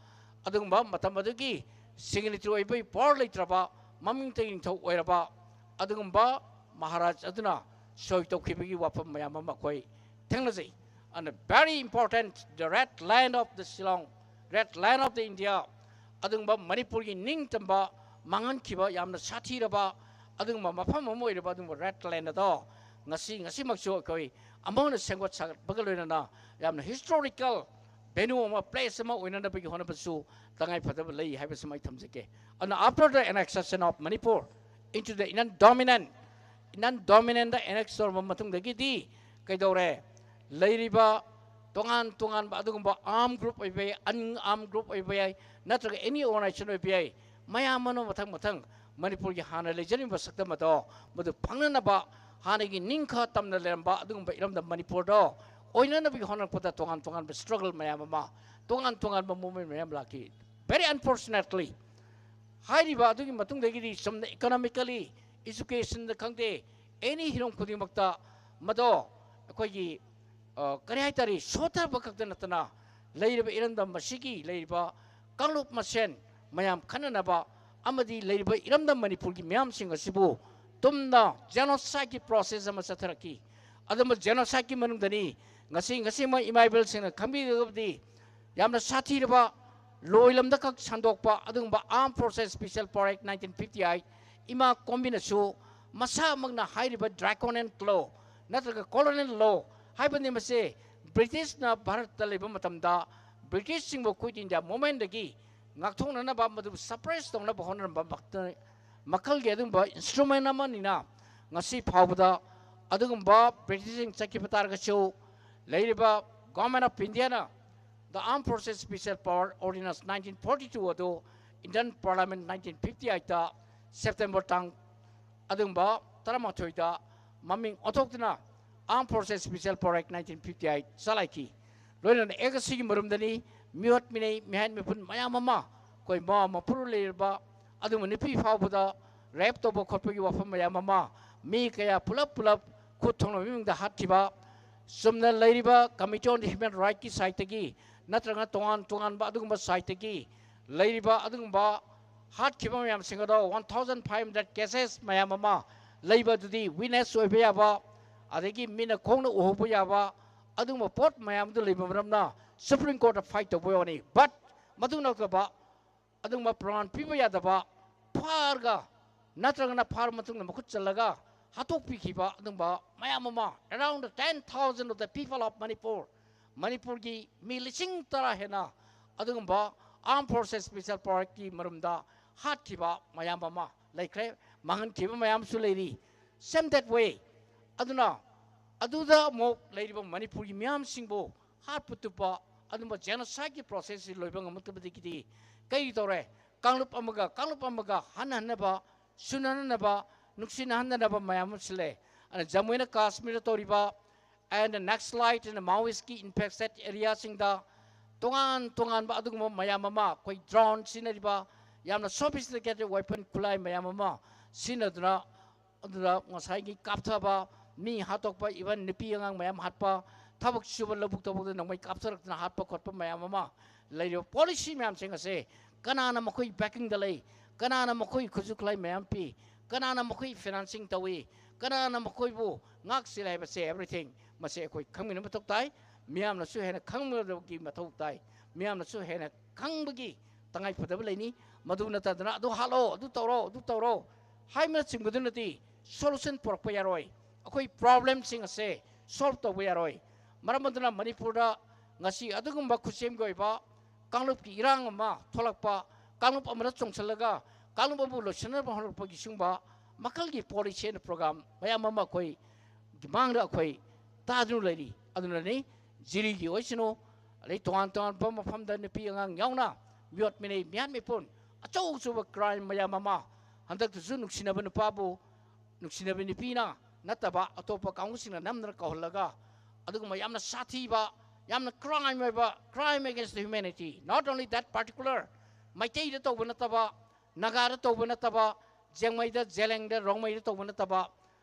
ꯑꯗꯨꯒꯨꯝꯕ ꯃꯇꯝ ꯑꯗꯨꯒꯤ ꯁꯤꯒꯅꯦꯆꯔ ꯑꯣꯏꯕꯒꯤ ꯄꯋꯥꯔ ꯂꯩꯇ꯭ꯔꯕ ꯃꯃꯤꯡꯇꯒꯤ ꯅꯤꯡꯊꯧ ꯑꯣꯏꯔꯕ ꯑꯗꯨꯒꯨꯝꯕ ꯃꯍꯥꯔꯥꯖ ꯑꯗꯨꯅ ꯁꯣꯏ ꯇꯧꯈꯤꯕꯒꯤ ꯋꯥꯐꯝ ꯃꯌꯥꯝ ꯑꯃ ꯑꯩꯈꯣꯏ ꯊꯦꯡꯅꯖꯩ꯫ And very important, the red land of the Shillong, red land of the India, ꯑꯗꯨꯒꯨꯝꯕ ꯃꯅꯤꯄꯨꯔꯒꯤ ꯅꯤꯡꯇꯝꯕ ꯃꯥꯡꯍꯟꯈꯤꯕ ꯌꯥꯝꯅ ꯁꯥꯊꯤꯔꯕ ꯑꯗꯨꯒꯨꯝꯕ ꯃꯐꯝ ꯑꯃ ꯑꯣꯏꯔꯤꯕ ꯑꯗꯨꯒꯨꯝꯕ ꯔꯦꯗ ꯂꯦꯟ ꯑꯗꯣ ꯉꯁꯤ, ꯉꯁꯤꯃꯛꯁꯨ ꯑꯩꯈꯣꯏ ꯑꯃꯨꯛ ꯍꯟꯅ ꯁꯦꯝꯒꯠ ꯁꯥꯒꯠꯄꯒ ꯂꯣꯏꯅꯅ ꯌꯥꯝꯅ ꯍꯤꯁꯇꯣꯔꯤꯀꯦꯜ venue ꯑꯃ, place ꯑꯃ ꯑꯣꯏꯅꯅꯕꯒꯤ ꯍꯣꯠꯅꯕꯁꯨ ꯇꯉꯥꯏ ꯐꯗꯕ ꯂꯩ ꯍꯥꯏꯕꯁꯤꯃ ꯑꯩ ꯊꯝꯖꯒꯦ꯫ ꯑꯗꯨꯅ after the annexation of Manipur into the Indian dominant, Indian dominant annex ꯇꯧꯔꯕ ꯃꯇꯨꯡꯗꯒꯤꯗꯤ ꯀꯩꯗꯧꯔꯦ? ꯂꯩꯔꯤꯕ ꯇꯣꯉꯥꯟ ꯇꯣꯉꯥꯟꯕ ꯑꯗꯨꯒꯨꯝꯕ arm group ꯑꯣꯏꯕ ꯌꯥꯏ, unarmed group ꯑꯣꯏꯕ ꯌꯥꯏ, ꯅꯠꯇ꯭ꯔꯒ any organization ꯑꯣꯏꯕ ꯌꯥꯏ, ꯃꯌꯥꯝ ꯑꯃ ꯃꯊꯪ ꯃꯊꯪ ꯃꯅꯤꯄꯨꯔꯒꯤ ꯍꯥꯟꯅ ꯂꯩꯖꯔꯤꯕ ꯁꯛꯇꯝ ꯑꯗꯣ ꯃꯗꯨ ꯐꯪꯅꯅꯕ, ꯍꯥꯟꯅꯒꯤ ꯅꯤꯡꯈ ꯇꯝꯅ ꯂꯩꯔꯝꯕ ꯑꯗꯨꯒꯨꯝꯕ ꯏꯔꯝꯗꯝ ꯃꯅꯤꯄꯨꯔꯗꯣ ꯑꯣꯏꯅꯅꯕꯒꯤ ꯍꯣꯠꯅꯔꯛꯄꯗ ꯇꯣꯉꯥꯟ ꯇꯣꯉꯥꯟꯕ struggle ꯃꯌꯥꯝ ꯑꯃ, ꯇꯣꯉꯥꯟ ꯇꯣꯉꯥꯟꯕ movement ꯃꯌꯥꯝ ꯂꯥꯛꯈꯤ꯫ Very unfortunately, ꯍꯥꯏꯔꯤꯕ ꯑꯗꯨꯒꯤ ꯃꯇꯨꯡꯗꯒꯤꯗꯤ ꯆꯨꯝꯅ economically, educationꯗ ꯈꯪꯗꯦ, any ꯍꯤꯔꯝ ꯈꯨꯗꯤꯡꯃꯛꯇ ꯃꯗꯣ ꯑꯩꯈꯣꯏꯒꯤ, ꯑ, ꯀꯔꯤ ꯍꯥꯏꯇꯥꯔꯦ, ꯁꯣꯠꯊꯕ ꯈꯛꯇ ꯅꯠꯇꯅ ꯂꯩꯔꯤꯕ ꯏꯔꯝꯗꯝ ꯑꯁꯤꯒꯤ ꯂꯩꯔꯤꯕ ꯀꯥꯡꯂꯨꯞ ꯃꯁꯦꯟ ꯃꯌꯥꯝ ꯈꯟꯅꯅꯕ ꯑꯃꯗꯤ ꯂꯩꯔꯤꯕ ꯏꯔꯝꯗꯝ ꯃꯅꯤꯄꯨꯔꯒꯤ ꯃꯤꯌꯥꯝꯁꯤꯡ ꯑꯁꯤꯕꯨ ꯇꯨꯝꯅ genocideꯀꯤ process ꯑꯃ ꯆꯠꯊꯔꯛꯈꯤ꯫ ꯑꯗꯨꯝꯕ genocideꯀꯤ ꯃꯅꯨꯡꯗꯅꯤ ꯉꯁꯤ, ꯉꯁꯤꯃꯛ ꯏꯃꯥ ꯏꯕꯦꯜꯁꯤꯡꯅ ꯈꯪꯕꯤꯒꯗꯕꯗꯤ ꯌꯥꯝꯅ ꯁꯥꯊꯤꯔꯕ, ꯂꯣꯏꯂꯝꯗ ꯈꯛ ꯁꯟꯗꯣꯛꯄ ꯑꯗꯨꯒꯨꯝꯕ Armed Forces Special Power Act nineteen fifty eight, ꯏꯃꯥ ꯀꯣꯝꯕꯤꯅꯁꯨ ꯃꯁꯥꯃꯛꯅ ꯍꯥꯏꯔꯤꯕ draconian law ꯅꯠꯇ꯭ꯔꯒ colonial law ꯍꯥꯏꯕꯅꯤ꯫ ꯃꯁꯦ ꯕ꯭ꯔꯤꯇꯤꯁꯅ ꯚꯥꯔꯠꯇ ꯂꯩꯕ ꯃꯇꯝꯗ ꯕ꯭ꯔꯤꯇꯤꯁꯁꯤꯡꯕꯨ Quit India Movementꯗꯒꯤ ꯉꯥꯛꯊꯣꯛꯅꯅꯕ, ꯃꯗꯨꯕꯨ suppress ꯇꯧꯅꯕ ꯍꯣꯠꯅꯔꯝꯕ ꯃꯈꯜ-, ꯃꯈꯜꯒꯤ ꯑꯗꯨꯒꯨꯝꯕ instrument ꯑꯃꯅꯤꯅ ꯉꯁꯤ ꯐꯥꯎꯕꯗ ꯑꯗꯨꯒꯨꯝꯕ ꯕ꯭ꯔꯤꯇꯤꯁꯁꯤꯡ ꯆꯠꯈꯤꯕ ꯇꯥꯔꯒꯁꯨ ꯂꯩꯔꯤꯕ Government of Indiaꯅ The Armed Forces Special Power Ordinance nineteen forty two ꯑꯗꯨ Indian Parliament nineteen fifty eightꯇ September ꯇꯥꯡ ꯑꯗꯨꯒꯨꯝꯕ ꯇꯔꯥꯃꯥꯊꯣꯏꯗ ꯃꯃꯤꯡ ꯑꯣꯟꯊꯣꯛꯇꯨꯅ Armed Forces Special Power Act nineteen fifty eight ꯆꯂꯥꯏꯈꯤ꯫ ꯂꯣꯏꯅꯅ act ꯑꯁꯤꯒꯤ ꯃꯔꯨꯝꯗꯅꯤ ꯃꯤꯍꯨꯠ ꯃꯤꯅꯩ ꯃꯤꯍꯥꯠ ꯃꯤꯄꯨꯟ ꯃꯌꯥꯝ ꯑꯃ ꯑꯩꯈꯣꯏ ꯃꯋꯥ ꯃꯄꯨꯔꯣꯏ ꯂꯩꯔꯕ ꯑꯗꯨꯒꯨꯝꯕ ꯅꯨꯄꯤ ꯐꯥꯎꯕꯗ rape ꯇꯧꯕ ꯈꯣꯠꯄꯒꯤ ꯋꯥꯐꯝ ꯃꯌꯥꯝ ꯑꯃ, ꯃꯤ ꯀꯌꯥ ꯄꯨꯂꯞ ꯄꯨꯂꯞ ꯈꯨꯠ ꯊꯣꯡꯅꯕ ꯏꯃꯨꯡꯗ ꯍꯥꯠꯈꯤꯕ, ꯆꯨꯝꯅ ꯂꯩꯔꯤꯕ Committee on Human Rightsꯀꯤ sideꯇꯒꯤ ꯅꯠꯇ꯭ꯔꯒꯅ ꯇꯣꯉꯥꯟ ꯇꯣꯉꯥꯟꯕ ꯑꯗꯨꯒꯨꯝꯕ sideꯇꯒꯤ ꯂꯩꯔꯤꯕ ꯑꯗꯨꯒꯨꯝꯕ ꯍꯥꯠꯈꯤꯕ ꯃꯌꯥꯝꯁꯤꯡ ꯑꯗꯣ one thousand five hundred cases ꯃꯌꯥꯝ ꯑꯃ ꯂꯩꯕ ꯑꯗꯨꯗꯤ witness ꯑꯣꯏꯕ ꯌꯥꯕ, ꯑꯗꯒꯤ ꯃꯤꯠꯅ ꯈꯣꯡꯅ ꯎꯍꯧꯕ ꯌꯥꯕ ꯑꯗꯨꯒꯨꯝꯕ ꯄꯣꯠ ꯃꯌꯥꯝꯗꯨ ꯂꯩꯕ ꯃꯔꯝꯅ Supreme Courtꯇ fight ꯇꯧꯕ ꯌꯥꯎꯅꯤ꯫ But ꯃꯗꯨ ꯅꯠꯇꯕ ꯑꯗꯨꯒꯨꯝꯕ ꯄ꯭ꯔꯃꯥꯟ ꯄꯤꯕ ꯌꯥꯗꯕ, ꯐꯥꯔꯒ ꯅꯠꯇ꯭ꯔꯒꯅ ꯐꯥꯔꯕ ꯃꯇꯨꯡꯗ ꯃꯈꯨꯠ ꯆꯜꯂꯒ ꯍꯥꯠꯇꯣꯛꯄꯤꯈꯤꯕ ꯑꯗꯨꯒꯨꯝꯕ ꯃꯌꯥꯝ ꯑꯃ, around the ten thousand of the people of Manipur, ꯃꯅꯤꯄꯨꯔꯒꯤ ꯃꯤ ꯂꯤꯁꯤꯡ ꯇꯔꯥ ꯍꯦꯟꯅ ꯑꯗꯨꯒꯨꯝꯕ Armed Forces Special Powerꯀꯤ ꯃꯔꯨꯝꯗ ꯍꯥꯠꯈꯤꯕ ꯃꯌꯥꯝ ꯑꯃ ꯂꯩꯈ꯭ꯔꯦ, ꯃꯥꯡꯍꯟꯈꯤꯕ ꯃꯌꯥꯝꯁꯨ ꯂꯩꯔꯤ꯫ Same that way, ꯑꯗꯨꯅ ꯑꯗꯨꯗ ꯑꯃꯨꯛ ꯂꯩꯔꯤꯕ ꯃꯅꯤꯄꯨꯔꯒꯤ ꯃꯤꯌꯥꯝꯁꯤꯡꯕꯨ ꯍꯥꯠꯄ ꯇꯨꯞꯄ ꯑꯗꯨꯝꯕ genocideꯀꯤ processꯁꯤ ꯂꯣꯏꯕ ꯉꯝꯃꯛꯇꯕꯗꯒꯤꯗꯤ ꯀꯔꯤ ꯇꯧꯔꯦ? ꯀꯥꯡꯂꯨꯞ ꯑꯃꯒ ꯀꯥꯡꯂꯨꯞ ꯑꯃꯒ ꯍꯟꯅ ꯍꯟꯅꯕ, ꯁꯨꯅꯍꯟꯅꯕ, ꯅꯨꯡꯁꯤꯅꯍꯟꯅꯅꯕ ꯃꯌꯥꯝ ꯑꯃꯁꯨ ꯂꯩ꯫ ꯑꯗꯨꯅ ꯖꯝꯃꯨ ꯑꯦꯟ ꯀꯥꯁꯃꯤꯔꯗ ꯇꯧꯔꯤꯕ and Naxalite and Maoistꯀꯤ infested areaꯁꯤꯡꯗ ꯇꯣꯉꯥꯟ ꯇꯣꯉꯥꯟꯕ ꯑꯗꯨꯒꯨꯝꯕ ꯃꯌꯥꯝ ꯑꯃ, ꯑꯩꯈꯣꯏ drone ꯁꯤꯖꯤꯟꯅꯔꯤꯕ, ꯌꯥꯝꯅ sophisticated weapon ꯈꯨꯠꯂꯥꯏ ꯃꯌꯥꯝ ꯑꯃ ꯁꯤꯖꯤꯟꯅꯗꯨꯅ, ꯑꯗꯨꯗ ꯉꯁꯥꯏꯒꯤ ꯀꯥꯞꯊꯕ, ꯃꯤ ꯍꯥꯠꯇꯣꯛꯄ, even ꯅꯨꯄꯤ ꯑꯉꯥꯡ ꯃꯌꯥꯝ ꯍꯥꯠꯄ, ꯊꯕꯛ ꯁꯨꯕ ꯂꯧꯕꯨꯛ ꯊꯕꯛꯇ ꯅꯣꯡꯃꯩ ꯀꯥꯞꯊꯔꯛꯇꯅ ꯍꯥꯠꯄ ꯈꯣꯠꯄ ꯃꯌꯥꯝ ꯑꯃ, ꯂꯩꯔꯤꯕ policy ꯃꯌꯥꯝꯁꯤꯡ ꯑꯁꯦ ꯀꯅꯥꯅ ꯃꯈꯣꯏ backingꯗ ꯂꯩ, ꯀꯅꯥꯅ ꯃꯈꯣꯏ ꯈꯨꯠꯁꯨ ꯈꯨꯠꯂꯥꯏ ꯃꯌꯥꯝ ꯄꯤ, ꯀꯅꯥꯅ ꯃꯈꯣꯏ financing ꯇꯧꯏ, ꯀꯅꯥꯅ ꯃꯈꯣꯏꯕꯨ ꯉꯥꯛ ꯁꯦꯜꯂꯤ ꯍꯥꯏꯕꯁꯦ, everything ꯃꯁꯤ ꯑꯩꯈꯣꯏ ꯈꯪꯃꯤꯟꯅꯕ ꯃꯊꯧ ꯇꯥꯏ꯫ ꯃꯤꯌꯥꯝꯅꯁꯨ ꯍꯦꯟꯅ ꯈꯪꯕꯒꯤ ꯃꯊꯧ ꯇꯥꯏ꯫ ꯃꯤꯌꯥꯝꯅꯁꯨ ꯍꯦꯟꯅ ꯈꯪꯕꯒꯤ ꯇꯉꯥꯏ ꯐꯗꯕ ꯂꯩꯅꯤ꯫ ꯃꯗꯨ ꯅꯠꯇꯗꯅ ꯑꯗꯨ ꯍꯥꯠꯂꯣ, ꯑꯗꯨ ꯇꯧꯔꯣ, ꯑꯗꯨ ꯇꯧꯔꯣ ꯍꯥꯏꯕꯅꯆꯤꯡꯕꯗꯨꯅꯗꯤ solution ꯄꯨꯔꯛꯄ ꯌꯥꯔꯣꯏ꯫ ꯑꯩꯈꯣꯏ problemꯁꯤꯡ ꯑꯁꯦ solve ꯇꯧꯕ ꯌꯥꯔꯣꯏ꯫ ꯃꯔꯝ ꯑꯗꯨꯅ ꯃꯅꯤꯄꯨꯔꯗ ꯉꯁꯤ ꯑꯗꯨꯒꯨꯝꯕ ꯈꯨꯠꯁꯦꯝꯒꯤ ꯑꯣꯏꯕ ꯀꯥꯡꯂꯨꯞꯀꯤ ꯏꯔꯥꯡ ꯑꯃ ꯊꯣꯛꯂꯛꯄ, ꯀꯥꯡꯂꯨꯞ ꯑꯃꯗ ꯆꯣꯡꯁꯤꯜꯂꯒ ꯀꯥꯡꯂꯨꯞ ꯑꯃꯕꯨ ꯂꯣꯏꯁꯤꯟꯅꯕ ꯍꯣꯠꯅꯔꯛꯄꯒꯤ ꯁꯤꯒꯨꯝꯕ ꯃꯈꯜꯒꯤ policy and program ꯃꯌꯥꯝ ꯑꯃ ꯑꯩꯈꯣꯏ ꯃꯥꯡꯗ ꯑꯩꯈꯣꯏ ꯇꯥꯗꯨꯅ ꯂꯩꯔꯤ꯫ ꯑꯗꯨꯅꯅꯤ ꯖꯤꯔꯤꯒꯤ ꯑꯣꯏꯁꯅꯨ, ꯑꯗꯩ ꯇꯣꯉꯥꯟ ꯇꯣꯉꯥꯟꯕ ꯃꯐꯝꯗ ꯅꯨꯄꯤ ꯑꯉꯥꯡ ꯌꯥꯎꯅ ꯃꯤꯑꯣꯠ ꯃꯤꯅꯩ, ꯃꯤꯍꯥꯠ ꯃꯤꯄꯨꯟ, ꯑꯆꯧ ꯑꯆꯧꯕ crime ꯃꯌꯥꯝ ꯑꯃ, ꯍꯟꯗꯛꯇꯁꯨ ꯅꯨꯡꯁꯤꯅꯕ ꯅꯨꯄꯥꯕꯨ ꯅꯨꯡꯁꯤꯅꯕ ꯅꯨꯄꯤꯅ ꯅꯠꯇꯕ ꯑꯇꯣꯞꯄ ꯀꯥꯡꯕꯨꯁꯤꯡꯅ ꯅꯝꯗꯅ ꯀꯧꯍꯜꯂꯒ ꯑꯗꯨꯒꯨꯝꯕ ꯌꯥꯝꯅ ꯁꯥꯊꯤꯕ, ꯌꯥꯝꯅ crime ꯑꯣꯏꯕ, crime against the humanity, not only that particular, ꯃꯩꯇꯩꯗ ꯇꯧꯕ ꯅꯠꯇꯕ, ꯅꯥꯒꯥꯗ ꯇꯧꯕ ꯅꯠꯇꯕ, ꯖꯦꯡꯃꯩꯗ, ꯖꯦꯂꯦꯡꯗ, ꯔꯣꯡꯃꯩꯗ ꯇꯧꯕ ꯅꯠꯇꯕ,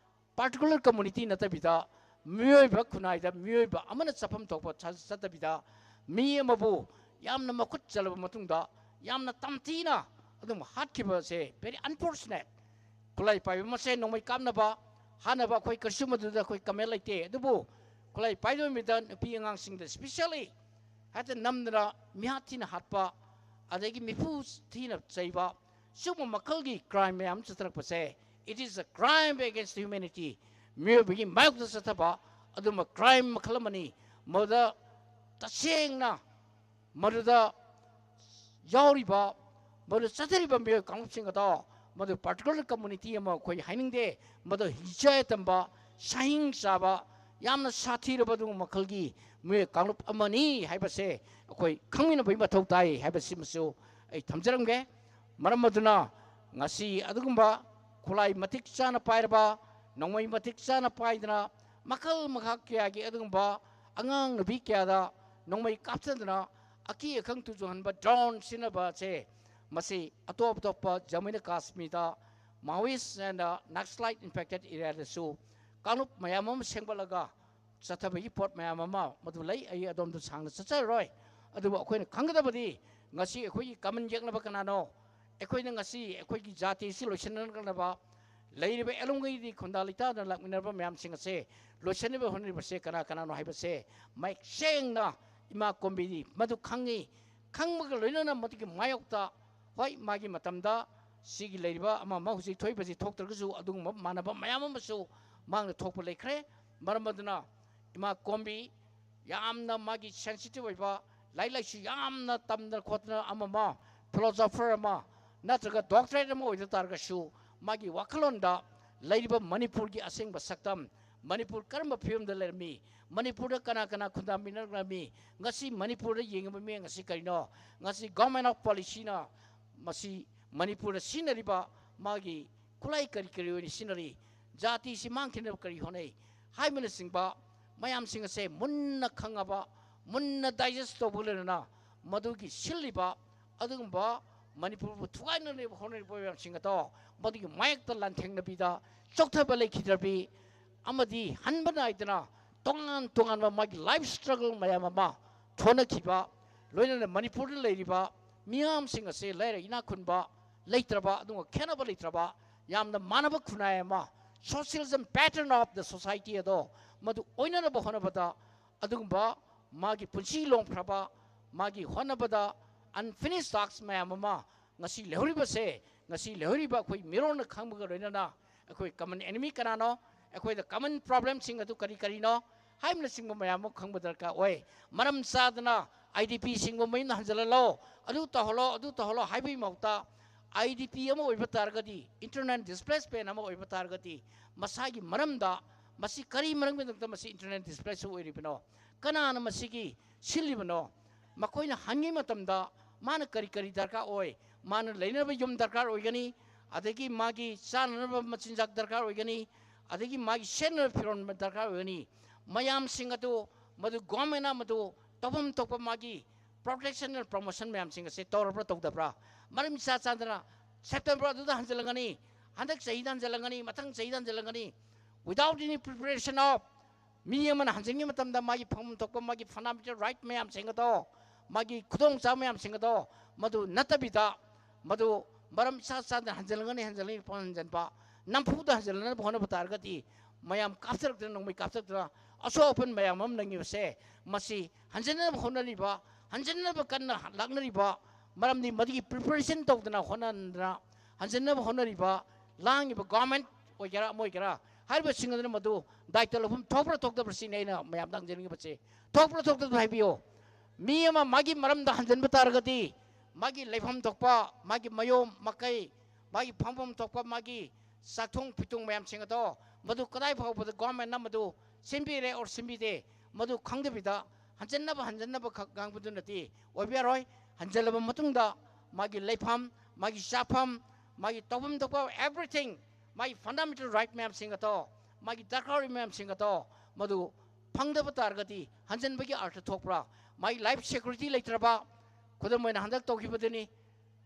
particular community ꯅꯠꯇꯕꯤꯗ ꯃꯤꯑꯣꯏꯕ ꯈꯨꯟꯅꯥꯏꯗ ꯃꯤꯑꯣꯏꯕ ꯑꯃꯅ ꯆꯠꯐꯝ ꯊꯣꯛꯄ ꯆꯠ-, ꯆꯠꯇꯕꯤꯗ ꯃꯤ ꯑꯃꯕꯨ ꯌꯥꯝꯅ ꯃꯈꯨꯠ ꯆꯜꯂꯕ ꯃꯇꯨꯡꯗ ꯌꯥꯝꯅ ꯇꯝꯊꯤꯅ ꯑꯗꯨꯝ ꯍꯥꯠꯈꯤꯕꯁꯦ very unfortunate꯫ ꯈꯨꯠꯂꯥꯏ ꯄꯥꯏꯕ ꯃꯁꯦꯟ ꯅꯣꯡꯃꯩ ꯀꯥꯞꯅꯕ, ꯍꯥꯠꯅꯕ ꯑꯩꯈꯣꯏ ꯀꯔꯤꯁꯨ ꯃꯗꯨꯗ ꯑꯩꯈꯣꯏ comment ꯂꯩꯇꯦ꯫ ꯑꯗꯨꯕꯨ ꯈꯨꯠꯂꯥꯏ ꯄꯥꯏꯗꯕ ꯅꯨꯃꯤꯠꯇ ꯅꯨꯄꯤ ꯑꯉꯥꯡꯁꯤꯡꯗ specially ꯍꯦꯛꯇ ꯅꯝꯗꯅ ꯃꯤꯍꯥꯠ ꯊꯤꯅ ꯍꯥꯠꯄ, ꯑꯗꯒꯤ ꯃꯤꯐꯨ ꯊꯤꯅ ꯆꯩꯕ, ꯁꯤꯒꯨꯝꯕ ꯃꯈꯜꯒꯤ crime ꯃꯌꯥꯝ ꯑꯃ ꯆꯠꯊꯔꯛꯄꯁꯦ, it is a crime against humanity꯫ ꯃꯤꯑꯣꯏꯕꯒꯤ ꯃꯥꯌꯣꯛꯇ ꯆꯠꯊꯕ ꯑꯗꯨꯝꯕ crime ꯃꯈꯜ ꯑꯃꯅꯤ꯫ ꯃꯗꯨꯗ ꯇꯁꯦꯡꯅ ꯃꯗꯨꯗ ꯌꯥꯎꯔꯤꯕ, ꯃꯗꯨ ꯆꯠꯊꯔꯤꯕ ꯃꯤꯑꯣꯏ ꯀꯥꯡꯂꯨꯞꯁꯤꯡ ꯑꯗꯣ, ꯃꯗꯨ particular community ꯑꯃ ꯑꯩꯈꯣꯏ ꯍꯥꯏꯅꯤꯡꯗꯦ, ꯃꯗꯨ ꯍꯤꯡꯆꯥꯏ ꯇꯝꯕ, ꯁꯥꯍꯤꯡ ꯆꯥꯕ, ꯌꯥꯝꯅ ꯁꯥꯊꯤꯔꯕ ꯑꯗꯨꯒꯨꯝꯕ ꯃꯈꯜꯒꯤ ꯃꯤꯑꯣꯏ ꯀꯥꯡꯂꯨꯞ ꯑꯃꯅꯤ ꯍꯥꯏꯕꯁꯦ ꯑꯩꯈꯣꯏ ꯈꯪꯃꯤꯟꯅꯕꯒꯤ ꯃꯊꯧ ꯇꯥꯏ ꯍꯥꯏꯕꯁꯤꯃꯁꯨ ꯑꯩ ꯊꯝꯖꯔꯝꯒꯦ꯫ ꯃꯔꯝ ꯑꯗꯨꯅ ꯉꯁꯤ ꯑꯗꯨꯒꯨꯝꯕ ꯈꯨꯠꯂꯥꯏ ꯃꯇꯤꯛ ꯆꯥꯅ ꯄꯥꯏꯔꯕ, ꯅꯣꯡꯃꯩ ꯃꯇꯤꯛ ꯆꯥꯅ ꯄꯥꯏꯗꯅ, ꯃꯈꯜ ꯃꯈꯥ ꯀꯌꯥꯒꯤ ꯑꯗꯨꯒꯨꯝꯕ ꯑꯉꯥꯡ ꯅꯨꯄꯤ ꯀꯌꯥꯗ ꯅꯣꯡꯃꯩ ꯀꯥꯞꯊꯗꯅ ꯑꯀꯤ ꯑꯈꯪ ꯇꯨꯖꯨꯍꯟꯕ drone ꯁꯤꯖꯤꯟꯅꯕꯁꯦ, ꯃꯁꯤ ꯑꯇꯣꯞ ꯑꯇꯣꯞꯄ ꯖꯃꯨ ꯑꯦꯟ ꯀꯥꯁꯃꯤꯔꯗ Maoist and Naxalite infected area ꯗꯁꯨ ꯀꯥꯡꯂꯨꯞ ꯃꯌꯥꯝ ꯑꯃ ꯁꯦꯝꯒꯠꯂꯒ ꯆꯠꯊꯕꯒꯤ ꯄꯣꯠ ꯃꯌꯥꯝ ꯑꯃ ꯃꯗꯨ ꯂꯩ꯫ ꯑꯩ ꯑꯗꯣꯝꯗ ꯁꯥꯡꯅ ꯆꯠꯆꯔꯔꯣꯏ꯫ ꯑꯗꯨꯕꯨ ꯑꯩꯈꯣꯏꯅ ꯈꯪꯒꯗꯕꯗꯤ ꯉꯁꯤ ꯑꯩꯈꯣꯏꯒꯤ ꯀꯃꯟ ꯌꯦꯛꯅꯕ ꯀꯅꯥꯅꯣ? ꯑꯩꯈꯣꯏꯅ ꯉꯁꯤ ꯑꯩꯈꯣꯏꯒꯤ ꯖꯥꯇꯤꯁꯤ ꯂꯣꯏꯁꯤꯟꯅꯅꯕ ꯂꯩꯔꯤꯕ ꯑꯦꯂꯣꯝꯒꯩꯗꯤ ꯈꯨꯟꯗꯥ ꯂꯩꯇꯥꯗꯅ ꯂꯥꯛꯃꯤꯟꯅꯔꯕ ꯃꯌꯥꯝꯁꯤꯡ ꯑꯁꯦ ꯂꯣꯏꯁꯤꯟꯅꯕ ꯍꯣꯠꯅꯔꯤꯕꯁꯦ ꯀꯅꯥ ꯀꯅꯥꯅꯣ ꯍꯥꯏꯕꯁꯦ ꯃꯌꯦꯛ ꯁꯦꯡꯅ ꯏꯃꯥ ꯀꯣꯝꯕꯤꯗꯤ ꯃꯗꯨ ꯈꯪꯉꯤ꯫ ꯈꯪꯕꯒ ꯂꯣꯏꯅꯅ ꯃꯗꯨꯒꯤ ꯃꯥꯌꯣꯛꯇ, ꯍꯣꯏ, ꯃꯥꯒꯤ ꯃꯇꯝꯗ ꯁꯤꯒꯤ ꯂꯩꯔꯤꯕ ꯑꯃ ꯑꯃ ꯍꯧꯖꯤꯛ ꯊꯣꯛꯏꯕꯁꯤ ꯊꯣꯛꯇ꯭ꯔꯒꯁꯨ ꯑꯗꯨꯒꯨꯝꯕ ꯃꯥꯟꯅꯕ ꯃꯌꯥꯝ ꯑꯃꯁꯨ ꯃꯥꯡꯗ ꯊꯣꯛꯄ ꯂꯩꯈ꯭ꯔꯦ꯫ ꯃꯔꯝ ꯑꯗꯨꯅ ꯏꯃꯥ ꯀꯣꯝꯕꯤ ꯌꯥꯝꯅ ꯃꯥꯒꯤ sensitive ꯑꯣꯏꯕ, ꯂꯥꯏꯔꯤꯛ ꯂꯥꯏꯁꯨ ꯌꯥꯝꯅ ꯇꯝꯗꯅ ꯈꯣꯠꯇꯅ ꯑꯃ ꯑꯃ philosopher ꯑꯃ ꯅꯠꯇ꯭ꯔꯒ doctorate ꯑꯃ ꯑꯣꯏꯗ ꯇꯥꯔꯒꯁꯨ, ꯃꯥꯒꯤ ꯋꯥꯈꯜꯂꯣꯟꯗ ꯂꯩꯔꯤꯕ ꯃꯅꯤꯄꯨꯔꯒꯤ ꯑꯁꯦꯡꯕ ꯁꯛꯇꯝ, ꯃꯅꯤꯄꯨꯔ ꯀꯔꯝꯕ ꯐꯤꯕꯝꯗ ꯂꯩꯔꯝꯃꯤ, ꯃꯅꯤꯄꯨꯔꯗ ꯀꯅꯥ ꯀꯅꯥ ꯈꯨꯟꯗꯥꯃꯤꯟꯅꯔꯝꯃꯤ, ꯉꯁꯤ ꯃꯅꯤꯄꯨꯔꯗ ꯌꯦꯡꯉꯤꯕ ꯃꯤꯠꯌꯦꯡ ꯑꯁꯤ ꯀꯔꯤꯅꯣ, ꯉꯁꯤ government of policy ꯅ ꯃꯁꯤ ꯃꯅꯤꯄꯨꯔꯗ ꯁꯤꯖꯤꯟꯅꯔꯤꯕ ꯃꯥꯒꯤ ꯈꯨꯠꯂꯥꯏ ꯀꯔꯤ ꯀꯔꯤ ꯑꯣꯏꯅ ꯁꯤꯖꯤꯟꯅꯔꯤ, ꯖꯥꯇꯤꯁꯤ ꯃꯥꯡꯈꯤꯅꯕ ꯀꯔꯤ ꯍꯣꯠꯅꯩ ꯍꯥꯏꯕꯅꯆꯤꯡꯕ ꯃꯌꯥꯝꯁꯤꯡ ꯑꯁꯦ ꯃꯨꯟꯅ ꯈꯪꯉꯕ, ꯃꯨꯟꯅ digest ꯇꯧꯕ ꯂꯣꯏꯅꯅ ꯃꯗꯨꯒꯤ ꯁꯤꯜꯂꯤꯕ ꯑꯗꯨꯒꯨꯝꯕ ꯃꯅꯤꯄꯨꯔꯕꯨ ꯊꯨꯒꯥꯏꯅꯅꯕ ꯍꯣꯠꯅꯔꯤꯕ ꯃꯌꯥꯝꯁꯤꯡ ꯑꯗꯣ ꯃꯗꯨꯒꯤ ꯃꯥꯌꯣꯛꯇ ꯂꯥꯟꯊꯦꯡꯅꯕꯤꯗ ꯆꯣꯛꯊꯕ ꯂꯩꯈꯤꯗ꯭ꯔꯕꯤ ꯑꯃꯗꯤ ꯍꯟꯕ ꯅꯥꯏꯗꯅ ꯇꯣꯉꯥꯟ ꯇꯣꯉꯥꯟꯕ ꯃꯥꯒꯤ life struggle ꯃꯌꯥꯝ ꯑꯃ ꯊꯣꯛꯅꯈꯤꯕ, ꯂꯣꯏꯅꯅ ꯃꯅꯤꯄꯨꯔꯗ ꯂꯩꯔꯤꯕ ꯃꯤꯌꯥꯝꯁꯤꯡ ꯑꯁꯦ ꯂꯥꯏꯔ ꯏꯅꯥꯛ ꯈꯨꯟꯕ ꯂꯩꯇ꯭ꯔꯕ, ꯑꯗꯨꯒ ꯈꯦꯠꯅꯕ ꯂꯩꯇ꯭ꯔꯕ, ꯌꯥꯝꯅ ꯃꯥꯟꯅꯕ ꯈꯨꯟꯅꯥꯏ ꯑꯃ, socialism pattern of the society ꯑꯗꯣ ꯃꯗꯨ ꯑꯣꯏꯅꯅꯕ ꯍꯣꯠꯅꯕꯗ ꯑꯗꯨꯒꯨꯝꯕ ꯃꯥꯒꯤ ꯄꯨꯟꯁꯤ ꯂꯣꯡꯈ꯭ꯔꯕ, ꯃꯥꯒꯤ ꯍꯣꯠꯅꯕꯗ unfinished tasks ꯃꯌꯥꯝ ꯑꯃ ꯉꯁꯤ ꯂꯩꯍꯧꯔꯤꯕꯁꯦ, ꯉꯁꯤ ꯂꯩꯍꯧꯔꯤꯕ ꯑꯩꯈꯣꯏ ꯃꯤꯔꯣꯜꯅ ꯈꯪꯕꯒ ꯂꯣꯏꯅꯅ ꯑꯩꯈꯣꯏ common enemy ꯀꯅꯥꯅꯣ, ꯑꯩꯈꯣꯏꯗ common problemꯁꯤꯡ ꯑꯗꯨ ꯀꯔꯤ ꯀꯔꯤꯅꯣ ꯍꯥꯏꯕꯅꯆꯤꯡꯕ ꯃꯌꯥꯝ ꯑꯃ ꯈꯪꯕ ꯗꯔꯀꯥꯔ ꯑꯣꯏ꯫ ꯃꯔꯝ ꯆꯥꯗꯅ ꯑꯥꯏ ꯗꯤ ꯄꯤꯁꯤꯡꯕꯨ ꯃꯌꯨꯝꯗ ꯍꯟꯖꯤꯜꯍꯜꯂꯣ, ꯑꯗꯨ ꯇꯧꯍꯜꯂꯣ, ꯑꯗꯨ ꯇꯧꯍꯜꯂꯣ ꯍꯥꯏꯕꯒꯤ ꯃꯍꯨꯠꯇ, ꯑꯥꯏ ꯗꯤ ꯄꯤ ꯑꯃ ꯑꯣꯏꯕ ꯇꯥꯔꯒꯗꯤ, ꯏꯟꯇꯔꯅꯦꯜ ꯗꯤꯁꯄ꯭ꯂꯦꯁꯃꯦꯟ ꯑꯃ ꯑꯣꯏꯕ ꯇꯥꯔꯒꯗꯤ, ꯃꯁꯥꯒꯤ ꯃꯔꯝꯗ, ꯃꯁꯤ ꯀꯔꯤ ꯃꯔꯝꯒꯤꯗꯃꯛꯇ ꯃꯁꯤ ꯏꯟꯇꯔꯅꯦꯜ ꯗꯤꯁꯄ꯭ꯂꯦꯁ ꯑꯣꯏꯔꯤꯕꯅꯣ, ꯀꯅꯥꯅ ꯃꯁꯤꯒꯤ ꯁꯤꯜꯂꯤꯕꯅꯣ, ꯃꯈꯣꯏꯅ ꯍꯟꯉꯤ ꯃꯇꯝꯗ ꯃꯥꯅ ꯀꯔꯤ ꯀꯔꯤ ꯗꯔꯀꯥꯔ ꯑꯣꯏ, ꯃꯥꯅ ꯂꯩꯅꯕ ꯌꯨꯝ ꯗꯔꯀꯥꯔ ꯑꯣꯏꯒꯅꯤ, ꯑꯗꯒꯤ ꯃꯥꯒꯤ ꯆꯥꯅꯅꯕ ꯃꯆꯤꯟꯖꯥꯛ ꯗꯔꯀꯥꯔ ꯑꯣꯏꯒꯅꯤ, ꯑꯗꯒꯤ ꯃꯥꯒꯤ ꯁꯦꯠꯅꯕ ꯐꯤꯔꯣꯜ ꯗꯔꯀꯥꯔ ꯑꯣꯏꯒꯅꯤ꯫ ꯃꯌꯥꯝꯁꯤꯡ ꯑꯗꯨ, ꯃꯗꯨ ꯒꯣꯔꯃꯦꯟꯅ ꯃꯗꯨ ꯇꯧꯐꯝ ꯊꯣꯛꯄ ꯃꯥꯒꯤ ꯄ꯭ꯔꯣꯇꯦꯛꯁꯟ ꯑꯦꯟ ꯄ꯭ꯔꯣꯃꯣꯁꯟ ꯃꯌꯥꯝꯁꯤꯡ ꯑꯁꯦ ꯇꯧꯔꯕ꯭ꯔꯥ ꯇꯧꯗꯕ꯭ꯔꯥ? ꯃꯔꯝ ꯏꯆꯥ ꯆꯥꯗꯅ ꯁꯦꯞꯇꯦꯝꯕꯔ ꯑꯗꯨꯗ ꯍꯟꯖꯤꯜꯂꯒꯅꯤ, ꯍꯟꯗꯛ ꯆꯍꯤꯗ ꯍꯟꯖꯤꯜꯂꯒꯅꯤ, ꯃꯊꯪ ꯆꯍꯤꯗ ꯍꯟꯖꯤꯜꯂꯒꯅꯤ, without any preparation of, ꯃꯤ ꯑꯃꯅ ꯍꯟꯖꯤꯟꯈꯤꯕ ꯃꯇꯝꯗ ꯃꯥꯒꯤ ꯐꯪꯐꯝ ꯊꯣꯛꯄ ꯃꯥꯒꯤ ꯐꯟꯗꯥꯃꯦꯟꯇꯦꯜ ꯔꯥꯏꯠ ꯃꯌꯥꯝꯁꯤꯡ ꯑꯗꯣ, ꯃꯥꯒꯤ ꯈꯨꯗꯣꯡꯆꯥꯕ ꯃꯌꯥꯝꯁꯤꯡ ꯑꯗꯣ, ꯃꯗꯨ ꯅꯠꯇꯕꯤꯗ, ꯃꯗꯨ ꯃꯔꯝ ꯏꯆꯥ ꯆꯥꯗꯅ ꯍꯟꯖꯤꯜꯂꯒꯅꯤ, ꯍꯟꯖꯤꯜꯂꯒꯅꯤ, ꯄꯪꯍꯟ ꯍꯟꯖꯤꯟꯕ, ꯅꯝꯐꯨꯗ ꯍꯟꯖꯤꯜꯂꯛꯅꯕ ꯍꯣꯠꯅꯕ ꯇꯥꯔꯒꯗꯤ, ꯃꯌꯥꯝ ꯀꯥꯞꯊꯔꯛꯇꯅ, ꯅꯣꯡꯃꯩ ꯀꯥꯞꯊꯔꯛꯇꯅ, ꯑꯁꯣꯛ ꯑꯄꯟ ꯃꯌꯥꯝ ꯑꯃ ꯅꯪꯉꯤꯕꯁꯦ, ꯃꯁꯤ ꯍꯟꯖꯤꯟꯅꯕ ꯍꯣꯠꯅꯔꯤꯕ, ꯍꯟꯖꯤꯟꯅꯕ ꯀꯟꯅ ꯂꯥꯛꯅꯔꯤꯕ, ꯃꯔꯝꯗꯤ ꯃꯗꯨꯒꯤ ꯄ꯭ꯔꯤꯄꯦꯔꯦꯁꯟ ꯇꯧꯗꯅ ꯍꯣꯠꯅꯗꯅ, ꯍꯟꯖꯤꯟꯅꯕ ꯍꯣꯠꯅꯔꯤꯕ, ꯂꯥꯡꯉꯤꯕ ꯒꯣꯔꯃꯦꯟ ꯑꯣꯏꯒꯦꯔꯥ, ꯑꯃ ꯑꯣꯏꯒꯦꯔꯥ, ꯍꯥꯏꯔꯤꯕꯁꯤꯡ ꯑꯗꯨꯅ ꯃꯗꯨ ꯗꯥꯏꯇ ꯂꯧꯐꯝ ꯊꯣꯛꯄ꯭ꯔꯥ ꯊꯣꯛꯇꯕ꯭ꯔꯥ, ꯁꯤꯅꯤ ꯑꯩꯅ ꯃꯌꯥꯝꯗ ꯍꯪꯖꯅꯤꯡꯉꯤꯕꯁꯦ꯫ ꯊꯣꯛꯄ꯭ꯔꯥ ꯊꯣꯛꯇꯕ꯭ꯔꯥ ꯍꯥꯏꯕꯤꯌꯨ꯫ ꯃꯤ ꯑꯃ ꯃꯥꯒꯤ ꯃꯔꯝꯗ ꯍꯟꯖꯤꯟꯕ ꯇꯥꯔꯒꯗꯤ, ꯃꯥꯒꯤ ꯂꯩꯐꯝ ꯊꯣꯛꯄ, ꯃꯥꯒꯤ ꯃꯌꯨꯝ ꯃꯀꯩ, ꯃꯥꯒꯤ ꯐꯪꯐꯝ ꯊꯣꯛꯄ, ꯃꯥꯒꯤ ꯆꯥꯛꯊꯣꯡ ꯐꯤꯊꯣꯡ ꯃꯌꯥꯝꯁꯤꯡ ꯑꯗꯣ, ꯃꯗꯨ ꯀꯗꯥꯏ ꯐꯥꯎꯕꯗ ꯒꯣꯔꯃꯦꯟꯅ ꯃꯗꯨ ꯁꯤꯟꯕꯤꯔꯦ or ꯁꯤꯟꯕꯤꯗꯦ, ꯃꯗꯨ ꯈꯪꯗꯕꯤꯗ ꯍꯟꯖꯤꯟꯅꯕ, ꯍꯟꯖꯤꯟꯅꯕ ꯈꯛ ꯉꯥꯡꯕꯗꯨꯅꯗꯤ ꯑꯣꯏꯕ ꯌꯥꯔꯣꯏ꯫ ꯍꯟꯖꯤꯜꯂꯕ ꯃꯇꯨꯡꯗ ꯃꯥꯒꯤ ꯂꯩꯐꯝ, ꯃꯥꯒꯤ ꯆꯥꯐꯝ, ꯃꯥꯒꯤ ꯇꯧꯐꯝ ꯊꯣꯛꯄ, everything, ꯃꯥꯒꯤ ꯐꯟꯗꯥꯃꯦꯟꯇꯦꯜ ꯔꯥꯏꯠ ꯃꯌꯥꯝꯁꯤꯡ ꯑꯗꯣ, ꯃꯥꯒꯤ ꯗꯔꯀꯥꯔ ꯑꯣꯏꯕ ꯃꯌꯥꯝꯁꯤꯡ ꯑꯗꯣ, ꯃꯗꯨ ꯐꯪꯗꯕ ꯇꯥꯔꯒꯗꯤ ꯍꯟꯖꯤꯟꯕꯒꯤ ꯑꯔꯊ ꯊꯣꯛꯄ꯭ꯔꯥ? ꯃꯥꯒꯤ ꯂꯥꯏꯐ ꯁꯦꯀ꯭ꯌꯨꯔꯤꯇꯤ ꯂꯩꯇ꯭ꯔꯕ, ꯈꯨꯗꯝ ꯑꯣꯏꯅ ꯍꯟꯗꯛ ꯇꯧꯈꯤꯕꯗꯨꯅꯤ,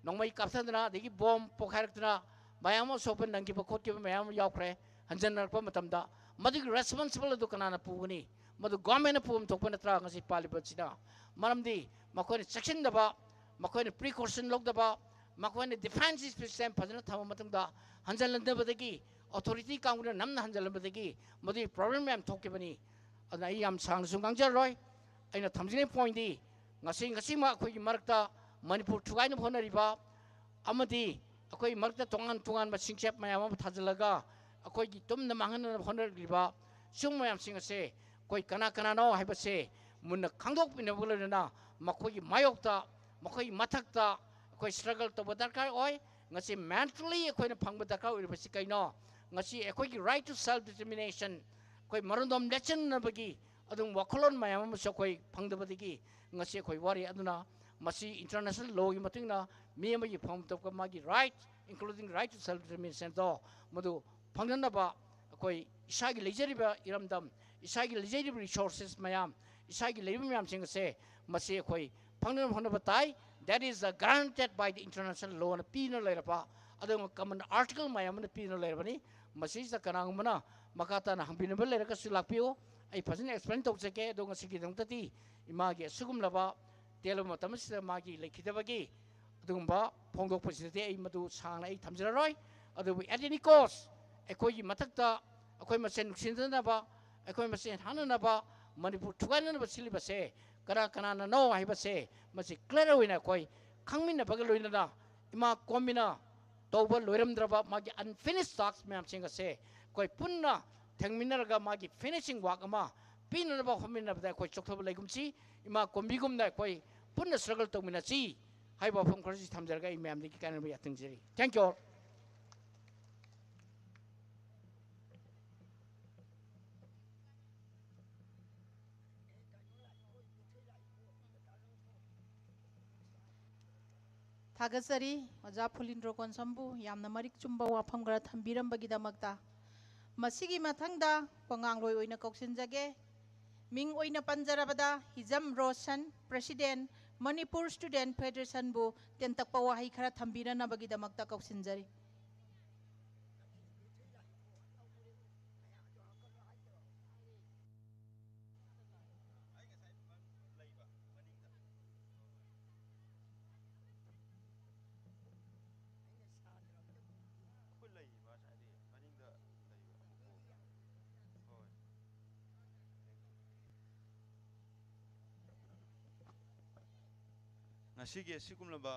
ꯅꯣꯡꯃꯩ ꯀꯥꯞꯊꯗꯅ, ꯑꯗꯒꯤ ꯕꯣꯝ ꯄꯣꯈꯥꯏꯔꯛꯇꯅ, ꯃꯌꯥꯝ ꯑꯃ ꯑꯁꯣꯛꯄ ꯅꯪꯈꯤꯕ ꯈꯣꯠꯈꯤꯕ ꯃꯌꯥꯝ ꯑꯃ ꯌꯥꯎꯈ꯭ꯔꯦ꯫ ꯍꯟꯖꯤꯟꯅꯔꯛꯄ ꯃꯇꯝꯗ ꯃꯗꯨꯒꯤ ꯔꯦꯁꯄꯣꯟꯁꯤꯕꯜ ꯑꯗꯨ ꯀꯅꯥꯅ ꯄꯨꯒꯅꯤ? ꯃꯗꯨ ꯒꯣꯔꯃꯦꯟꯅ ꯄꯨꯐꯝ ꯊꯣꯛꯄ ꯅꯠꯇ꯭ꯔꯥ ꯉꯁꯤ ꯄꯥꯜꯂꯤꯕꯁꯤꯅ? ꯃꯔꯝꯗꯤ ꯃꯈꯣꯏꯅ ꯆꯦꯛꯁꯤꯟꯗꯕ, ꯃꯈꯣꯏꯅ ꯄ꯭ꯔꯤꯀꯣꯁꯟ ꯂꯧꯗꯕ, ꯃꯈꯣꯏꯅ ꯗꯤꯐꯦꯟꯁ ꯁꯤꯁꯇꯦꯝ ꯐꯖꯅ ꯊꯝꯕ ꯃꯇꯨꯡꯗ ꯍꯟꯖꯤꯜꯍꯟꯗꯕꯗꯒꯤ, ꯑꯣꯊꯣꯔꯤꯇꯤ ꯀꯥꯡꯕꯨꯅ ꯅꯝꯅ ꯍꯟꯖꯤꯜꯍꯟꯕꯗꯒꯤ ꯃꯗꯨꯒꯤ ꯄ꯭ꯔꯣꯕ꯭ꯂꯦꯝ ꯃꯌꯥꯝ ꯊꯣꯛꯈꯤꯕꯅꯤ꯫ ꯑꯗꯨꯅ ꯑꯩ ꯌꯥꯝ ꯁꯥꯡꯅꯁꯨ ꯉꯥꯡꯖꯔꯔꯣꯏ꯫ ꯑꯩꯅ ꯊꯝꯖꯅꯤꯡꯉꯤ ꯄꯣꯏꯟꯗꯤ, ꯉꯁꯤ, ꯉꯁꯤꯃꯛ ꯑꯩꯈꯣꯏꯒꯤ ꯃꯔꯛꯇ ꯃꯅꯤꯄꯨꯔ ꯊꯨꯒꯥꯏꯅꯕ ꯍꯣꯠꯅꯔꯤꯕ ꯑꯃꯗꯤ ꯑꯩꯈꯣꯏ ꯃꯔꯛꯇ ꯇꯣꯉꯥꯟ ꯇꯣꯉꯥꯟꯕ ꯁꯤꯡꯆꯞ ꯃꯌꯥꯝ ꯑꯃ ꯊꯥꯖꯤꯜꯂꯒ ꯑꯩꯈꯣꯏꯒꯤ ꯇꯨꯝꯅ ꯃꯥꯡꯍꯟꯅꯕ ꯍꯣꯠꯅꯔꯛꯂꯤꯕ ꯁꯤꯒꯨꯝꯕ ꯃꯌꯥꯝꯁꯤꯡ ꯑꯁꯦ ꯑꯩꯈꯣꯏ ꯀꯅꯥ ꯀꯅꯥꯅꯣ ꯍꯥꯏꯕꯁꯦ ꯃꯨꯟꯅ ꯈꯪꯗꯣꯛꯃꯤꯟꯅꯕꯒ ꯂꯣꯏꯅꯅ ꯃꯈꯣꯏꯒꯤ ꯃꯥꯌꯣꯛꯇ, ꯃꯈꯣꯏꯒꯤ ꯃꯊꯛꯇ ꯑꯩꯈꯣꯏ struggle ꯇꯧꯕ ꯗꯔꯀꯥꯔ ꯑꯣꯏ꯫ ꯉꯁꯤ mentally ꯑꯩꯈꯣꯏꯅ ꯐꯪꯕ ꯗꯔꯀꯥꯔ ꯑꯣꯏꯔꯤꯕꯁꯤ ꯀꯩꯅꯣ? ꯉꯁꯤ ꯑꯩꯈꯣꯏꯒꯤ right to self determination, ꯑꯩꯈꯣꯏ ꯃꯔꯣꯟꯗꯣꯝ ꯂꯦꯞꯆꯟꯅꯕꯒꯤ ꯑꯗꯨꯝ ꯋꯥꯈꯜꯂꯣꯟ ꯃꯌꯥꯝ ꯑꯃꯁꯨ ꯑꯩꯈꯣꯏ ꯐꯪꯗꯕꯗꯒꯤ ꯉꯁꯤ ꯑꯩꯈꯣꯏ ꯋꯥꯔꯤ꯫ ꯑꯗꯨꯅ ꯃꯁꯤ international lawꯒꯤ ꯃꯇꯨꯡ ꯏꯟꯅ ꯃꯤ ꯑꯃꯒꯤ ꯐꯪꯐꯝ ꯊꯣꯛꯄ ꯃꯥꯒꯤ right, including right to self determination ꯗꯣ, ꯃꯗꯨ ꯐꯪꯅꯅꯕ ꯑꯩꯈꯣꯏ ꯏꯁꯥꯒꯤ ꯂꯩꯖꯔꯤꯕ ꯏꯔꯝꯗꯝ, ꯏꯁꯥꯒꯤ ꯂꯩꯖꯔꯤꯕ resources ꯃꯌꯥꯝ, ꯏꯁꯥꯒꯤ ꯂꯩꯔꯤꯕ ꯃꯌꯥꯝꯁꯤꯡ ꯑꯁꯦ, ꯃꯁꯤ ꯑꯩꯈꯣꯏ ꯐꯪꯅꯅꯕ ꯍꯣꯠꯅꯕ ꯇꯥꯏ꯫ That is the granted by the international lawꯅ ꯄꯤꯗꯨꯅ ꯂꯩꯔꯕ, ꯑꯗꯨꯒ common article ꯃꯌꯥꯝ ꯑꯃꯅ ꯄꯤꯗꯨꯅ ꯂꯩꯔꯕꯅꯤ꯫ ꯃꯁꯤꯁꯤꯗ ꯀꯅꯥꯒꯨꯝꯕꯅ ꯃꯈꯥ ꯇꯥꯅ ꯍꯪꯕꯤꯅꯕ ꯂꯩꯔꯒꯁꯨ ꯂꯥꯛꯄꯤꯌꯨ꯫ ꯑꯩ ꯐꯖꯅ explain ꯇꯧꯖꯒꯦ꯫ ꯑꯗꯣ ꯉꯁꯤꯒꯤꯗꯃꯛꯇꯗꯤ ꯏꯃꯥꯒꯤ ꯑꯁꯤꯒꯨꯝꯂꯕ ꯇꯦꯜꯂꯕ ꯃꯇꯝ ꯑꯁꯤꯗ ꯃꯥꯒꯤ ꯂꯩꯈꯤꯗꯕꯒꯤ ꯑꯗꯨꯒꯨꯝꯕ ꯐꯣꯡꯗꯣꯛꯄꯁꯤꯗꯗꯤ ꯑꯩ ꯃꯗꯨ ꯁꯥꯡꯅ ꯑꯩ ꯊꯝꯖꯔꯔꯣꯏ꯫ ꯑꯗꯨꯕꯨ at any cost ꯑꯩꯈꯣꯏꯒꯤ ꯃꯊꯛꯇ ꯑꯩꯈꯣꯏ ꯃꯁꯦꯟ ꯅꯨꯡꯁꯤꯅꯅꯕ, ꯑꯩꯈꯣꯏ ꯃꯁꯦꯟ ꯍꯥꯠꯅꯅꯕ, ꯃꯅꯤꯄꯨꯔ ꯊꯨꯒꯥꯏꯅꯅꯕ ꯁꯤꯜꯂꯤꯕꯁꯦ ꯀꯅꯥ ꯀꯅꯥꯅꯅꯣ ꯍꯥꯏꯕꯁꯦ ꯃꯁꯤ clear ꯑꯣꯏꯅ ꯑꯩꯈꯣꯏ ꯈꯪꯃꯤꯟꯅꯕꯒ ꯂꯣꯏꯅꯅ ꯏꯃꯥ ꯀꯣꯝꯕꯤꯅ ꯇꯧꯕ ꯂꯣꯏꯔꯝꯗ꯭ꯔꯕ ꯃꯥꯒꯤ unfinished task ꯃꯌꯥꯝꯁꯤꯡ ꯑꯁꯦ ꯑꯩꯈꯣꯏ ꯄꯨꯟꯅ ꯊꯦꯡꯃꯤꯟꯅꯔꯒ ꯃꯥꯒꯤ finishing work ꯑꯃ ꯄꯤꯅꯅꯕ ꯍꯣꯠꯃꯤꯟꯅꯕꯗ ꯑꯩꯈꯣꯏ ꯆꯣꯛꯊꯕ ꯂꯩꯒꯨꯝꯁꯤ꯫ ꯏꯃꯥ ꯀꯣꯝꯕꯤꯒꯨꯝꯅ ꯑꯩꯈꯣꯏ ꯄꯨꯟꯅ struggle ꯇꯧꯃꯤꯟꯅꯁꯤ ꯍꯥꯏꯕ ꯋꯥꯐꯝ ꯈꯔꯁꯤ ꯊꯝꯖꯔꯒ ꯑꯩ ꯃꯌꯥꯝꯗꯒꯤ ꯀꯥꯏꯅꯕ ꯌꯥꯊꯪꯖꯔꯤ꯫ Thank you all. ꯊꯥꯒꯠꯆꯔꯤ ꯑꯣꯖꯥ ꯐꯨꯂꯤꯟꯗ꯭ꯔꯣ ꯀꯣꯟꯁꯝꯕꯨ ꯌꯥꯝꯅ ꯃꯔꯤꯛ ꯆꯨꯝꯕ ꯋꯥꯐꯝ ꯈꯔ ꯊꯝꯕꯤꯔꯝꯕꯒꯤꯗꯃꯛꯇ꯫ ꯃꯁꯤꯒꯤ ꯃꯊꯪꯗ ꯋꯥꯉꯥꯡꯂꯣꯏ ꯑꯣꯏꯅ ꯀꯧꯁꯤꯟꯖꯒꯦ꯫ ꯃꯤꯡ ꯑꯣꯏꯅ ꯄꯟꯖꯔꯕꯗ ꯍꯤꯖꯝ ꯔꯣꯁꯟ, President, Manipur Student Federationꯕꯨ ꯇꯦꯟꯇꯛꯄ ꯋꯥꯍꯩ ꯈꯔ ꯊꯝꯕꯤꯔꯅꯕꯒꯤꯗꯃꯛꯇ ꯀꯧꯁꯤꯟꯖꯔꯤ꯫ ꯉꯁꯤꯒꯤ ꯑꯁꯤꯒꯨꯝꯂꯕ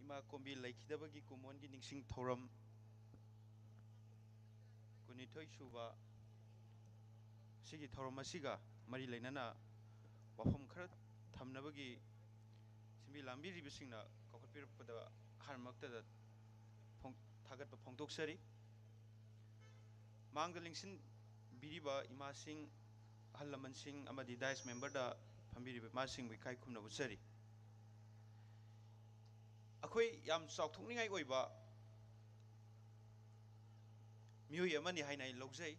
ꯏꯃꯥ ꯀꯣꯝꯕꯤ ꯂꯩꯈꯤꯗꯕꯒꯤ ꯀꯨꯝꯑꯣꯟꯒꯤ ꯅꯤꯡꯁꯤꯡ ꯊꯧꯔꯝ ꯀꯨꯟꯅꯤꯊꯣꯏ ꯁꯨꯕ ꯁꯤꯒꯤ ꯊꯧꯔꯝ ꯑꯁꯤꯒ ꯃꯔꯤ ꯂꯩꯅꯅ ꯋꯥꯐꯝ ꯈꯔ ꯊꯝꯅꯕꯒꯤ ꯁꯤꯟꯕꯤ ꯂꯥꯡꯕꯤꯔꯤꯕꯁꯤꯡꯅ ꯀꯧꯈꯠꯄꯤꯔꯛꯄꯗ ꯑꯍꯥꯟꯕꯃꯛꯇꯗ ꯐꯣꯡ-, ꯊꯥꯒꯠꯄ ꯐꯣꯡꯗꯣꯛꯆꯔꯤ꯫ ꯃꯥꯡꯗ ꯂꯦꯡꯁꯤꯟꯕꯤꯔꯤꯕ ꯏꯃꯥꯁꯤꯡ, ꯑꯍꯜ ꯂꯃꯟꯁꯤꯡ ꯑꯃꯗꯤ dais memberꯗ ꯐꯝꯕꯤꯔꯤꯕ ꯏꯃꯥꯁꯤꯡꯕꯨ ꯏꯀꯥꯏ ꯈꯨꯝꯅꯕ ꯎꯠꯆꯔꯤ꯫ ꯑꯩꯈꯣꯏ ꯌꯥꯝ ꯆꯥꯎꯊꯣꯛꯅꯤꯡꯉꯥꯏ ꯑꯣꯏꯕ ꯃꯤꯑꯣꯏ ꯑꯃꯅꯤ ꯍꯥꯏꯅ ꯑꯩ ꯂꯧꯖꯩ꯫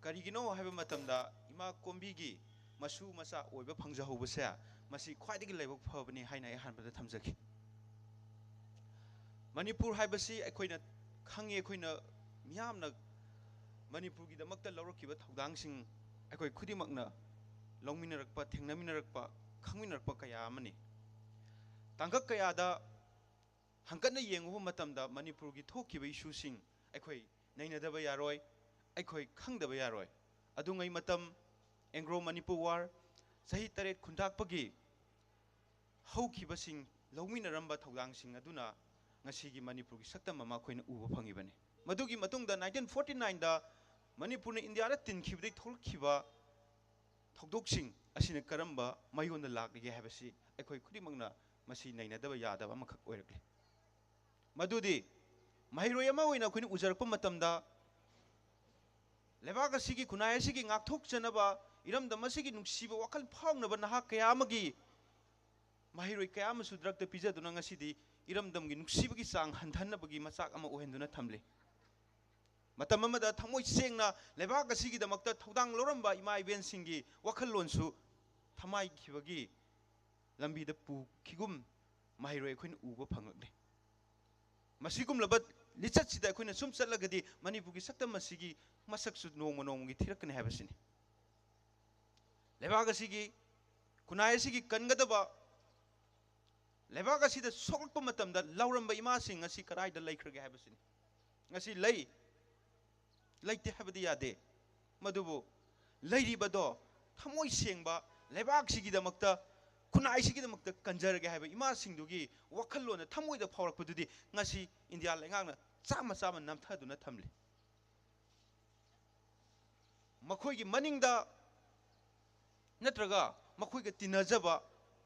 ꯀꯔꯤꯒꯤꯅꯣ ꯍꯥꯏꯕ ꯃꯇꯝꯗ, ꯏꯃꯥ ꯀꯣꯝꯕꯤꯒꯤ ꯃꯁꯨ ꯃꯆꯥ ꯑꯣꯏꯕ ꯐꯪꯖꯍꯧꯕꯁꯦ, ꯃꯁꯤ ꯈ꯭ꯋꯥꯏꯗꯒꯤ ꯂꯥꯏꯕꯛ ꯐꯕꯅꯤ ꯍꯥꯏꯅ ꯑꯩ ꯑꯍꯥꯟꯕꯗ ꯊꯝꯖꯒꯦ꯫ ꯃꯅꯤꯄꯨꯔ ꯍꯥꯏꯕꯁꯤ ꯑꯩꯈꯣꯏꯅ ꯈꯪꯉꯤ, ꯑꯩꯈꯣꯏꯅ ꯃꯤꯌꯥꯝꯅ ꯃꯅꯤꯄꯨꯔꯒꯤꯗꯃꯛꯇ ꯂꯧꯔꯛꯈꯤꯕ ꯊꯧꯗꯥꯡꯁꯤꯡ ꯑꯩꯈꯣꯏ ꯈꯨꯗꯤꯡꯃꯛꯅ ꯂꯧꯃꯤꯟꯅꯔꯛꯄ, ꯊꯦꯡꯅꯃꯤꯟꯅꯔꯛꯄ, ꯈꯪꯃꯤꯟꯅꯔꯛꯄ ꯀꯌꯥ ꯑꯃꯅꯤ꯫ ꯇꯥꯡꯀꯛ ꯀꯌꯥꯗ ꯍꯪꯀꯠꯅ ꯌꯦꯡꯉꯨꯕ ꯃꯇꯝꯗ ꯃꯅꯤꯄꯨꯔꯒꯤ ꯊꯣꯛꯈꯤꯕ issueꯁꯤꯡ ꯑꯩꯈꯣꯏ ꯅꯩꯅꯗꯕ ꯌꯥꯔꯣꯏ, ꯑꯩꯈꯣꯏ ꯈꯪꯗꯕ ꯌꯥꯔꯣꯏ꯫ ꯑꯗꯨꯉꯩ ꯃꯇꯝ, Anglo Manipur War, ꯆꯍꯤ ꯇꯔꯦꯠ ꯈꯨꯟꯇꯥꯛꯄꯒꯤ ꯍꯧꯈꯤꯕꯁꯤꯡ, ꯂꯧꯃꯤꯟꯅꯔꯝꯕ ꯊꯧꯗꯥꯡꯁꯤꯡ ꯑꯗꯨꯅ ꯉꯁꯤꯒꯤ ꯃꯅꯤꯄꯨꯔꯒꯤ ꯁꯛꯇꯝ ꯑꯃ ꯑꯩꯈꯣꯏꯅ ꯎꯕ ꯐꯪꯉꯤꯕꯅꯤ꯫ ꯃꯗꯨꯒꯤ ꯃꯇꯨꯡꯗ nineteen forty nineꯗ ꯃꯅꯤꯄꯨꯔꯅ ꯏꯟꯗꯤꯌꯥꯗ ꯇꯤꯟꯈꯤꯕꯗꯒꯤ ꯊꯣꯛꯂꯛꯈꯤꯕ ꯊꯧꯗꯣꯛꯁꯤꯡ ꯑꯁꯤꯅ ꯀꯔꯝꯕ ꯃꯥꯏꯑꯣꯟꯗ ꯂꯥꯛꯂꯤꯒꯦ ꯍꯥꯏꯕꯁꯤ ꯑꯩꯈꯣꯏ ꯈꯨꯗꯤꯡꯃꯛꯅ ꯃꯁꯤ ꯅꯩꯅꯗꯕ ꯌꯥꯗꯕ ꯑꯃꯈꯛ ꯑꯣꯏꯔꯛꯂꯤ꯫ ꯃꯗꯨꯗꯤ ꯃꯍꯩꯔꯣꯏ ꯑꯃ ꯑꯣꯏꯅ ꯑꯩꯈꯣꯏꯅ ꯎꯖꯔꯛꯄ ꯃꯇꯝꯗ, ꯂꯩꯕꯥꯛ ꯑꯁꯤꯒꯤ, ꯈꯨꯟꯅꯥꯏ ꯑꯁꯤꯒꯤ ꯉꯥꯛꯊꯣꯛꯆꯅꯕ, ꯏꯔꯝꯗꯝ ꯑꯁꯤꯒꯤ ꯅꯨꯡꯁꯤꯕ ꯋꯥꯈꯜ ꯐꯥꯎꯅꯕ ꯅꯍꯥ ꯀꯌꯥ ꯑꯃꯒꯤ ꯃꯍꯩꯔꯣꯏ ꯀꯌꯥ ꯑꯃꯁꯨ drugꯇ ꯄꯤꯖꯗꯨꯅ ꯉꯁꯤꯗꯤ ꯏꯔꯝꯗꯝꯒꯤ ꯅꯨꯡꯁꯤꯕꯒꯤ ꯆꯥꯡ ꯍꯟꯊꯅꯕꯒꯤ ꯃꯆꯥꯛ ꯑꯃ ꯑꯣꯏꯍꯟꯗꯨꯅ ꯊꯝꯂꯤ꯫ ꯃꯇꯝ ꯑꯃꯗ ꯊꯃꯣꯏ ꯁꯦꯡꯅ ꯂꯩꯕꯥꯛ ꯑꯁꯤꯒꯤꯗꯃꯛꯇ ꯊꯧꯗꯥꯡ ꯂꯧꯔꯝꯕ ꯏꯃꯥ ꯏꯕꯦꯟꯁꯤꯡꯒꯤ ꯋꯥꯈꯜꯂꯣꯟꯁꯨ ꯊꯃꯥꯏꯈꯤꯕꯒꯤ ꯂꯝꯕꯤꯗ ꯄꯨꯈꯤꯒꯨꯝ ꯃꯍꯩꯔꯣꯏ ꯑꯩꯈꯣꯏꯅ ꯎꯕ ꯐꯪꯂꯛꯂꯤ꯫ ꯃꯁꯤꯒꯨꯝꯂꯕ ꯂꯤꯆꯠꯁꯤꯗ ꯑꯩꯈꯣꯏꯅ ꯁꯨꯝ ꯆꯠꯂꯒꯗꯤ ꯃꯅꯤꯄꯨꯔꯒꯤ ꯁꯛꯇꯝ ꯑꯁꯤꯒꯤ ꯃꯁꯛꯁꯨ ꯅꯣꯡꯃ ꯅꯣꯡꯃꯒꯤ ꯊꯤꯔꯛꯀꯅꯤ ꯍꯥꯏꯕꯁꯤꯅꯤ꯫ ꯂꯩꯕꯥꯛ ꯑꯁꯤꯒꯤ, ꯈꯨꯟꯅꯥꯏ ꯑꯁꯤꯒꯤ ꯀꯟꯒꯗꯕ, ꯂꯩꯕꯥꯛ ꯑꯁꯤꯗ ꯁꯣꯛꯂꯛꯄ ꯃꯇꯝꯗ ꯂꯥꯎꯔꯝꯕ ꯏꯃꯥꯁꯤꯡ ꯑꯁꯤ ꯀꯗꯥꯏꯗ ꯂꯩꯈ꯭ꯔꯒꯦ ꯍꯥꯏꯕꯁꯤꯅꯤ꯫ ꯉꯁꯤ ꯂꯩ, ꯂꯩꯇꯦ ꯍꯥꯏꯕꯗꯤ ꯌꯥꯗꯦ꯫ ꯃꯗꯨꯕꯨ ꯂꯩꯔꯤꯕꯗꯣ ꯊꯃꯣꯏ ꯁꯦꯡꯕ, ꯂꯩꯕꯥꯛꯁꯤꯒꯤꯗꯃꯛꯇ, ꯈꯨꯟꯅꯥꯏꯁꯤꯒꯤꯗꯃꯛꯇ ꯀꯟꯖꯔꯒꯦ ꯍꯥꯏꯕ ꯏꯃꯥꯁꯤꯡꯗꯨꯒꯤ ꯋꯥꯈꯜꯂꯣꯟꯅ ꯊꯃꯣꯏꯗ ꯐꯥꯎꯔꯛꯄꯗꯨꯗꯤ ꯉꯁꯤ ꯏꯟꯗꯤꯌꯥ ꯂꯩꯉꯥꯛꯅ ꯆꯥꯝꯃ ꯆꯥꯝꯃ ꯅꯝꯊꯗꯨꯅ ꯊꯝꯂꯤ꯫ ꯃꯈꯣꯏꯒꯤ ꯃꯅꯤꯡꯗ ꯅꯠꯇ꯭ꯔꯒ ꯃꯈꯣꯏꯒ ꯇꯤꯟꯅꯖꯕ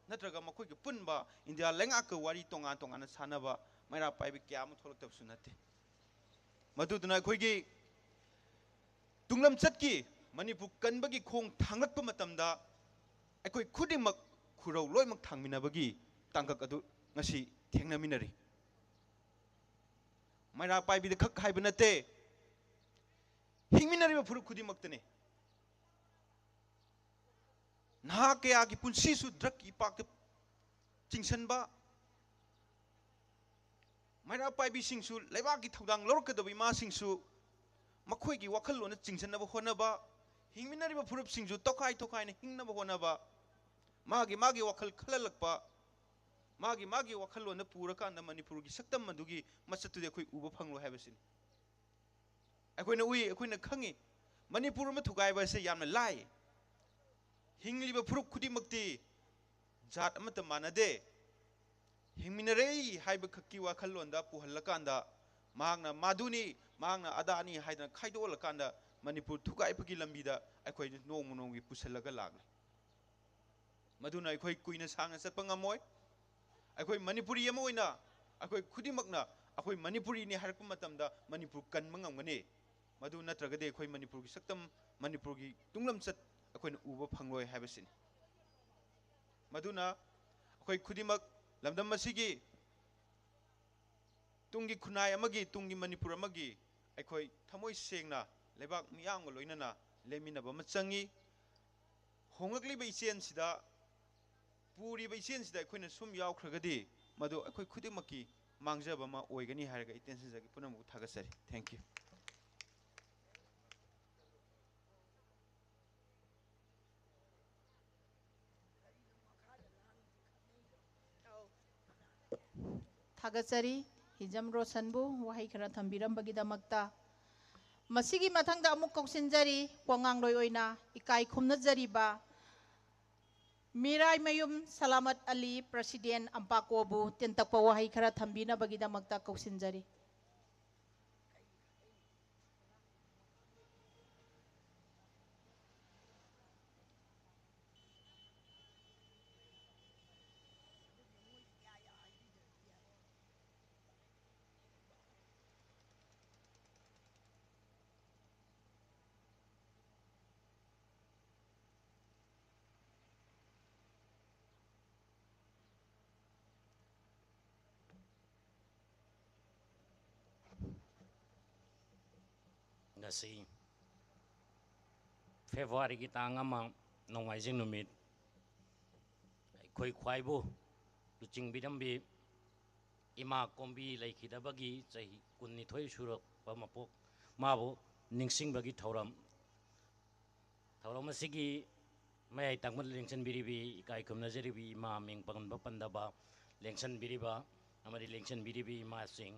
ꯅꯠꯇ꯭ꯔꯒ ꯃꯈꯣꯏꯒ ꯄꯨꯟꯕ ꯏꯟꯗꯤꯌꯥ ꯂꯩꯉꯥꯛꯀ ꯋꯥꯔꯤ ꯇꯣꯉꯥꯟ ꯇꯣꯉꯥꯟꯅ ꯁꯥꯟꯅꯕ ꯃꯩꯔꯥ ꯄꯥꯏꯕꯤ ꯀꯌꯥ ꯑꯃ ꯊꯣꯛꯂꯛꯇꯕꯁꯨ ꯅꯠꯇꯦ꯫ ꯃꯗꯨꯗꯨꯅ ꯑꯩꯈꯣꯏꯒꯤ ꯇꯨꯡꯂꯝꯆꯠꯀꯤ ꯃꯅꯤꯄꯨꯔ ꯀꯟꯕꯒꯤ ꯈꯣꯡ ꯊꯥꯡꯂꯛꯄ ꯃꯇꯝꯗ ꯑꯩꯈꯣꯏ ꯈꯨꯗꯤꯡꯃꯛ ꯈꯨꯔꯧ ꯂꯣꯏꯅꯃꯛ ꯊꯥꯡꯃꯤꯟꯅꯕꯒꯤ ꯇꯥꯡꯀꯛ ꯑꯗꯨ ꯉꯁꯤ ꯊꯦꯡꯅꯃꯤꯟꯅꯔꯤ꯫ ꯃꯩꯔꯥ ꯄꯥꯏꯕꯤꯗ ꯈꯛ ꯍꯥꯏꯕ ꯅꯠꯇꯦ, ꯍꯤꯡꯃꯤꯟꯅꯔꯤꯕ ꯐꯨꯔꯨꯞ ꯈꯨꯗꯤꯡꯃꯛꯇꯅꯤ꯫ ꯅꯍꯥ ꯀꯌꯥꯒꯤ ꯄꯨꯟꯁꯤꯁꯨ ꯗ꯭ꯔꯒꯀꯤ ꯏꯄꯥꯛꯇ ꯆꯤꯡꯁꯤꯟꯕ, ꯃꯩꯔꯥ ꯄꯥꯏꯕꯤꯁꯤꯡꯁꯨ, ꯂꯩꯕꯥꯛꯀꯤ ꯊꯧꯗꯥꯡ ꯂꯧꯔꯛꯀꯗꯕ ꯏꯃꯥꯁꯤꯡꯁꯨ ꯃꯈꯣꯏꯒꯤ ꯋꯥꯈꯜꯂꯣꯟꯗ ꯆꯤꯡꯁꯤꯟꯅꯕ ꯍꯣꯠꯅꯕ, ꯍꯤꯡꯃꯤꯟꯅꯔꯤꯕ ꯐꯨꯔꯨꯞꯁꯤꯡꯁꯨ ꯇꯣꯈꯥꯏ ꯇꯣꯈꯥꯏꯅ ꯍꯤꯡꯅꯕ ꯍꯣꯠꯅꯕ, ꯃꯥꯒꯤ ꯃꯥꯒꯤ ꯋꯥꯈꯜ ꯈꯜꯍꯜꯂꯛꯄ, ꯃꯥꯒꯤ ꯃꯥꯒꯤ ꯋꯥꯈꯜꯂꯣꯟꯗ ꯄꯨꯔꯀꯥꯟꯗ ꯃꯅꯤꯄꯨꯔꯒꯤ ꯁꯛꯇꯝ ꯑꯗꯨꯒꯤ ꯃꯁꯛꯇꯨꯗꯤ ꯑꯩꯈꯣꯏ ꯎꯕ ꯐꯪꯂꯣꯏ ꯍꯥꯏꯕꯁꯤꯅꯤ꯫ ꯑꯩꯈꯣꯏꯅ ꯎꯏ, ꯑꯩꯈꯣꯏꯅ ꯈꯪꯉꯤ, ꯃꯅꯤꯄꯨꯔ ꯑꯃ ꯊꯨꯒꯥꯏꯕ ꯑꯁꯦ ꯌꯥꯝꯅ ꯂꯥꯏ꯫ ꯍꯤꯡꯂꯤꯕ ꯐꯨꯔꯨꯞ ꯈꯨꯗꯤꯡꯃꯛꯇꯤ ꯖꯥꯠ ꯑꯃꯠꯇ ꯃꯥꯟꯅꯗꯦ꯫ ꯍꯤꯡꯃꯤꯟꯅꯔꯦ ꯍꯥꯏꯕ ꯈꯛꯀꯤ ꯋꯥꯈꯜꯂꯣꯟꯗ ꯄꯨꯍꯜꯂꯀꯥꯟꯗ ꯃꯍꯥꯛꯅ ꯃꯗꯨꯅꯤ, ꯃꯍꯥꯛꯅ ꯑꯗꯥꯅꯤ ꯍꯥꯏꯗꯅ ꯈꯥꯏꯗꯣꯛꯍꯜꯂꯀꯥꯟꯗ ꯃꯅꯤꯄꯨꯔ ꯊꯨꯒꯥꯏꯕꯒꯤ ꯂꯝꯕꯤꯗ ꯑꯩꯈꯣꯏ ꯅꯣꯡꯃ ꯅꯣꯡꯃꯒꯤ ꯄꯨꯁꯜꯂꯒ ꯂꯥꯛꯂꯤ꯫ ꯃꯗꯨꯅ ꯑꯩꯈꯣꯏ ꯀꯨꯏꯅ ꯁꯥꯡꯅ ꯆꯠꯄ ꯉꯝꯃꯣꯏ꯫ ꯑꯩꯈꯣꯏ ꯃꯅꯤꯄꯨꯔꯤ ꯑꯃ ꯑꯣꯏꯅ ꯑꯩꯈꯣꯏ ꯈꯨꯗꯤꯡꯃꯛꯅ ꯑꯩꯈꯣꯏ ꯃꯅꯤꯄꯨꯔꯤꯅꯤ ꯍꯥꯏꯔꯛꯄ ꯃꯇꯝꯗ ꯃꯅꯤꯄꯨꯔ ꯀꯟꯕ ꯉꯝꯒꯅꯤ꯫ ꯃꯗꯨ ꯅꯠꯇ꯭ꯔꯒꯗꯤ ꯑꯩꯈꯣꯏ ꯃꯅꯤꯄꯨꯔꯒꯤ ꯁꯛꯇꯝ, ꯃꯅꯤꯄꯨꯔꯒꯤ ꯇꯨꯡꯂꯝꯆꯠ ꯑꯩꯈꯣꯏꯅ ꯎꯕ ꯐꯪꯂꯣꯏ ꯍꯥꯏꯕꯁꯤꯅꯤ꯫ ꯃꯗꯨꯅ ꯑꯩꯈꯣꯏ ꯈꯨꯗꯤꯡꯃꯛ ꯂꯝꯗꯝ ꯑꯁꯤꯒꯤ ꯇꯨꯡꯒꯤ ꯈꯨꯟꯅꯥꯏ ꯑꯃꯒꯤ, ꯇꯨꯡꯒꯤ ꯃꯅꯤꯄꯨꯔ ꯑꯃꯒꯤ ꯑꯩꯈꯣꯏ ꯊꯃꯣꯏ ꯁꯦꯡꯅ ꯂꯩꯕꯥꯛ ꯃꯤꯌꯥꯝꯒ ꯂꯣꯏꯅꯅ ꯂꯦꯝꯃꯤꯟꯅꯕ ꯑꯃ ꯆꯪꯉꯤ꯫ ꯍꯣꯡꯂꯛꯂꯤꯕ ꯏꯆꯦꯜꯁꯤꯗ, ꯄꯨꯔꯤꯕ ꯏꯆꯦꯜꯁꯤꯗ ꯑꯩꯈꯣꯏꯅ ꯁꯨꯝ ꯌꯥꯎꯈ꯭ꯔꯒꯗꯤ ꯃꯗꯨ ꯑꯩꯈꯣꯏ ꯈꯨꯗꯤꯡꯃꯛꯀꯤ ꯃꯥꯡꯖꯕ ꯑꯃ ꯑꯣꯏꯒꯅꯤ ꯍꯥꯏꯔꯒ ꯑꯩ ꯇꯦꯟꯁꯤꯟꯖꯒꯦ꯫ ꯄꯨꯝꯅꯃꯛꯄꯨ ꯊꯥꯒꯠꯆꯔꯤ꯫ Thank you꯫ ꯊꯥꯒꯠꯆꯔꯤ ꯍꯤꯖꯝ ꯔꯣꯁꯟꯕꯨ ꯋꯥꯍꯩ ꯈꯔ ꯊꯝꯕꯤꯔꯝꯕꯒꯤꯗꯃꯛꯇ꯫ ꯃꯁꯤꯒꯤ ꯃꯊꯪꯗ ꯑꯃꯨꯛ ꯀꯧꯁꯤꯟꯖꯔꯤ, ꯋꯥꯉꯥꯡꯂꯣꯏ ꯑꯣꯏꯅ ꯏꯀꯥꯏ ꯈꯨꯝꯅꯖꯔꯤꯕ ꯃꯤꯔꯥꯏꯃꯌꯨꯝ ꯁꯂꯥꯃꯠ ꯑꯂꯤ, President, ꯑꯝꯄꯥꯀꯣꯕꯨ ꯇꯦꯟꯇꯛꯄ ꯋꯥꯍꯩ ꯈꯔ ꯊꯝꯕꯤꯅꯕꯒꯤꯗꯃꯛꯇ ꯀꯧꯁꯤꯟꯖꯔꯤ꯫ ꯑꯁꯤ ꯐꯦꯕ꯭ꯔꯨꯋꯥꯔꯤꯒꯤ ꯇꯥꯡ ꯑꯃ, ꯅꯣꯡꯃꯥꯏꯖꯤꯡ ꯅꯨꯃꯤꯠ, ꯑꯩꯈꯣꯏ ꯈ꯭ꯋꯥꯏꯕꯨ ꯂꯨꯆꯤꯡꯕꯤꯔꯝꯕꯤ ꯏꯃꯥ ꯀꯣꯝꯕꯤ ꯂꯩꯈꯤꯗꯕꯒꯤ ꯆꯍꯤ ꯀꯨꯟꯅꯤꯊꯣꯏ ꯁꯨꯔꯛꯄ ꯃꯄꯣꯛ ꯃꯥꯕꯨ ꯅꯤꯡꯁꯤꯡꯕꯒꯤ ꯊꯧꯔꯝ꯫ ꯊꯧꯔꯝ ꯑꯁꯤꯒꯤ ꯃꯌꯥꯏ ꯇꯪꯕꯗ ꯂꯦꯡꯁꯤꯟꯕꯤꯔꯤꯕꯤ, ꯏꯀꯥꯏ ꯈꯨꯝꯅꯖꯔꯤꯕꯤ ꯏꯃꯥ, ꯃꯤꯡ ꯄꯟꯕ ꯄꯟꯗꯕ ꯂꯦꯡꯁꯤꯟꯕꯤꯔꯤꯕ ꯑꯃꯗꯤ ꯂꯦꯡꯁꯤꯟꯕꯤꯔꯤꯕꯤ ꯏꯃꯥꯁꯤꯡ,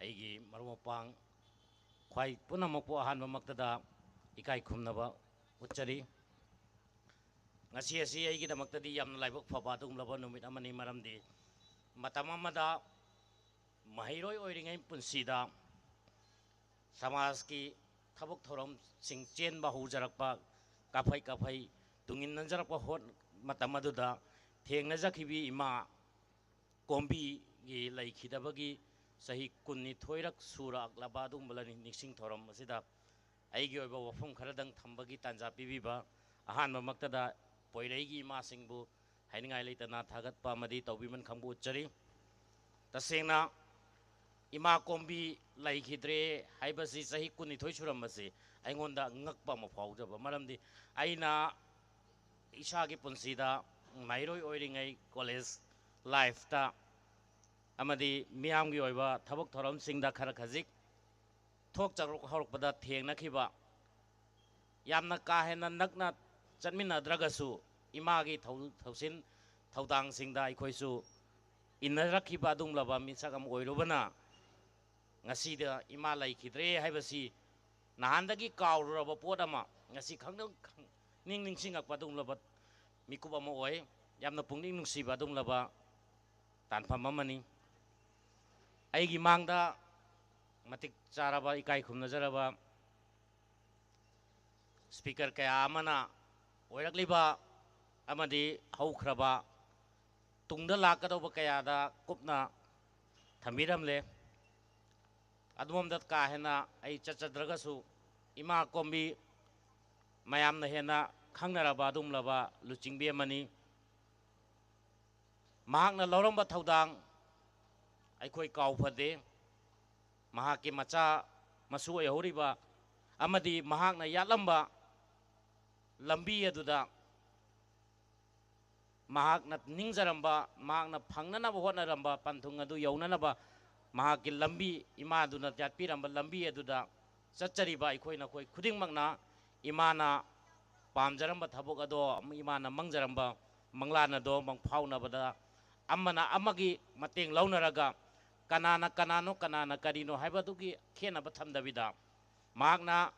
ꯑꯩꯒꯤ ꯃꯔꯨꯞ ꯃꯄꯥꯡ, ꯈ꯭ꯋꯥꯏ ꯄꯨꯝꯅꯃꯛꯄꯨ ꯑꯍꯥꯟꯕꯃꯛꯇꯗ ꯏꯀꯥꯏ ꯈꯨꯝꯅꯕ ꯎꯠꯆꯔꯤ꯫ ꯉꯁꯤ ꯑꯁꯤ ꯑꯩꯒꯤꯗꯃꯛꯇꯗꯤ ꯌꯥꯝꯅ ꯂꯥꯏꯕꯛ ꯐꯕ ꯑꯗꯨꯒꯨꯝꯂꯕ ꯅꯨꯃꯤꯠ ꯑꯃꯅꯤ, ꯃꯔꯝꯗꯤ ꯃꯇꯝ ꯑꯃꯗ ꯃꯍꯩꯔꯣꯏ ꯑꯣꯏꯔꯤꯉꯩ ꯄꯨꯟꯁꯤꯗ ꯁꯃꯥꯖꯀꯤ ꯊꯕꯛ ꯊꯧꯔꯝꯁꯤꯡ ꯆꯦꯟꯕ ꯍꯧꯖꯔꯛꯄ, ꯀꯥꯐꯩ ꯀꯥꯐꯩ ꯇꯨꯡ ꯏꯟꯅꯖꯔꯛꯄ ꯍꯣꯠ-, ꯃꯇꯝ ꯑꯗꯨꯗ ꯊꯦꯡꯅꯖꯈꯤꯕꯤ ꯏꯃꯥ ꯀꯣꯝꯕꯤꯒꯤ ꯂꯩꯈꯤꯗꯕꯒꯤ ꯆꯍꯤ ꯀꯨꯟꯅꯤꯊꯣꯏꯔꯛ ꯁꯨꯔꯛꯂꯕ ꯑꯗꯨꯒꯨꯝꯕ ꯂꯅꯤ-, ꯅꯤꯡꯁꯤꯡ ꯊꯧꯔꯝ ꯑꯁꯤꯗ ꯑꯩꯒꯤ ꯑꯣꯏꯕ ꯋꯥꯐꯝ ꯈꯔꯗꯪ ꯊꯝꯕꯒꯤ ꯇꯥꯟꯖꯥ ꯄꯤꯕꯤꯕ ꯑꯍꯥꯟꯕꯃꯛꯇꯗ ꯄꯣꯏꯔꯩꯒꯤ ꯏꯃꯥꯁꯤꯡꯕꯨ ꯍꯥꯏꯅꯤꯡꯉꯥꯏ ꯂꯩꯇꯅ ꯊꯥꯒꯠꯄ ꯑꯃꯗꯤ ꯇꯧꯕꯤꯃꯟ ꯈꯪꯕ ꯎꯠꯆꯔꯤ꯫ ꯇꯁꯦꯡꯅ ꯏꯃꯥ ꯀꯣꯝꯕꯤ ꯂꯩꯈꯤꯗ꯭ꯔꯦ ꯍꯥꯏꯕꯁꯤ, ꯆꯍꯤ ꯀꯨꯟꯅꯤꯊꯣꯏ ꯁꯨꯔꯝꯕꯁꯤ ꯑꯩꯉꯣꯟꯗ ꯉꯛꯄ ꯑꯃ ꯐꯥꯎꯖꯕ, ꯃꯔꯝꯗꯤ ꯑꯩꯅ ꯏꯁꯥꯒꯤ ꯄꯨꯟꯁꯤꯗ ꯃꯍꯩꯔꯣꯏ ꯑꯣꯏꯔꯤꯉꯩ, ꯀꯣꯂꯦꯖ ꯂꯥꯏꯐꯇ ꯑꯃꯗꯤ ꯃꯤꯌꯥꯝꯒꯤ ꯑꯣꯏꯕ ꯊꯕꯛ ꯊꯧꯔꯝꯁꯤꯡꯗ ꯈꯔ ꯈꯖꯤꯛ ꯊꯣꯛꯆꯔꯛ ꯍꯧꯔꯛꯄꯗ ꯊꯦꯡꯅꯈꯤꯕ, ꯌꯥꯝꯅ ꯀꯥ ꯍꯦꯟꯅ ꯅꯛꯅ ꯆꯠꯃꯤꯟꯅꯗ꯭ꯔꯒꯁꯨ ꯏꯃꯥꯒꯤ ꯊꯧ-, ꯊꯧꯁꯤꯟ ꯊꯧꯗꯥꯡꯁꯤꯡꯗ ꯑꯩꯈꯣꯏꯁꯨ ꯏꯟꯅꯔꯛꯈꯤꯕ ꯑꯗꯨꯒꯨꯝꯂꯕ ꯃꯤꯁꯛ ꯑꯃ ꯑꯣꯏꯔꯨꯕꯅ, ꯉꯁꯤꯗ ꯏꯃꯥ ꯂꯩꯈꯤꯗ꯭ꯔꯦ ꯍꯥꯏꯕꯁꯤ ꯅꯍꯥꯟꯗꯒꯤ ꯀꯥꯎꯔꯨꯔꯕ ꯄꯣꯠ ꯑꯃ ꯉꯁꯤ ꯈꯪꯅ-, ꯈꯪ-, ꯅꯤꯡ ꯅꯤꯡꯁꯤꯡꯉꯛꯄ ꯑꯗꯨꯒꯨꯝꯂꯕ ꯃꯤꯀꯨꯞ ꯑꯃ ꯑꯣꯏ꯫ ꯌꯥꯝꯅ ꯄꯨꯛꯅꯤꯡ ꯅꯨꯡꯁꯤꯕ ꯑꯗꯨꯒꯨꯝꯂꯕ ꯇꯥꯟꯐꯝ ꯑꯃꯅꯤ꯫ ꯑꯩꯒꯤ ꯃꯥꯡꯗ ꯃꯇꯤꯛ ꯆꯥꯔꯕ, ꯏꯀꯥꯏ ꯈꯨꯝꯅꯖꯔꯕ ꯁ꯭ꯄꯤꯀꯔ ꯀꯌꯥ ꯑꯃꯅ ꯑꯣꯏꯔꯛꯂꯤꯕ ꯑꯃꯗꯤ ꯍꯧꯈ꯭ꯔꯕ, ꯇꯨꯡꯗ ꯂꯥꯛꯀꯗꯧꯕ ꯀꯌꯥꯗ ꯀꯨꯞꯅ ꯊꯝꯕꯤꯔꯝꯂꯦ꯫ ꯑꯗꯣꯝꯗ ꯀꯥ ꯍꯦꯟꯅ ꯑꯩ ꯆꯠꯆꯗ꯭ꯔꯒꯁꯨ, ꯏꯃꯥ ꯀꯣꯝꯕꯤ ꯃꯌꯥꯝꯅ ꯍꯦꯟꯅ ꯈꯪꯅꯔꯕ ꯑꯗꯨꯒꯨꯝꯂꯕ ꯂꯨꯆꯤꯡꯕꯤ ꯑꯃꯅꯤ꯫ ꯃꯍꯥꯛꯅ ꯂꯧꯔꯝꯕ ꯊꯧꯗꯥꯡ ꯑꯩꯈꯣꯏ ꯀꯥꯎꯐꯗꯦ꯫ ꯃꯍꯥꯛꯀꯤ ꯃꯆꯥ ꯃꯁꯨ ꯑꯣꯏꯍꯧꯔꯤꯕ ꯑꯃꯗꯤ ꯃꯍꯥꯛꯅ ꯌꯥꯠꯂꯝꯕ ꯂꯝꯕꯤ ꯑꯗꯨꯗ ꯃꯍꯥꯛꯅ ꯅꯤꯡꯖꯔꯝꯕ, ꯃꯍꯥꯛꯅ ꯐꯪꯅꯅꯕ ꯍꯣꯠꯅꯔꯝꯕ ꯄꯟꯊꯨꯡ ꯑꯗꯨ ꯌꯧꯅꯅꯕ ꯃꯍꯥꯛꯀꯤ ꯂꯝꯕꯤ, ꯏꯃꯥꯗꯨꯅ ꯌꯥꯠꯄꯤꯔꯝꯕ ꯂꯝꯕꯤ ꯑꯗꯨꯗ ꯆꯠꯆꯔꯤꯕ ꯑꯩꯈꯣꯏ ꯅꯈꯣꯏ ꯈꯨꯗꯤꯡꯃꯛꯅ ꯏꯃꯥꯅ ꯄꯥꯝꯖꯔꯝꯕ ꯊꯕꯛ ꯑꯗꯣ, ꯏꯃꯥꯅ ꯃꯪꯖꯔꯝꯕ ꯃꯪꯂꯥꯟ ꯑꯗꯣ ꯃꯪꯐꯥꯎꯅꯕꯗ ꯑꯃꯅ ꯑꯃꯒꯤ ꯃꯇꯦꯡ ꯂꯧꯅꯔꯒ ꯀꯅꯥꯅ ꯀꯅꯥꯅꯣ, ꯀꯅꯥꯅ ꯀꯔꯤꯅꯣ ꯍꯥꯏꯕꯗꯨꯒꯤ ꯈꯦꯠꯅꯕ ꯊꯝꯗꯕꯤꯗ ꯃꯍꯥꯛꯅ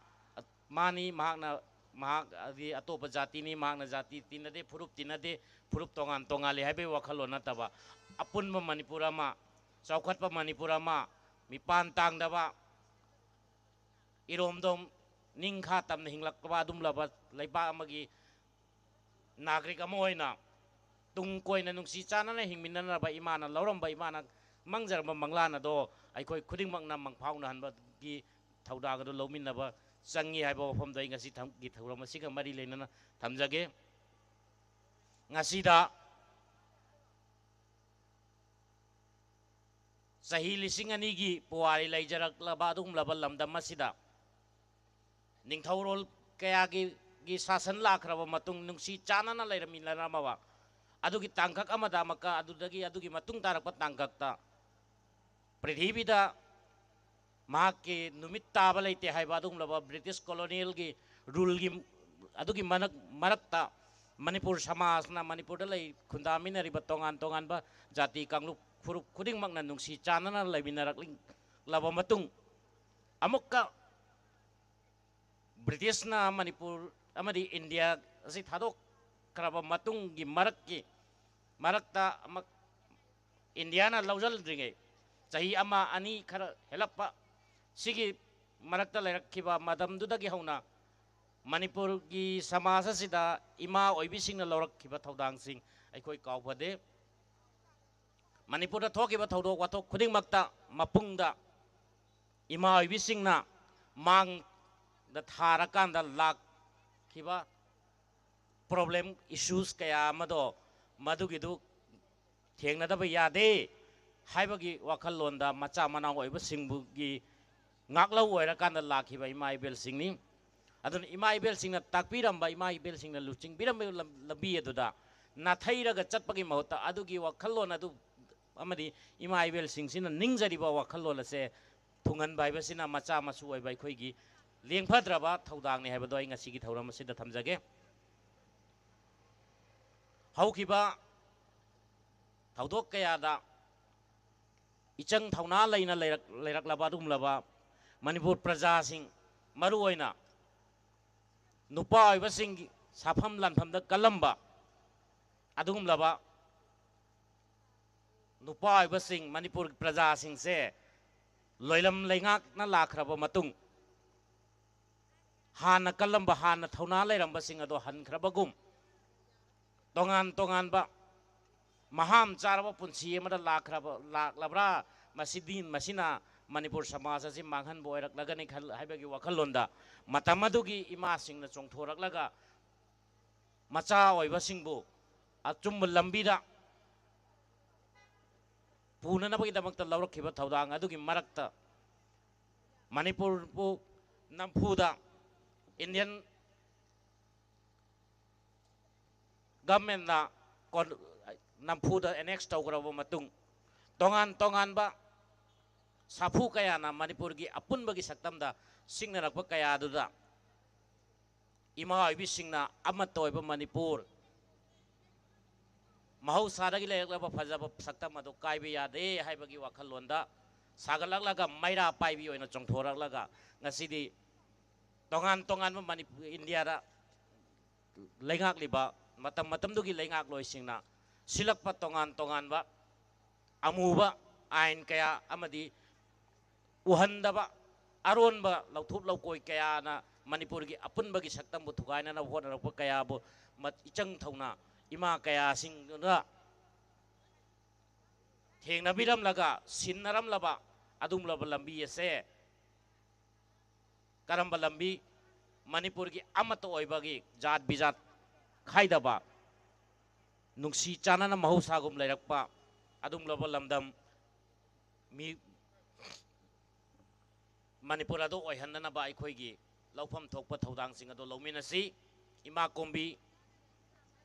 ꯃꯥꯅꯤ, ꯃꯍꯥꯛꯅ, ꯃꯍꯥꯛ ꯑꯗꯤ ꯑꯇꯣꯞꯄ ꯖꯥꯇꯤꯅꯤ, ꯃꯍꯥꯛꯅ ꯖꯥꯇꯤ ꯇꯤꯟꯅꯗꯦ, ꯐꯨꯔꯨꯞ ꯇꯤꯟꯅꯗꯦ, ꯐꯨꯔꯨꯞ ꯇꯣꯉꯥꯟ ꯇꯣꯉꯥꯜꯂꯤ ꯍꯥꯏꯕꯒꯤ ꯋꯥꯈꯜꯂꯣꯟ ꯅꯠꯇꯕ, ꯑꯄꯨꯟꯕ ꯃꯅꯤꯄꯨꯔ ꯑꯃ, ꯆꯥꯎꯈꯠꯄ ꯃꯅꯤꯄꯨꯔ ꯑꯃ, ꯃꯤꯄꯥꯟ ꯇꯥꯡꯗꯕ, ꯏꯔꯣꯝꯗꯣꯝ ꯅꯤꯡꯈꯥ ꯇꯝꯅ ꯍꯤꯡꯂꯛꯄ ꯑꯗꯨꯝꯂꯕ ꯂꯩꯕꯥꯛ ꯑꯃꯒꯤ ꯅꯥꯒꯔꯤꯛ ꯑꯃ ꯑꯣꯏꯅ ꯇꯨꯡ ꯀꯣꯏꯅ ꯅꯨꯡꯁꯤ ꯆꯥꯟꯅꯅ ꯍꯤꯡꯃꯤꯟꯅꯅꯕ ꯏꯃꯥꯅ ꯂꯧꯔꯝꯕ, ꯏꯃꯥꯅ ꯃꯪꯖꯔꯝꯕ ꯃꯪꯂꯥꯟ ꯑꯗꯣ ꯑꯩꯈꯣꯏ ꯈꯨꯗꯤꯡꯃꯛꯅ ꯃꯪꯐꯥꯎꯅꯍꯟꯕꯒꯤ ꯊꯧꯗꯥꯡ ꯑꯗꯨ ꯂꯧꯃꯤꯟꯅꯕ ꯆꯪꯉꯤ ꯍꯥꯏꯕ ꯋꯥꯐꯝꯗꯣ ꯑꯩ ꯉꯁꯤ ꯊꯝ-, ꯒꯤ ꯊꯧꯔꯝ ꯑꯁꯤꯒ ꯃꯔꯤ ꯂꯩꯅꯅ ꯊꯝꯖꯒꯦ꯫ ꯉꯁꯤꯗ ꯆꯍꯤ ꯂꯤꯁꯤꯡ ꯑꯅꯤꯒꯤ ꯄꯨꯋꯥꯔꯤ ꯂꯩꯖꯔꯛꯂꯕ ꯑꯗꯨꯒꯨꯝꯂꯕ ꯂꯝꯗꯝ ꯑꯁꯤꯗ ꯅꯤꯡꯊꯧꯔꯣꯜ ꯀꯌꯥꯒꯤ, ꯒꯤ ꯁꯥꯁꯟ ꯂꯥꯛꯈ꯭ꯔꯕ ꯃꯇꯨꯡ ꯅꯨꯡꯁꯤ ꯆꯥꯟꯅꯅ ꯂꯩꯔꯝꯃꯤꯟꯅꯔꯝꯃꯕ ꯑꯗꯨꯒꯤ ꯇꯥꯡꯀꯛ ꯑꯃꯗ ꯑꯃꯨꯛꯀ ꯑꯗꯨꯗꯒꯤ ꯑꯗꯨꯒꯤ ꯃꯇꯨꯡ ꯇꯥꯔꯛꯄ ꯇꯥꯡꯀꯛꯇ ꯄ꯭ꯔꯤꯊꯤꯕꯤꯗ ꯃꯍꯥꯛꯀꯤ ꯅꯨꯃꯤꯠ ꯇꯥꯕ ꯂꯩꯇꯦ ꯍꯥꯏꯕ ꯑꯗꯨꯒꯨꯝꯂꯕ ꯕ꯭ꯔꯤꯇꯤꯁ ꯀꯣꯂꯣꯅꯤꯌꯦꯜꯒꯤ ꯔꯨꯜꯒꯤ ꯑꯗꯨꯒꯤ ꯃꯅꯛ-, ꯃꯔꯛꯇ ꯃꯅꯤꯄꯨꯔ ꯁꯃꯥꯖꯅ ꯃꯅꯤꯄꯨꯔꯗ ꯂꯩ ꯈꯨꯟꯗꯥꯃꯤꯟꯅꯔꯤꯕ ꯇꯣꯉꯥꯟ ꯇꯣꯉꯥꯟꯕ ꯖꯥꯇꯤ ꯀꯥꯡꯂꯨꯞ ꯐꯨꯔꯨꯞ ꯈꯨꯗꯤꯡꯃꯛꯅ ꯅꯨꯡꯁꯤ ꯆꯥꯟꯅꯅ ꯂꯩꯃꯤꯟꯅꯔꯛꯂꯕ ꯃꯇꯨꯡ ꯑꯃꯨꯛꯀ ꯕ꯭ꯔꯤꯇꯤꯁꯅ ꯃꯅꯤꯄꯨꯔ ꯑꯃꯗꯤ ꯏꯟꯗꯤꯌꯥ ꯑꯁꯤ ꯊꯥꯗꯣꯛꯈ꯭ꯔꯕ ꯃꯇꯨꯡꯒꯤ ꯃꯔꯛꯀꯤ, ꯃꯔꯛꯇ ꯑꯃ ꯏꯟꯗꯤꯌꯥꯅ ꯂꯧꯁꯤꯟꯗ꯭ꯔꯤꯉꯩ ꯆꯍꯤ ꯑꯃ ꯑꯅꯤ ꯈꯔ ꯍꯦꯜꯂꯛꯄ ꯁꯤꯒꯤ ꯃꯔꯛꯇ ꯂꯩꯔꯛꯈꯤꯕ ꯃꯇꯝꯗꯨꯗꯒꯤ ꯍꯧꯅ ꯃꯅꯤꯄꯨꯔꯒꯤ ꯁꯃꯥꯖ ꯑꯁꯤꯗ ꯏꯃꯥ ꯑꯣꯏꯕꯤꯁꯤꯡꯅ ꯂꯧꯔꯛꯈꯤꯕ ꯊꯧꯗꯥꯡꯁꯤꯡ ꯑꯩꯈꯣꯏ ꯀꯥꯎꯐꯗꯦ꯫ ꯃꯅꯤꯄꯨꯔꯗ ꯊꯣꯛꯈꯤꯕ ꯊꯧꯗꯣꯛ ꯋꯥꯊꯣꯛ ꯈꯨꯗꯤꯡꯃꯛꯇ ꯃꯄꯨꯡꯗ ꯏꯃꯥ ꯑꯣꯏꯕꯤꯁꯤꯡꯅ ꯃꯥꯡꯗ ꯊꯥꯔꯀꯥꯟꯗ ꯂꯥꯛꯈꯤꯕ problem, issues ꯀꯌꯥ ꯑꯃꯗꯣ ꯃꯗꯨꯒꯤꯗꯨ ꯊꯦꯡꯅꯗꯕ ꯌꯥꯗꯦ ꯍꯥꯏꯕꯒꯤ ꯋꯥꯈꯜꯂꯣꯟꯗ ꯃꯆꯥ ꯃꯅꯥꯎ ꯑꯣꯏꯕꯁꯤꯡꯕꯨꯒꯤ ꯉꯥꯛꯂꯧ ꯑꯣꯏꯔꯀꯥꯟꯗ ꯂꯥꯛꯈꯤꯕ ꯏꯃꯥ ꯏꯕꯦꯜꯁꯤꯡꯅꯤ꯫ ꯑꯗꯨꯅ ꯏꯃꯥ ꯏꯕꯦꯜꯁꯤꯡꯅ ꯇꯥꯛꯄꯤꯔꯝꯕ, ꯏꯃꯥ ꯏꯕꯦꯜꯁꯤꯡꯅ ꯂꯨꯆꯤꯡꯕꯤꯔꯝꯕ ꯂꯝ-, ꯂꯝꯕꯤ ꯑꯗꯨꯗ ꯅꯥꯊꯩꯔꯒ ꯆꯠꯄꯒꯤ ꯃꯍꯨꯠꯇ ꯑꯗꯨꯒꯤ ꯋꯥꯈꯜꯂꯣꯟ ꯑꯗꯨ ꯑꯃꯗꯤ ꯏꯃꯥ ꯏꯕꯦꯜꯁꯤꯡꯁꯤꯅ ꯅꯤꯡꯖꯔꯤꯕ ꯋꯥꯈꯜꯂꯣꯟ ꯑꯁꯦ ꯊꯨꯡꯍꯟꯕ ꯍꯥꯏꯕꯁꯤꯅ ꯃꯆꯥ ꯃꯁꯨ ꯑꯣꯏꯕ ꯑꯩꯈꯣꯏꯒꯤ ꯂꯦꯡꯐꯗ꯭ꯔꯕ ꯊꯧꯗꯥꯡꯅꯤ ꯍꯥꯏꯕꯗꯣ ꯑꯩ ꯉꯁꯤꯒꯤ ꯊꯧꯔꯝ ꯑꯁꯤꯗ ꯊꯝꯖꯒꯦ꯫ ꯍꯧꯈꯤꯕ ꯊꯧꯗꯣꯛ ꯀꯌꯥꯗ ꯏꯆꯪ ꯊꯧꯅꯥ ꯂꯩꯅ ꯂꯩꯔꯛ-, ꯂꯩꯔꯛꯂꯕ ꯑꯗꯨꯒꯨꯝꯂꯕ ꯃꯅꯤꯄꯨꯔ ꯄ꯭ꯔꯖꯥꯁꯤꯡ, ꯃꯔꯨꯑꯣꯏꯅ ꯅꯨꯄꯥ ꯑꯣꯏꯕꯁꯤꯡꯒꯤ ꯁꯥꯐꯝ ꯂꯥꯟꯐꯝꯗ ꯀꯜꯂꯝꯕ ꯑꯗꯨꯒꯨꯝꯂꯕ ꯅꯨꯄꯥ ꯑꯣꯏꯕꯁꯤꯡ, ꯃꯅꯤꯄꯨꯔ ꯄ꯭ꯔꯖꯥꯁꯤꯡꯁꯦ ꯂꯣꯏꯂꯝ ꯂꯩꯉꯥꯛꯅ ꯂꯥꯛꯈ꯭ꯔꯕ ꯃꯇꯨꯡ, ꯍꯥꯟꯅ ꯀꯜꯂꯝꯕ, ꯍꯥꯟꯅ ꯊꯧꯅꯥ ꯂꯩꯔꯝꯕꯁꯤꯡ ꯑꯗꯣ ꯍꯟꯈ꯭ꯔꯕꯒꯨꯝ, ꯇꯣꯉꯥꯟ ꯇꯣꯉꯥꯟꯕ ꯃꯍꯥꯝ ꯆꯥꯔꯕ ꯄꯨꯟꯁꯤ ꯑꯃꯗ ꯂꯥꯛꯈ꯭ꯔꯕ, ꯂꯥꯛꯂꯕ꯭ꯔꯥ? ꯃꯁꯤꯗꯤ, ꯃꯁꯤꯅ ꯃꯅꯤꯄꯨꯔ ꯁꯃꯥꯖ ꯑꯁꯤ ꯃꯥꯡꯍꯟꯕ ꯑꯣꯏꯔꯛꯂꯒꯅꯤ ꯈꯜ-, ꯍꯥꯏꯕꯒꯤ ꯋꯥꯈꯜꯂꯣꯟꯗ ꯃꯇꯝ ꯑꯗꯨꯒꯤ ꯏꯃꯥꯁꯤꯡꯅ ꯆꯣꯡꯊꯣꯔꯛꯂꯒ ꯃꯆꯥ ꯑꯣꯏꯕꯁꯤꯡꯕꯨ ꯑꯆꯨꯝꯕ ꯂꯝꯕꯤꯗ ꯄꯨꯅꯅꯕꯒꯤꯗꯃꯛꯇ ꯂꯧꯔꯛꯈꯤꯕ ꯊꯧꯗꯥꯡ ꯑꯗꯨꯒꯤ ꯃꯔꯛꯇ ꯃꯅꯤꯄꯨꯔꯕꯨ ꯅꯝꯐꯨꯗ Indian governmentꯅ ꯀꯣꯟ-, ꯅꯝꯐꯨꯗ annex ꯇꯧꯈ꯭ꯔꯕ ꯃꯇꯨꯡ, ꯇꯣꯉꯥꯟ ꯇꯣꯉꯥꯟꯕ ꯁꯥꯐꯨ ꯀꯌꯥꯅ ꯃꯅꯤꯄꯨꯔꯒꯤ ꯑꯄꯨꯟꯕꯒꯤ ꯁꯛꯇꯝꯗ ꯁꯤꯡꯅꯔꯛꯄ ꯀꯌꯥ ꯑꯗꯨꯗ ꯏꯃꯥ ꯑꯣꯏꯕꯤꯁꯤꯡꯅ ꯑꯃꯠꯇ ꯑꯣꯏꯕ ꯃꯅꯤꯄꯨꯔ, ꯃꯍꯧꯁꯥꯗꯒꯤ ꯂꯩꯔꯛꯂꯕ ꯐꯖꯕ ꯁꯛꯇꯝ ꯑꯗꯨ ꯀꯥꯏꯕ ꯌꯥꯗꯦ ꯍꯥꯏꯕꯒꯤ ꯋꯥꯈꯜꯂꯣꯟꯗ ꯁꯥꯒꯠꯂꯛꯂꯒ ꯃꯩꯔꯥ ꯄꯥꯏꯕꯤ ꯑꯣꯏꯅ ꯆꯣꯡꯊꯣꯔꯛꯂꯒ ꯉꯁꯤꯗꯤ ꯇꯣꯉꯥꯟ ꯇꯣꯉꯥꯟꯕ ꯃꯅꯤꯄꯨꯔ, ꯏꯟꯗꯤꯌꯥꯗ ꯂꯩꯉꯥꯛꯂꯤꯕ ꯃꯇꯝ ꯃꯇꯝꯗꯨꯒꯤ ꯂꯩꯉꯥꯛꯂꯣꯏꯁꯤꯡꯅ ꯁꯤꯜꯂꯛꯄ ꯇꯣꯉꯥꯟ ꯇꯣꯉꯥꯟꯕ ꯑꯃꯨꯕ ꯑꯥꯏꯟ ꯀꯌꯥ ꯑꯃꯗꯤ ꯎꯍꯟꯗꯕ ꯑꯔꯣꯟꯕ ꯂꯧꯊꯣꯛ ꯂꯧꯀꯣꯏ ꯀꯌꯥꯅ ꯃꯅꯤꯄꯨꯔꯒꯤ ꯑꯄꯨꯟꯕꯒꯤ ꯁꯛꯇꯝꯕꯨ ꯊꯨꯒꯥꯏꯅꯅꯕ ꯍꯣꯠꯅꯔꯛꯄ ꯀꯌꯥꯕꯨ ꯃꯠ-, ꯏꯆꯪ ꯊꯧꯅ ꯏꯃꯥ ꯀꯌꯥꯁꯤꯡꯗꯨꯅ ꯊꯦꯡꯅꯕꯤꯔꯝꯂꯒ ꯁꯤꯟꯅꯔꯝꯂꯕ ꯑꯗꯨꯒꯨꯝꯂꯕ ꯂꯝꯕꯤ ꯑꯁꯦ ꯀꯔꯝꯕ ꯂꯝꯕꯤ? ꯃꯅꯤꯄꯨꯔꯒꯤ ꯑꯃꯠꯇ ꯑꯣꯏꯕꯒꯤ ꯖꯥꯠ ꯕꯤꯖꯥꯠ ꯈꯥꯏꯗꯕ, ꯅꯨꯡꯁꯤ ꯆꯥꯟꯅꯅ ꯃꯍꯧꯁꯥꯒꯨꯝ ꯂꯩꯔꯛꯄ ꯑꯗꯨꯒꯨꯝꯂꯕ ꯂꯝꯗꯝ ꯃꯤ ꯃꯅꯤꯄꯨꯔ ꯑꯗꯨ ꯑꯣꯏꯍꯟꯅꯅꯕ ꯑꯩꯈꯣꯏꯒꯤ ꯂꯧꯐꯝ ꯊꯣꯛꯄ ꯊꯧꯗꯥꯡꯁꯤꯡ ꯑꯗꯨ ꯂꯧꯃꯤꯟꯅꯁꯤ꯫ ꯏꯃꯥ ꯀꯨꯝꯕꯤ,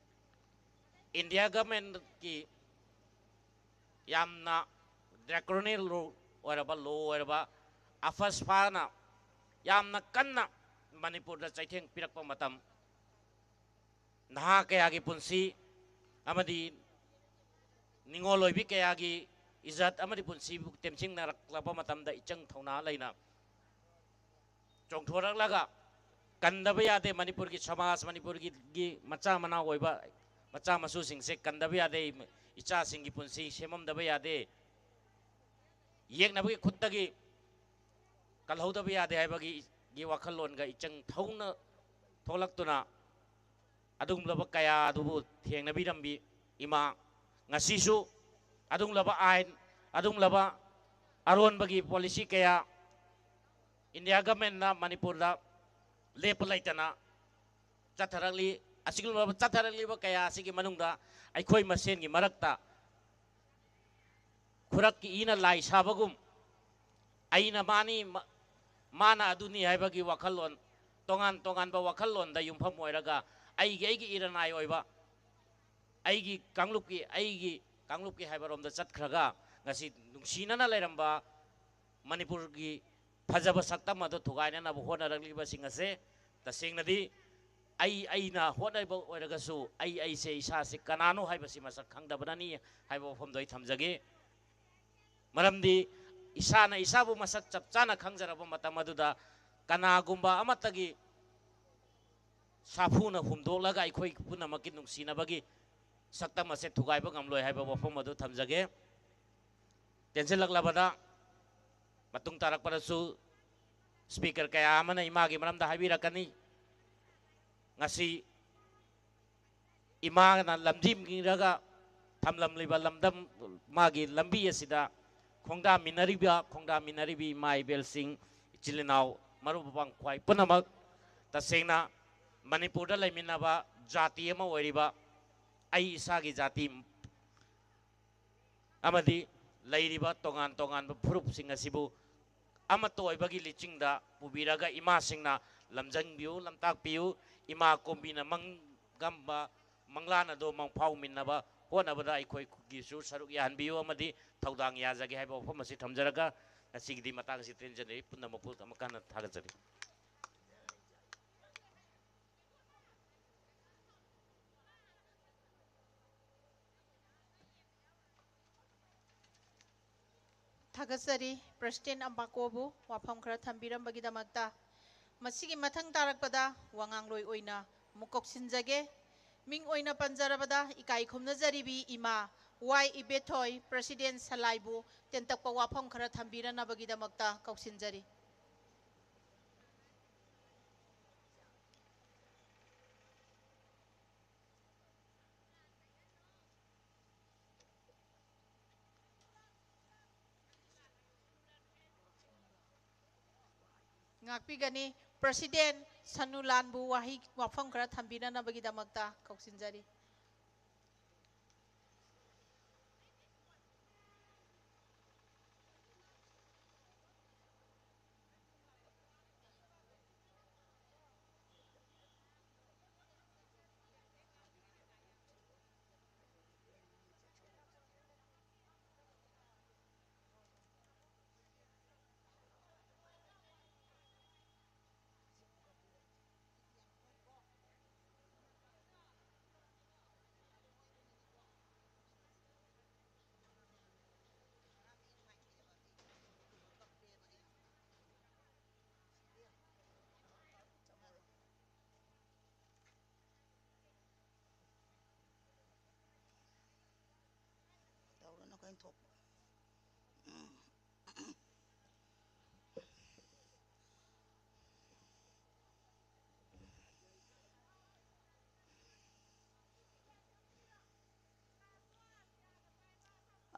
ꯏꯟꯗꯤꯌꯥ ꯒꯚꯔꯟꯃꯦꯟꯠꯀꯤ ꯌꯥꯝꯅ draconian law ꯑꯣꯏꯔꯕ, law ꯑꯣꯏꯔꯕ ꯑꯐꯁꯐꯥꯅ ꯌꯥꯝꯅ ꯀꯟꯅ ꯃꯅꯤꯄꯨꯔꯗ ꯆꯩꯊꯦꯡ ꯄꯤꯔꯛꯄ ꯃꯇꯝ, ꯅꯍꯥ ꯀꯌꯥꯒꯤ ꯄꯨꯟꯁꯤ ꯑꯃꯗꯤ ꯅꯤꯡꯉꯣꯜ ꯑꯣꯏꯕꯤ ꯀꯌꯥꯒꯤ ꯏꯖꯠ ꯑꯃꯗꯤ ꯄꯨꯟꯁꯤꯕꯨ ꯇꯦꯝꯁꯤꯡꯅꯔꯛꯂꯕ ꯃꯇꯝꯗ, ꯏꯆꯪ ꯊꯧꯅꯥ ꯂꯩꯅ ꯆꯣꯡꯊꯣꯔꯛꯂꯒ ꯀꯟꯗꯕ ꯌꯥꯗꯦ꯫ ꯃꯅꯤꯄꯨꯔꯒꯤ ꯁꯃꯥꯖ, ꯃꯅꯤꯄꯨꯔꯒꯤ ꯒꯤ ꯃꯆꯥ ꯃꯅꯥꯎ ꯑꯣꯏꯕ ꯃꯆꯥ ꯃꯁꯨꯁꯤꯡꯁꯦ ꯀꯟꯗꯕ ꯌꯥꯗꯦ꯫ ꯏꯆꯥꯁꯤꯡꯒꯤ ꯄꯨꯟꯁꯤ ꯁꯦꯝꯃꯝꯗꯕ ꯌꯥꯗꯦ꯫ ꯌꯦꯛꯅꯕꯒꯤ ꯈꯨꯠꯇꯒꯤ ꯀꯜꯍꯧꯗꯕ ꯌꯥꯗꯦ ꯍꯥꯏꯕꯒꯤ ꯒꯤ ꯋꯥꯈꯜꯂꯣꯟꯒ ꯏꯆꯪ ꯊꯧꯅ ꯊꯣꯛꯂꯛꯇꯨꯅ ꯑꯗꯨꯒꯨꯝꯂꯕ ꯀꯌꯥ ꯑꯗꯨꯕꯨ ꯊꯦꯡꯅꯕꯤꯔꯝꯕꯤ ꯏꯃꯥ, ꯉꯁꯤꯁꯨ ꯑꯗꯨꯒꯨꯝꯂꯕ ꯑꯥꯏꯟ, ꯑꯗꯨꯒꯨꯝꯂꯕ ꯑꯔꯣꯟꯕꯒꯤ ꯄꯣꯂꯤꯁꯤ ꯀꯌꯥ ꯏꯟꯗꯤꯌꯥ ꯒꯚꯔꯟꯃꯦꯟꯠꯅ ꯃꯅꯤꯄꯨꯔꯗ ꯂꯦꯞꯄ ꯂꯩꯇꯅ ꯆꯠꯊꯔꯛꯂꯤ꯫ ꯑꯁꯤꯒꯨꯝꯂꯕ ꯆꯠꯊꯔꯛꯂꯤꯕ ꯀꯌꯥ ꯑꯁꯤꯒꯤ ꯃꯅꯨꯡꯗ ꯑꯩꯈꯣꯏ ꯃꯁꯦꯟꯒꯤ ꯃꯔꯛꯇ ꯈꯨꯔꯛꯀꯤ ꯏꯅ ꯂꯥꯏ ꯁꯥꯕꯒꯨꯝ, ꯑꯩꯅ ꯃꯥꯅꯤ, ꯃ-, ꯃꯥꯅ ꯑꯗꯨꯅꯤ ꯍꯥꯏꯕꯒꯤ ꯋꯥꯈꯜꯂꯣꯟ, ꯇꯣꯉꯥꯟ ꯇꯣꯉꯥꯟꯕ ꯋꯥꯈꯜꯂꯣꯟꯗ ꯌꯨꯝꯐꯝ ꯑꯣꯏꯔꯒ ꯑꯩꯒꯤ, ꯑꯩꯒꯤ ꯏꯔꯅꯥꯏ ꯑꯣꯏꯕ, ꯑꯩꯒꯤ ꯀꯥꯡꯂꯨꯞꯀꯤ, ꯑꯩꯒꯤ ꯀꯥꯡꯂꯨꯞꯀꯤ ꯍꯥꯏꯕꯔꯣꯝꯗ ꯆꯠꯈ꯭ꯔꯒ ꯉꯁꯤ ꯅꯨꯡꯁꯤꯅꯅ ꯂꯩꯔꯝꯕ ꯃꯅꯤꯄꯨꯔꯒꯤ ꯐꯖꯕ ꯁꯛꯇꯝ ꯑꯗꯨ ꯊꯨꯒꯥꯏꯅꯅꯕ ꯍꯣꯠꯅꯔꯛꯂꯤꯕꯁꯤꯡ ꯑꯁꯦ ꯇꯁꯦꯡꯅꯗꯤ ꯑꯩ ꯑꯩꯅ ꯍꯣꯠꯅꯕ ꯑꯣꯏꯔꯒꯁꯨ ꯑꯩ ꯑꯩꯁꯦ ꯏꯁꯥꯁꯦ ꯀꯅꯥꯅꯣ ꯍꯥꯏꯕꯁꯤ ꯃꯁꯛ ꯈꯪꯗꯕꯅꯅꯤ ꯍꯥꯏꯕ ꯋꯥꯐꯝꯗꯣ ꯑꯩ ꯊꯝꯖꯒꯦ꯫ ꯃꯔꯝꯗꯤ ꯏꯁꯥꯅ ꯏꯁꯥꯕꯨ ꯃꯁꯛ ꯆꯞ ꯆꯥꯅ ꯈꯪꯖꯔꯕ ꯃꯇꯝ ꯑꯗꯨꯗ ꯀꯅꯥꯒꯨꯝꯕ ꯑꯃꯠꯇꯒꯤ ꯁꯥꯐꯨꯅ ꯍꯨꯝꯗꯣꯛꯂꯒ ꯑꯩꯈꯣꯏ ꯄꯨꯝꯅꯃꯛꯀꯤ ꯅꯨꯡꯁꯤꯅꯕꯒꯤ ꯁꯛꯇꯝ ꯑꯁꯦ ꯊꯨꯒꯥꯏꯕ ꯉꯝꯂꯣꯏ ꯍꯥꯏꯕ ꯋꯥꯐꯝ ꯑꯗꯨ ꯊꯝꯖꯒꯦ꯫ ꯇꯦꯟꯁꯤꯜꯂꯛꯂꯕꯗ ꯃꯇꯨꯡ ꯇꯥꯔꯛꯄꯗꯁꯨ ꯁ꯭ꯄꯤꯀꯔ ꯀꯌꯥ ꯑꯃꯅ ꯏꯃꯥꯒꯤ ꯃꯔꯝꯗ ꯍꯥꯏꯕꯤꯔꯛꯀꯅꯤ꯫ ꯉꯁꯤ ꯏꯃꯥꯅ ꯂꯝꯖꯤꯡꯕꯤꯔꯒ ꯊꯝꯂꯝꯂꯤꯕ ꯂꯝꯗꯝ, ꯃꯥꯒꯤ ꯂꯝꯕꯤ ꯑꯁꯤꯗ ꯈꯣꯡꯗꯥꯃꯤꯟꯅꯔꯤꯕ, ꯈꯣꯡꯗꯥꯃꯤꯟꯅꯔꯤꯕꯤ ꯏꯃꯥ ꯏꯕꯦꯜꯁꯤꯡ, ꯏꯆꯤꯜ ꯏꯅꯥꯎ, ꯃꯔꯨꯞ ꯃꯄꯥꯡ ꯈ꯭ꯋꯥꯏ ꯄꯨꯝꯅꯃꯛ, ꯇꯁꯦꯡꯅ ꯃꯅꯤꯄꯨꯔꯗ ꯂꯩꯃꯤꯟꯅꯕ ꯖꯥꯇꯤ ꯑꯃ ꯑꯣꯏꯔꯤꯕ ꯑꯩ ꯏꯁꯥꯒꯤ ꯖꯥꯇꯤ ꯑꯃꯗꯤ ꯂꯩꯔꯤꯕ ꯇꯣꯉꯥꯟ ꯇꯣꯉꯥꯟꯕ ꯐꯨꯔꯨꯞꯁꯤꯡ ꯑꯁꯤꯕꯨ ꯑꯃꯠꯇ ꯑꯣꯏꯕꯒꯤ ꯂꯤꯆꯤꯡꯗ ꯄꯨꯕꯤꯔꯒ ꯏꯃꯥꯁꯤꯡꯅ ꯂꯝꯖꯤꯡꯕꯤꯌꯨ, ꯂꯝꯇꯥꯛꯄꯤꯌꯨ꯫ ꯏꯃꯥ ꯀꯣꯝꯕꯤꯅ ꯃꯪꯒꯝꯕ ꯃꯪꯂꯥꯟ ꯑꯗꯨ ꯃꯪꯐꯥꯎꯃꯤꯟꯅꯕ ꯍꯣꯠꯅꯕꯗ ꯑꯩꯈꯣꯏꯒꯤꯁꯨ ꯁꯔꯨꯛ ꯌꯥꯍꯟꯕꯤꯌꯨ ꯑꯃꯗꯤ ꯊꯧꯗꯥꯡ ꯌꯥꯖꯒꯦ ꯍꯥꯏꯕ ꯋꯥꯐꯝ ꯑꯁꯤ ꯊꯝꯖꯔꯒ ꯉꯁꯤꯒꯤꯗꯤ ꯃꯇꯥꯡ ꯑꯁꯤ ꯇꯦꯟꯖꯔꯤ꯫ ꯄꯨꯝꯅꯃꯛꯄꯨ ꯑꯃꯨꯛ ꯍꯟꯅ ꯊꯥꯒꯠꯆꯔꯤ꯫ ꯊꯥꯒꯠꯆꯔꯤ ꯄ꯭ꯔꯁꯤꯗꯦꯟ ꯑꯝꯕꯥꯀꯣꯕꯨ ꯋꯥꯐꯝ ꯈꯔ ꯊꯝꯕꯤꯔꯝꯕꯒꯤꯗꯃꯛꯇ꯫ ꯃꯁꯤꯒꯤ ꯃꯊꯪ ꯇꯥꯔꯛꯄꯗ ꯋꯥꯉꯥꯡꯂꯣꯏ ꯑꯣꯏꯅ ꯑꯃꯨꯛ ꯀꯧꯁꯤꯟꯖꯒꯦ꯫ ꯃꯤꯡ ꯑꯣꯏꯅ ꯄꯟꯖꯔꯕꯗ ꯏꯀꯥꯏ ꯈꯨꯝꯅꯖꯔꯤꯕꯤ ꯏꯃꯥ ꯋꯥꯏ ꯏꯕꯦꯊꯣꯏ, ꯄ꯭ꯔꯁꯤꯗꯦꯟ ꯁꯂꯥꯏꯕꯨ ꯇꯦꯟꯇꯛꯄ ꯋꯥꯐꯝ ꯈꯔ ꯊꯝꯕꯤꯔꯅꯕꯒꯤꯗꯃꯛꯇ ꯀꯧꯁꯤꯟꯖꯔꯤ꯫ ꯉꯥꯛꯄꯤꯒꯅꯤ꯫ ꯄ꯭ꯔꯁꯤꯗꯦꯟ ꯁꯅꯨꯂꯥꯟꯕꯨ ꯋꯥꯍꯩ ꯋꯥꯐꯝ ꯈꯔ ꯊꯝꯕꯤꯅꯅꯕꯒꯤꯗꯃꯛꯇ ꯀꯧꯁꯤꯟꯖꯔꯤ꯫ ꯇꯧꯔꯅꯨ ꯀꯩꯅꯣ ꯊꯣꯛꯄ꯫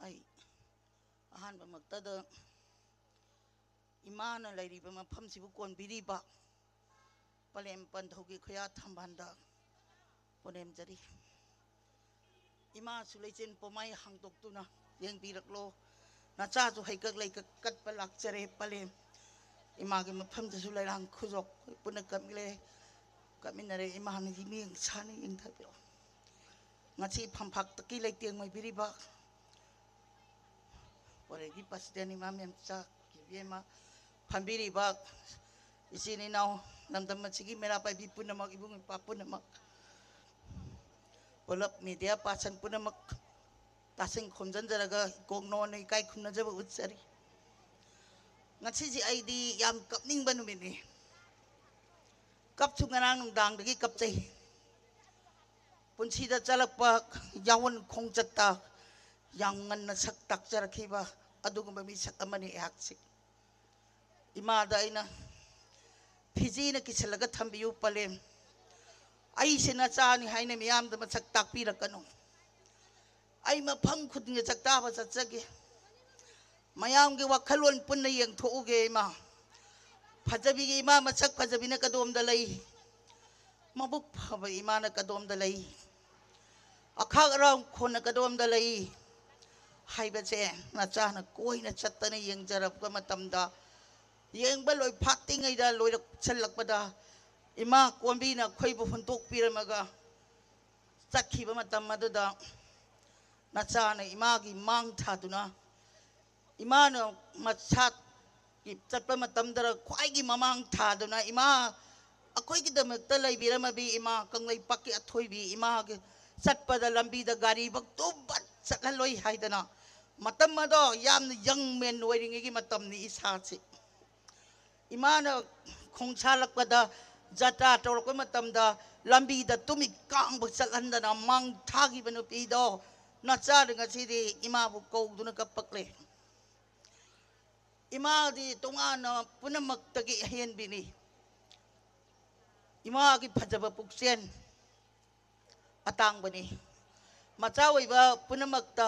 ꯑꯩ ꯑꯍꯥꯟꯕꯃꯛꯇꯗ ꯏꯃꯥꯅ ꯂꯩꯔꯤꯕ ꯃꯐꯝꯁꯤꯕꯨ ꯀꯣꯟꯕꯤꯔꯤꯕ ꯄꯂꯦꯝ ꯄꯟꯊꯧꯒꯤ ꯈꯨꯌꯥ ꯊꯝꯕꯥꯜꯗ ꯄꯨꯅꯦꯝꯖꯔꯤ꯫ ꯏꯃꯥꯁꯨ ꯂꯩꯆꯤꯟ ꯄꯣꯃꯥꯏ ꯍꯥꯡꯗꯣꯛꯇꯨꯅ ꯂꯦꯡꯕꯤꯔꯛꯂꯣ꯫ ꯅꯆꯥꯁꯨ ꯍꯩꯀꯛ ꯂꯩꯀꯛ ꯀꯠꯄ ꯂꯥꯛꯆꯔꯦ ꯄꯂꯦꯝ꯫ ꯏꯃꯥꯒꯤ ꯃꯐꯝꯗꯁꯨ ꯂꯩꯔꯥꯡ ꯈꯨꯖꯣꯛ ꯄꯨꯟꯅ ꯀꯠꯂꯦ, ꯀꯠꯃꯤꯟꯅꯔꯦ꯫ ꯏꯃꯥꯅ ꯃꯤꯠꯌꯦꯡ ꯁꯥꯅ ꯌꯦꯡꯊꯕꯤꯔꯛꯑꯣ꯫ ꯉꯁꯤ ꯐꯝꯐꯥꯛꯇꯒꯤ ꯂꯩꯇꯦꯡ ꯑꯣꯏꯕꯤꯔꯤꯕ ꯄꯣꯔꯩꯒꯤ ꯄ꯭ꯔꯁꯤꯗꯦꯟ ꯏꯃꯥ ꯃꯦꯝꯆꯥ ꯀꯦꯕꯤ ꯏꯃꯥ, ꯐꯝꯕꯤꯔꯤꯕ ꯏꯆꯤꯟ ꯏꯅꯥꯎ, ꯂꯝꯗꯝ ꯑꯁꯤꯒꯤ ꯃꯩꯔꯥ ꯄꯥꯏꯕꯤ ꯄꯨꯝꯅꯃꯛ, ꯏꯕꯨꯡ ꯏꯄ꯭ꯋꯥ ꯄꯨꯝꯅꯃꯛ, ꯄꯨꯂꯞ ꯃꯦꯗꯤꯌꯥ ꯄꯥꯔꯁꯟ ꯄꯨꯝꯅꯃꯛ, ꯇꯥꯁꯤꯟ ꯈꯣꯝꯖꯤꯟꯖꯔꯒ ꯏꯀꯣꯛ ꯅꯣꯟꯅ ꯏꯀꯥꯏ ꯈꯨꯝꯅꯖꯕ ꯎꯠꯆꯔꯤ꯫ ꯉꯁꯤꯁꯤ ꯑꯩꯗꯤ ꯌꯥꯝ ꯀꯞꯅꯤꯡꯕ ꯅꯨꯃꯤꯠꯅꯤ꯫ ꯀꯞꯁꯨ ꯉꯔꯥꯡ ꯅꯨꯡꯗꯥꯡꯗꯒꯤ ꯀꯞꯆꯩ꯫ ꯄꯨꯟꯁꯤꯗ ꯆꯠꯂꯛꯄ ꯌꯥꯑꯣꯟ ꯈꯣꯡꯆꯠꯇ ꯌꯥꯝ ꯉꯟꯅ ꯁꯛ ꯇꯥꯛꯆꯔꯛꯈꯤꯕ ꯑꯗꯨꯒꯨꯝꯕ ꯃꯤꯁꯛ ꯑꯃꯅꯤ ꯑꯩꯍꯥꯛꯁꯤ꯫ ꯏꯃꯥꯗ ꯑꯩꯅ ꯐꯤꯖꯤꯅ ꯀꯤꯁꯜꯂꯒ ꯊꯝꯕꯤꯌꯨ ꯄꯂꯦꯝ꯫ ꯑꯩꯁꯦ ꯅꯆꯥꯅꯤ ꯍꯥꯏꯅ ꯃꯤꯌꯥꯝꯗ ꯃꯁꯛ ꯇꯥꯛꯄꯤꯔꯛꯀꯅꯨ꯫ ꯑꯩ ꯃꯐꯝ ꯈꯨꯗꯤꯡꯗ ꯆꯥꯛꯇꯥꯕ ꯆꯠꯆꯒꯦ꯫ ꯃꯌꯥꯝꯒꯤ ꯋꯥꯈꯜꯂꯣꯟ ꯄꯨꯟꯅ ꯌꯦꯡꯊꯣꯛꯎꯒꯦ ꯏꯃꯥ꯫ ꯐꯖꯕꯤꯒꯤ ꯏꯃꯥ ꯃꯁꯛ ꯐꯖꯕꯤꯅ ꯀꯗꯣꯝꯗ ꯂꯩ? ꯃꯕꯨꯛ ꯐꯕ ꯏꯃꯥꯅ ꯀꯗꯣꯝꯗ ꯂꯩ? ꯑꯈꯥꯛ ꯑꯔꯥꯎ ꯈꯣꯟꯅ ꯀꯗꯣꯝꯗ ꯂꯩ? ꯍꯥꯏꯕꯁꯦ ꯅꯆꯥꯅ ꯀꯣꯏꯅ ꯆꯠꯇꯅ ꯌꯦꯡꯖꯔꯛꯄ ꯃꯇꯝꯗ, ꯌꯦꯡꯕ ꯂꯣꯏ ꯐꯥꯠꯇ꯭ꯔꯤꯉꯩꯗ ꯂꯣꯏꯔꯛꯁꯜꯂꯛꯄꯗ ꯏꯃꯥ ꯀꯣꯝꯕꯤꯅ ꯑꯩꯈꯣꯏꯕꯨ ꯍꯨꯟꯗꯣꯛꯄꯤꯔꯝꯃꯒ ꯆꯠꯈꯤꯕ ꯃꯇꯝ ꯑꯗꯨꯗ ꯅꯆꯥꯅ ꯏꯃꯥꯒꯤ ꯃꯥꯡ ꯊꯥꯗꯨꯅ, ꯏꯃꯥꯅ ꯃꯁꯥꯒꯤ ꯆꯠꯄ ꯃꯇꯝꯗ ꯈ꯭ꯋꯥꯏꯒꯤ ꯃꯃꯥꯡ ꯊꯥꯗꯨꯅ ꯏꯃꯥ ꯑꯩꯈꯣꯏꯒꯤꯗꯃꯛꯇ ꯂꯩꯕꯤꯔꯝꯃꯕꯤ ꯏꯃꯥ ꯀꯪꯂꯩꯄꯥꯛꯀꯤ ꯑꯊꯣꯏꯕꯤ ꯏꯃꯥꯒꯤ ꯆꯠꯄꯗ ꯂꯝꯕꯤꯗ ꯒꯥꯔꯤꯐꯧ ꯇꯨꯝꯕ ꯆꯠꯍꯜꯂꯣꯏ ꯍꯥꯏꯗꯅ ꯃꯇꯝ ꯑꯗꯣ ꯌꯥꯝꯅ ꯌꯪ ꯃꯦꯟ ꯑꯣꯏꯔꯤꯉꯩꯒꯤ ꯃꯇꯝꯅꯤ ꯏꯁꯥꯁꯤ꯫ ꯏꯃꯥꯅ ꯈꯣꯡꯁꯥꯜꯂꯛꯄꯗ, ꯖꯇ꯭ꯔꯥ ꯇꯧꯔꯛꯄ ꯃꯇꯝꯗ ꯂꯝꯕꯤꯗ ꯇꯨꯃꯤꯠ ꯀꯥꯡꯕ ꯆꯠꯍꯟꯗꯅ ꯃꯥꯡ ꯊꯥꯈꯤꯕ ꯅꯨꯄꯤꯗꯣ ꯅꯆꯥꯗ ꯉꯁꯤꯗꯤ ꯏꯃꯥꯕꯨ ꯀꯧꯗꯨꯅ ꯀꯞꯄꯛꯂꯦ꯫ ꯏꯃꯥꯗꯤ ꯇꯣꯉꯥꯟꯅ ꯄꯨꯝꯅꯃꯛꯇꯒꯤ ꯑꯍꯦꯟꯕꯤꯅꯤ꯫ ꯏꯃꯥꯒꯤ ꯐꯖꯕ ꯄꯨꯛꯆꯦꯜ ꯑꯇꯥꯡꯕꯅꯤ꯫ ꯃꯆꯥ ꯑꯣꯏꯕ ꯄꯨꯝꯅꯃꯛꯇ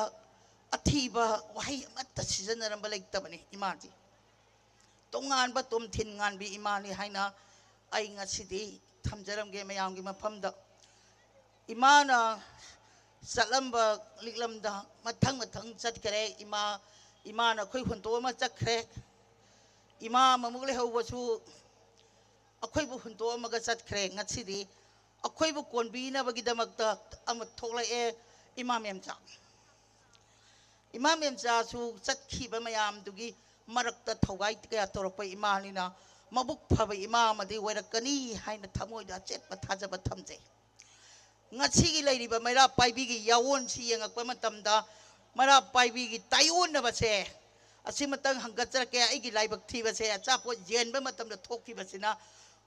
ꯑꯊꯤꯕ ꯋꯥꯍꯩ ꯑꯃꯠꯇ ꯁꯤꯖꯤꯟꯅꯔꯝꯕ ꯂꯩꯇꯕꯅꯤ ꯏꯃꯥꯗꯤ꯫ ꯇꯣꯉꯥꯟꯕ ꯇꯣꯝꯊꯤꯟ ꯉꯥꯟꯕꯤ ꯏꯃꯥꯅꯤ ꯍꯥꯏꯅ ꯑꯩ ꯉꯁꯤꯗꯤ ꯊꯝꯖꯔꯝꯒꯦ ꯃꯌꯥꯝꯒꯤ ꯃꯐꯝꯗ꯫ ꯏꯃꯥꯅ ꯆꯠꯂꯝꯕ ꯂꯤꯛꯂꯝꯗ ꯃꯊꯪ ꯃꯊꯪ ꯆꯠꯈꯔꯦ꯫ ꯏꯃꯥ ꯏꯃꯥꯅ ꯑꯩꯈꯣꯏ ꯍꯨꯟꯇꯣꯛꯑꯃ ꯆꯠꯈ꯭ꯔꯦ꯫ ꯏꯃꯥ ꯑꯃꯃꯨꯛ ꯂꯩꯍꯧꯕꯁꯨ ꯑꯩꯈꯣꯏꯕꯨ ꯍꯨꯟꯇꯣꯛꯑꯝꯃꯒ ꯆꯠꯈ꯭ꯔꯦ꯫ ꯉꯁꯤꯗꯤ ꯑꯩꯈꯣꯏꯕꯨ ꯀꯣꯟꯕꯤꯅꯕꯒꯤꯗꯃꯛꯇ ꯑꯃ ꯊꯣꯛꯂꯛꯑꯦ, ꯏꯃꯥ ꯃꯦꯝꯆꯥ꯫ ꯏꯃꯥ ꯃꯦꯝꯆꯥꯁꯨ ꯆꯠꯈꯤꯕ ꯃꯌꯥꯝꯗꯨꯒꯤ ꯃꯔꯛꯇ ꯊꯧꯒꯥꯏ ꯀꯌꯥ ꯇꯧꯔꯛꯄ ꯏꯃꯥꯅꯤꯅ, ꯃꯕꯨꯛ ꯐꯕ ꯏꯃꯥ ꯑꯃꯗꯤ ꯑꯣꯏꯔꯛꯀꯅꯤ ꯍꯥꯏꯅ ꯊꯃꯣꯏꯗ ꯑꯆꯦꯠꯄ ꯊꯥꯖꯕ ꯊꯝꯖꯩ꯫ ꯉꯁꯤꯒꯤ ꯂꯩꯔꯤꯕ ꯃꯩꯔꯥ ꯄꯥꯏꯕꯤꯒꯤ ꯌꯥꯑꯣꯟꯁꯤ ꯌꯦꯡꯉꯛꯄ ꯃꯇꯝꯗ, ꯃꯩꯔꯥ ꯄꯥꯏꯕꯤꯒꯤ ꯇꯥꯏꯑꯣꯟꯅꯕꯁꯦ ꯑꯁꯤꯃꯇꯪ ꯍꯪꯒꯠꯆꯔꯛꯀꯦ꯫ ꯑꯩꯒꯤ ꯂꯥꯏꯕꯛ ꯊꯤꯕꯁꯦ, ꯑꯆꯥꯄꯣꯠ ꯌꯦꯟꯕ ꯃꯇꯝꯗ ꯊꯣꯛꯈꯤꯕꯁꯤꯅ,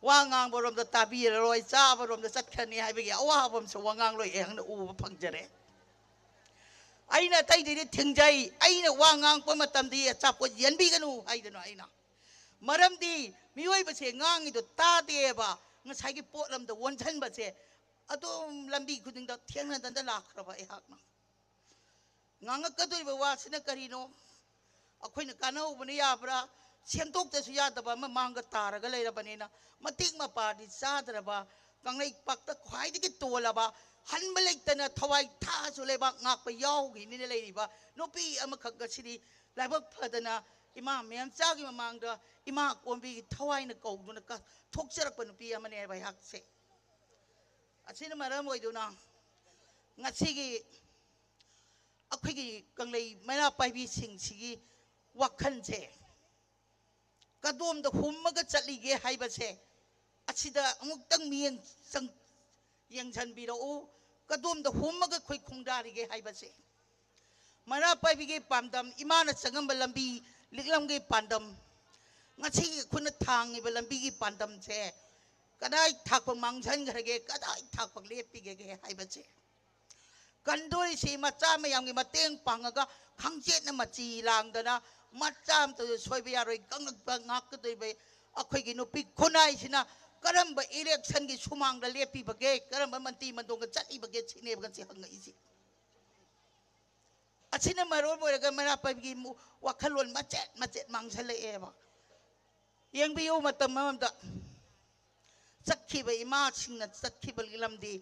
ꯋꯥ ꯉꯥꯡꯕꯔꯣꯝꯗ ꯇꯥꯕꯤꯔꯔꯣꯏ, ꯆꯥꯕꯔꯣꯝꯗ ꯆꯠꯈ꯭ꯔꯅꯤ ꯍꯥꯏꯕꯒꯤ ꯑꯋꯥꯕ ꯑꯃꯁꯨ ꯋꯥꯉꯥꯡꯂꯣꯏ ꯑꯩꯍꯥꯛꯅ ꯎꯕ ꯐꯪꯖꯔꯦ꯫ ꯑꯩꯅ ꯑꯇꯩꯗꯗꯤ ꯊꯤꯡꯖꯩ, ꯑꯩꯅ ꯋꯥ ꯉꯥꯡꯉꯛꯄ ꯃꯇꯝꯗꯤ ꯑꯆꯥꯄꯣꯠ ꯌꯦꯟꯕꯤꯒꯅꯨ ꯍꯥꯏꯗꯅ ꯑꯩꯅ꯫ ꯃꯔꯝꯗꯤ ꯃꯤꯑꯣꯏꯕꯁꯦ ꯉꯥꯡꯉꯤꯗꯣ ꯇꯥꯗꯦꯕ꯫ ꯉꯁꯥꯏꯒꯤ ꯄꯣꯠ ꯑꯃꯗ ꯑꯣꯟꯁꯤꯟꯕꯁꯦ ꯑꯗꯨꯝ ꯂꯝꯕꯤ ꯈꯨꯗꯤꯡꯗ ꯊꯦꯡꯅꯗꯅ ꯂꯥꯛꯈ꯭ꯔꯕ ꯑꯩꯍꯥꯛꯅ꯫ ꯉꯥꯡꯉꯛꯀꯗꯣꯔꯤꯕ ꯋꯥꯁꯤꯅ ꯀꯔꯤꯅꯣ? ꯑꯩꯈꯣꯏꯅ ꯀꯥꯟꯅꯍꯧꯕꯅ ꯌꯥꯕ꯭ꯔꯥ? ꯁꯦꯝꯗꯣꯛꯇꯁꯨ ꯌꯥꯗꯕ ꯑꯃ ꯃꯥꯡꯗ ꯇꯥꯔꯒ ꯂꯩꯔꯕꯅꯤꯅ, ꯃꯇꯤꯛ ꯃꯄꯥꯗꯤ ꯆꯥꯗ꯭ꯔꯕ, ꯀꯪꯂꯩꯄꯥꯛꯇ ꯈ꯭ꯋꯥꯏꯗꯒꯤ ꯇꯣꯜꯂꯕ, ꯍꯟꯕ ꯂꯩꯇꯅ ꯊꯋꯥꯏ ꯊꯥꯁꯨ ꯂꯩꯕꯥꯛ ꯉꯥꯛꯄ ꯌꯥꯎꯈꯤꯅꯤꯅ ꯂꯩꯔꯤꯕ ꯅꯨꯄꯤ ꯑꯃꯈꯛ ꯉꯁꯤꯗꯤ ꯂꯥꯏꯕꯛ ꯐꯗꯅ ꯏꯃꯥ ꯃꯦꯝꯆꯥꯒꯤ ꯃꯃꯥꯡꯗ ꯏꯃꯥ ꯀꯣꯟꯕꯤꯒꯤ ꯊꯋꯥꯏꯅ ꯀꯧꯗꯨꯅ ꯀ-, ꯊꯣꯛꯆꯔꯛꯄ ꯅꯨꯄꯤ ꯑꯃꯅꯦꯕ ꯑꯩꯍꯥꯛꯁꯦ꯫ ꯑꯁꯤꯅ ꯃꯔꯝ ꯑꯣꯏꯗꯨꯅ ꯉꯁꯤꯒꯤ ꯑꯩꯈꯣꯏꯒꯤ ꯀꯪꯂꯩ ꯃꯩꯔꯥ ꯄꯥꯏꯕꯤꯁꯤꯡꯁꯤꯒꯤ ꯋꯥꯈꯜꯁꯦ ꯀꯗꯣꯝꯗ ꯍꯨꯝꯃꯒ ꯆꯠꯂꯤꯒꯦ ꯍꯥꯏꯕꯁꯦ ꯑꯁꯤꯗ ꯑꯃꯨꯛꯇꯪ ꯃꯤꯠꯌꯦꯡ ꯆꯪ-, ꯌꯦꯡꯁꯤꯟꯕꯤꯔꯛꯎ꯫ ꯀꯗꯣꯝꯗ ꯍꯨꯝꯃꯒ ꯑꯩꯈꯣꯏ ꯈꯣꯡꯗꯥꯔꯤꯒꯦ ꯍꯥꯏꯕꯁꯦ꯫ ꯃꯩꯔꯥ ꯄꯥꯏꯕꯤꯒꯤ ꯄꯥꯟꯗꯝ, ꯏꯃꯥꯅ ꯆꯪꯉꯝꯕ ꯂꯝꯕꯤ, ꯂꯤꯛꯂꯝꯒꯤ ꯄꯥꯟꯗꯝ, ꯉꯁꯤꯒꯤ ꯑꯩꯈꯣꯏꯅ ꯊꯥꯡꯉꯤꯕ ꯂꯝꯕꯤꯒꯤ ꯄꯥꯟꯗꯝꯁꯦ ꯀꯗꯥꯏ ꯊꯥꯛꯄ ꯃꯥꯡꯁꯤꯟꯈ꯭ꯔꯒꯦ, ꯀꯗꯥꯏ ꯊꯥꯛꯄ ꯂꯦꯞꯄꯤꯒꯦ ꯍꯥꯏꯕꯁꯦ꯫ ꯀꯟꯗꯣꯔꯤꯁꯤ ꯃꯆꯥ ꯃꯌꯥꯝꯒꯤ ꯃꯇꯦꯡ ꯄꯥꯡꯉꯒ ꯈꯪꯆꯦꯠꯅ ꯃꯆꯤ ꯂꯥꯡꯗꯅ ꯃꯆꯥ ꯑꯃꯇꯁꯨ ꯁꯣꯏꯕ ꯌꯥꯔꯣꯏ꯫ ꯀꯪꯂꯛꯄ ꯉꯥꯛꯀꯗꯣꯔꯤꯕ ꯑꯩꯈꯣꯏꯒꯤ ꯅꯨꯄꯤ ꯈꯨꯟꯅꯥꯏꯁꯤꯅ ꯀꯔꯝꯕ ꯏꯂꯦꯛꯁꯟꯒꯤ ꯁꯨꯃꯥꯡꯗ ꯂꯦꯞꯄꯤꯕꯒꯦ, ꯀꯔꯝꯕ ꯃꯟꯇ꯭ꯔꯤ ꯃꯟꯗꯣꯟꯒ ꯆꯠꯂꯤꯕꯒꯦ ꯁꯤꯅꯦꯕ ꯉꯁꯤ ꯍꯪꯉꯛꯏꯁꯦ꯫ ꯑꯁꯤꯅ ꯃꯔꯝ ꯑꯣꯏꯔꯒ ꯃꯩꯔꯥ ꯄꯥꯏꯕꯤꯒꯤ ꯃꯨ-, ꯋꯥꯈꯜꯂꯣꯟ ꯃꯆꯦꯠ ꯃꯆꯦꯠ ꯃꯥꯡꯁꯤꯜꯂꯛꯑꯦꯕ꯫ ꯌꯦꯡꯕꯤꯌꯨ, ꯃꯇꯝ ꯑꯃꯗ ꯆꯠꯈꯤꯕ ꯏꯃꯥꯁꯤꯡꯅ ꯆꯠꯈꯤꯕꯒꯤ ꯂꯝꯗꯤ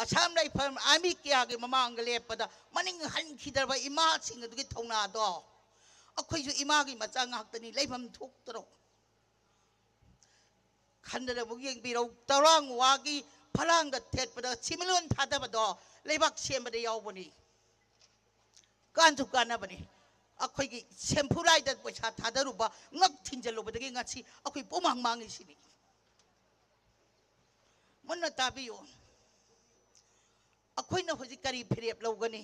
ꯑꯁꯥꯝ ꯔꯥꯏꯐꯜ ꯑꯥꯔꯃꯤ ꯀꯌꯥꯒꯤ ꯃꯃꯥꯡꯗ ꯂꯦꯞꯄꯗ ꯃꯅꯤꯡ ꯍꯟꯈꯤꯗ꯭ꯔꯕ ꯏꯃꯥꯁꯤꯡ ꯑꯗꯨꯒꯤ ꯊꯧꯅꯥꯗꯣ ꯑꯩꯈꯣꯏꯁꯨ ꯏꯃꯥꯒꯤ ꯃꯆꯥ ꯉꯥꯛꯇꯅꯤ, ꯂꯩꯐꯝ ꯊꯣꯛꯇ꯭ꯔꯣ? ꯈꯟꯗꯅꯕꯨ ꯌꯦꯡꯕꯤꯔꯧ, ꯇꯧꯔꯥꯡ ꯋꯥꯒꯤ ꯐꯂꯥꯡꯗ ꯊꯦꯠꯄꯗ ꯁꯤꯃꯤꯂꯣꯟ ꯊꯥꯗꯕꯗꯣ ꯂꯩꯕꯥꯛ ꯁꯦꯝꯕꯗ ꯌꯥꯎꯕꯅꯤ꯫ ꯀꯥꯟꯁꯨ ꯀꯥꯟꯅꯕꯅꯤ꯫ ꯑꯩꯈꯣꯏꯒꯤ ꯁꯦꯝꯐꯨꯔꯥꯏꯗ ꯄꯩꯁꯥ ꯊꯥꯗꯔꯨꯕ, ꯉꯛ ꯊꯤꯡꯖꯤꯜꯂꯨꯕꯗꯒꯤ ꯉꯁꯤ ꯑꯩꯈꯣꯏ ꯄꯨꯝꯃꯥꯡ ꯃꯥꯡꯉꯤꯁꯤꯅꯤ꯫ ꯃꯨꯟꯅ ꯇꯥꯕꯤꯌꯨ꯫ ꯑꯩꯈꯣꯏꯅ ꯍꯧꯖꯤꯛ ꯀꯔꯤ ꯐꯤꯔꯦꯞ ꯂꯧꯒꯅꯤ?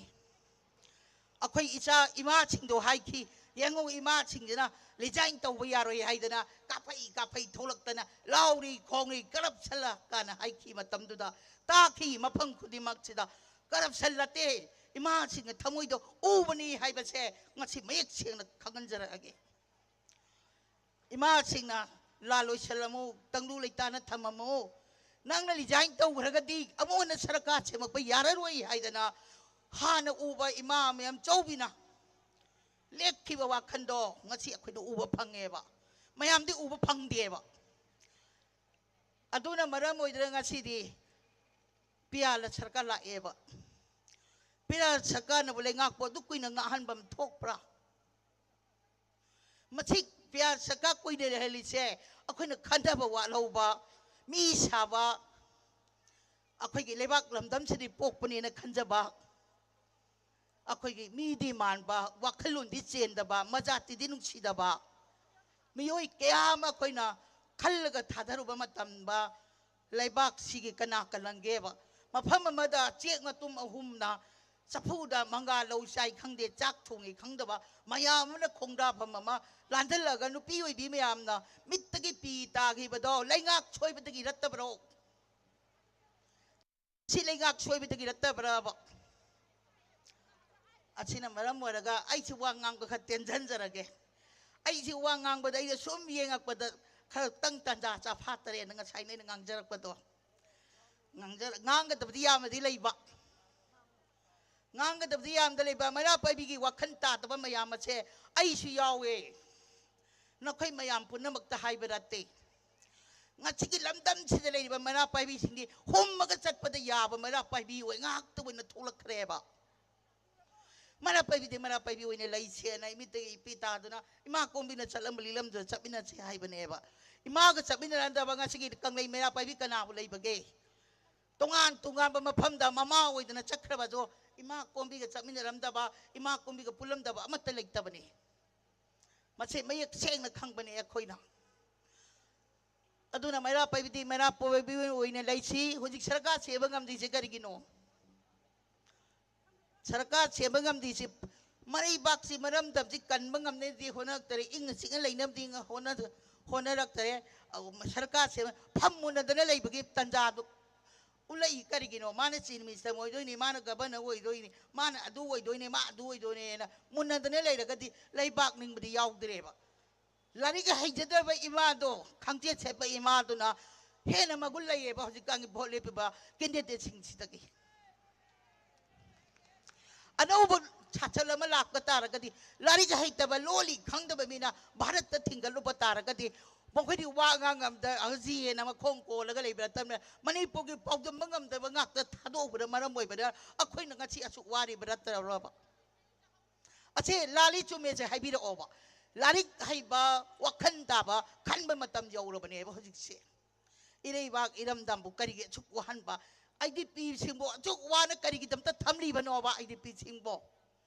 ꯑꯩꯈꯣꯏ ꯏꯆꯥ ꯏꯃꯥꯁꯤꯡꯗꯣ ꯍꯥꯏꯈꯤ, "ꯌꯦꯡꯉꯨ, ꯏꯃꯥꯁꯤꯡꯁꯤꯅ resign ꯇꯧꯕ ꯌꯥꯔꯣꯏ" ꯍꯥꯏꯗꯅ ꯀꯥꯐꯩ ꯀꯥꯐꯩ ꯊꯣꯛꯂꯛꯇꯅ ꯂꯥꯎꯔꯤ ꯈꯣꯡꯔꯤ, "ꯀꯔꯞꯁꯜꯂ" ꯀꯥꯏꯅ ꯍꯥꯏꯈꯤ ꯃꯇꯝꯗꯨꯗ, ꯇꯥꯈꯤ ꯃꯐꯝ ꯈꯨꯗꯤꯡꯃꯛꯁꯤꯗ꯫ ꯀꯔꯞꯁꯟ ꯅꯠꯇꯦ, ꯏꯃꯥꯁꯤꯡꯅ ꯊꯃꯣꯏꯗꯣ ꯎꯕꯅꯤ ꯍꯥꯏꯕꯁꯦ ꯉꯁꯤ ꯃꯌꯦꯛ ꯁꯦꯡꯅ ꯈꯪꯍꯟꯖꯔꯛꯑꯒꯦ꯫ ꯏꯃꯥꯁꯤꯡꯅ ꯂꯥꯜ ꯑꯣꯏꯁꯜꯂꯝꯃꯨ, ꯇꯪꯗꯨ ꯂꯩꯇꯥꯅ ꯊꯝꯃꯝꯃꯨ, ꯅꯪꯅ resign ꯇꯧꯈ꯭ꯔꯒꯗꯤ ꯑꯃꯨꯛ ꯍꯟꯅ ꯁꯔꯀꯥꯔ ꯁꯦꯝꯃꯛꯄ ꯌꯥꯔꯔꯣꯏ ꯍꯥꯏꯗꯅ ꯍꯥꯟꯅ ꯎꯕ ꯏꯃꯥ ꯃꯌꯥꯝ ꯆꯧꯕꯤꯅ ꯂꯦꯞꯈꯤꯕ ꯋꯥꯈꯜꯗꯣ ꯉꯁꯤ ꯑꯩꯈꯣꯏꯅ ꯎꯕ ꯐꯪꯉꯦꯕ, ꯃꯌꯥꯝꯗꯤ ꯎꯕ ꯐꯪꯗꯦꯕ꯫ ꯑꯗꯨꯅ ꯃꯔꯝ ꯑꯣꯏꯗꯅ ꯉꯁꯤꯗꯤ ꯄꯤꯌꯥꯂ ꯁꯔꯀꯥꯔ ꯂꯥꯛꯑꯦꯕ꯫ ꯄꯤꯌꯥꯂ ꯁꯔꯀꯥꯔꯅꯕꯨ ꯂꯩꯉꯥꯛꯄꯨ ꯑꯗꯨ ꯀꯨꯏꯅ ꯉꯥꯛꯍꯟꯕ ꯊꯣꯛꯄ꯭ꯔꯥ? ꯃꯁꯤ ꯄꯤꯌꯥꯂ ꯁꯔꯀꯥꯔ ꯀꯨꯏꯅ ꯂꯩꯍꯜꯂꯤꯁꯦ ꯑꯩꯈꯣꯏꯅ ꯈꯟꯊꯕ ꯋꯥꯠꯍꯧꯕ, ꯃꯤ ꯁꯥꯕ, ꯑꯩꯈꯣꯏꯒꯤ ꯂꯩꯕꯥꯛ ꯂꯝꯗꯝꯁꯤꯗꯤ ꯄꯣꯛꯄꯅꯦꯅ ꯈꯟꯖꯕ, ꯑꯩꯈꯣꯏꯒꯤ ꯃꯤꯗꯤ ꯃꯥꯟꯕ, ꯋꯥꯈꯜꯂꯣꯟꯗꯤ ꯆꯦꯟꯗꯕ, ꯃꯖꯥꯇꯤꯗꯤ ꯅꯨꯡꯁꯤꯗꯕ ꯃꯤꯑꯣꯏ ꯀꯌꯥ ꯑꯃ ꯑꯩꯈꯣꯏꯅ ꯈꯜꯂꯒ ꯊꯥꯗꯔꯨꯕ ꯃꯇꯝꯗ, ꯂꯩꯕꯥꯛꯁꯤꯒꯤ ꯀꯅꯥ ꯀꯜꯂꯝꯒꯦꯕ? ꯃꯐꯝ ꯑꯃꯗ ꯆꯦꯛ ꯃꯇꯨꯝ ꯑꯍꯨꯝꯅ ꯆꯐꯨꯗ ꯃꯪꯒꯥ ꯂꯧ ꯆꯥꯏ ꯈꯪꯗꯦ, ꯆꯥꯛ ꯊꯣꯡꯉꯤ ꯈꯪꯗꯕ ꯃꯌꯥꯝ ꯑꯃꯅ ꯈꯣꯡꯗꯥꯐꯝ ꯑꯃ ꯂꯥꯟꯗꯜꯂꯒ ꯅꯨꯄꯤ ꯑꯣꯏꯕꯤ ꯃꯌꯥꯝꯅ ꯃꯤꯠꯇꯒꯤ ꯄꯤ ꯇꯥꯈꯤꯕꯗꯣ ꯂꯩꯉꯥꯛ ꯁꯣꯏꯕꯗꯒꯤ ꯅꯠꯇꯕ꯭ꯔꯣ? ꯁꯤ ꯂꯩꯉꯥꯛ ꯁꯣꯏꯕꯗꯒꯤ ꯅꯠꯇꯕ꯭ꯔꯕ? ꯑꯁꯤꯅ ꯃꯔꯝ ꯑꯣꯏꯔꯒ ꯑꯩꯁꯨ ꯋꯥ ꯉꯥꯡꯕ ꯈꯔ ꯇꯦꯟꯖꯟꯖꯔꯒꯦ꯫ ꯑꯩꯁꯤ ꯋꯥ ꯉꯥꯡꯕꯗ ꯑꯩꯅ ꯁꯨꯝ ꯌꯦꯡꯉꯛꯄꯗ ꯈꯔꯇꯪ ꯇꯟꯖꯥ ꯆꯥꯐꯥꯠꯇꯔꯦꯅ ꯉꯁꯥꯏꯅ ꯑꯩꯅ ꯉꯥꯡꯖꯔꯛꯄꯗꯣ꯫ ꯉꯥꯡꯖ-, ꯉꯥꯡꯒꯗꯕꯗꯤ ꯌꯥꯝꯅꯗꯤ ꯂꯩꯕ꯫ ꯉꯥꯡꯒꯗꯕꯗꯤ ꯌꯥꯝꯗ ꯂꯩꯕ꯫ ꯃꯩꯔꯥ ꯄꯥꯏꯕꯤꯒꯤ ꯋꯥꯈꯜ ꯇꯥꯗꯕ ꯃꯌꯥꯝ ꯑꯁꯦ ꯑꯩꯁꯨ ꯌꯥꯎꯋꯦ꯫ ꯅꯈꯣꯏ ꯃꯌꯥꯝ ꯄꯨꯝꯅꯃꯛꯇ ꯍꯥꯏꯕ ꯅꯠꯇꯦ꯫ ꯉꯁꯤꯒꯤ ꯂꯝꯗꯝꯁꯤꯗ ꯂꯩꯔꯤꯕ ꯃꯩꯔꯥ ꯄꯥꯏꯕꯤꯁꯤꯡꯗꯤ ꯍꯨꯝꯃꯒ ꯆꯠꯄꯗ ꯌꯥꯕ ꯃꯩꯔꯥ ꯄꯥꯏꯕꯤ ꯑꯣꯏ ꯉꯥꯛꯇ ꯑꯣꯏꯅ ꯊꯣꯛꯂꯛꯈ꯭ꯔꯦꯕ꯫ ꯃꯩꯔꯥ ꯄꯥꯏꯕꯤꯗꯤ ꯃꯩꯔꯥ ꯄꯥꯏꯕꯤ ꯑꯣꯏꯅ ꯂꯩꯁꯦꯅ ꯏꯃꯤꯠꯇꯒꯤ ꯏꯄꯤ ꯇꯥꯗꯨꯅ ꯏꯃꯥ ꯀꯣꯝꯕꯤꯅ ꯆꯠꯂꯝꯕ ꯂꯤꯂꯝꯗꯨꯗ ꯆꯠꯃꯤꯟꯅꯁꯦ ꯍꯥꯏꯕꯅꯦꯕ꯫ ꯏꯃꯥꯒ ꯆꯠꯃꯤꯟꯅꯔꯝꯗꯕ ꯉꯁꯤꯒꯤ ꯀꯪꯂꯩ ꯃꯩꯔꯥ ꯄꯥꯏꯕꯤ ꯀꯅꯥꯕꯨ ꯂꯩꯕꯒꯦ? ꯇꯣꯉꯥꯟ ꯇꯣꯉꯥꯟꯕ ꯃꯐꯝꯗ ꯃꯃꯥ ꯑꯣꯏꯗꯅ ꯆꯠꯈ꯭ꯔꯕꯗꯣ, ꯏꯃꯥ ꯀꯣꯝꯕꯤꯒ ꯆꯠꯃꯤꯟꯅꯔꯝꯗꯕ, ꯏꯃꯥ ꯀꯣꯝꯕꯤꯒ ꯄꯨꯜꯂꯝꯗꯕ ꯑꯃꯠꯇ ꯂꯩꯇꯕꯅꯤ꯫ ꯃꯁꯤ ꯃꯌꯦꯛ ꯁꯦꯡꯅ ꯈꯪꯕꯅꯦ ꯑꯩꯈꯣꯏꯅ꯫ ꯑꯗꯨꯅ ꯃꯩꯔꯥ ꯄꯥꯏꯕꯤꯗꯤ ꯃꯩꯔꯥ ꯄꯥꯏꯕꯤ ꯑꯣꯏꯅ ꯂꯩꯁꯤ꯫ ꯍꯧꯖꯤꯛ ꯁꯔꯀꯥꯔ ꯁꯦꯝꯕ ꯉꯝꯗ꯭ꯔꯤꯁꯦ ꯀꯔꯤꯒꯤꯅꯣ? ꯁꯔꯀꯥꯔ ꯁꯦꯝꯕ ꯉꯝꯗ꯭ꯔꯤꯁꯤ, ꯃꯔꯩꯕꯥꯛꯁꯤ ꯃꯔꯝꯗꯝꯁꯤ ꯀꯟꯕ ꯉꯝꯅꯗꯤ ꯍꯣꯠꯅꯔꯛꯇꯔꯦ, ꯏꯪꯅ ꯆꯤꯛꯅ ꯂꯩꯅꯕꯗꯤ ꯍꯣꯠꯅ-, ꯍꯣꯠꯅꯔꯛꯇꯔꯦ꯫ ꯑꯗꯨ ꯁꯔꯀꯥꯔ ꯁꯦꯝꯕ ꯐꯝ ꯃꯨꯟꯅꯗꯅ ꯂꯩꯕꯒꯤ ꯇꯥꯟꯖꯥꯗꯨ ꯎꯠꯂꯛꯏ ꯀꯔꯤꯒꯤꯅꯣ? ꯃꯥꯅ ꯆꯤꯐ ꯃꯤꯅꯤꯁꯇꯔ ꯑꯣꯏꯗꯣꯏꯅꯤ, ꯃꯥꯅ ꯒꯕꯔꯅꯔ ꯑꯣꯏꯗꯣꯏꯅꯤ, ꯃꯥꯅ ꯑꯗꯨ ꯑꯣꯏꯗꯣꯏꯅꯤ, ꯃꯥ ꯑꯗꯨ ꯑꯣꯏꯗꯣꯏꯅꯦꯅ ꯃꯨꯟꯅꯗꯅ ꯂꯩꯔꯒꯗꯤ ꯂꯩꯕꯥꯛ ꯅꯤꯡꯕꯗꯤ ꯌꯥꯎꯗ꯭ꯔꯦꯕ꯫ ꯂꯥꯏꯔꯤꯛ ꯍꯩꯖꯗ꯭ꯔꯕ ꯏꯃꯥꯗꯣ, ꯈꯪꯆꯦꯠ ꯁꯦꯠꯄ ꯏꯃꯥꯗꯨꯅ ꯍꯦꯟꯅ ꯃꯒꯨꯟ ꯂꯩꯌꯦꯕ ꯍꯧꯖꯤꯛꯀꯥꯟꯒꯤ ꯚꯣꯠ ꯂꯦꯞꯄꯤꯕ ꯀꯦꯟꯗꯤꯗꯦꯠꯁꯤꯡꯁꯤꯗꯒꯤ꯫ ꯑꯅꯧꯕ ꯁꯥꯁꯟ ꯑꯃ ꯂꯥꯛꯄ ꯇꯥꯔꯒꯗꯤ, ꯂꯥꯏꯔꯤꯛ ꯍꯩꯇꯕ, ꯂꯣꯜꯂꯤ ꯈꯪꯗꯕ ꯃꯤꯅ ꯚꯥꯔꯠꯇ ꯊꯤꯡꯒꯠꯂꯨꯕ ꯇꯥꯔꯒꯗꯤ, ꯃꯈꯣꯏꯗꯤ ꯋꯥ ꯉꯥꯡ ꯉꯝꯗ ꯍꯧꯖꯤꯛ ꯍꯦꯟꯅ ꯃꯈꯣꯡ ꯀꯣꯜꯂꯒ ꯂꯩꯕ ꯅꯠꯇꯕꯅ, ꯃꯅꯤꯄꯨꯔꯒꯤ ꯄꯥꯎꯗꯝꯕ ꯉꯝꯗꯕ ꯉꯥꯛꯇ ꯊꯥꯗꯣꯛꯎꯕꯅ ꯃꯔꯝ ꯑꯣꯏꯕꯅ ꯑꯩꯈꯣꯏꯅ ꯉꯁꯤ ꯑꯁꯨꯛ ꯋꯥꯔꯤꯕ ꯅꯠꯇ꯭ꯔꯕ? ꯑꯁꯦ ꯂꯥꯜꯂꯤ ꯆꯨꯝꯃꯦꯁꯦ ꯍꯥꯏꯕꯤꯔꯛꯑꯣꯕ꯫ ꯂꯥꯏꯔꯤꯛ ꯍꯩꯕ, ꯋꯥꯈꯜ ꯇꯥꯕ, ꯈꯟꯕ ꯃꯇꯝ ꯌꯧꯔꯕꯅꯦꯕ ꯍꯧꯖꯤꯛꯁꯦ꯫ ꯏꯔꯩꯕꯥꯛ ꯏꯔꯝꯗꯝꯕꯨ ꯀꯔꯤꯒꯤ ꯑꯁꯨꯛ ꯋꯥꯍꯟꯕ? ꯑꯥꯏ ꯗꯤ ꯄꯤꯁꯤꯡꯕꯨ ꯑꯁꯨꯛ ꯋꯥꯅ ꯀꯔꯤꯒꯤꯗꯃꯛꯇ ꯊꯝꯂꯤꯕꯅꯣꯕ? ꯑꯥꯏ ꯗꯤ ꯄꯤꯁꯤꯡꯕꯨ,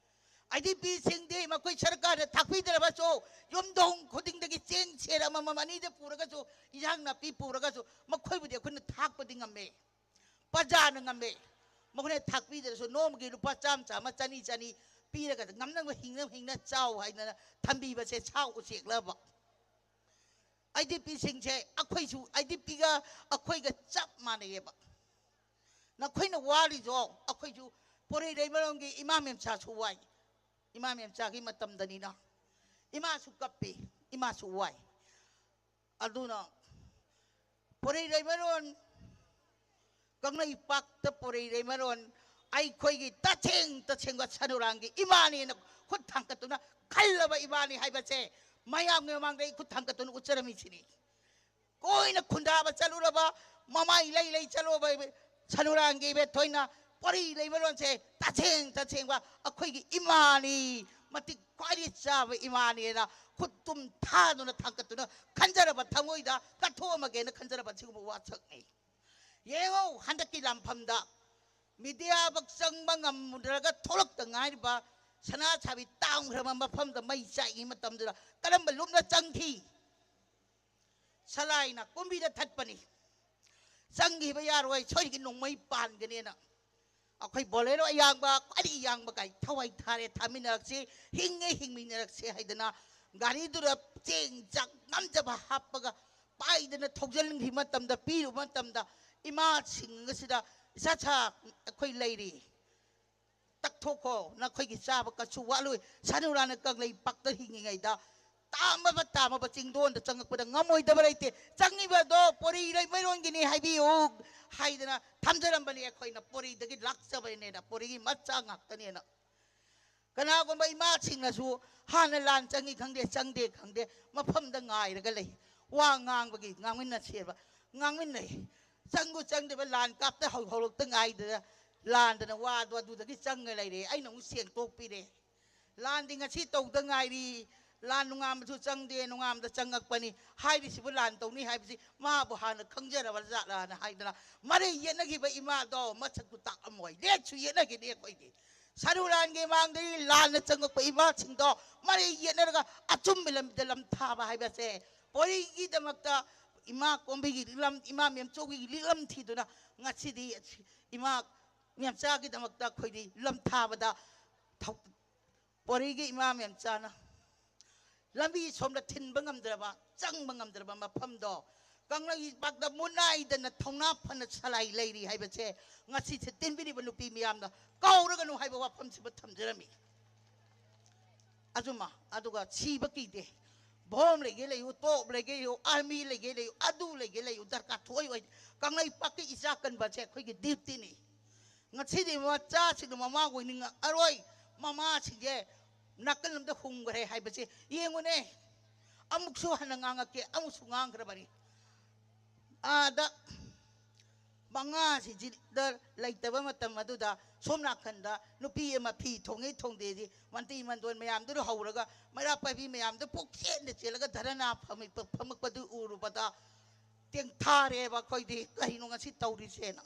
ꯑꯥꯏ ꯗꯤ ꯄꯤꯁꯤꯡꯗꯤ ꯃꯈꯣꯏ ꯁꯔꯀꯥꯔꯅ ꯊꯥꯛꯄꯤꯗ꯭ꯔꯕꯁꯨ, ꯌꯨꯝꯊꯣꯡ ꯈꯨꯗꯤꯡꯗꯒꯤ ꯆꯦꯡ ꯁꯦꯔ ꯑꯃꯃꯝ ꯑꯅꯤꯗ ꯄꯨꯔꯒꯁꯨ, ꯏꯟꯖꯥꯡ ꯅꯥꯄꯤ ꯄꯨꯔꯒꯁꯨ, ꯃꯈꯣꯏꯕꯨꯗꯤ ꯑꯩꯈꯣꯏꯅ ꯊꯥꯛꯄꯗꯤ ꯉꯝꯃꯦ꯫ ꯄ꯭ꯔꯖꯥꯅ ꯉꯝꯃꯦ꯫ ꯃꯈꯣꯏꯅ ꯊꯥꯛꯄꯤꯗ꯭ꯔꯁꯨ ꯅꯣꯡꯃꯒꯤ ꯂꯨꯄꯥ ꯆꯥꯝꯃ, ꯆꯥꯝꯃ, ꯆꯅꯤ, ꯆꯅꯤ ꯄꯤꯔꯒ ꯉꯝꯅꯕ ꯍꯤꯡꯅ ꯍꯤꯡꯅ ꯆꯥꯎ ꯍꯥꯏꯗꯅ ꯊꯝꯕꯤꯕꯁꯦ ꯁꯥ ꯎꯆꯦꯛꯂꯕ? ꯑꯥꯏ ꯗꯤ ꯄꯤꯁꯤꯡꯁꯦ ꯑꯩꯈꯣꯏꯁꯨ, ꯑꯥꯏ ꯗꯤ ꯄꯤꯒ ꯑꯩꯈꯣꯏꯒ ꯆꯞ ꯃꯥꯟꯅꯩꯌꯦꯕ꯫ ꯅꯈꯣꯏꯅ ꯋꯥꯔꯤꯗꯣ ꯑꯩꯈꯣꯏꯁꯨ ꯄꯣꯔꯩ ꯂꯩꯃꯔꯣꯝꯒꯤ ꯏꯃꯥ ꯃꯦꯝꯆꯥꯁꯨ ꯋꯥꯏ꯫ ꯏꯃꯥ ꯃꯦꯝꯆꯥꯒꯤ ꯃꯇꯝꯗꯅꯤꯅ ꯏꯃꯥꯁꯨ ꯀꯞꯄꯤ, ꯏꯃꯥꯁꯨ ꯋꯥꯏ꯫ ꯑꯗꯨꯅ ꯄꯣꯔꯩ ꯂꯩꯃꯔꯣꯟ, ꯀꯪꯂꯩꯄꯥꯛꯇ ꯄꯣꯔꯩ ꯂꯩꯃꯔꯣꯟ ꯑꯩꯈꯣꯏꯒꯤ ꯇꯁꯦꯡ ꯇꯁꯦꯡꯕ ꯁꯅꯨꯔꯥꯡꯒꯤ ꯏꯃꯥꯅꯦꯅ ꯈꯨꯠ ꯊꯥꯡꯒꯠꯇꯨꯅ ꯈꯜꯂꯕ ꯏꯃꯥꯅꯤ ꯍꯥꯏꯕꯁꯦ ꯃꯌꯥꯝꯒꯤ ꯃꯃꯥꯡꯗ ꯑꯩ ꯈꯨꯠ ꯊꯥꯡꯒꯠꯇꯨꯅ ꯎꯠꯆꯔꯝꯃꯤꯁꯤꯅꯤ꯫ ꯀꯣꯏꯅ ꯈꯨꯟꯗꯥꯕ ꯆꯠꯂꯨꯔꯕ, ꯃꯃꯥꯏ ꯂꯩ ꯂꯩ ꯆꯠꯂꯨꯕ ꯁꯅꯨꯔꯥꯡꯒꯤ ꯏꯕꯦꯊꯣꯏꯅ ꯄꯣꯔꯤ ꯂꯩꯃꯔꯣꯟꯁꯦ ꯇꯁꯦꯡ ꯇꯁꯦꯡꯕ ꯑꯩꯈꯣꯏꯒꯤ ꯏꯃꯥꯅꯤ, ꯃꯇꯤꯛ ꯈ꯭ꯋꯥꯏꯗꯒꯤ ꯆꯥꯕ ꯏꯃꯥꯅꯤꯅ ꯈꯨꯠ ꯇꯨꯝ ꯊꯥꯗꯨꯅ ꯊꯥꯡꯒꯠꯇꯨꯅ ꯈꯟꯖꯔꯕ ꯊꯃꯣꯏꯗ ꯀꯠꯊꯣꯛꯑꯝꯃꯒꯦꯅ ꯈꯟꯖꯔꯕ ꯁꯤꯒꯨꯝꯕ ꯋꯥꯁꯛꯅꯤ꯫ ꯌꯦꯡꯉꯨ, ꯍꯟꯗꯛꯀꯤ ꯂꯥꯟꯐꯝꯗ ꯃꯤꯗꯤꯌꯥꯕꯛ ꯆꯪꯕ ꯉꯝꯗ꯭ꯔꯒ ꯊꯣꯛꯂꯛꯇ ꯉꯥꯏꯔꯤꯕ ꯁꯅꯥ ꯁꯥꯕꯤ ꯇꯥꯡꯈ꯭ꯔꯕ ꯃꯐꯝꯗ ꯃꯩ ꯆꯥꯛꯏ ꯃꯇꯝꯗꯨꯗ ꯀꯔꯝꯕ ꯂꯨꯞꯅ ꯆꯪꯈꯤ? ꯁꯂꯥꯏꯅ ꯀꯨꯝꯕꯤꯗ ꯊꯠꯄꯅꯤ꯫ ꯆꯪꯈꯤꯕ ꯌꯥꯔꯣꯏ, ꯁꯣꯏꯗꯒꯤ ꯅꯣꯡꯃꯩ ꯄꯥꯟꯒꯅꯦꯅ꯫ ꯑꯩꯈꯣꯏ ꯕꯣꯂꯦꯔꯣ ꯑꯌꯥꯡꯕ, ꯈ꯭ꯋꯥꯏꯗꯒꯤ ꯌꯥꯡꯕ ꯒꯥꯔꯤ ꯊꯋꯥꯏ ꯊꯥꯔꯦ, ꯊꯥꯃꯤꯟꯅꯔꯛꯁꯤ, ꯍꯤꯡꯉꯦ ꯍꯤꯡꯃꯤꯟꯅꯔꯛꯁꯤ ꯍꯥꯏꯗꯅ ꯒꯥꯔꯤꯗꯨꯗ ꯆꯦꯡ ꯆꯥꯛ ꯉꯝꯖꯕ ꯍꯥꯞꯄꯒ ꯄꯥꯏꯗꯅ ꯊꯧꯖꯤꯟꯈꯤꯕ ꯃꯇꯝꯗ, ꯄꯤꯔꯨꯕ ꯃꯇꯝꯗ ꯏꯃꯥꯁꯤꯡ ꯑꯁꯤꯗ ꯏꯁꯥ ꯁꯥ ꯑꯩꯈꯣꯏ ꯂꯩꯔꯤ꯫ ꯇꯛꯊꯣꯛꯈꯣ, ꯅꯈꯣꯏꯒꯤ ꯆꯥꯕ ꯀꯩꯁꯨ ꯋꯥꯠꯂꯣꯏ꯫ ꯁꯅꯨꯔꯥꯅ ꯀꯪꯂꯩꯄꯥꯛꯇ ꯍꯤꯡꯉꯤꯉꯩꯗ ꯇꯥꯝꯃꯕ ꯇꯥꯝꯃꯕ ꯆꯤꯡꯗꯣꯟꯗ ꯆꯪꯉꯛꯄꯗ ꯉꯝꯃꯣꯏꯗꯕ ꯂꯩꯇꯦ꯫ ꯆꯪꯉꯤꯕ ꯑꯗꯣ ꯄꯣꯔꯤ ꯂꯩꯃꯩꯔꯣꯟꯒꯤꯅꯤ ꯍꯥꯏꯕꯤꯌꯨ ꯍꯥꯏꯗꯅ ꯊꯝꯖꯔꯝꯕꯅꯤ꯫ ꯑꯩꯈꯣꯏꯅ ꯄꯣꯔꯤꯗꯒꯤ ꯂꯥꯛꯆꯕꯅꯦꯅ, ꯄꯣꯔꯤꯒꯤ ꯃꯆꯥ ꯉꯥꯛꯇꯅꯦꯅ꯫ ꯀꯅꯥꯒꯨꯝꯕ ꯏꯃꯥꯁꯤꯡꯅꯁꯨ ꯍꯥꯟꯅ ꯂꯥꯟ ꯆꯪꯉꯤ ꯈꯪꯗꯦ, ꯆꯪꯗꯦ ꯈꯪꯗꯦ, ꯃꯐꯝꯗ ꯉꯥꯏꯔꯒ ꯂꯩ꯫ ꯋꯥ ꯉꯥꯡꯕꯒꯤ ꯉꯥꯡꯃꯤꯟꯅꯁꯦꯕ꯫ ꯉꯥꯡꯃꯤꯟꯅꯩ꯫ ꯆꯪꯕꯨ ꯆꯪꯗꯦꯕ, ꯂꯥꯟ ꯀꯥꯞꯇ ꯍꯧ-, ꯍꯧꯔꯛꯇ ꯉꯥꯏꯗꯅ ꯂꯥꯟꯗꯅ ꯋꯥꯗꯣ ꯑꯗꯨꯗꯒꯤ ꯆꯪꯉ ꯂꯩꯔꯦ꯫ ꯑꯩꯅ ꯑꯃꯨꯛ ꯁꯦꯡꯗꯣꯛꯄꯤꯔꯦ꯫ ꯂꯥꯟꯗꯤ ꯉꯁꯤ ꯇꯧꯗ ꯉꯥꯏꯔꯤ, ꯂꯥꯟ ꯅꯨꯡꯉꯥꯝꯕꯁꯨ ꯆꯪꯗꯦ, ꯅꯨꯡꯉꯥꯝꯗ ꯆꯪꯉꯛꯄꯅꯤ ꯍꯥꯏꯔꯤꯁꯤꯕꯨ ꯂꯥꯟ ꯇꯧꯅꯤ ꯍꯥꯏꯕꯁꯤ ꯃꯥꯕꯨ ꯍꯥꯟꯅ ꯈꯪꯖꯔꯕ ꯖꯥꯠꯂꯥꯅ ꯍꯥꯏꯗꯅ ꯃꯔꯩ ꯌꯦꯠꯅꯈꯤꯕ ꯏꯃꯥꯗꯣ ꯃꯁꯛꯇꯨ ꯇꯥꯛꯑꯝꯃꯣꯏ꯫ ꯂꯦꯠꯁꯨ ꯌꯦꯠꯅꯈꯤꯅꯤ ꯑꯩꯈꯣꯏꯗꯤ꯫ ꯁꯔꯨꯔꯥꯟꯒꯤ ꯃꯥꯡꯗꯒꯤ ꯂꯥꯟꯅ ꯆꯪꯉꯛꯄ ꯏꯃꯥꯁꯤꯡꯗꯣ ꯃꯔꯩ ꯌꯦꯠꯅꯔꯒ ꯑꯆꯨꯝꯕ ꯂꯝꯕꯤꯗ ꯂꯝꯊꯥꯕ ꯍꯥꯏꯕꯁꯦ ꯄꯣꯔꯤꯒꯤꯗꯃꯛꯇ ꯏꯃꯥ ꯀꯣꯝꯕꯤꯒꯤ ꯂꯤꯛꯂꯝ, ꯏꯃꯥ ꯃꯦꯝꯆꯧꯕꯤꯒꯤ ꯂꯤꯛꯂꯝ ꯊꯤꯗꯨꯅ ꯉꯁꯤꯗꯤ ꯏꯃꯥ ꯃꯦꯝꯆꯥꯒꯤꯗꯃꯛꯇ ꯑꯩꯈꯣꯏꯗꯤ ꯂꯝꯊꯥꯕꯗ ꯊꯧ-, ꯄꯣꯔꯤꯒꯤ ꯏꯃꯥ ꯃꯦꯝꯆꯥꯅ ꯂꯝꯕꯤ ꯁꯣꯝꯗ ꯊꯤꯟꯕ ꯉꯝꯗ꯭ꯔꯕ, ꯆꯪꯕ ꯉꯝꯗ꯭ꯔꯕ ꯃꯐꯝꯗꯣ ꯀꯪꯂꯩꯄꯥꯛꯇ ꯃꯨꯠꯅꯥꯏꯗꯅ ꯊꯧꯅꯥ ꯐꯅ ꯁꯂꯥꯏ ꯂꯩꯔꯤ ꯍꯥꯏꯕꯁꯦ ꯉꯁꯤꯁꯦ ꯇꯤꯟꯕꯤꯔꯤꯕ ꯅꯨꯄꯤ ꯃꯤꯌꯥꯝꯅ ꯀꯥꯎꯔꯒꯅꯨ ꯍꯥꯏꯕ ꯋꯥꯐꯝꯁꯤꯃ ꯊꯝꯖꯔꯝꯃꯤ꯫ ꯑꯗꯨꯃ, ꯑꯗꯨꯒ ꯁꯤꯕ ꯀꯤꯗꯦ꯫ ꯕꯣꯝ ꯂꯩꯒꯦ ꯂꯩꯌꯨ, ꯇꯣꯞ ꯂꯩꯒꯦ ꯂꯩꯌꯨ, ꯑꯥꯔꯃꯤ ꯂꯩꯒꯦ ꯂꯩꯌꯨ, ꯑꯗꯨ ꯂꯩꯒꯦ ꯂꯩꯌꯨ, ꯗꯔꯀꯥꯔ ꯊꯣꯛꯏ ꯑꯣꯏ꯫ ꯀꯪꯂꯩꯄꯥꯛꯀꯤ ꯏꯆꯥ ꯀꯟꯕꯁꯦ ꯑꯩꯈꯣꯏꯒꯤ ꯗ꯭ꯌꯨꯇꯤꯅꯤ꯫ ꯉꯁꯤꯗꯤ ꯃꯆꯥꯁꯤꯡꯅ ꯃꯃꯥ ꯑꯣꯏꯅꯤꯡꯉꯛꯑꯔꯣꯏ꯫ ꯃꯃꯥꯁꯤꯡꯁꯦ ꯅꯥꯀꯜ ꯑꯃꯗ ꯍꯨꯝꯈ꯭ꯔꯦ ꯍꯥꯏꯕꯁꯦ ꯌꯦꯡꯉꯨꯅꯦ꯫ ꯑꯃꯨꯛꯁꯨ ꯍꯟꯅ ꯉꯥꯡꯉꯛꯀꯦ, ꯑꯃꯨꯛꯁꯨ ꯉꯥꯡꯈ꯭ꯔꯕꯅꯤ꯫ ꯑꯥꯗ ꯃꯉꯥꯁꯤꯗ ꯂꯩꯇꯕ ꯃꯇꯝ ꯑꯗꯨꯗ ꯁꯣꯝ ꯅꯥꯀꯟꯗ ꯅꯨꯄꯤ ꯑꯃ ꯐꯤ ꯊꯣꯡꯉꯤ ꯊꯣꯡꯗꯦꯗꯤ ꯃꯟꯇ꯭ꯔꯤ ꯃꯟꯗꯣꯟ ꯃꯌꯥꯝꯗꯨꯅ ꯍꯧꯔꯒ ꯃꯩꯔꯥ ꯄꯥꯏꯕꯤ ꯃꯌꯥꯝꯗꯨ ꯄꯨꯛꯆꯦꯟꯗ ꯆꯦꯜꯂꯒ ꯙꯔꯅꯥ ꯐꯝꯃꯛꯄꯗꯨ ꯎꯔꯨꯕꯗ ꯇꯦꯡꯊꯥꯔꯦꯕ ꯑꯩꯈꯣꯏꯗꯤ꯫ ꯀꯔꯤꯅꯣ ꯉꯁꯤ ꯇꯧꯔꯤꯁꯦꯅ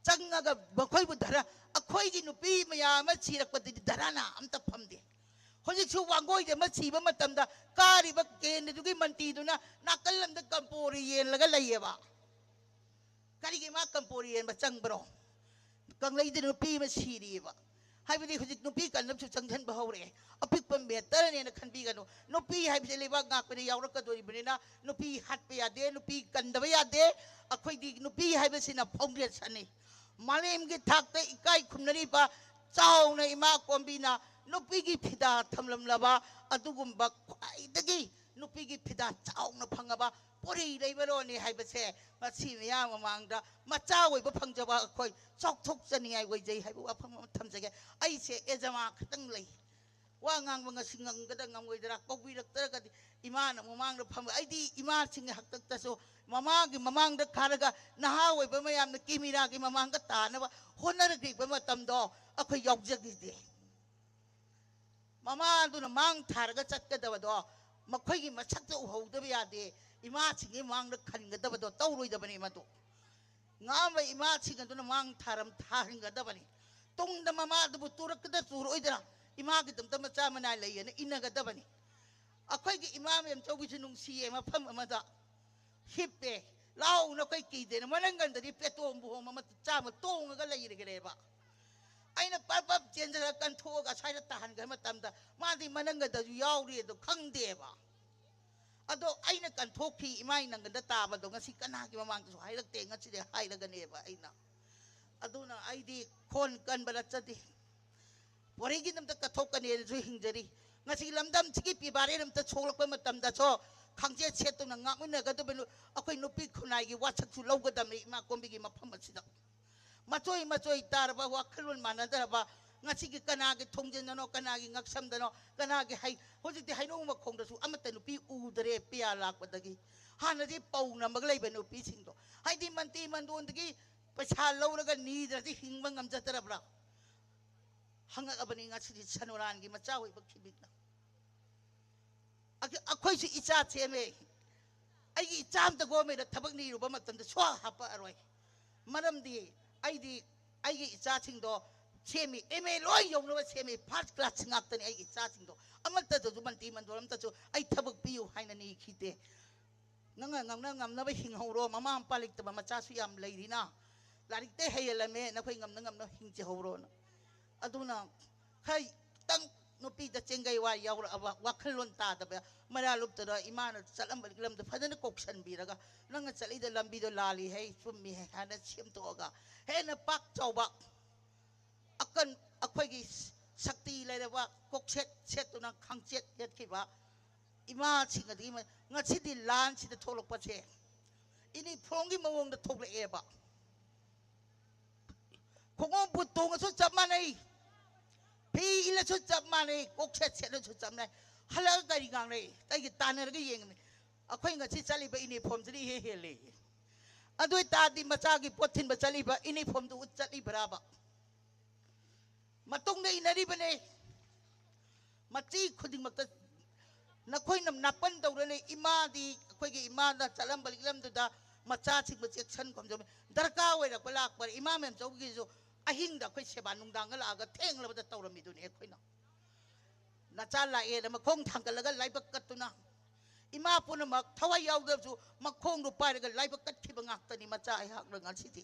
ꯆꯪꯉꯒ ꯃꯈꯣꯏꯕꯨ ꯙꯔ ꯑꯩꯈꯣꯏꯒꯤ ꯅꯨꯄꯤ ꯃꯌꯥꯝ ꯑꯃ ꯁꯤꯔꯛꯄꯗꯗꯤ ꯙꯔꯅꯥ ꯑꯝꯇ ꯐꯝꯗꯦ꯫ ꯍꯧꯖꯤꯛꯁꯨ ꯋꯥꯡꯒꯣꯏꯗ ꯑꯃ ꯁꯤꯕ ꯃꯇꯝꯗ ꯀꯥꯔꯤꯕ ꯀꯦꯟꯗ꯭ꯔꯗꯨꯒꯤ ꯃꯟꯇ꯭ꯔꯤꯗꯨꯅ ꯅꯥꯀꯜ ꯑꯃꯗ ꯀꯝꯄꯣꯔꯤ ꯌꯦꯜꯂꯒ ꯂꯩꯌꯦꯕ꯫ ꯀꯔꯤꯒꯤ ꯃꯥ ꯀꯝꯄꯣꯔꯤ ꯌꯦꯟꯕ ꯆꯪꯕ꯭ꯔꯣ? ꯀꯪꯂꯩꯗ ꯅꯨꯄꯤ ꯑꯃ ꯁꯤꯔꯤꯑꯕ꯫ ꯍꯥꯏꯕꯗꯤ ꯍꯧꯖꯤꯛ ꯅꯨꯄꯤ ꯀꯟꯅꯕꯁꯨ ꯆꯪꯁꯤꯟꯕ ꯍꯧꯔꯛꯑꯦ꯫ ꯑꯄꯤꯛꯄ ꯃꯦꯇꯔꯅꯦꯅ ꯈꯟꯕꯤꯒꯅꯨ꯫ ꯅꯨꯄꯤ ꯍꯥꯏꯕꯁꯦ ꯂꯩꯕꯥꯛ ꯉꯥꯛꯄꯗ ꯌꯥꯎꯔꯛꯀꯗꯣꯔꯤꯕꯅꯤꯅ ꯅꯨꯄꯤ ꯍꯥꯠꯄ ꯌꯥꯗꯦ, ꯅꯨꯄꯤ ꯀꯟꯗꯕ ꯌꯥꯗꯦ꯫ ꯑꯩꯈꯣꯏꯗꯤ ꯅꯨꯄꯤ ꯍꯥꯏꯕꯁꯤꯅ ꯐꯥꯎꯟꯗꯦꯁꯟꯅꯤ꯫ ꯃꯥꯂꯦꯝꯒꯤ ꯊꯥꯛꯇ ꯏꯀꯥꯏ ꯈꯨꯝꯅꯔꯤꯕ ꯆꯥꯎꯅ ꯏꯃꯥ ꯀꯣꯝꯕꯤꯅ ꯅꯨꯄꯤꯒꯤ ꯐꯤꯗꯥ ꯊꯝꯂꯝꯂꯕ ꯑꯗꯨꯒꯨꯝꯕ ꯈ꯭ꯋꯥꯏꯗꯒꯤ ꯅꯨꯄꯤꯒꯤ ꯐꯤꯗꯥ ꯆꯥꯎꯅ ꯐꯪꯉꯕ ꯄꯣꯔꯤ ꯂꯩꯕꯔꯣꯅꯤ ꯍꯥꯏꯕꯁꯦ ꯉꯁꯤ ꯃꯤꯌꯥꯝ ꯃꯃꯥꯡꯗ ꯃꯆꯥ ꯑꯣꯏꯕ ꯐꯪꯖꯕ ꯑꯩꯈꯣꯏ ꯆꯥꯎꯊꯣꯛꯆꯅꯤꯡꯉꯥꯏ ꯑꯣꯏꯖꯩ ꯍꯥꯏꯕ ꯋꯥꯐꯝ ꯑꯃ ꯊꯝꯖꯒꯦ꯫ ꯑꯩꯁꯦ ꯑꯦꯖꯃꯥ ꯈꯛꯇꯪ ꯂꯩ꯫ ꯋꯥ ꯉꯥꯡꯕ ꯉꯁꯤ ꯉꯝꯒꯗ ꯉꯝꯃꯣꯏꯗ꯭ꯔꯥ ꯀꯧꯕꯤꯔꯛꯇ꯭ꯔꯒꯗꯤ ꯏꯃꯥꯅ ꯃꯃꯥꯡꯗ ꯐꯝꯕ꯫ ꯑꯩꯗꯤ ꯏꯃꯥꯁꯤꯡꯒꯤ ꯍꯥꯛꯇꯛꯇꯁꯨ ꯃꯃꯥꯒꯤ ꯃꯃꯥꯡꯗ ꯀꯥꯔꯒ ꯅꯍꯥ ꯑꯣꯏꯕ ꯃꯌꯥꯝꯅ ꯀꯦꯃꯦꯔꯥꯒꯤ ꯃꯃꯥꯡꯗ ꯇꯥꯅꯕ ꯍꯣꯠꯅꯔꯛꯂꯤꯕ ꯃꯇꯝꯗꯣ ꯑꯩꯈꯣꯏ ꯌꯥꯎꯖꯈꯤꯗꯦ꯫ ꯃꯃꯥꯗꯨꯅ ꯃꯥꯡ ꯊꯥꯔꯒ ꯆꯠꯀꯗꯕꯗꯣ ꯃꯈꯣꯏꯒꯤ ꯃꯁꯛꯇ ꯎꯍꯧꯗꯕ ꯌꯥꯗꯦ꯫ ꯏꯃꯥꯁꯤꯡꯒꯤ ꯃꯃꯥꯡꯗ ꯈꯟꯒꯗꯕꯗꯣ ꯇꯧꯔꯣꯏꯗꯕꯅꯤ ꯃꯗꯨ꯫ ꯉꯥꯡꯕ ꯏꯃꯥꯁꯤꯡ ꯑꯗꯨꯅ ꯃꯥꯡ ꯊꯥꯔꯝ ꯊꯥꯍꯟꯒꯗꯕꯅꯤ꯫ ꯇꯨꯡꯗ ꯃꯃꯥꯗꯨꯕꯨ ꯇꯨꯔꯛꯀꯗ ꯇꯨꯔꯛꯑꯣꯏꯗꯅ ꯏꯃꯥꯒꯤꯗꯃꯛꯇ ꯃꯆꯥ ꯃꯅꯥꯏ ꯂꯩꯌꯦꯅ ꯏꯟꯅꯒꯗꯕꯅꯤ꯫ ꯑꯩꯈꯣꯏꯒꯤ ꯏꯃꯥ ꯃꯦꯝꯆꯧꯕꯤꯁꯨ ꯅꯨꯡꯁꯤꯌꯦ꯫ ꯃꯐꯝ ꯑꯃꯗ ꯍꯤꯞꯄꯦ꯫ ꯂꯥꯎꯅ ꯑꯩꯈꯣꯏ ꯀꯤꯗꯦꯅ ꯃꯅꯪꯒꯟꯗꯗꯤ ꯄꯦꯇꯣꯝ ꯕꯣꯝ ꯑꯃ ꯆꯥꯝꯃ ꯇꯣꯡꯉꯒ ꯂꯩꯔꯒꯦꯔꯦꯕ꯫ ꯑꯩꯅ ꯄꯞ ꯄꯞ ꯆꯦꯟꯖꯔꯒ ꯀꯟꯊꯣꯛꯑꯒ ꯑꯁ꯭ꯋꯥꯏꯗ ꯇꯥꯍꯟꯈ꯭ꯔ ꯃꯇꯝꯗ ꯃꯥꯗꯤ ꯃꯅꯪꯒꯟꯗꯁꯨ ꯌꯥꯎꯔꯤ ꯑꯗꯣ ꯈꯪꯗꯦꯕ꯫ ꯑꯗꯣ ꯑꯩꯅ ꯀꯟꯊꯣꯛꯈꯤ ꯏꯃꯥꯏ ꯅꯪꯒꯟꯗ ꯇꯥꯕꯗꯣ ꯉꯁꯤ ꯀꯅꯥꯒꯤ ꯃꯃꯥꯡꯗꯁꯨ ꯍꯥꯏꯔꯛꯇꯦ꯫ ꯉꯁꯤꯗꯤ ꯍꯥꯏꯔꯒꯅꯦꯕ ꯑꯩꯅ꯫ ꯑꯗꯨꯅ ꯑꯩꯗꯤ ꯈꯣꯟ ꯀꯟꯕ ꯅꯠꯆꯗꯦ꯫ ꯄꯣꯔꯩꯒꯤꯗꯃꯛꯇ ꯀꯠꯊꯣꯛꯀꯅꯦꯅꯁꯨ ꯍꯤꯡꯖꯔꯤ꯫ ꯉꯁꯤ ꯂꯝꯗꯝꯁꯤꯒꯤ ꯄꯤꯕꯥꯔꯦꯟ ꯑꯃꯇ ꯁꯣꯛꯂꯛꯄ ꯃꯇꯝꯗꯁꯨ ꯈꯪꯆꯦꯠ ꯁꯦꯠꯇꯨꯅ ꯉꯥꯛꯃꯤꯟꯅꯒꯗꯕꯅꯤ꯫ ꯑꯩꯈꯣꯏ ꯅꯨꯄꯤ ꯈꯨꯟꯅꯥꯏꯒꯤ ꯋꯥꯁꯛꯁꯨ ꯂꯧꯒꯗꯕꯅꯤ ꯏꯃꯥ ꯀꯣꯝꯕꯤꯒꯤ ꯃꯐꯝ ꯑꯁꯤꯗ꯫ ꯃꯆꯣꯏ ꯃꯆꯣꯏ ꯇꯥꯔꯕ ꯋꯥꯈꯜꯂꯣꯟ ꯃꯥꯟꯅꯗ꯭ꯔꯕ ꯉꯁꯤꯒꯤ ꯀꯅꯥꯒꯤ ꯊꯣꯡꯖꯤꯟꯗꯅꯣ, ꯀꯅꯥꯒꯤ ꯉꯛꯁꯝꯗꯅꯣ, ꯀꯅꯥꯒꯤ ꯍꯩ? ꯍꯧꯖꯤꯛꯇꯤ ꯍꯩꯅꯧ ꯃꯈꯣꯡꯗꯁꯨ ꯑꯃꯠꯇ ꯅꯨꯄꯤ ꯎꯗ꯭ꯔꯦ, ꯄꯤꯌꯥ ꯂꯥꯛꯄꯗꯒꯤ꯫ ꯍꯥꯟꯅꯗꯤ ꯄꯧ ꯅꯝꯃꯒ ꯂꯩꯕ ꯅꯨꯄꯤꯁꯤꯡꯗꯣ, ꯍꯥꯏꯗꯤ ꯃꯟꯇꯤ ꯃꯟꯗꯣꯟꯗꯒꯤ ꯄꯩꯁꯥ ꯂꯧꯔꯒ ꯅꯤꯗ꯭ꯔꯗꯤ ꯍꯤꯡꯕ ꯉꯝꯖꯗ꯭ꯔꯕ꯭ꯔꯥ? ꯍꯪꯉꯛꯑꯕꯅꯤ ꯉꯁꯤꯗꯤ ꯁꯅꯨꯔꯥꯟꯒꯤ ꯃꯆꯥ ꯑꯣꯏꯕ ꯈꯤꯕꯤꯛꯅ꯫ ꯑꯩꯈꯣꯏꯁꯨ ꯏꯆꯥ ꯁꯦꯝꯃꯦ꯫ ꯑꯩꯒꯤ ꯏꯆꯥ ꯑꯝꯇ ꯒꯣꯔꯃꯦꯟꯗ ꯊꯕꯛ ꯅꯤꯔꯨꯕ ꯃꯇꯝꯗ ꯁꯨꯡꯍꯥꯞ ꯍꯥꯞꯄꯛꯑꯔꯣꯏ꯫ ꯃꯔꯝꯗꯤ ꯑꯩꯗꯤ ꯑꯩꯒꯤ ꯏꯆꯥꯁꯤꯡꯗꯣ ꯁꯦꯝꯃꯤ, ꯑꯦꯝ ꯑꯦ ꯂꯣꯏ ꯌꯧꯅꯕ ꯁꯦꯝꯃꯤ, ꯐꯥꯔꯁ ꯀ꯭ꯂꯥꯁ ꯉꯥꯛꯇꯅꯤ ꯑꯩꯒꯤ ꯏꯆꯥꯁꯤꯡꯗꯣ꯫ ꯑꯃꯠꯇꯗꯁꯨ ꯃꯟꯇꯤ ꯃꯟꯗꯣꯟ ꯑꯝꯇꯁꯨ ꯑꯩ ꯊꯕꯛ ꯄꯤꯌꯨ ꯍꯥꯏꯅ ꯅꯤꯈꯤꯗꯦ꯫ ꯅꯪꯅ ꯉꯝꯅ ꯉꯝꯅꯕ ꯍꯤꯡꯍꯧꯔꯣ, ꯃꯃꯥ ꯃꯄꯥ ꯂꯩꯇꯕ ꯃꯆꯥꯁꯨ ꯌꯥꯝ ꯂꯩꯔꯤꯅ꯫ ꯂꯥꯏꯔꯤꯛꯇ ꯍꯩꯍꯜꯂꯝꯃꯦ, ꯅꯈꯣꯏ ꯉꯝꯅ ꯉꯝꯅꯕ ꯍꯤꯡꯖꯍꯧꯔꯣꯅ꯫ ꯑꯗꯨꯅ ꯈꯔ ꯈꯤꯇꯪ ꯅꯨꯄꯤꯗ ꯆꯦꯡꯒꯩ ꯋꯥ ꯌꯥꯎꯔꯛꯑꯕ, ꯋꯥꯈꯜꯂꯣꯟ ꯇꯥꯗꯕ, ꯃꯔꯥ ꯂꯨꯞꯇꯅ ꯏꯃꯥꯅ ꯆꯠꯂꯝꯕ ꯂꯝꯗꯣ ꯐꯖꯅ ꯀꯣꯛꯁꯟꯕꯤꯔꯒ, "ꯅꯪꯅ ꯆꯠꯂꯤꯗꯣ ꯂꯝꯕꯤꯗꯣ ꯂꯥꯜꯂꯤ ꯍꯦ, ꯆꯨꯝꯃꯤ ꯍꯦ" ꯍꯥꯏꯅ ꯁꯦꯝꯗꯣꯛꯑꯒ, ꯍꯦꯟꯅ ꯄꯥꯛ ꯆꯥꯎꯕ ꯑꯀꯟ, ꯑꯩꯈꯣꯏꯒꯤ ꯁꯛꯇꯤ ꯂꯩꯔꯕ ꯀꯣꯛꯁꯦꯠ ꯁꯦꯠꯇꯨꯅ ꯈꯥꯡꯆꯦꯠ ꯌꯦꯠꯈꯤꯕ ꯏꯃꯥꯁꯤꯡ ꯑꯗꯒꯤ ꯃ-, ꯉꯁꯤꯗꯤ ꯂꯥꯟꯁꯤꯗ ꯊꯣꯛꯂꯛꯄꯁꯦ ꯏꯅꯤꯐꯣꯔꯝꯒꯤ ꯃꯑꯣꯡꯗ ꯊꯣꯛꯂꯛꯑꯦꯕ꯫ ꯈꯣꯡꯎꯞ ꯕꯨꯠ ꯇꯣꯡꯉꯁꯨ ꯆꯞ ꯃꯥꯟꯅꯩ, ꯐꯤ ꯏꯜꯂꯁꯨ ꯆꯞ ꯃꯥꯟꯅꯩ, ꯀꯣꯛꯁꯦꯠ ꯁꯦꯠꯂꯁꯨ ꯆꯞ ꯃꯥꯟꯅꯩ꯫ ꯍꯜꯂꯛꯑꯒ ꯀꯔꯤ ꯉꯥꯡꯅꯩ? ꯑꯩꯒꯤ ꯇꯥꯟꯅꯔꯒ ꯌꯦꯡꯉꯅꯤ꯫ ꯑꯩꯈꯣꯏ ꯉꯁꯤ ꯆꯠꯂꯤꯕ ꯏꯅꯤꯐꯣꯔꯝꯁꯤꯅ ꯏꯍꯦ ꯍꯦꯜꯂꯦ꯫ ꯑꯗꯨ ꯑꯣꯏ ꯇꯥꯔꯗꯤ ꯃꯆꯥꯒꯤ ꯄꯣꯠ ꯊꯤꯟꯕ ꯆꯠꯂꯤꯕ ꯏꯅꯤꯐꯣꯔꯝꯗꯨ ꯎꯠ ꯆꯠꯂꯤꯕ꯭ꯔꯥꯕ? ꯃꯇꯨꯡꯗ ꯏꯟꯅꯔꯤꯕꯅꯦ꯫ ꯃꯆꯤ ꯈꯨꯗꯤꯡꯃꯛꯇ ꯅꯈꯣꯏꯅ ꯅꯥꯄꯟ ꯇꯧꯔ ꯂꯩ꯫ ꯏꯃꯥꯗꯤ, ꯑꯩꯈꯣꯏꯒꯤ ꯏꯃꯥꯅ ꯆꯠꯂꯝꯕ ꯂꯤꯛꯂꯝꯗꯨꯗ ꯃꯆꯥꯁꯤꯡꯕꯨ ꯆꯦꯛꯁꯤꯟ ꯈꯣꯝꯖꯕ ꯗꯔꯀꯥꯔ ꯑꯣꯏꯔꯛꯄ ꯂꯥꯛꯄ꯫ ꯏꯃꯥ ꯃꯦꯝꯆꯧꯒꯤꯁꯨ ꯑꯍꯤꯡꯗ ꯑꯩꯈꯣꯏ ꯁꯦꯕꯥ ꯅꯨꯡꯗꯥꯡꯒ ꯂꯥꯛꯑꯒ ꯊꯦꯡꯂꯕꯗ ꯇꯧꯔꯝꯃꯤꯗꯨꯅꯤ ꯑꯩꯈꯣꯏꯅ꯫ ꯅꯆꯥ ꯂꯥꯛꯑꯦꯅ ꯃꯈꯣꯡ ꯊꯥꯡꯒꯠꯂꯒ ꯂꯥꯏꯕꯛ ꯀꯠꯇꯨꯅ, ꯏꯃꯥ ꯄꯨꯝꯅꯃꯛ ꯊꯋꯥꯏ ꯌꯥꯎꯗꯕꯁꯨ ꯃꯈꯣꯡꯗꯨ ꯄꯥꯏꯔꯒ ꯂꯥꯏꯕꯛ ꯀꯠꯈꯤꯕ ꯉꯥꯛꯇꯅꯤ ꯃꯆꯥ ꯑꯩꯍꯥꯛꯅ ꯉꯁꯤꯗꯤ꯫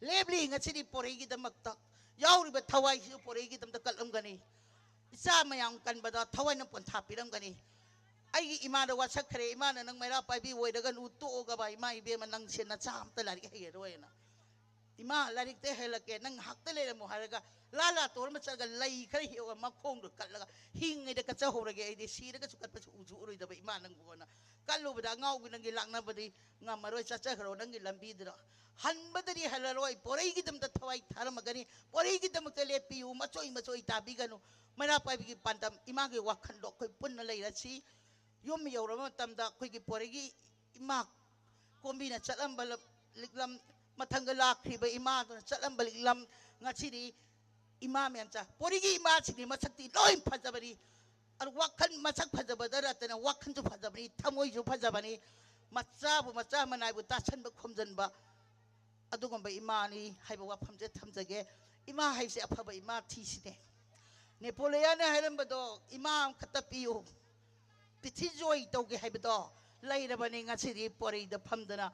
ꯂꯦꯞꯂꯤ ꯉꯁꯤꯗꯤ ꯄꯣꯔꯩꯒꯤꯗꯃꯛꯇ꯫ ꯌꯥꯎꯔꯤꯕ ꯊꯋꯥꯏꯁꯤꯁꯨ ꯄꯣꯔꯩꯒꯤꯗꯃꯛꯇ ꯀꯠꯂꯝꯒꯅꯤ꯫ ꯏꯆꯥ ꯃꯌꯥꯝ ꯀꯟꯕꯗ ꯊꯋꯥꯏꯅ ꯄꯣꯟꯊꯥ ꯄꯤꯔꯝꯒꯅꯤ꯫ ꯑꯩꯒꯤ ꯏꯃꯥꯗ ꯋꯥꯁꯛꯈ꯭ꯔꯦ, ꯏꯃꯥꯅ ꯅꯪ ꯃꯩꯔꯥ ꯄꯥꯏꯕꯤ ꯑꯣꯏꯔꯒꯅꯨ, ꯇꯣꯛꯑꯣꯒꯕ, ꯏꯃꯥ ꯏꯕꯦꯝꯃ ꯅꯪꯁꯦ ꯅꯆꯥ ꯑꯝꯇ ꯂꯥꯏꯔꯤꯛ ꯍꯩꯔꯔꯣꯏꯅ꯫ "ꯏꯃꯥ, ꯂꯥꯏꯔꯤꯛꯇ ꯍꯩꯍꯜꯂꯛꯀꯦ, ꯅꯪ ꯉꯥꯏꯍꯥꯛꯇ ꯂꯩꯔꯝꯃꯣ" ꯍꯥꯏꯔꯒ ꯂꯥ ꯂꯥ ꯇꯣꯔ ꯑꯃ ꯆꯠꯂꯒ ꯂꯩ ꯈꯔ ꯍꯦꯛꯑꯒ ꯃꯈꯣꯡꯗꯣ ꯀꯠꯂꯒ, "ꯍꯤꯡꯉꯩꯗ ꯀꯠꯆꯍꯧꯔꯒꯦ, ꯑꯩꯗꯤ ꯁꯤꯔꯒꯁꯨ ꯀꯠꯄꯁꯨ ꯎꯁꯨ ꯎꯔꯣꯏꯗꯕ ꯏꯃꯥ ꯅꯪꯕꯨꯅ" ꯀꯜꯂꯨꯕꯗ ꯑꯉꯥꯎꯕꯤ ꯅꯪꯒꯤ ꯂꯥꯛꯅꯕꯗꯤ ꯉꯝꯃꯔꯣꯏ, ꯆꯠꯆꯈ꯭ꯔꯣ ꯅꯪꯒꯤ ꯂꯝꯕꯤꯗꯨꯗ꯫ ꯍꯟꯕꯗꯗꯤ ꯍꯜꯂꯔꯣꯏ, ꯄꯣꯔꯩꯒꯤꯗꯃꯛꯇ ꯊꯋꯥꯏ ꯊꯥꯔꯝꯃꯒꯅꯤ, ꯄꯣꯔꯩꯒꯤꯗꯃꯛꯇ ꯂꯦꯞꯄꯤꯌꯨ, ꯃꯆꯣꯏ ꯃꯆꯣꯏ ꯇꯥꯕꯤꯒꯅꯨ꯫ ꯃꯩꯔꯥ ꯄꯥꯏꯕꯤꯒꯤ ꯄꯥꯟꯗꯝ ꯏꯃꯥꯒꯤ ꯋꯥꯈꯜꯗꯣ ꯑꯩꯈꯣꯏ ꯄꯨꯟꯅ ꯂꯩꯔꯁꯤ꯫ ꯌꯨꯝ ꯌꯧꯔꯕ ꯃꯇꯝꯗ ꯑꯩꯈꯣꯏꯒꯤ ꯄꯣꯔꯩꯒꯤ ꯏꯃꯥ ꯀꯣꯝꯕꯤꯅ ꯆꯠꯂꯝꯕ ꯂꯝ-, ꯂꯤꯛꯂꯝ, ꯃꯊꯪꯗ ꯂꯥꯛꯈ꯭ꯔꯤꯕ ꯏꯃꯥꯗꯨꯅ ꯆꯠꯂꯝꯕ ꯂꯤꯛꯂꯝ, ꯉꯁꯤꯗꯤ ꯏꯃꯥ ꯃꯌꯥꯝ ꯆꯥ-, ꯄꯣꯔꯩꯒꯤ ꯏꯃꯥꯁꯤꯡꯒꯤ ꯃꯁꯛꯇꯤ ꯂꯣꯏ ꯐꯖꯕꯅꯤ꯫ ꯑꯗꯨ ꯋꯥꯈꯜ ꯃꯁꯛ ꯐꯖꯕꯗ ꯅꯠꯇꯅ ꯋꯥꯈꯜꯁꯨ ꯐꯖꯕꯅꯤ, ꯊꯃꯣꯏꯁꯨ ꯐꯖꯕꯅꯤ꯫ ꯃꯆꯥꯕꯨ ꯃꯆꯥ ꯃꯅꯥꯏꯕꯨ ꯇꯥꯁꯟꯕ ꯈꯣꯝꯖꯟꯕ ꯑꯗꯨꯒꯨꯝꯕ ꯏꯃꯥꯅꯤ ꯍꯥꯏꯕ ꯋꯥꯐꯝꯁꯦ ꯊꯝꯖꯒꯦ꯫ ꯏꯃꯥ ꯍꯥꯏꯁꯦ ꯑꯐꯕ ꯏꯃꯥ ꯊꯤꯁꯤꯅꯦ꯫ ꯅꯦꯄꯣꯂꯤꯌꯟꯅ ꯍꯥꯏꯔꯝꯕꯗꯣ, "ꯏꯃꯥ ꯑꯃꯈꯛꯇ ꯄꯤꯌꯨ, ꯄꯤꯊꯤꯖꯣꯏ ꯇꯧꯒꯦ" ꯍꯥꯏꯕꯗꯣ ꯂꯩꯔꯕꯅꯤ꯫ ꯉꯁꯤꯗꯤ ꯄꯣꯔꯩꯗ ꯐꯝꯗꯅ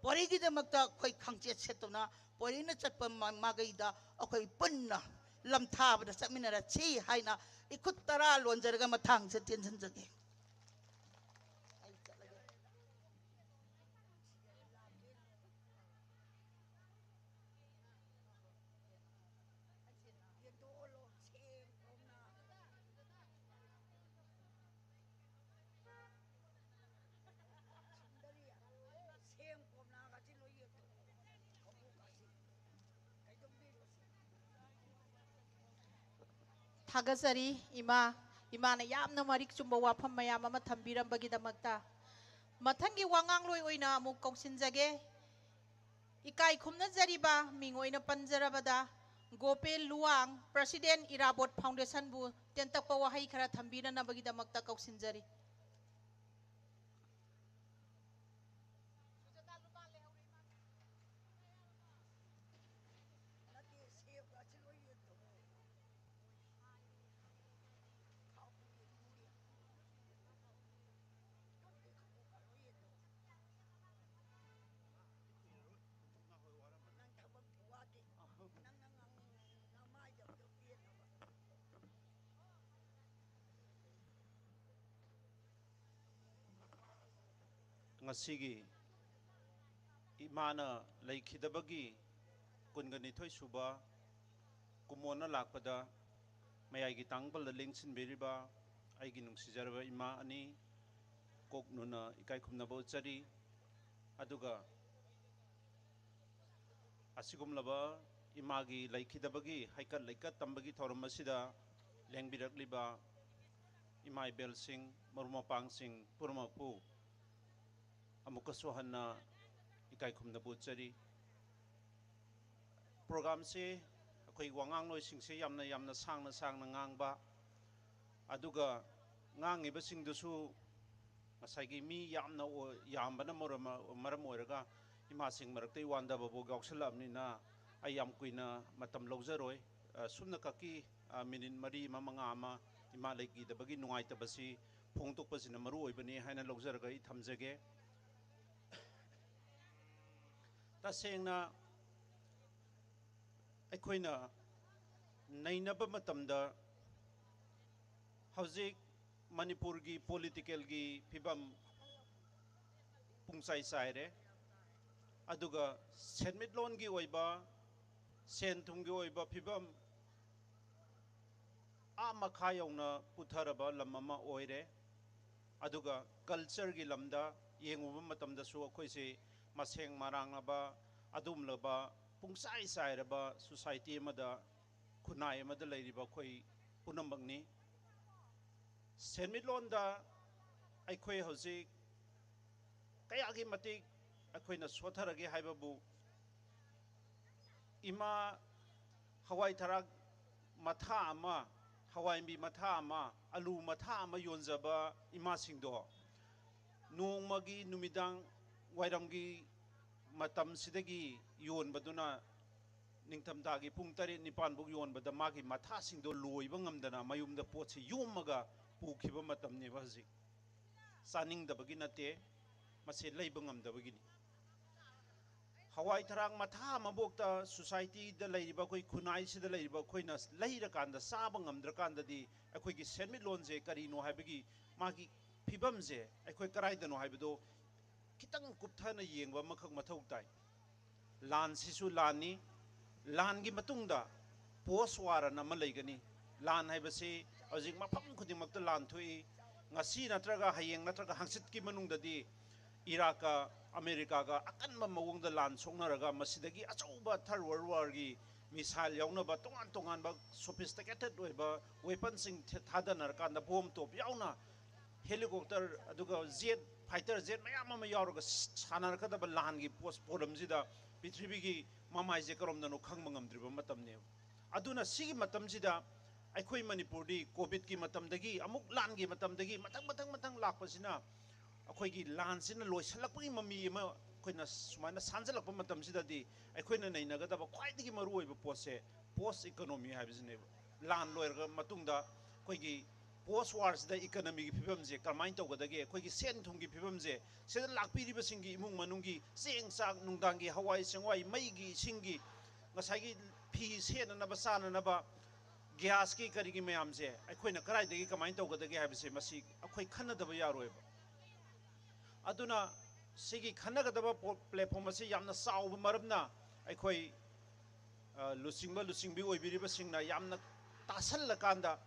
ꯄꯣꯔꯩꯒꯤꯗꯃꯛꯇ ꯑꯩꯈꯣꯏ ꯈꯪꯆꯦꯠ ꯁꯦꯠꯇꯨꯅ ꯄꯣꯔꯩꯅ ꯆꯠꯄ ꯃ-, ꯃꯥꯏꯀꯩꯗ ꯑꯩꯈꯣꯏ ꯄꯨꯟꯅ ꯂꯝꯊꯥꯕꯗ ꯆꯠꯃꯤꯟꯅꯔꯁꯤ ꯍꯥꯏꯅ ꯏꯈꯨꯠ ꯇꯔꯥ ꯂꯣꯟꯖꯔꯒ ꯃꯊꯥꯡꯁꯦ ꯇꯦꯟꯁꯤꯟꯖꯒꯦ꯫ ꯊꯥꯒꯠꯆꯔꯤ ꯏꯃꯥ, ꯏꯃꯥꯅ ꯌꯥꯝꯅ ꯃꯔꯤꯛ ꯆꯨꯝꯕ ꯋꯥꯐꯝ ꯃꯌꯥꯝ ꯑꯃ ꯊꯝꯕꯤꯔꯝꯕꯒꯤꯗꯃꯛꯇ꯫ ꯃꯊꯪꯒꯤ ꯋꯥꯉꯥꯡꯂꯣꯏ ꯑꯣꯏꯅ ꯑꯃꯨꯛ ꯀꯧꯁꯤꯟꯖꯒꯦ꯫ ꯏꯀꯥꯏ ꯈꯨꯝꯅꯖꯔꯤꯕ ꯃꯤꯡ ꯑꯣꯏꯅ ꯄꯟꯖꯔꯕꯗ, ꯒꯣꯄꯦꯜ ꯂꯨꯋꯥꯡ, President ꯏꯔꯥꯕꯣꯠ Foundationꯕꯨ ꯇꯦꯟꯇꯛꯄ ꯋꯥꯍꯩ ꯈꯔ ꯊꯝꯕꯤꯅꯅꯕꯒꯤꯗꯃꯛꯇ ꯀꯧꯁꯤꯟꯖꯔꯤ꯫ ꯉꯁꯤꯒꯤ ꯏꯃꯥꯅ ꯂꯩꯈꯤꯗꯕꯒꯤ ꯀꯨꯟꯒ ꯅꯤꯊꯣꯏ ꯁꯨꯕ ꯀꯨꯝꯑꯣꯟꯅ ꯂꯥꯛꯄꯗ ꯃꯌꯥꯏꯒꯤ ꯇꯥꯡꯕꯜꯗ ꯂꯦꯡꯁꯤꯟꯕꯤꯔꯤꯕ ꯑꯩꯒꯤ ꯅꯨꯡꯁꯤꯖꯔꯕ ꯏꯃꯥ ꯑꯅꯤ, ꯀꯣꯛꯅꯨꯅ ꯏꯀꯥꯏ ꯈꯨꯝꯅꯕ ꯎꯠꯆꯔꯤ꯫ ꯑꯗꯨꯒ ꯑꯁꯤꯒꯨꯝꯂꯕ ꯏꯃꯥꯒꯤ ꯂꯩꯈꯤꯗꯕꯒꯤ ꯍꯩꯀꯠ ꯂꯩꯀꯠ ꯇꯝꯕꯒꯤ ꯊꯧꯔꯝ ꯑꯁꯤꯗ ꯂꯦꯡꯕꯤꯔꯛꯂꯤꯕ ꯏꯃꯥ ꯏꯕꯦꯜꯁꯤꯡ, ꯃꯔꯨꯞ ꯃꯄꯥꯡꯁꯤꯡ ꯄꯨꯝꯅꯃꯛꯄꯨ ꯑꯃꯨꯛꯀꯁꯨ ꯍꯟꯅ ꯏꯀꯥꯏ ꯈꯨꯝꯅꯕ ꯎꯠꯆꯔꯤ꯫ ꯄ꯭ꯔꯣꯒ꯭ꯔꯥꯝꯁꯦ ꯑꯩꯈꯣꯏ ꯋꯥꯉꯥꯡꯂꯣꯏꯁꯤꯡꯁꯦ ꯌꯥꯝꯅ, ꯌꯥꯝꯅ ꯁꯥꯡꯅ ꯁꯥꯡꯅ ꯉꯥꯡꯕ, ꯑꯗꯨꯒ ꯉꯥꯡꯉꯤꯕꯁꯤꯡꯗꯨꯁꯨ ꯉꯁꯥꯏꯒꯤ ꯃꯤ ꯌꯥꯝꯅ ꯑꯣꯏ-, ꯌꯥꯝꯕꯅ ꯃꯔꯝ, ꯃꯔꯝ ꯑꯣꯏꯔꯒ ꯏꯃꯥꯁꯤꯡ ꯃꯔꯛꯇ ꯋꯥꯟꯗꯕꯐꯥꯎ ꯌꯥꯎꯁꯜꯂꯛꯑꯕꯅꯤꯅ ꯑꯩ ꯌꯥꯝ ꯀꯨꯏꯅ ꯃꯇꯝ ꯂꯧꯖꯔꯣꯏ꯫ ꯑ, ꯁꯨꯞꯅ ꯀꯛꯀꯤ, ꯑ, ꯃꯤꯅꯤꯠ ꯃꯔꯤ ꯑꯃ, ꯃꯉꯥ ꯑꯃ ꯏꯃꯥ ꯂꯩꯈꯤꯗꯕꯒꯤ ꯅꯨꯡꯉꯥꯏꯇꯕꯁꯤ ꯐꯣꯡꯗꯣꯛꯄꯁꯤꯅ ꯃꯔꯨ ꯑꯣꯏꯕꯅꯤ ꯍꯥꯏꯅ ꯂꯧꯖꯔꯒ ꯑꯩ ꯊꯝꯖꯒꯦ꯫ ꯇꯁꯦꯡꯅ ꯑꯩꯈꯣꯏꯅ ꯅꯩꯅꯕ ꯃꯇꯝꯗ ꯍꯧꯖꯤꯛ ꯃꯅꯤꯄꯨꯔꯒꯤ ꯄꯣꯂꯤꯇꯤꯀꯦꯜꯒꯤ ꯐꯤꯕꯝ ꯄꯨꯡꯆꯥꯏ ꯆꯥꯏꯔꯦ, ꯑꯗꯨꯒ ꯁꯦꯟꯃꯤꯠꯂꯣꯟꯒꯤ ꯑꯣꯏꯕ, ꯁꯦꯟ ꯊꯨꯝꯒꯤ ꯑꯣꯏꯕ ꯐꯤꯕꯝ ꯑꯥ ꯃꯈꯥ ꯌꯧꯅ ꯄꯨꯊꯔꯕ ꯂꯝ ꯑꯃ ꯑꯣꯏꯔꯦ꯫ ꯑꯗꯨꯒ ꯀꯜꯆꯔꯒꯤ ꯂꯝꯗ ꯌꯦꯡꯉꯨꯕ ꯃꯇꯝꯗꯁꯨ ꯑꯩꯈꯣꯏꯁꯦ ꯃꯁꯦꯡ ꯃꯔꯥꯡꯂꯕ, ꯑꯗꯨꯒꯨꯝꯂꯕ ꯄꯨꯡꯆꯥꯏ ꯆꯥꯏꯔꯕ ꯁꯣꯁꯥꯏꯇꯤ ꯑꯃꯗ, ꯈꯨꯟꯅꯥꯏ ꯑꯃꯗ ꯂꯩꯔꯤꯕ ꯑꯩꯈꯣꯏ ꯄꯨꯝꯅꯃꯛꯅꯤ꯫ ꯁꯦꯟꯃꯤꯠꯂꯣꯟꯗ ꯑꯩꯈꯣꯏ ꯍꯧꯖꯤꯛ ꯀꯌꯥꯒꯤ ꯃꯇꯤꯛ ꯑꯩꯈꯣꯏꯅ ꯁꯣꯠꯊꯔꯒꯦ ꯍꯥꯏꯕꯕꯨ, ꯏꯃꯥ ꯍꯋꯥꯏ ꯊꯔꯥꯛ ꯃꯊꯥ ꯑꯃ, ꯍꯋꯥꯏꯟꯕꯤ ꯃꯊꯥ ꯑꯃ, ꯑꯂꯨ ꯃꯊꯥ ꯑꯃ ꯌꯣꯟꯖꯕ ꯏꯃꯥꯁꯤꯡꯗꯣ ꯅꯣꯡꯃꯒꯤ ꯅꯨꯃꯤꯗꯥꯡ ꯋꯥꯏꯔꯝꯒꯤ ꯃꯇꯝꯁꯤꯗꯒꯤ ꯌꯣꯟꯕꯗꯨꯅ ꯅꯤꯡꯊꯝꯊꯥꯒꯤ ꯄꯨꯡ ꯇꯔꯦꯠ ꯅꯤꯄꯥꯟ ꯐꯥꯎ ꯌꯣꯟꯕꯗ ꯃꯥꯒꯤ ꯃꯊꯥꯁꯤꯡꯗꯣ ꯂꯣꯏꯕ ꯉꯝꯗꯅ ꯃꯌꯨꯝꯗ ꯄꯣꯠꯁꯤ ꯌꯣꯝꯃꯒ ꯄꯨꯈꯤꯕ ꯃꯇꯝꯅꯦꯕ ꯍꯧꯖꯤꯛ꯫ ꯆꯥꯅꯤꯡꯗꯕꯒꯤ ꯅꯠꯇꯦ, ꯃꯁꯤ ꯂꯩꯕ ꯉꯝꯗꯕꯒꯤꯅꯤ꯫ ꯍꯋꯥꯏ ꯊꯔꯥꯛ ꯃꯊꯥ ꯑꯃꯕꯣꯛꯇ ꯁꯣꯁꯥꯏꯇꯤꯗ ꯂꯩꯔꯤꯕ ꯑꯩꯈꯣꯏ ꯈꯨꯟꯅꯥꯏꯁꯤꯗ ꯂꯩꯔꯤꯕ ꯑꯩꯈꯣꯏꯅ ꯂꯩꯔꯀꯥꯟꯗ ꯆꯥꯕ ꯉꯝꯗ꯭ꯔꯀꯥꯟꯗꯗꯤ ꯑꯩꯈꯣꯏꯒꯤ ꯁꯦꯟꯃꯤꯠꯂꯣꯟꯁꯦ ꯀꯔꯤꯅꯣ ꯍꯥꯏꯕꯒꯤ ꯃꯥꯒꯤ ꯐꯤꯕꯝꯁꯦ ꯑꯩꯈꯣꯏ ꯀꯔꯥꯏꯗꯅꯣ ꯍꯥꯏꯕꯗꯣ ꯈꯤꯇꯪ ꯀꯨꯞꯊꯅ ꯌꯦꯡꯕ ꯑꯃꯈꯛ ꯃꯊꯧ ꯇꯥꯏ꯫ ꯂꯥꯟꯁꯤꯁꯨ ꯂꯥꯟꯅꯤ, ꯂꯥꯟꯒꯤ ꯃꯇꯨꯡꯗ ꯄꯣꯁ ꯋꯥꯔ ꯑꯅ ꯑꯃ ꯂꯩꯒꯅꯤ꯫ ꯂꯥꯟ ꯍꯥꯏꯕꯁꯤ ꯍꯧꯖꯤꯛ ꯃꯐꯝ ꯈꯨꯗꯤꯡꯃꯛꯇ ꯂꯥꯟ ꯊꯣꯛꯏ꯫ ꯉꯁꯤ ꯅꯠꯇ꯭ꯔꯒ ꯍꯌꯦꯡ ꯅꯠꯇ꯭ꯔꯒ ꯍꯪꯆꯤꯠꯀꯤ ꯃꯅꯨꯡꯗꯗꯤ ꯏꯔꯥꯛꯀ ꯑꯃꯦꯔꯤꯀꯥꯒ ꯑꯀꯟꯕ ꯃꯑꯣꯡꯗ ꯂꯥꯟ ꯁꯣꯛꯅꯔꯒ ꯃꯁꯤꯗꯒꯤ ꯑꯆꯧꯕ ꯊꯔꯗ ꯋꯥꯔꯜ ꯋꯥꯔꯒꯤ ꯃꯤꯁꯥꯏꯜ ꯌꯥꯎꯅꯕ ꯇꯣꯉꯥꯟ ꯇꯣꯉꯥꯟꯕ ꯁꯣꯐꯤꯁꯇꯤꯀꯦꯇꯦꯠ ꯑꯣꯏꯕ ꯋꯦꯄꯟꯁꯤꯡ ꯊꯥꯗꯅꯔꯀꯥꯟꯗ ꯕꯣꯝ ꯇꯣꯞ ꯌꯥꯎꯅ ꯍꯦꯂꯤꯀꯣꯞꯇꯔ ꯑꯗꯨꯒ ꯖꯦꯠ ꯐꯥꯏꯇꯔ ꯖꯦꯠ ꯃꯌꯥꯝ ꯑꯃ ꯌꯥꯎꯔꯒ ꯁꯥꯟꯅꯔꯛꯀꯗꯕ ꯂꯥꯟꯒꯤ ꯄꯣꯠ ꯄꯣꯠꯂꯝꯁꯤꯗ ꯄ꯭ꯔꯤꯊꯤꯕꯤꯒꯤ ꯃꯃꯥꯏꯁꯦ ꯀꯔꯣꯝꯗꯅꯣ ꯈꯪꯕ ꯉꯝꯗ꯭ꯔꯤꯕ ꯃꯇꯝꯅꯦꯕ꯫ ꯑꯗꯨꯅ ꯁꯤꯒꯤ ꯃꯇꯝꯁꯤꯗ ꯑꯩꯈꯣꯏ ꯃꯅꯤꯄꯨꯔꯗꯤ ꯀꯣꯚꯤꯗꯀꯤ ꯃꯇꯝꯗꯒꯤ ꯑꯃꯨꯛ ꯂꯥꯟꯒꯤ ꯃꯇꯝꯗꯒꯤ ꯃꯊꯪ ꯃꯊꯪ ꯃꯊꯪ ꯂꯥꯛꯄꯁꯤꯅ ꯑꯩꯈꯣꯏꯒꯤ ꯂꯥꯟꯁꯤꯅ ꯂꯣꯏꯁꯤꯜꯂꯛꯄꯒꯤ ꯃꯃꯤ ꯑꯃ ꯑꯩꯈꯣꯏꯅ ꯁꯨꯃꯥꯏꯅ ꯁꯥꯟꯖꯜꯂꯛꯄ ꯃꯇꯝꯁꯤꯗꯗꯤ ꯑꯩꯈꯣꯏꯅ ꯅꯩꯅꯒꯗꯕ ꯈ꯭ꯋꯥꯏꯗꯒꯤ ꯃꯔꯨꯑꯣꯏꯕ ꯄꯣꯠꯁꯦ ꯄꯣꯁ ꯏꯀꯣꯅꯣꯃꯤ ꯍꯥꯏꯕꯁꯤꯅꯦꯕ꯫ ꯂꯥꯟ ꯂꯣꯏꯔꯕ ꯃꯇꯨꯡꯗ ꯑꯩꯈꯣꯏꯒꯤ ꯄꯣꯁ ꯋꯥꯔꯁꯤꯗ ꯏꯀꯣꯅꯣꯃꯤꯒꯤ ꯐꯤꯕꯝꯁꯦ ꯀꯔꯝꯍꯥꯏꯅ ꯇꯧꯒꯗꯒꯦ, ꯑꯩꯈꯣꯏꯒꯤ ꯁꯦꯟ ꯊꯨꯝꯒꯤ ꯐꯤꯕꯝꯁꯦ, ꯁꯤꯗ ꯂꯥꯛꯄꯤꯔꯤꯕꯁꯤꯡꯒꯤ ꯏꯃꯨꯡ ꯃꯅꯨꯡꯒꯤ ꯆꯦꯡ ꯆꯥꯛ, ꯅꯨꯡꯗꯥꯡꯒꯤ ꯍꯋꯥꯏ ꯆꯦꯡꯋꯥꯏ, ꯃꯩꯒꯤ ꯏꯁꯤꯡꯒꯤ, ꯉꯁꯥꯏꯒꯤ ꯐꯤ ꯁꯦꯠꯅꯅꯕ ꯆꯥꯅꯅꯕ, ꯒ꯭ꯌꯥꯁꯀꯤ ꯀꯔꯤꯒꯤ ꯃꯌꯥꯝꯁꯦ ꯑꯩꯈꯣꯏꯅ ꯀꯗꯥꯏꯗꯒꯤ ꯀꯃꯥꯏꯅ ꯇꯧꯒꯗꯒꯦ ꯍꯥꯏꯕꯁꯦ ꯃꯁꯤ ꯑꯩꯈꯣꯏ ꯈꯟꯅꯗꯕ ꯌꯥꯔꯣꯏꯕ꯫ ꯑꯗꯨꯅ ꯁꯤꯒꯤ ꯈꯟꯅꯒꯗꯕ ꯄꯣ-, ꯄ꯭ꯂꯦꯠꯐꯣꯝ ꯑꯁꯤ ꯌꯥꯝꯅ ꯆꯥꯎꯕ ꯃꯔꯝꯅ ꯑꯩꯈꯣꯏ, ꯑ, ꯂꯨꯆꯤꯡꯕ ꯂꯨꯆꯤꯡꯕꯤ ꯑꯣꯏꯕꯤꯔꯤꯕꯁꯤꯡꯅ ꯌꯥꯝꯅ ꯇꯥꯁꯜꯂꯀꯥꯟꯗ,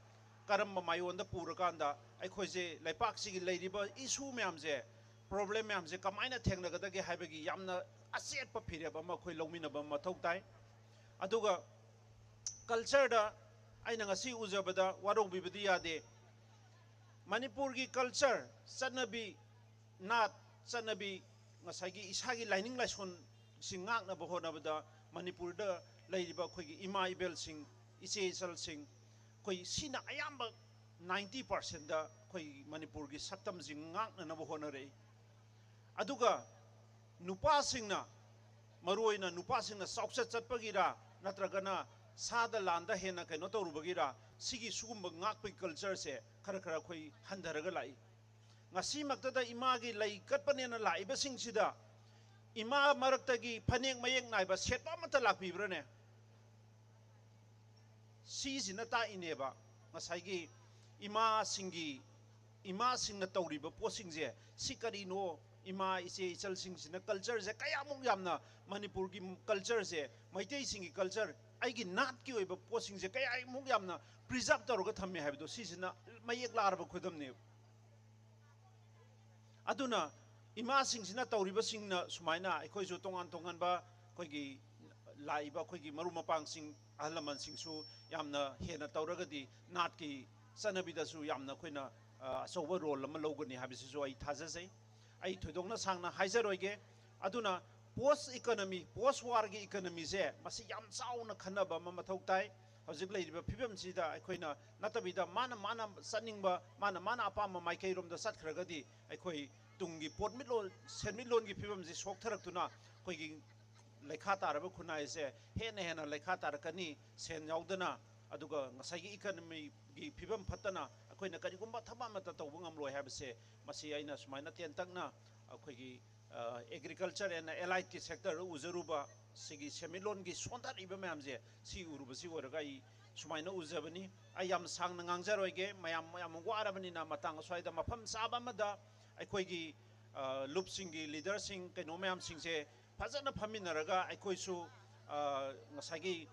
ꯀꯔꯝꯕ ꯃꯥꯏꯑꯣꯟꯗ ꯄꯨꯔꯀꯥꯟꯗ ꯑꯩꯈꯣꯏꯁꯦ ꯂꯩꯄꯥꯛꯁꯤꯒꯤ ꯂꯩꯔꯤꯕ ꯏꯁꯨ ꯃꯌꯥꯝꯁꯦ, ꯄ꯭ꯔꯣꯕ꯭ꯂꯦꯝ ꯃꯌꯥꯝꯁꯦ ꯀꯃꯥꯏꯅ ꯊꯦꯡꯅꯒꯗꯒꯦ ꯍꯥꯏꯕꯒꯤ ꯌꯥꯝꯅ ꯑꯆꯦꯠꯄ ꯐꯤꯔꯦꯞ ꯑꯃ ꯑꯩꯈꯣꯏ ꯂꯧꯃꯤꯟꯅꯕ ꯃꯊꯧ ꯇꯥꯏ꯫ ꯑꯗꯨꯒ ꯀꯜꯆꯔꯗ ꯑꯩꯅ ꯉꯁꯤ ꯎꯖꯕꯗ ꯋꯥꯔꯧꯕꯤꯕꯗꯤ ꯌꯥꯗꯦ꯫ ꯃꯅꯤꯄꯨꯔꯒꯤ ꯀꯜꯆꯔ, ꯆꯠꯅꯕꯤ, ꯅꯥꯠ, ꯆꯠꯅꯕꯤ, ꯉꯁꯥꯏꯒꯤ ꯏꯁꯥꯒꯤ ꯂꯥꯏꯅꯤꯡ ꯂꯥꯏꯁꯣꯟꯁꯤꯡ ꯉꯥꯛꯅꯕ ꯍꯣꯠꯅꯕꯗ ꯃꯅꯤꯄꯨꯔꯗ ꯂꯩꯔꯤꯕ ꯑꯩꯈꯣꯏꯒꯤ ꯏꯃꯥ ꯏꯕꯦꯜꯁꯤꯡ, ꯏꯆꯦ ꯏꯆꯜꯁꯤꯡ, ꯑꯩꯈꯣꯏ ꯁꯤꯅ ꯑꯌꯥꯝꯕ ꯅꯥꯏꯟꯇꯤ ꯄꯥꯔꯁꯦꯟꯗ ꯑꯩꯈꯣꯏ ꯃꯅꯤꯄꯨꯔꯒꯤ ꯁꯛꯇꯝꯁꯤꯡ ꯉꯥꯛꯅꯅꯕ ꯍꯣꯠꯅꯔꯛꯏ꯫ ꯑꯗꯨꯒ ꯅꯨꯄꯥꯁꯤꯡꯅ, ꯃꯔꯨꯑꯣꯏꯅ ꯅꯨꯄꯥꯁꯤꯡꯅ ꯆꯥꯎꯆꯠ ꯆꯠꯄꯒꯤꯔꯥ ꯅꯠꯇ꯭ꯔꯒꯅ ꯁꯥꯗ ꯂꯥꯟꯗ ꯍꯦꯟꯅ ꯀꯩꯅꯣ ꯇꯧꯔꯨꯕꯒꯤꯔꯥ, ꯁꯤꯒꯤ ꯁꯤꯒꯨꯝꯕ ꯉꯥꯛꯄꯒꯤ ꯀꯜꯆꯔꯁꯦ ꯈꯔ ꯈꯔ ꯑꯩꯈꯣꯏ ꯍꯟꯊꯔꯒ ꯂꯥꯛꯏ꯫ ꯉꯁꯤꯃꯛꯇꯗ ꯏꯃꯥꯒꯤ ꯂꯩ ꯀꯠꯄꯅꯦꯅ ꯂꯥꯛꯏꯕꯁꯤꯡꯁꯤꯗ ꯏꯃꯥ ꯃꯔꯛꯇꯒꯤ ꯐꯅꯦꯛ ꯃꯌꯦꯛ ꯅꯥꯏꯕ ꯁꯦꯠꯄ ꯑꯃꯠꯇ ꯂꯥꯛꯄꯤꯕ꯭ꯔꯥꯅꯦ? ꯁꯤꯁꯤꯅ ꯇꯥꯛꯏꯅꯦꯕ ꯉꯁꯥꯏꯒꯤ ꯏꯃꯥꯁꯤꯡꯒꯤ, ꯏꯃꯥꯁꯤꯡꯅ ꯇꯧꯔꯤꯕ ꯄꯣꯠꯁꯤꯡꯁꯦ ꯁꯤ ꯀꯔꯤꯅꯣ? ꯏꯃꯥ, ꯏꯆꯦ, ꯏꯆꯜꯁꯤꯡꯁꯤꯅ ꯀꯜꯆꯔꯁꯦ ꯀꯌꯥꯃꯨꯛ ꯌꯥꯝꯅ, ꯃꯅꯤꯄꯨꯔꯒꯤ ꯀꯜꯆꯔꯁꯦ, ꯃꯩꯇꯩꯁꯤꯡꯒꯤ ꯀꯜꯆꯔ, ꯑꯩꯒꯤ ꯅꯥꯠꯀꯤ ꯑꯣꯏꯕ ꯄꯣꯠꯁꯤꯡꯁꯦ ꯀꯌꯥꯃꯨꯛ ꯌꯥꯝꯅ ꯄ꯭ꯔꯤꯖꯥꯕ ꯇꯧꯔꯒ ꯊꯝꯃꯦ ꯍꯥꯏꯕꯗꯣ ꯁꯤꯁꯤꯅ ꯃꯌꯦꯛ ꯂꯥꯔꯕ ꯈꯨꯗꯝꯅꯦꯕ꯫ ꯑꯗꯨꯅ ꯏꯃꯥꯁꯤꯡꯁꯤꯅ ꯇꯧꯔꯤꯕꯁꯤꯡꯅ ꯁꯨꯃꯥꯏꯅ ꯑꯩꯈꯣꯏꯁꯨ ꯇꯣꯉꯥꯟ ꯇꯣꯉꯥꯟꯕ ꯑꯩꯈꯣꯏꯒꯤ ꯂꯥꯛꯏꯕ ꯑꯩꯈꯣꯏꯒꯤ ꯃꯔꯨꯞ ꯃꯄꯥꯡꯁꯤꯡ, ꯑꯍꯜ ꯂꯃꯟꯁꯤꯡꯁꯨ ꯌꯥꯝꯅ ꯍꯦꯟꯅ ꯇꯧꯔꯒꯗꯤ ꯅꯥꯠꯀꯤ ꯆꯠꯅꯕꯤꯗꯁꯨ ꯌꯥꯝꯅ ꯑꯩꯈꯣꯏꯅ, ꯑ, ꯑꯆꯧꯕ ꯔꯣꯜ ꯑꯃ ꯂꯧꯒꯅꯤ ꯍꯥꯏꯕꯁꯤꯁꯨ ꯑꯩ ꯊꯥꯖꯖꯩ꯫ ꯑꯩ ꯊꯣꯏꯗꯣꯛꯅ ꯁꯥꯡꯅ ꯍꯥꯏꯖꯔꯣꯏꯒꯦ꯫ ꯑꯗꯨꯅ ꯄꯣꯁ ꯏꯀꯣꯅꯣꯃꯤ, ꯄꯣꯁ ꯋꯥꯔꯒꯤ ꯏꯀꯣꯅꯣꯃꯤꯁꯦ ꯃꯁꯤ ꯌꯥꯝ ꯆꯥꯎꯅ ꯈꯟꯅꯕ ꯑꯃ ꯃꯊꯧ ꯇꯥꯏ꯫ ꯍꯧꯖꯤꯛ ꯂꯩꯔꯤꯕ ꯐꯤꯕꯝꯁꯤꯗ ꯑꯩꯈꯣꯏꯅ ꯅꯠꯇꯕꯤꯗ ꯃꯥꯅ ꯃꯥꯅ ꯆꯠꯅꯤꯡꯕ, ꯃꯥꯅ ꯃꯥꯅ ꯑꯄꯥꯝꯕ ꯃꯥꯏꯀꯩꯔꯣꯝꯗ ꯆꯠꯈ꯭ꯔꯒꯗꯤ ꯑꯩꯈꯣꯏ ꯇꯨꯡꯒꯤ ꯄꯣꯠꯃꯤꯠꯂꯣꯟ, ꯁꯦꯟꯃꯤꯠꯂꯣꯟꯒꯤ ꯐꯤꯕꯝꯁꯤ ꯁꯣꯛꯊꯔꯛꯇꯨꯅ ꯑꯩꯈꯣꯏꯒꯤ ꯂꯩꯈꯥ ꯇꯥꯔꯕ ꯈꯨꯟꯅꯥꯏꯁꯦ ꯍꯦꯟꯅ ꯍꯦꯟꯅ ꯂꯩꯈꯥ ꯇꯥꯔꯛꯀꯅꯤ꯫ ꯁꯦꯟ ꯌꯥꯎꯗꯅ, ꯑꯗꯨꯒ ꯉꯁꯥꯏꯒꯤ ꯏꯀꯅꯃꯤꯒꯤ ꯐꯤꯕꯝ ꯐꯠꯇꯅ ꯑꯩꯈꯣꯏꯅ ꯀꯔꯤꯒꯨꯝꯕ ꯊꯕꯛ ꯑꯃꯠꯇ ꯇꯧꯕ ꯉꯝꯂꯣꯏ ꯍꯥꯏꯕꯁꯦ, ꯃꯁꯤ ꯑꯩꯅ ꯁꯨꯃꯥꯏꯅ ꯇꯦꯟꯇꯛꯅ ꯑꯩꯈꯣꯏꯒꯤ, ꯑ, ꯑꯦꯒ꯭ꯔꯤꯀꯜꯆꯔ ꯑꯦꯟ ꯑꯦꯂꯥꯏꯠꯀꯤ ꯁꯦꯛꯇꯔꯗ ꯎꯖꯔꯨꯕ ꯁꯤꯒꯤ ꯁꯦꯟꯃꯤꯠꯂꯣꯟꯒꯤ ꯁꯣꯟꯊꯔꯛꯏꯕ ꯃꯌꯥꯝꯁꯦ, ꯁꯤ ꯎꯔꯨꯕꯁꯤ ꯑꯣꯏꯔꯒ ꯑꯩ ꯁꯨꯃꯥꯏꯅ ꯎꯖꯕꯅꯤ꯫ ꯑꯩ ꯌꯥꯝ ꯁꯥꯡꯅ ꯉꯥꯡꯖꯔꯣꯏꯒꯦ, ꯃꯌꯥꯝ ꯌꯥꯝ ꯋꯥꯔꯕꯅꯤꯅ ꯃꯇꯥꯡ ꯑꯁ꯭ꯋꯥꯏꯗ ꯃꯐꯝ ꯆꯥꯕ ꯑꯃꯗ ꯑꯩꯈꯣꯏꯒꯤ, ꯑ, ꯂꯨꯞꯁꯤꯡꯒꯤ ꯂꯤꯗꯔꯁꯤꯡ, ꯀꯩꯅꯣ ꯃꯌꯥꯝꯁꯤꯡꯁꯦ ꯐꯖꯅ ꯐꯝꯃꯤꯟꯅꯔꯒ ꯑꯩꯈꯣꯏꯁꯨ, ꯑ, ꯉꯁꯥꯏꯒꯤ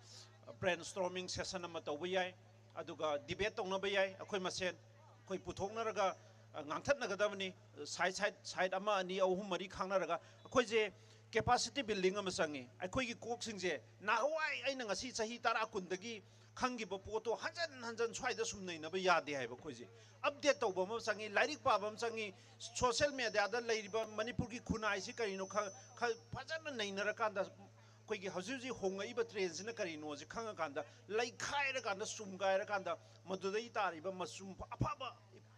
ꯕ꯭ꯔꯦꯟ ꯁ꯭ꯇꯣꯔꯃꯤꯡ ꯁꯦꯁꯟ ꯑꯃ ꯇꯧꯕ ꯌꯥꯏ, ꯑꯗꯨꯒ ꯗꯤꯕꯦꯠ ꯇꯧꯅꯕ ꯌꯥꯏ꯫ ꯑꯩꯈꯣꯏ ꯃꯁꯦꯟ ꯑꯩꯈꯣꯏ ꯄꯨꯊꯣꯛꯅꯔꯒ, ꯑ, ꯉꯥꯡꯊꯠꯅꯒꯗꯕꯅꯤ꯫ ꯁꯥꯏꯠ, ꯁꯥꯏꯠ, ꯁꯥꯏꯠ ꯑꯃ, ꯑꯅꯤ, ꯑꯍꯨꯝ, ꯃꯔꯤ ꯈꯥꯡꯅꯔꯒ ꯑꯩꯈꯣꯏꯁꯦ ꯀꯦꯄꯥꯁꯤꯇꯤ ꯕꯤꯜꯗꯤꯡ ꯑꯃ ꯆꯪꯉꯤ꯫ ꯑꯩꯈꯣꯏꯒꯤ ꯀꯣꯛꯁꯤꯡꯁꯦ ꯅꯍꯥꯟꯋꯥꯏ ꯑꯩꯅ ꯉꯁꯤ ꯆꯍꯤ ꯇꯔꯥ, ꯀꯨꯟꯗꯒꯤ ꯈꯪꯈꯤꯕ ꯄꯣꯠꯇꯣ ꯍꯟꯖꯟ ꯍꯟꯖꯟ ꯁ꯭ꯋꯥꯏꯗ ꯁꯨꯝ ꯅꯩꯅꯕ ꯌꯥꯗꯦ ꯍꯥꯏꯕ꯫ ꯑꯩꯈꯣꯏꯁꯦ ꯑꯞꯗꯦꯠ ꯇꯧꯕ ꯑꯃ ꯆꯪꯉꯤ, ꯂꯥꯏꯔꯤꯛ ꯄꯥꯕ ꯑꯃ ꯆꯪꯉꯤ, ꯁꯣꯁꯦꯜ ꯃꯦꯗꯤꯌꯥꯗ ꯂꯩꯔꯤꯕ ꯃꯅꯤꯄꯨꯔꯒꯤ ꯈꯨꯟꯅꯥꯏꯁꯤ ꯀꯔꯤꯅꯣ ꯈ-, ꯈ-, ꯐꯖꯅ ꯅꯩꯅꯔꯀꯥꯟꯗ ꯑꯩꯈꯣꯏꯒꯤ ꯍꯧꯖꯤꯛ ꯍꯧꯖꯤꯛ ꯍꯣꯡꯉꯛꯏꯕ ꯇ꯭ꯔꯦꯟꯁꯤꯅ ꯀꯔꯤꯅꯣꯁꯤ ꯈꯪꯉꯀꯥꯟꯗ, ꯂꯩꯈꯥꯏꯔꯀꯥꯟꯗ, ꯆꯨꯝꯒꯥꯏꯔꯀꯥꯟꯗ ꯃꯗꯨꯗꯒꯤ ꯇꯥꯔꯤꯕ ꯃꯆꯨꯝ ꯑꯐꯕ,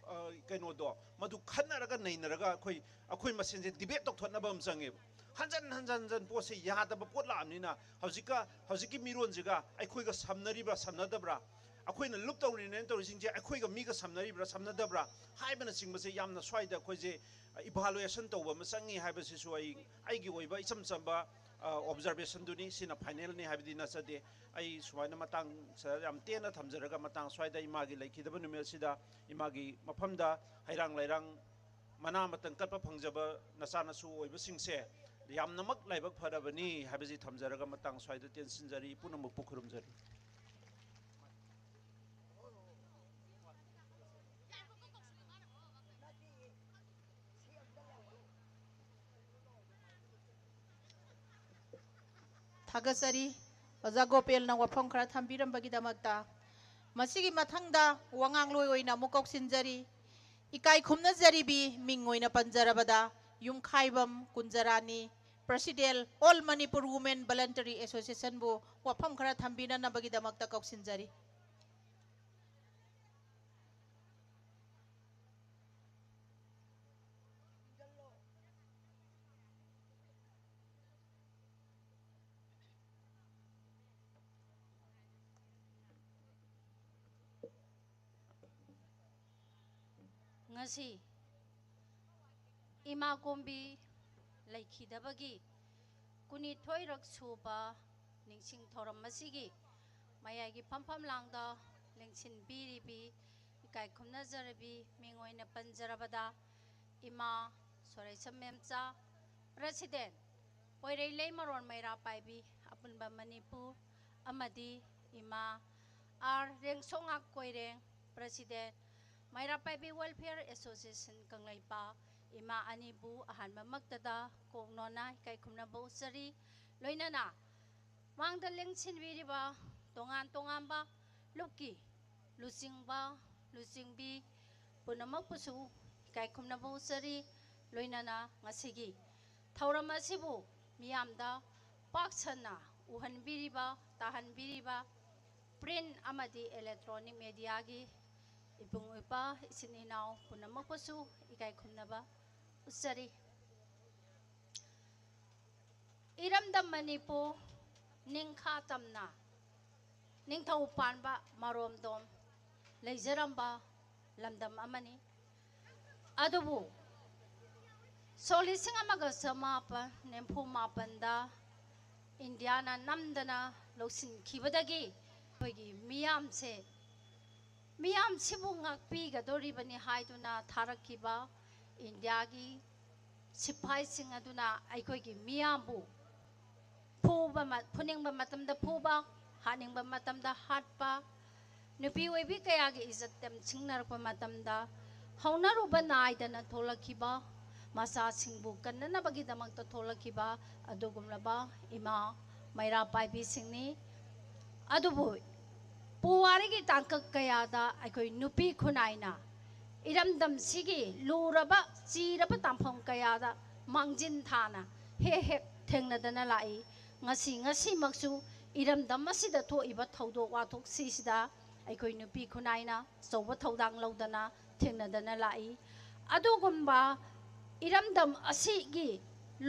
ꯑ, ꯀꯩꯅꯣꯗꯣ ꯃꯗꯨ ꯈꯟꯅꯔꯒ ꯅꯩꯅꯔꯒ ꯑꯩꯈꯣꯏ, ꯑꯩꯈꯣꯏ ꯃꯁꯦꯟꯁꯦ ꯗꯤꯕꯦꯠ ꯇꯧꯊꯣꯛꯅꯕ ꯑꯃ ꯆꯪꯉꯦꯕ꯫ ꯍꯟꯖꯟ ꯍꯟꯖꯟ ꯍꯟꯖꯟ ꯄꯣꯠꯁꯦ ꯌꯥꯗꯕ ꯄꯣꯠ ꯂꯥꯛꯑꯕꯅꯤꯅ ꯍꯧꯖꯤꯛꯀ, ꯍꯧꯖꯤꯛꯀꯤ ꯃꯤꯔꯣꯟꯁꯤꯒ ꯑꯩꯈꯣꯏꯒ ꯁꯝꯅꯔꯤꯕ꯭ꯔꯥ ꯁꯝꯅꯗꯕ꯭ꯔꯥ, ꯑꯩꯈꯣꯏꯅ ꯂꯨꯞ ꯇꯧꯔꯤꯅꯦꯅ ꯇꯧꯔꯤꯁꯤꯡꯁꯦ ꯑꯩꯈꯣꯏꯒ ꯃꯤꯒ ꯁꯝꯅꯔꯤꯕ꯭ꯔꯥ ꯁꯝꯅꯗꯕ꯭ꯔꯥ ꯍꯥꯏꯕꯅꯆꯤꯡꯕꯁꯦ ꯌꯥꯝꯅ ꯁ꯭ꯋꯥꯏꯗ ꯑꯩꯈꯣꯏꯁꯦ ꯏꯚꯥꯂꯨꯑꯦꯁꯟ ꯇꯧꯕ ꯑꯃ ꯆꯪꯉꯤ ꯍꯥꯏꯕꯁꯤꯁꯨ ꯑꯩ, ꯑꯩꯒꯤ ꯑꯣꯏꯕ ꯏꯆꯝ ꯆꯝꯕ, ꯑ, ꯑꯣꯕꯖꯥꯔꯕꯦꯁꯟꯗꯨꯅꯤ꯫ ꯁꯤꯅ ꯐꯥꯏꯅꯦꯜꯅꯤ ꯍꯥꯏꯕꯗꯤ ꯅꯠꯆꯗꯦ꯫ ꯑꯩ ꯁꯨꯃꯥꯏꯅ ꯃꯇꯥꯡ ꯁꯤꯗ ꯌꯥꯝ ꯇꯦꯟꯅ ꯊꯝꯖꯔꯒ ꯃꯇꯥꯡ ꯁ꯭ꯋꯥꯏꯗ ꯏꯃꯥꯒꯤ ꯂꯩꯈꯤꯗꯕ ꯅꯨꯃꯤꯠ ꯑꯁꯤꯗ ꯏꯃꯥꯒꯤ ꯃꯐꯝꯗ ꯍꯩꯔꯥꯡ ꯂꯩꯔꯥꯡ ꯃꯅꯥ ꯃꯇꯪ ꯀꯠꯄ ꯐꯪꯖꯕ ꯅꯆꯥꯅꯁꯨ ꯑꯣꯏꯕꯁꯤꯡꯁꯦ ꯌꯥꯝꯅꯃꯛ ꯂꯥꯏꯕꯛ ꯐꯔꯕꯅꯤ ꯍꯥꯏꯕꯁꯤ ꯊꯝꯖꯔꯒ ꯃꯇꯥꯡ ꯁ꯭ꯋꯥꯏꯗ ꯇꯦꯟꯁꯤꯟꯖꯔꯤ꯫ ꯄꯨꯝꯅꯃꯛꯄꯨ ꯈꯨꯔꯨꯝꯖꯔꯤ꯫ ꯊꯥꯒꯠꯆꯔꯤ ꯑꯣꯖꯥ ꯒꯣꯄꯦꯜꯅ ꯋꯥꯐꯝ ꯈꯔ ꯊꯝꯕꯤꯔꯝꯕꯒꯤꯗꯃꯛꯇ꯫ ꯃꯁꯤꯒꯤ ꯃꯊꯪꯗ ꯋꯥꯉꯥꯡꯂꯣꯏ ꯑꯣꯏꯅ ꯑꯃꯨꯛ ꯀꯧꯁꯤꯟꯖꯔꯤ ꯏꯀꯥꯏ ꯈꯨꯝꯅꯖꯔꯤꯕꯤ ꯃꯤꯡ ꯑꯣꯏꯅ ꯄꯟꯖꯔꯕꯗ ꯌꯨꯝꯈꯥꯏꯕꯝ ꯀꯨꯟꯖꯔꯥꯅꯤ, President All Manipur Women Voluntary Associationꯕꯨ ꯋꯥꯐꯝ ꯈꯔ ꯊꯝꯕꯤꯅꯅꯕꯒꯤꯗꯃꯛꯇ ꯀꯧꯁꯤꯟꯖꯔꯤ꯫ ꯉꯁꯤ ꯏꯃꯥ ꯀꯣꯝꯕꯤ ꯂꯩꯈꯤꯗꯕꯒꯤ ꯀꯨꯟꯅꯤꯊꯣꯏꯔꯛ ꯁꯨꯕ ꯅꯤꯡꯁꯤꯡ ꯊꯧꯔꯝ ꯑꯁꯤꯒꯤ ꯃꯌꯥꯏꯒꯤ ꯐꯝꯐꯝ ꯂꯥꯡꯗ ꯂꯦꯡꯁꯤꯟꯕꯤꯔꯤꯕꯤ ꯏꯀꯥꯏ ꯈꯨꯝꯅꯖꯔꯕꯤ ꯃꯤꯡ ꯑꯣꯏꯅ ꯄꯟꯖꯔꯕꯗ ꯏꯃꯥ ꯁꯣꯔꯩꯁꯝ ꯃꯦꯝꯆꯥ, President ꯄꯣꯏꯔꯩ ꯂꯩꯃꯔꯣꯟ ꯃꯩꯔꯥ ꯄꯥꯏꯕꯤ ꯑꯄꯨꯟꯕ ꯃꯅꯤꯄꯨꯔ ꯑꯃꯗꯤ ꯏꯃꯥ R Rengsongak Koireng, President Meira Paibi Welfare Association Kangleipak, ꯏꯃꯥ ꯑꯅꯤꯕꯨ ꯑꯍꯥꯟꯕꯃꯛꯇꯗ ꯀꯣꯛ ꯅꯣꯟꯅ ꯏꯀꯥꯏ ꯈꯨꯝꯅꯕ ꯎꯠꯆꯔꯤ꯫ ꯂꯣꯏꯅꯅ ꯃꯥꯡꯗ ꯂꯦꯡꯁꯤꯟꯕꯤꯔꯤꯕ ꯇꯣꯉꯥꯟ ꯇꯣꯉꯥꯟꯕ ꯂꯨꯞꯀꯤ ꯂꯨꯆꯤꯡꯕ, ꯂꯨꯆꯤꯡꯕꯤ ꯄꯨꯝꯅꯃꯛꯄꯨꯁꯨ ꯏꯀꯥꯏ ꯈꯨꯝꯅꯕ ꯎꯠꯆꯔꯤ꯫ ꯂꯣꯏꯅꯅ ꯉꯁꯤꯒꯤ ꯊꯧꯔꯝ ꯑꯁꯤꯕꯨ ꯃꯤꯌꯥꯝꯗ ꯄꯥꯛ ꯁꯟꯅ ꯎꯍꯟꯕꯤꯔꯤꯕ, ꯇꯥꯍꯟꯕꯤꯔꯤꯕ print ꯑꯃꯗꯤ electronic mediaꯒꯤ ꯏꯕꯨꯡ ꯏꯄ꯭ꯋꯥ, ꯏꯆꯤꯟ ꯏꯅꯥꯎ ꯄꯨꯝꯅꯃꯛꯄꯨꯁꯨ ꯏꯀꯥꯏ ꯈꯨꯝꯅꯕ ꯎꯠꯆꯔꯤ꯫ ꯏꯔꯝꯗꯝ ꯃꯅꯤꯄꯨꯔ ꯅꯤꯡꯈꯥ ꯇꯝꯅ ꯅꯤꯡꯊꯧ ꯄꯥꯟꯕ ꯃꯔꯣꯝꯗꯣꯝ ꯂꯩꯖꯔꯝꯕ ꯂꯝꯗꯝ ꯑꯃꯅꯤ꯫ ꯑꯗꯨꯕꯨ ꯁꯣꯛ ꯂꯤꯁꯤꯡ ꯑꯃꯒ ꯆꯃꯥꯄꯟ ꯅꯤꯐꯨ ꯃꯥꯄꯟꯗ ꯏꯟꯗꯤꯌꯥꯅ ꯅꯝꯗꯅ ꯂꯧꯁꯤꯟꯈꯤꯕꯗꯒꯤ ꯑꯩꯈꯣꯏꯒꯤ ꯃꯤꯌꯥꯝꯁꯦ, ꯃꯤꯌꯥꯝꯁꯤꯕꯨ ꯉꯥꯛꯄꯤꯒꯗꯧꯔꯤꯕꯅꯤ ꯍꯥꯏꯗꯨꯅ ꯊꯥꯔꯛꯈꯤꯕ ꯏꯟꯗꯤꯌꯥꯒꯤ ꯁꯤꯐꯥꯏꯁꯤꯡ ꯑꯗꯨꯅ ꯑꯩꯈꯣꯏꯒꯤ ꯃꯤꯌꯥꯝꯕꯨ ꯐꯨꯕ ꯃ-, ꯐꯨꯅꯤꯡꯕ ꯃꯇꯝꯗ ꯐꯨꯕ, ꯍꯥꯠꯅꯤꯡꯕ ꯃꯇꯝꯗ ꯍꯥꯠꯄ, ꯅꯨꯄꯤ ꯑꯣꯏꯕꯤ ꯀꯌꯥꯒꯤ ꯏꯖꯠ ꯇꯦꯝꯁꯤꯡꯅꯔꯛꯄ ꯃꯇꯝꯗ ꯍꯧꯅꯔꯨꯕ ꯅꯥꯏꯗꯅ ꯊꯣꯛꯂꯛꯈꯤꯕ, ꯃꯆꯥꯁꯤꯡꯕꯨ ꯀꯟꯅꯅꯕꯒꯤꯗꯃꯛꯇ ꯊꯣꯛꯂꯛꯈꯤꯕ ꯑꯗꯨꯒꯨꯝꯂꯕ ꯏꯃꯥ ꯃꯩꯔꯥ ꯄꯥꯏꯕꯤꯁꯤꯡꯅꯤ꯫ ꯑꯗꯨꯕꯨ ꯄꯨꯋꯥꯔꯤꯒꯤ ꯇꯥꯡꯀꯛ ꯀꯌꯥꯗ ꯑꯩꯈꯣꯏ ꯅꯨꯄꯤ ꯈꯨꯟꯅꯥꯏꯅ ꯏꯔꯝꯗꯝꯁꯤꯒꯤ ꯂꯨꯔꯕ ꯆꯤꯔꯕ ꯇꯥꯡꯐꯝ ꯀꯌꯥꯗ ꯃꯥꯡꯖꯤꯟ ꯊꯥꯅ ꯍꯦꯛ ꯍꯦꯛ ꯊꯦꯡꯅꯗꯅ ꯂꯥꯛꯏ꯫ ꯉꯁꯤ ꯉꯁꯤꯃꯛꯁꯨ ꯏꯔꯝꯗꯝ ꯑꯁꯤꯗ ꯊꯣꯛꯏꯕ ꯊꯧꯗꯣꯛ ꯋꯥꯊꯣꯛꯁꯤꯡꯁꯤꯗ ꯑꯩꯈꯣꯏ ꯅꯨꯄꯤ ꯈꯨꯟꯅꯥꯏꯅ ꯑꯆꯧꯕ ꯊꯧꯗꯥꯡ ꯂꯧꯗꯅ ꯊꯦꯡꯅꯗꯅ ꯂꯥꯛꯏ꯫ ꯑꯗꯨꯒꯨꯝꯕ ꯏꯔꯝꯗꯝ ꯑꯁꯤꯒꯤ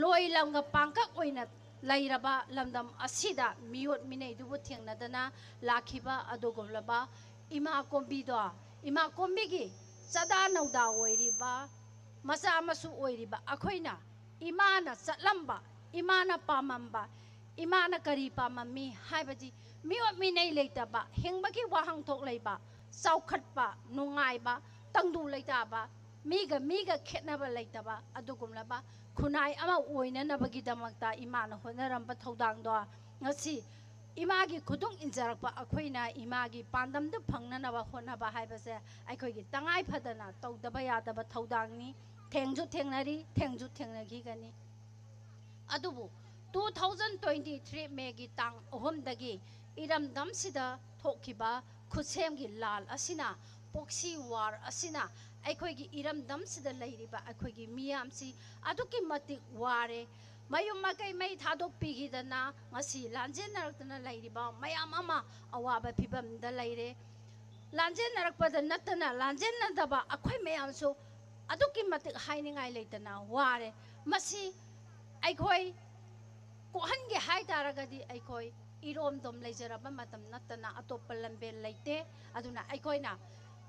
ꯂꯣꯏ ꯂꯝꯒ ꯄꯥꯡꯀꯛ ꯑꯣꯏꯅ ꯂꯩꯔꯕ ꯂꯝꯗꯝ ꯑꯁꯤꯗ ꯃꯤꯑꯣꯠ ꯃꯤꯅꯩꯗꯨꯕꯨ ꯊꯦꯡꯅꯗꯅ ꯂꯥꯛꯈꯤꯕ ꯑꯗꯨꯒꯨꯝꯂꯕ ꯏꯃꯥ ꯀꯣꯝꯕꯤꯗꯣ, ꯏꯃꯥ ꯀꯣꯝꯕꯤꯒꯤ ꯆꯗꯥ ꯅꯧꯗꯥ ꯑꯣꯏꯔꯤꯕ, ꯃꯆꯥ ꯃꯁꯨ ꯑꯣꯏꯔꯤꯕ ꯑꯩꯈꯣꯏꯅ ꯏꯃꯥꯅ ꯆꯠꯂꯝꯕ, ꯏꯃꯥꯅ ꯄꯥꯝꯃꯝꯕ, ꯏꯃꯥꯅ ꯀꯔꯤ ꯄꯥꯝꯃꯝꯃꯤ ꯍꯥꯏꯕꯗꯤ ꯃꯤꯑꯣꯠ ꯃꯤꯅꯩ ꯂꯩꯇꯕ, ꯍꯤꯡꯕꯒꯤ ꯋꯥꯍꯟꯊꯣꯛ ꯂꯩꯕ, ꯆꯥꯎꯈꯠꯄ, ꯅꯨꯡꯉꯥꯏꯕ, ꯇꯪꯗꯨ ꯂꯩꯇꯥꯕ, ꯃꯤꯒ ꯃꯤꯒ ꯈꯦꯠꯅꯕ ꯂꯩꯇꯕ ꯑꯗꯨꯒꯨꯝꯂꯕ ꯈꯨꯟꯅꯥꯏ ꯑꯃ ꯑꯣꯏꯅꯅꯕꯒꯤꯗꯃꯛꯇ ꯏꯃꯥꯅ ꯍꯣꯠꯅꯔꯝꯕ ꯊꯧꯗꯥꯡꯗꯣ ꯉꯁꯤ ꯏꯃꯥꯒꯤ ꯈꯨꯗꯨꯡ ꯏꯟꯖꯔꯛꯄ ꯑꯩꯈꯣꯏꯅ ꯏꯃꯥꯒꯤ ꯄꯥꯟꯗꯝꯗꯨ ꯐꯪꯅꯅꯕ ꯍꯣꯠꯅꯕ ꯍꯥꯏꯕꯁꯦ ꯑꯩꯈꯣꯏꯒꯤ ꯇꯉꯥꯏ ꯐꯗꯅ ꯇꯧꯗꯕ ꯌꯥꯗꯕ ꯊꯧꯗꯥꯡꯅꯤ꯫ ꯊꯦꯡꯁꯨ ꯊꯦꯡꯅꯔꯤ, ꯊꯦꯡꯁꯨ ꯊꯦꯡꯅꯈꯤꯒꯅꯤ꯫ ꯑꯗꯨꯕꯨ two thousand twenty three ꯃꯦꯒꯤ ꯇꯥꯡ ꯑꯍꯨꯝꯗꯒꯤ ꯏꯔꯝꯗꯝꯁꯤꯗ ꯊꯣꯛꯈꯤꯕ ꯈꯨꯠꯁꯦꯝꯒꯤ ꯂꯥꯜ ꯑꯁꯤꯅ, proxy war ꯑꯁꯤꯅ ꯑꯩꯈꯣꯏꯒꯤ ꯏꯔꯝꯗꯝꯁꯤꯗ ꯂꯩꯔꯤꯕ ꯑꯩꯈꯣꯏꯒꯤ ꯃꯤꯌꯥꯝꯁꯤ ꯑꯗꯨꯛꯀꯤ ꯃꯇꯤꯛ ꯋꯥꯔꯦ꯫ ꯃꯌꯨꯝ ꯃꯀꯩ ꯃꯩ ꯊꯥꯗꯣꯛꯄꯤꯈꯤꯗꯅ ꯉꯁꯤ ꯂꯥꯟꯖꯦꯟꯅꯔꯛꯇꯅ ꯂꯩꯔꯤꯕ ꯃꯌꯥꯝ ꯑꯃ ꯑꯋꯥꯕ ꯐꯤꯕꯝꯗ ꯂꯩꯔꯦ꯫ ꯂꯥꯟꯖꯦꯟꯅꯔꯛꯄꯗ ꯅꯠꯇꯅ ꯂꯥꯟꯖꯦꯟꯅꯗꯕ ꯑꯩꯈꯣꯏ ꯃꯌꯥꯝꯁꯨ ꯑꯗꯨꯛꯀꯤ ꯃꯇꯤꯛ ꯍꯥꯏꯅꯤꯡꯉꯥꯏ ꯂꯩꯇꯅ ꯋꯥꯔꯦ꯫ ꯃꯁꯤ ꯑꯩꯈꯣꯏ ꯀꯣꯛꯍꯟꯒꯦ ꯍꯥꯏ ꯇꯥꯔꯒꯗꯤ ꯑꯩꯈꯣꯏ ꯏꯔꯣꯝꯗꯣꯝ ꯂꯩꯖꯔꯕ ꯃꯇꯝ ꯅꯠꯇꯅ ꯑꯇꯣꯞꯄ ꯂꯝꯕꯦꯜ ꯂꯩꯇꯦ꯫ ꯑꯗꯨꯅ ꯑꯩꯈꯣꯏꯅ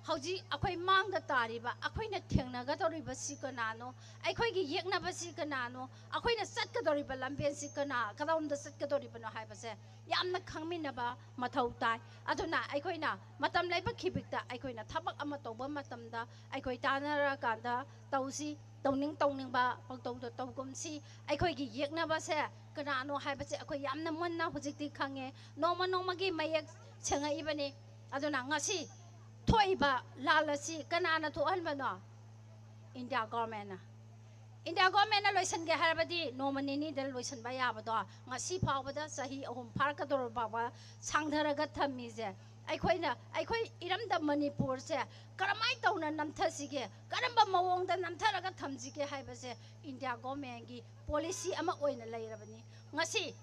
ꯍꯧꯖꯤꯛ ꯑꯩꯈꯣꯏ ꯃꯥꯡꯗ ꯇꯥꯔꯤꯕ, ꯑꯩꯈꯣꯏꯅ ꯊꯦꯡꯅꯒꯗꯧꯔꯤꯕꯁꯤ ꯀꯅꯥꯅꯣ, ꯑꯩꯈꯣꯏꯒꯤ ꯌꯦꯛꯅꯕꯁꯤ ꯀꯅꯥꯅꯣ, ꯑꯩꯈꯣꯏꯅ ꯆꯠꯀꯗꯧꯔꯤꯕ ꯂꯝꯕꯦꯜꯁꯤ ꯀꯅꯥ, ꯀꯗꯣꯝꯗ ꯆꯠꯀꯗꯧꯔꯤꯕꯅꯣ ꯍꯥꯏꯕꯁꯦ ꯌꯥꯝꯅ ꯈꯪꯃꯤꯟꯅꯕ ꯃꯊꯧ ꯇꯥꯏ꯫ ꯑꯗꯨꯅ ꯑꯩꯈꯣꯏꯅ ꯃꯇꯝ ꯂꯩꯕ ꯈꯤꯕꯤꯛꯇ ꯑꯩꯈꯣꯏꯅ ꯊꯕꯛ ꯑꯃ ꯇꯧꯕ ꯃꯇꯝꯗ ꯑꯩꯈꯣꯏ ꯇꯥꯟꯅꯔꯀꯥꯟꯗ ꯇꯧꯁꯤ꯫ ꯇꯧꯅꯤꯡ ꯇꯧꯅꯤꯡꯕ ꯄꯪꯇꯧꯗ ꯇꯧꯒꯨꯝꯁꯤ꯫ ꯑꯩꯈꯣꯏꯒꯤ ꯌꯦꯛꯅꯕꯁꯦ ꯀꯅꯥꯅꯣ ꯍꯥꯏꯕꯁꯦ ꯑꯩꯈꯣꯏ ꯌꯥꯝꯅ ꯃꯨꯟꯅ ꯍꯧꯖꯤꯛꯇꯤ ꯈꯪꯉꯦ꯫ ꯅꯣꯡꯃ ꯅꯣꯡꯃꯒꯤ ꯃꯌꯦꯛ ꯁꯦꯡꯉꯛꯏꯕꯅꯤ꯫ ꯑꯗꯨꯅ ꯉꯁꯤ ꯊꯣꯛꯏꯕ ꯂꯥꯜ ꯑꯁꯤ ꯀꯅꯥꯅ ꯊꯣꯛꯍꯟꯕꯅꯣ? ꯏꯟꯗꯤꯌꯥ ꯒꯣꯔꯃꯦꯟꯅ꯫ ꯏꯟꯗꯤꯌꯥ ꯒꯣꯔꯃꯦꯟꯅ ꯂꯣꯏꯁꯤꯟꯒꯦ ꯍꯥꯏꯔꯕꯗꯤ ꯅꯣꯡꯃ ꯅꯤꯅꯤꯗ ꯂꯣꯏꯁꯤꯟꯕ ꯌꯥꯕꯗꯣ ꯉꯁꯤ ꯐꯥꯎꯕꯗ ꯆꯍꯤ ꯑꯍꯨꯝ ꯐꯥꯔꯛꯀꯗꯧꯔꯕ ꯐꯥꯎꯕ ꯁꯥꯡꯊꯔꯒ ꯊꯝꯃꯤꯁꯦ, ꯑꯩꯈꯣꯏꯅ, ꯑꯩꯈꯣꯏ ꯏꯔꯝꯗꯝ ꯃꯅꯤꯄꯨꯔꯁꯦ ꯀꯔꯝꯍꯥꯏꯅ ꯇꯧꯅ ꯅꯝꯊꯁꯤꯒꯦ, ꯀꯔꯝꯕ ꯃꯑꯣꯡꯗ ꯅꯝꯊꯔꯒ ꯊꯝꯁꯤꯒꯦ ꯍꯥꯏꯕꯁꯦ ꯏꯟꯗꯤꯌꯥ ꯒꯣꯔꯃꯦꯟꯒꯤ ꯄꯣꯂꯤꯁꯤ ꯑꯃ ꯑꯣꯏꯅ ꯂꯩꯔꯕꯅꯤ꯫ ꯉꯁꯤ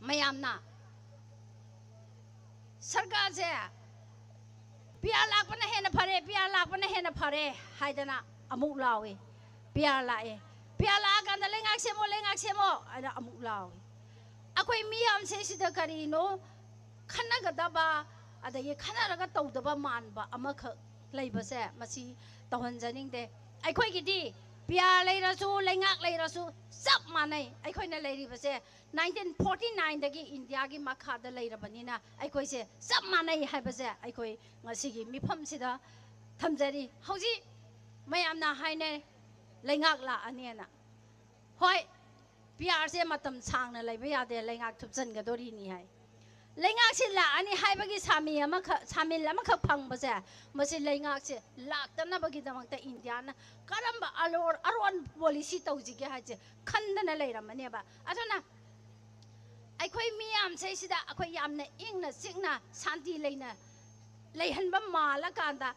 ꯃꯌꯥꯝꯅ ꯁꯔꯀꯥꯔꯁꯦ ꯄꯤ ꯑꯥꯔ ꯂꯥꯛꯄꯅ ꯍꯦꯟꯅ ꯐꯔꯦ, ꯄꯤ ꯑꯥꯔ ꯂꯥꯛꯄꯅ ꯍꯦꯟꯅ ꯐꯔꯦ ꯍꯥꯏꯗꯅ ꯑꯃꯨꯛ ꯂꯥꯎꯏ꯫ ꯄꯤ ꯑꯥꯔ ꯂꯥꯛꯑꯦ, ꯄꯤ ꯑꯥꯔ ꯂꯥꯛꯑꯀꯥꯟꯗ ꯂꯩꯉꯥꯛ ꯁꯦꯝꯃꯣ, ꯂꯩꯉꯥꯛ ꯁꯦꯝꯃꯣ ꯍꯥꯏꯅ ꯑꯃꯨꯛ ꯂꯥꯎꯏ꯫ ꯑꯩꯈꯣꯏ ꯃꯤ ꯌꯥꯝꯁꯦ ꯁꯤꯗ ꯀꯔꯤꯅꯣ ꯈꯟꯅꯒꯗꯕ, ꯑꯗꯒꯤ ꯈꯟꯅꯔꯒ ꯇꯧꯗꯕ ꯃꯥꯟꯕ ꯑꯃꯈꯛ ꯂꯩꯕꯁꯦ, ꯃꯁꯤ ꯇꯧꯍꯟꯖꯅꯤꯡꯗꯦ꯫ ꯑꯩꯈꯣꯏꯒꯤꯗꯤ ꯄꯤ ꯑꯥꯔ ꯂꯩꯔꯁꯨ, ꯂꯩꯉꯥꯛ ꯂꯩꯔꯁꯨ ꯆꯞ ꯃꯥꯟꯅꯩ꯫ ꯑꯩꯈꯣꯏꯅ ꯂꯩꯔꯤꯕꯁꯦ ꯅꯥꯏꯟꯇꯤꯟ ꯐꯣꯔꯇꯤ ꯅꯥꯏꯟꯗꯒꯤ ꯏꯟꯗꯤꯌꯥꯒꯤ ꯃꯈꯥꯗ ꯂꯩꯔꯕꯅꯤꯅ ꯑꯩꯈꯣꯏꯁꯦ ꯆꯞ ꯃꯥꯟꯅꯩ ꯍꯥꯏꯕꯁꯦ ꯑꯩꯈꯣꯏ ꯉꯁꯤꯒꯤ ꯃꯤꯐꯝꯁꯤꯗ ꯊꯝꯖꯔꯤ꯫ ꯍꯧꯖꯤꯛ ꯃꯌꯥꯝꯅ ꯍꯥꯏꯅꯩ, ꯂꯩꯉꯥꯛ ꯂꯥꯛꯑꯅꯦꯅ꯫ ꯍꯣꯏ, ꯄꯤ ꯑꯥꯔꯁꯦ ꯃꯇꯝ ꯁꯥꯡꯅ ꯂꯩꯕ ꯌꯥꯗꯦ, ꯂꯩꯉꯥꯛ ꯊꯨꯞꯆꯟꯒꯗꯣꯔꯤꯅꯤ ꯍꯥꯏ꯫ ꯂꯩꯉꯥꯛꯁꯤ ꯂꯥꯛꯑꯅꯤ ꯍꯥꯏꯕꯒꯤ ꯁꯥꯃꯤ ꯑꯃꯈꯛ, ꯁꯥꯃꯤꯜ ꯑꯃꯈꯛ ꯐꯪꯕꯁꯦ, ꯃꯁꯤ ꯂꯩꯉꯥꯛꯁꯦ ꯂꯥꯛꯇꯅꯕꯒꯤꯗꯃꯛꯇ ꯏꯟꯗꯤꯌꯥꯅ ꯀꯔꯝꯕ ꯑꯔꯣꯟ, ꯑꯔꯣꯟ ꯄꯣꯂꯤꯁꯤ ꯇꯧꯁꯤꯒꯦ ꯍꯥꯏꯁꯦ ꯈꯟꯗꯅ ꯂꯩꯔꯝꯃꯅꯦꯕ꯫ ꯑꯗꯨꯅ ꯑꯩꯈꯣꯏ ꯃꯤꯌꯥꯝꯁꯤꯗꯩꯁꯤꯗ ꯑꯩꯈꯣꯏ ꯌꯥꯝꯅ ꯏꯪꯅ ꯆꯤꯛꯅ ꯁꯥꯟꯇꯤ ꯂꯩꯅ ꯂꯩꯍꯟꯕ ꯃꯥꯜꯂꯀꯥꯟꯗ,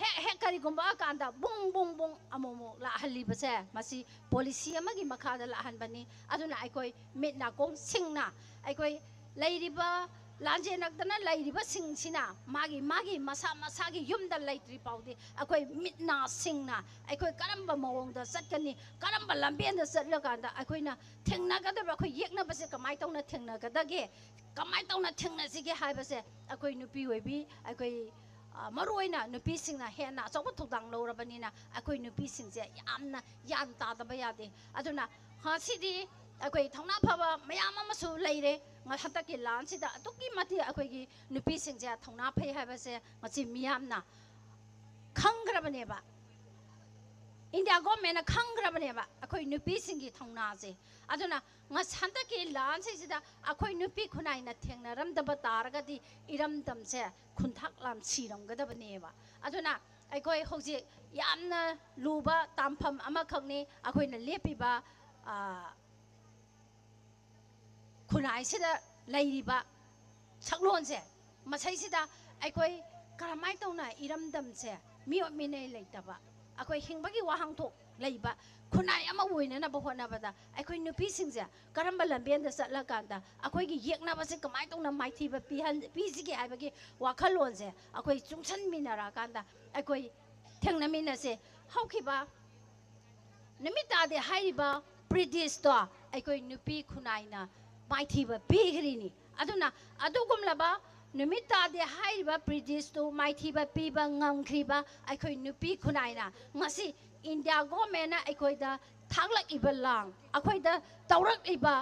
ꯍꯦꯛ ꯍꯦꯛ ꯀꯔꯤꯒꯨꯝꯕ ꯀꯥꯟꯗ ꯕꯨꯡ ꯕꯨꯡ ꯕꯨꯡ ꯑꯃꯨꯛ ꯑꯃꯨꯛ ꯂꯥꯛꯍꯜꯂꯤꯕꯁꯦ, ꯃꯁꯤ ꯄꯣꯂꯤꯁꯤ ꯑꯃꯒꯤ ꯃꯈꯥꯗ ꯂꯥꯛꯍꯟꯕꯅꯤ꯫ ꯑꯗꯨꯅ ꯑꯩꯈꯣꯏ ꯃꯤꯠ ꯅꯥꯀꯣꯡ ꯁꯤꯡꯅ, ꯑꯩꯈꯣꯏ ꯂꯩꯔꯤꯕ ꯂꯥꯟꯖꯦꯟꯅꯛꯇꯅ ꯂꯩꯔꯤꯕꯁꯤꯡꯁꯤꯅ ꯃꯥꯒꯤ ꯃꯥꯒꯤ ꯃꯁꯥ ꯃꯁꯥꯒꯤ ꯌꯨꯝꯗ ꯂꯩꯇ꯭ꯔꯤ ꯐꯥꯎꯗꯤ ꯑꯩꯈꯣꯏ ꯃꯤꯠ ꯅꯥ ꯁꯤꯡꯅ ꯑꯩꯈꯣꯏ ꯀꯔꯝꯕ ꯃꯑꯣꯡꯗ ꯆꯠꯀꯅꯤ, ꯀꯔꯝꯕ ꯂꯝꯕꯦꯟꯗ ꯆꯠꯂꯀꯥꯟꯗ ꯑꯩꯈꯣꯏꯅ ꯊꯦꯡꯅꯒꯗꯕ, ꯑꯩꯈꯣꯏ ꯌꯦꯛꯅꯕꯁꯦ ꯀꯃꯥꯏꯅ ꯇꯧꯅ ꯊꯦꯡꯅꯒꯗꯒꯦ, ꯀꯃꯥꯏꯅ ꯇꯧꯅ ꯊꯦꯡꯅꯁꯤꯒꯦ ꯍꯥꯏꯕꯁꯦ ꯑꯩꯈꯣꯏ ꯅꯨꯄꯤ ꯑꯣꯏꯕꯤ, ꯑꯩꯈꯣꯏ, ꯑ, ꯃꯔꯨ ꯑꯣꯏꯅ ꯅꯨꯄꯤꯁꯤꯡꯅ ꯍꯦꯟꯅ ꯑꯆꯧꯕ ꯊꯧꯗꯥꯡ ꯂꯧꯔꯕꯅꯤꯅ ꯑꯩꯈꯣꯏ ꯅꯨꯄꯤꯁꯤꯡꯁꯦ ꯌꯥꯝꯅ ꯒ꯭ꯌꯥꯟ ꯇꯥꯗꯕ ꯌꯥꯗꯦ꯫ ꯑꯗꯨꯅ ꯉꯁꯤꯗꯤ ꯑꯩꯈꯣꯏ ꯊꯧꯅꯥ ꯐꯕ ꯃꯌꯥꯝ ꯑꯃꯁꯨ ꯂꯩꯔꯦ꯫ ꯉ-, ꯍꯟꯗꯛꯀꯤ ꯂꯥꯟꯁꯤꯗ ꯑꯗꯨꯛꯀꯤ ꯃꯇꯤꯛ ꯑꯩꯈꯣꯏꯒꯤ ꯅꯨꯄꯤꯁꯤꯡꯁꯦ ꯊꯧꯅꯥ ꯐꯩ ꯍꯥꯏꯕꯁꯦ ꯉꯁꯤ ꯃꯤꯌꯥꯝꯅ ꯈꯪꯈ꯭ꯔꯕꯅꯦꯕ꯫ ꯏꯟꯗꯤꯌꯥ ꯒꯣꯔꯃꯦꯟꯅ ꯈꯪꯈ꯭ꯔꯕꯅꯦꯕ ꯑꯩꯈꯣꯏ ꯅꯨꯄꯤꯁꯤꯡꯒꯤ ꯊꯧꯅꯥꯁꯦ꯫ ꯑꯗꯨꯅ ꯉꯁ-, ꯍꯟꯗꯛꯀꯤ ꯂꯥꯟꯁꯤꯁꯤꯗ ꯑꯩꯈꯣꯏ ꯅꯨꯄꯤ ꯈꯨꯟꯅꯥꯏꯅ ꯊꯦꯡꯅꯔꯝꯗꯕ ꯇꯥꯔꯒꯗꯤ ꯏꯔꯝꯗꯝꯁꯦ ꯈꯨꯟꯊꯥꯛ ꯂꯥꯟ ꯁꯤꯔꯝꯒꯗꯕꯅꯦꯕ꯫ ꯑꯗꯨꯅ ꯑꯩꯈꯣꯏ ꯍꯧꯖꯤꯛ ꯌꯥꯝꯅ ꯂꯨꯕ ꯇꯥꯟꯐꯝ ꯑꯃꯈꯛꯅꯤ ꯑꯩꯈꯣꯏꯅ ꯂꯦꯞꯄꯤꯕ, ꯑ, ꯈꯨꯟꯅꯥꯏꯁꯤꯗ ꯂꯩꯔꯤꯕ ꯁꯛꯂꯣꯟꯁꯦ꯫ ꯃꯁꯩꯁꯤꯗ ꯑꯩꯈꯣꯏ ꯀꯔꯝꯍꯥꯏꯅ ꯇꯧꯅ ꯏꯔꯝꯗꯝꯁꯦ ꯃꯤꯑꯣꯠ ꯃꯤꯅꯩ ꯂꯩꯇꯕ, ꯑꯩꯈꯣꯏ ꯍꯤꯡꯕꯒꯤ ꯋꯥꯍꯟꯊꯣꯛ ꯂꯩꯕ ꯈꯨꯟꯅꯥꯏ ꯑꯃ ꯑꯣꯏꯅꯅꯕ ꯍꯣꯠꯅꯕꯗ ꯑꯩꯈꯣꯏ ꯅꯨꯄꯤꯁꯤꯡꯁꯦ ꯀꯔꯝꯕ ꯂꯝꯕꯦꯟꯗ ꯆꯠꯂꯀꯥꯟꯗ ꯑꯩꯈꯣꯏꯒꯤ ꯌꯦꯛꯅꯕꯁꯦ ꯀꯃꯥꯏꯅ ꯇꯧꯅ ꯃꯥꯏꯊꯤꯕ ꯄꯤꯍꯟ-, ꯄꯤꯁꯤꯒꯦ ꯍꯥꯏꯕꯒꯤ ꯋꯥꯈꯜꯂꯣꯟꯁꯦ ꯑꯩꯈꯣꯏ ꯆꯨꯡꯁꯟꯃꯤꯟꯅꯔꯀꯥꯟꯗ ꯑꯩꯈꯣꯏ ꯊꯦꯡꯅꯃꯤꯟꯅꯁꯦ꯫ ꯍꯧꯈꯤꯕ ꯅꯨꯃꯤꯠ ꯇꯥꯗꯦ ꯍꯥꯏꯔꯤꯕ ꯄ꯭ꯔꯤꯇꯤꯁꯇꯣ ꯑꯩꯈꯣꯏ ꯅꯨꯄꯤ ꯈꯨꯟꯅꯥꯏꯅ ꯃꯥꯏꯊꯤꯕ ꯄꯤꯈ꯭ꯔꯤꯅꯤ꯫ ꯑꯗꯨꯅ ꯑꯗꯨꯒꯨꯝꯂꯕ ꯅꯨꯃꯤꯠ ꯇꯥꯗꯦ ꯍꯥꯏꯔꯤꯕ ꯄ꯭ꯔꯤꯇꯤꯁꯇꯨ ꯃꯥꯏꯊꯤꯕ ꯄꯤꯕ ꯉꯝꯈ꯭ꯔꯤꯕ ꯑꯩꯈꯣꯏ ꯅꯨꯄꯤ ꯈꯨꯟꯅꯥꯏꯅ ꯉꯁꯤ ꯏꯟꯗꯤꯌꯥ ꯒꯣꯔꯃꯦꯟꯅ ꯑꯩꯈꯣꯏꯗ ꯊꯥꯛꯂꯛꯏꯕ ꯂꯥꯡ, ꯑꯩꯈꯣꯏꯗ ꯇꯧꯔꯛꯂꯤꯕ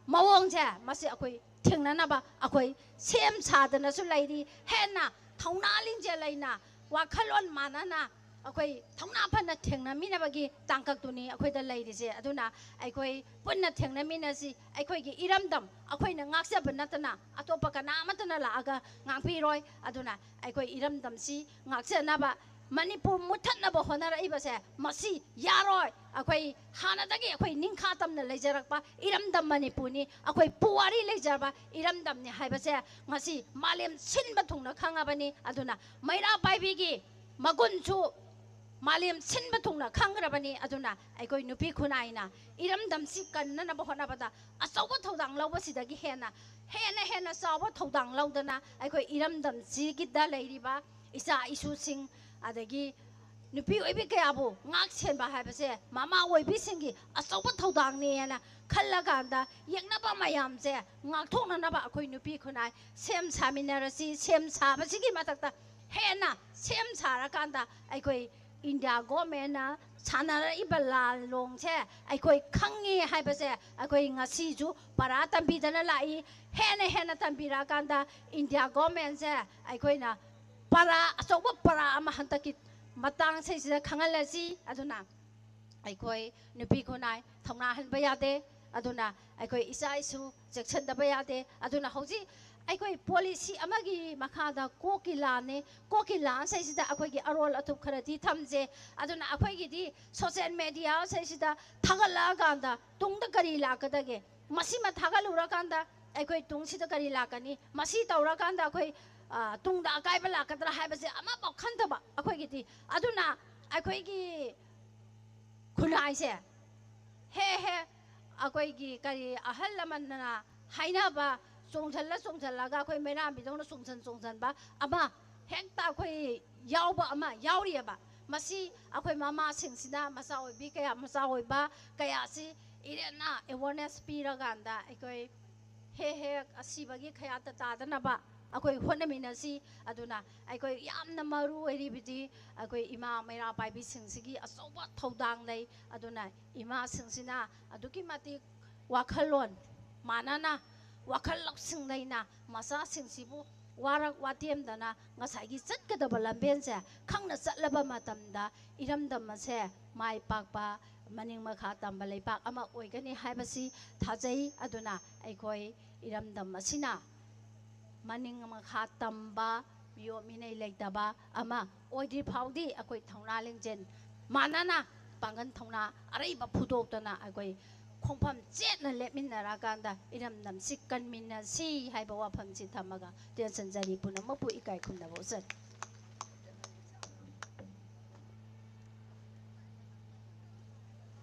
ꯃꯑꯣꯡꯁꯦ, ꯃꯁꯤ ꯑꯩꯈꯣꯏ ꯊꯦꯡꯅꯅꯕ ꯑꯩꯈꯣꯏ ꯁꯦꯝ ꯁꯥꯗꯅꯁꯨ ꯂꯩꯔꯤ꯫ ꯍꯦꯟꯅ ꯊꯧꯅꯥ ꯂꯤꯡꯖꯦꯜ ꯂꯩꯅ, ꯋꯥꯈꯜꯂꯣꯟ ꯃꯥꯟꯅꯅ ꯑꯩꯈꯣꯏ ꯊꯧꯅꯥ ꯐꯅ ꯊꯦꯡꯅꯃꯤꯟꯅꯕꯒꯤ ꯇꯥꯡꯀꯛꯇꯨꯅꯤ ꯑꯩꯈꯣꯏꯗ ꯂꯩꯔꯤꯁꯦ꯫ ꯑꯗꯨꯅ ꯑꯩꯈꯣꯏ ꯄꯨꯟꯅ ꯊꯦꯡꯅꯃꯤꯟꯅꯁꯤ꯫ ꯑꯩꯈꯣꯏꯒꯤ ꯏꯔꯝꯗꯝ ꯑꯩꯈꯣꯏꯅ ꯉꯥꯛꯆꯕ ꯅꯠꯇꯅ ꯑꯇꯣꯞꯄ ꯀꯅꯥ ꯑꯃꯠꯇꯅ ꯂꯥꯛꯑꯒ ꯉꯥꯛꯄꯤꯔꯣꯏ꯫ ꯑꯗꯨꯅ ꯑꯩꯈꯣꯏ ꯏꯔꯝꯗꯝꯁꯤ ꯉꯥꯛꯆꯅꯕ, ꯃꯅꯤꯄꯨꯔ ꯃꯨꯠꯊꯠꯅꯕ ꯍꯣꯠꯅꯔꯛꯏꯕꯁꯦ ꯃꯁꯤ ꯌꯥꯔꯣꯏ꯫ ꯑꯩꯈꯣꯏ ꯍꯥꯟꯅꯗꯒꯤ ꯑꯩꯈꯣꯏ ꯅꯤꯡꯈꯥ ꯇꯝꯅ ꯂꯩꯖꯔꯛꯄ ꯏꯔꯝꯗꯝ ꯃꯅꯤꯄꯨꯔꯅꯤ, ꯑꯩꯈꯣꯏ ꯄꯨꯋꯥꯔꯤ ꯂꯩꯖꯔꯕ ꯏꯔꯝꯗꯝꯅꯤ ꯍꯥꯏꯕꯁꯦ ꯉꯁꯤ ꯃꯥꯂꯦꯝ ꯁꯤꯟꯕ ꯊꯨꯡꯅ ꯈꯪꯉꯕꯅꯤ꯫ ꯑꯗꯨꯅ ꯃꯩꯔꯥ ꯄꯥꯏꯕꯤꯒꯤ ꯃꯒꯨꯟꯁꯨ ꯃꯥꯂꯦꯝ ꯁꯤꯟꯕ ꯊꯨꯡꯅ ꯈꯪꯈ꯭ꯔꯕꯅꯤ꯫ ꯑꯗꯨꯅ ꯑꯩꯈꯣꯏ ꯅꯨꯄꯤ ꯈꯨꯟꯅꯥꯏꯅ ꯏꯔꯝꯗꯝꯁꯤ ꯀꯟꯅꯅꯕ ꯍꯣꯠꯅꯕꯗ ꯑꯆꯧꯕ ꯊꯧꯗꯥꯡ ꯂꯧꯕꯁꯤꯗꯒꯤ ꯍꯦꯟꯅ, ꯍꯦꯟꯅ ꯍꯦꯟꯅ ꯆꯥꯎꯕ ꯊꯧꯗꯥꯡ ꯂꯧꯗꯅ ꯑꯩꯈꯣꯏ ꯏꯔꯝꯗꯝꯁꯤꯒꯤꯗ ꯂꯩꯔꯤꯕ ꯏꯆꯥ ꯏꯁꯨꯁꯤꯡ, ꯑꯗꯒꯤ ꯅꯨꯄꯤ ꯑꯣꯏꯕꯤ ꯀꯌꯥꯕꯨ ꯉꯥꯛ ꯁꯦꯟꯕ ꯍꯥꯏꯕꯁꯦ ꯃꯃꯥ ꯑꯣꯏꯕꯤꯁꯤꯡꯒꯤ ꯑꯆꯧꯕ ꯊꯧꯗꯥꯡꯅꯦꯅ ꯈꯜꯂꯀꯥꯟꯗ ꯌꯦꯛꯅꯕ ꯃꯌꯥꯝꯁꯦ ꯉꯥꯛꯊꯣꯛꯅꯅꯕ ꯑꯩꯈꯣꯏ ꯅꯨꯄꯤ ꯈꯨꯟꯅꯥꯏ ꯁꯦꯝ ꯁꯥꯃꯤꯟꯅꯔꯁꯤ꯫ ꯁꯦꯝ ꯁꯥꯕꯁꯤꯒꯤ ꯃꯊꯛꯇ ꯍꯦꯟꯅ ꯁꯦꯝ ꯁꯥꯔꯀꯥꯟꯗ ꯑꯩꯈꯣꯏ ꯏꯟꯗꯤꯌꯥ ꯒꯣꯔꯃꯦꯟꯅ ꯁꯥꯟꯅꯔꯛꯏꯕ ꯂꯥꯜꯂꯣꯡꯁꯦ ꯑꯩꯈꯣꯏ ꯈꯪꯉꯤ ꯍꯥꯏꯕꯁꯦ ꯑꯩꯈꯣꯏ ꯉꯁꯤꯁꯨ ꯄꯔꯥ ꯇꯝꯕꯤꯗꯅ ꯂꯥꯛꯏ꯫ ꯍꯦꯟꯅ ꯍꯦꯟꯅ ꯇꯝꯕꯤꯔꯛꯑꯀꯥꯟꯗ ꯏꯟꯗꯤꯌꯥ ꯒꯣꯔꯃꯦꯟꯁꯦ ꯑꯩꯈꯣꯏꯅ ꯄꯔꯥ, ꯑꯆꯧꯕ ꯄꯔꯥ ꯑꯃ ꯍꯟꯗꯛꯀꯤ ꯃꯇꯥꯡꯁꯤꯗꯩꯁꯤꯗ ꯈꯪꯍꯜꯂꯁꯤ꯫ ꯑꯗꯨꯅ ꯑꯩꯈꯣꯏ ꯅꯨꯄꯤ ꯈꯨꯟꯅꯥꯏ ꯊꯧꯅꯥ ꯍꯟꯕ ꯌꯥꯗꯦ꯫ ꯑꯗꯨꯅ ꯑꯩꯈꯣꯏ ꯏꯆꯥ ꯏꯁꯨ ꯆꯦꯛꯁꯤꯟꯗꯕ ꯌꯥꯗꯦ꯫ ꯑꯗꯨꯅ ꯍꯧꯖꯤꯛ ꯑꯩꯈꯣꯏ ꯄꯣꯂꯤꯁꯤ ꯑꯃꯒꯤ ꯃꯈꯥꯗ ꯀꯣꯛꯀꯤ ꯂꯥꯟꯅꯤ꯫ ꯀꯣꯛꯀꯤ ꯂꯥꯟꯁꯤꯗꯩꯁꯤꯗ ꯑꯩꯈꯣꯏꯒꯤ ꯑꯔꯣꯜ ꯑꯊꯨꯞ ꯈꯔꯗꯤ ꯊꯝꯖꯦ꯫ ꯑꯗꯨꯅ ꯑꯩꯈꯣꯏꯒꯤꯗꯤ ꯁꯣꯁꯦꯜ ꯃꯦꯗꯤꯌꯥꯁꯤꯗꯩꯁꯤꯗ ꯊꯥꯒꯠꯂꯛꯑꯀꯥꯟꯗ ꯇꯨꯡꯗ ꯀꯔꯤ ꯂꯥꯛꯀꯗꯒꯦ? ꯃꯁꯤꯃ ꯊꯥꯒꯠꯂꯨꯔꯀꯥꯟꯗ ꯑꯩꯈꯣꯏ ꯇꯨꯡꯁꯤꯗ ꯀꯔꯤ ꯂꯥꯛꯀꯅꯤ? ꯃꯁꯤ ꯇꯧꯔꯀꯥꯟꯗ ꯑꯩꯈꯣꯏ, ꯑ, ꯇꯨꯡꯗ ꯑꯀꯥꯏꯕ ꯂꯥꯛꯀꯗ꯭ꯔꯥ ꯍꯥꯏꯕꯁꯦ ꯑꯃꯐꯥꯎ ꯈꯟꯗꯕ ꯑꯩꯈꯣꯏꯒꯤꯗꯤ꯫ ꯑꯗꯨꯅ ꯑꯩꯈꯣꯏꯒꯤ ꯈꯨꯟꯅꯥꯏꯁꯦ ꯍꯦ ꯍꯦ ꯑꯩꯈꯣꯏꯒꯤ ꯀꯔꯤ ꯑꯍꯜ ꯂꯃꯟꯅ ꯍꯥꯏꯅꯕ ꯆꯣꯡꯁꯤꯜꯂ ꯆꯣꯡꯁꯤꯜꯂꯒ ꯑꯩꯈꯣꯏ ꯃꯩꯔꯥꯕꯤꯗꯧꯅ ꯆꯣꯡꯁꯤꯟ ꯆꯣꯡꯁꯤꯟꯕ ꯑꯃ ꯍꯦꯛꯇ ꯑꯩꯈꯣꯏ ꯌꯥꯎꯕ ꯑꯃ ꯌꯥꯎꯔꯤꯑꯕ꯫ ꯃꯁꯤ ꯑꯩꯈꯣꯏ ꯃꯃꯥꯁꯤꯡꯁꯤꯅ ꯃꯆꯥ ꯑꯣꯏꯕꯤ ꯀꯌꯥ, ꯃꯆꯥ ꯑꯣꯏꯕ ꯀꯌꯥꯁꯤ ꯏꯔꯦꯟꯅ ꯑꯦꯋꯥꯔꯅꯦꯁ ꯄꯤꯔꯀꯥꯟꯗ ꯑꯩꯈꯣꯏ ꯍꯦꯛ ꯍꯦꯛ ꯑꯁꯤꯕꯒꯤ ꯈꯌꯥꯠꯇ ꯇꯥꯗꯅꯕ ꯑꯩꯈꯣꯏ ꯍꯣꯠꯅꯃꯤꯟꯅꯁꯤ꯫ ꯑꯗꯨꯅ ꯑꯩꯈꯣꯏ ꯌꯥꯝꯅ ꯃꯔꯨ ꯑꯣꯏꯔꯤꯕꯗꯤ ꯑꯩꯈꯣꯏ ꯏꯃꯥ ꯃꯩꯔꯥ ꯄꯥꯏꯕꯤꯁꯤꯡꯁꯤꯒꯤ ꯑꯆꯧꯕ ꯊꯧꯗꯥꯡ ꯂꯩ꯫ ꯑꯗꯨꯅ ꯏꯃꯥꯁꯤꯡꯁꯤꯅ ꯑꯗꯨꯛꯀꯤ ꯃꯇꯤꯛ ꯋꯥꯈꯜꯂꯣꯟ ꯃꯥꯟꯅꯅ, ꯋꯥꯈꯜ ꯂꯧꯁꯤꯡ ꯂꯩꯅ ꯃꯆꯥꯁꯤꯡꯁꯤꯕꯨ ꯋꯥꯔꯛ ꯋꯥꯇꯦꯝꯗꯅ ꯉꯁꯥꯏꯒꯤ ꯆꯠꯀꯗꯕ ꯂꯝꯕꯦꯟꯁꯦ ꯈꯪꯅ ꯆꯠꯂꯕ ꯃꯇꯝꯗ ꯏꯔꯝꯗꯝ ꯑꯁꯦ ꯃꯥꯏ ꯄꯥꯛꯄ, ꯃꯅꯤꯡ ꯃꯈꯥ ꯇꯝꯕ ꯂꯩꯕꯥꯛ ꯑꯃ ꯑꯣꯏꯒꯅꯤ ꯍꯥꯏꯕꯁꯤ ꯊꯥꯖꯩ꯫ ꯑꯗꯨꯅ ꯑꯩꯈꯣꯏ ꯏꯔꯝꯗꯝ ꯑꯁꯤꯅ ꯃꯅꯤꯡ ꯃꯈꯥ ꯇꯝꯕ, ꯃꯤꯑꯣꯠ ꯃꯤꯅꯩ ꯂꯩꯇꯕ ꯑꯃ ꯑꯣꯏꯗ꯭ꯔꯤ ꯐꯥꯎꯗꯤ ꯑꯩꯈꯣꯏ ꯊꯧꯅꯥ ꯂꯤꯡꯖꯦꯜ ꯃꯥꯟꯅꯅ ꯄꯥꯡꯒꯜ ꯊꯧꯅꯥ ꯑꯔꯩꯕ ꯐꯨꯗꯣꯛꯇꯅ ꯑꯩꯈꯣꯏ ꯈꯣꯡꯐꯝ ꯆꯦꯠꯅ ꯂꯦꯞꯃꯤꯟꯅꯔꯀꯥꯟꯗ ꯏꯔꯝꯗꯝꯁꯤ ꯀꯟꯃꯤꯟꯅꯁꯤ ꯍꯥꯏꯕ ꯋꯥꯐꯝꯁꯤ ꯊꯝꯃꯒ ꯇꯦꯟꯁꯤꯟꯖꯔꯤ꯫ ꯄꯨꯝꯅꯃꯛꯄꯨ ꯏꯀꯥꯏ ꯈꯨꯝꯅꯕ ꯎꯠꯆꯔꯤ꯫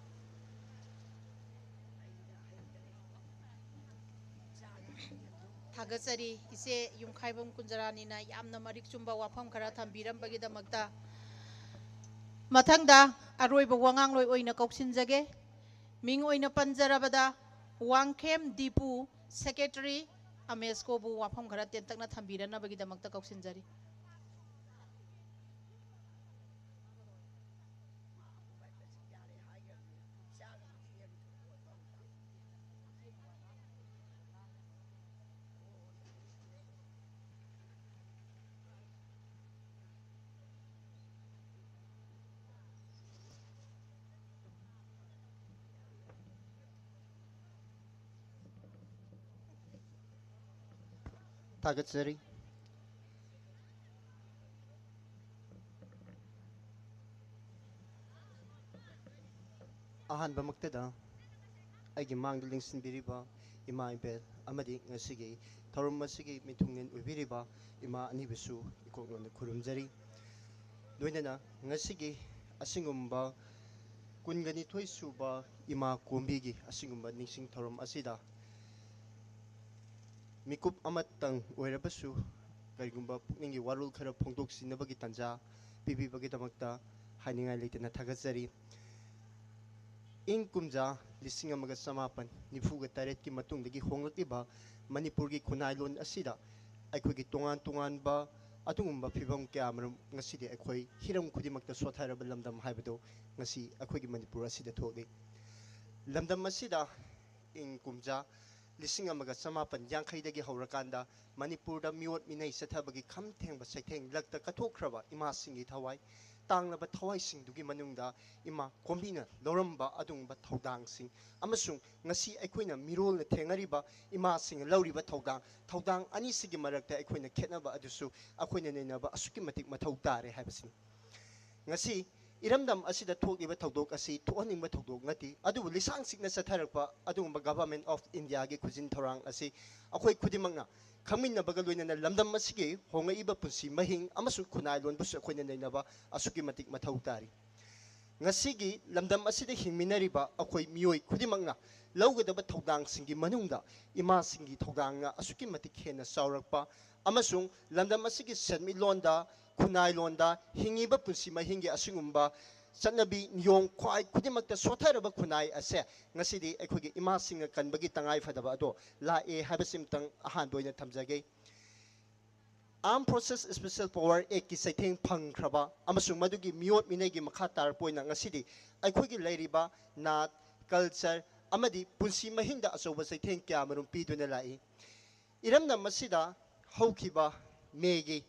ꯊꯥꯒꯠꯆꯔꯤ ꯏꯆꯦ ꯌꯨꯝꯈꯥꯏꯕꯝ ꯀꯨꯟꯖꯔꯥꯅꯤꯅ ꯌꯥꯝꯅ ꯃꯔꯤꯛ ꯆꯨꯝꯕ ꯋꯥꯐꯝ ꯈꯔ ꯊꯝꯕꯤꯔꯝꯕꯒꯤꯗꯃꯛꯇ꯫ ꯃꯊꯪꯗ ꯑꯔꯣꯏꯕ ꯋꯥꯉꯥꯡꯂꯣꯏ ꯑꯣꯏꯅ ꯀꯧꯁꯤꯟꯖꯒꯦ꯫ ꯃꯤꯡ ꯑꯣꯏꯅ ꯄꯟꯖꯔꯕꯗ ꯋꯥꯡꯈꯦꯝ ꯗꯤꯄꯨ, ꯁꯦꯀ꯭ꯔꯦꯇꯔꯤ ꯑꯃꯦꯁꯀꯣꯕꯨ ꯋꯥꯐꯝ ꯈꯔ ꯇꯦꯟꯇꯛꯅ ꯊꯝꯕꯤꯔꯅꯕꯒꯤꯗꯃꯛꯇ ꯀꯧꯁꯤꯟꯖꯔꯤ꯫ ꯊꯥꯒꯠꯆꯔꯤ꯫ ꯑꯍꯥꯟꯕꯃꯛꯇꯗ ꯑꯩꯒꯤ ꯃꯥꯡꯗ ꯂꯦꯡꯁꯤꯟꯕꯤꯔꯤꯕ ꯏꯃꯥ ꯏꯕꯦꯜ ꯑꯃꯗꯤ ꯉꯁꯤꯒꯤ ꯊꯧꯔꯝ ꯑꯁꯤꯒꯤ ꯃꯤꯊꯨꯡꯂꯦꯟ ꯑꯣꯏꯕꯤꯔꯤꯕ ꯏꯃꯥ ꯑꯅꯤꯕꯨꯁꯨ ꯏꯀꯣꯛ ꯅꯣꯟꯅ ꯈꯨꯔꯨꯝꯖꯔꯤ꯫ ꯂꯣꯏꯅꯅ ꯉꯁꯤꯒꯤ ꯑꯁꯤꯒꯨꯝꯕ ꯀꯨꯟꯒ ꯅꯤꯊꯣꯏ ꯁꯨꯕ ꯏꯃꯥ ꯀꯣꯝꯕꯤꯒꯤ ꯑꯁꯤꯒꯨꯝꯕ ꯅꯤꯡꯁꯤꯡ ꯊꯧꯔꯝ ꯑꯁꯤꯗ ꯃꯤꯀꯨꯞ ꯑꯃꯇꯪ ꯑꯣꯏꯔꯕꯁꯨ ꯀꯔꯤꯒꯨꯝꯕ ꯄꯨꯛꯅꯤꯡꯒꯤ ꯋꯥꯔꯣꯜ ꯈꯔ ꯐꯣꯡꯗꯣꯛꯁꯤꯟꯅꯕꯒꯤ ꯇꯥꯟꯖꯥ ꯄꯤꯕꯤꯕꯒꯤꯗꯃꯛꯇ ꯍꯥꯏꯅꯤꯡꯉꯥꯏ ꯂꯩꯇꯅ ꯊꯥꯒꯠꯆꯔꯤ꯫ ꯏꯪ ꯀꯨꯝꯖꯥ ꯂꯤꯁꯤꯡ ꯑꯃꯒ ꯆꯃꯥꯄꯟ ꯅꯤꯐꯨꯒ ꯇꯔꯦꯠꯀꯤ ꯃꯇꯨꯡꯗꯒꯤ ꯍꯣꯡꯂꯛꯂꯤꯕ ꯃꯅꯤꯄꯨꯔꯒꯤ ꯈꯨꯟꯅꯥꯏꯂꯣꯟ ꯑꯁꯤꯗ ꯑꯩꯈꯣꯏꯒꯤ ꯇꯣꯉꯥꯟ ꯇꯣꯉꯥꯟꯕ ꯑꯗꯨꯒꯨꯝꯕ ꯐꯤꯕꯝ ꯀꯌꯥꯃꯔꯨꯝ ꯉꯁꯤꯗꯤ ꯑꯩꯈꯣꯏ ꯍꯤꯔꯝ ꯈꯨꯗꯤꯡꯃꯛꯇ ꯁꯣꯠꯊꯔꯕ ꯂꯝꯗꯝ ꯍꯥꯏꯕꯗꯨ ꯉꯁꯤ ꯑꯩꯈꯣꯏꯒꯤ ꯃꯅꯤꯄꯨꯔ ꯑꯁꯤꯗ ꯊꯣꯛꯂꯤ꯫ ꯂꯝꯗꯝ ꯑꯁꯤꯗ ꯏꯪ ꯀꯨꯝꯖꯥ ꯂꯤꯁꯤꯡ ꯑꯃꯒ ꯆꯃꯥꯄꯟ ꯌꯥꯡꯈꯩꯗꯒꯤ ꯍꯧꯔꯀꯥꯟꯗ ꯃꯅꯤꯄꯨꯔꯗ ꯃꯤꯑꯣꯠ ꯃꯤꯅꯩ ꯆꯠꯊꯕꯒꯤ ꯈꯝ ꯊꯦꯡꯕ ꯆꯩꯊꯦꯡ ꯂꯛꯇ ꯀꯠꯊꯣꯛꯈ꯭ꯔꯕ ꯏꯃꯥꯁꯤꯡꯒꯤ ꯊꯋꯥꯏ ꯇꯥꯡꯂꯕ ꯊꯋꯥꯏꯁꯤꯡꯗꯨꯒꯤ ꯃꯅꯨꯡꯗ ꯏꯃꯥ ꯀꯣꯝꯕꯤꯅ ꯂꯧꯔꯝꯕ ꯑꯗꯨꯒꯨꯝꯕ ꯊꯧꯗꯥꯡꯁꯤꯡ ꯑꯃꯁꯨꯡ ꯉꯁꯤ ꯑꯩꯈꯣꯏꯅ ꯃꯤꯔꯣꯜꯅ ꯊꯦꯡꯅꯔꯤꯕ ꯏꯃꯥꯁꯤꯡꯅ ꯂꯧꯔꯤꯕ ꯊꯧꯗꯥꯡ, ꯊꯧꯗꯥꯡ ꯑꯅꯤꯁꯤꯒꯤ ꯃꯔꯛꯇ ꯑꯩꯈꯣꯏꯅ ꯈꯦꯠꯅꯕ ꯑꯗꯨꯁꯨ ꯑꯩꯈꯣꯏꯅ ꯅꯩꯅꯕ ꯑꯁꯨꯛꯀꯤ ꯃꯇꯤꯛ ꯃꯊꯧ ꯇꯥꯔꯦ ꯍꯥꯏꯕꯁꯤꯅꯤ꯫ ꯉꯁꯤ ꯏꯔꯝꯗꯝ ꯑꯁꯤꯗ ꯊꯣꯛꯂꯤꯕ ꯊꯧꯗꯣꯛ ꯑꯁꯤ ꯊꯣꯛꯍꯟꯅꯤꯡꯕ ꯊꯧꯗꯣꯛ ꯅꯠꯇꯦ, ꯑꯗꯨꯕꯨ ꯂꯤꯁꯥꯡ ꯁꯤꯛꯅ ꯆꯠꯊꯔꯛꯄ ꯑꯗꯨꯒꯨꯝꯕ Government of Indiaꯒꯤ ꯈꯨꯖꯤꯟ ꯊꯧꯔꯥꯡ ꯑꯁꯤ ꯑꯩꯈꯣꯏ ꯈꯨꯗꯤꯡꯃꯛꯅ ꯈꯪꯃꯤꯟꯅꯕꯒ ꯂꯣꯏꯅꯅ ꯂꯝꯗꯝ ꯑꯁꯤꯒꯤ ꯍꯣꯡꯂꯛꯏꯕ ꯄꯨꯟꯁꯤ ꯃꯍꯤꯡ ꯑꯃꯁꯨꯡ ꯈꯨꯟꯅꯥꯏꯂꯣꯟꯕꯨꯁꯨ ꯑꯩꯈꯣꯏꯅ ꯅꯩꯅꯕ ꯑꯁꯨꯛꯀꯤ ꯃꯇꯤꯛ ꯃꯊꯧ ꯇꯥꯔꯤ꯫ ꯉꯁꯤꯒꯤ ꯂꯝꯗꯝ ꯑꯁꯤꯗ ꯍꯤꯡꯃꯤꯟꯅꯔꯤꯕ ꯑꯩꯈꯣꯏ ꯃꯤꯑꯣꯏ ꯈꯨꯗꯤꯡꯃꯛꯅ ꯂꯧꯒꯗꯕ ꯊꯧꯗꯥꯡꯁꯤꯡꯒꯤ ꯃꯅꯨꯡꯗ ꯏꯃꯥꯁꯤꯡꯒꯤ ꯊꯧꯗꯥꯡꯅ ꯑꯁꯨꯛꯀꯤ ꯃꯇꯤꯛ ꯍꯦꯟꯅ ꯆꯥꯎꯔꯛꯄ ꯑꯃꯁꯨꯡ ꯂꯝꯗꯝ ꯑꯁꯤꯒꯤ ꯁꯦꯟꯃꯤꯠꯂꯣꯟꯗ, ꯈꯨꯟꯅꯥꯏꯂꯣꯟꯗ, ꯍꯤꯡꯉꯤꯕ ꯄꯨꯟꯁꯤ ꯃꯍꯤꯡꯒꯤ ꯑꯁꯤꯒꯨꯝꯕ ꯆꯠꯅꯕꯤ ꯅꯤꯌꯣꯝ ꯈ꯭ꯋꯥꯏ ꯈꯨꯗꯤꯡꯃꯛꯇ ꯁꯣꯠꯊꯔꯕ ꯈꯨꯟꯅꯥꯏ ꯑꯁꯦ ꯉꯁꯤꯗꯤ ꯑꯩꯈꯣꯏꯒꯤ ꯏꯃꯥꯁꯤꯡꯅ ꯀꯟꯕꯒꯤ ꯇꯉꯥꯏꯐꯗꯕ ꯑꯗꯣ ꯂꯥꯛꯑꯦ ꯍꯥꯏꯕꯁꯤꯃꯇꯪ ꯑꯍꯥꯟꯕ ꯑꯣꯏꯅ ꯊꯝꯖꯒꯦ꯫ Armed Forces Special Power Actꯀꯤ ꯆꯩꯊꯦꯡ ꯐꯪꯈ꯭ꯔꯕ ꯑꯃꯁꯨꯡ ꯃꯗꯨꯒꯤ ꯃꯤꯑꯣꯠ ꯃꯤꯅꯩꯒꯤ ꯃꯈꯥ ꯇꯥꯔꯛꯄ ꯑꯣꯏꯅ ꯉꯁꯤꯗꯤ ꯑꯩꯈꯣꯏꯒꯤ ꯂꯩꯔꯤꯕ ꯅꯥꯠ, culture ꯑꯃꯗꯤ ꯄꯨꯟꯁꯤ ꯃꯍꯤꯡꯗ ꯑꯆꯧꯕ ꯆꯩꯊꯦꯡ ꯀꯌꯥꯃꯔꯨꯝ ꯄꯤꯗꯨꯅ ꯂꯥꯛꯏ꯫ ꯏꯔꯝꯗꯝ ꯑꯁꯤꯗ ꯍꯧꯈꯤꯕ ꯃꯦꯒꯤ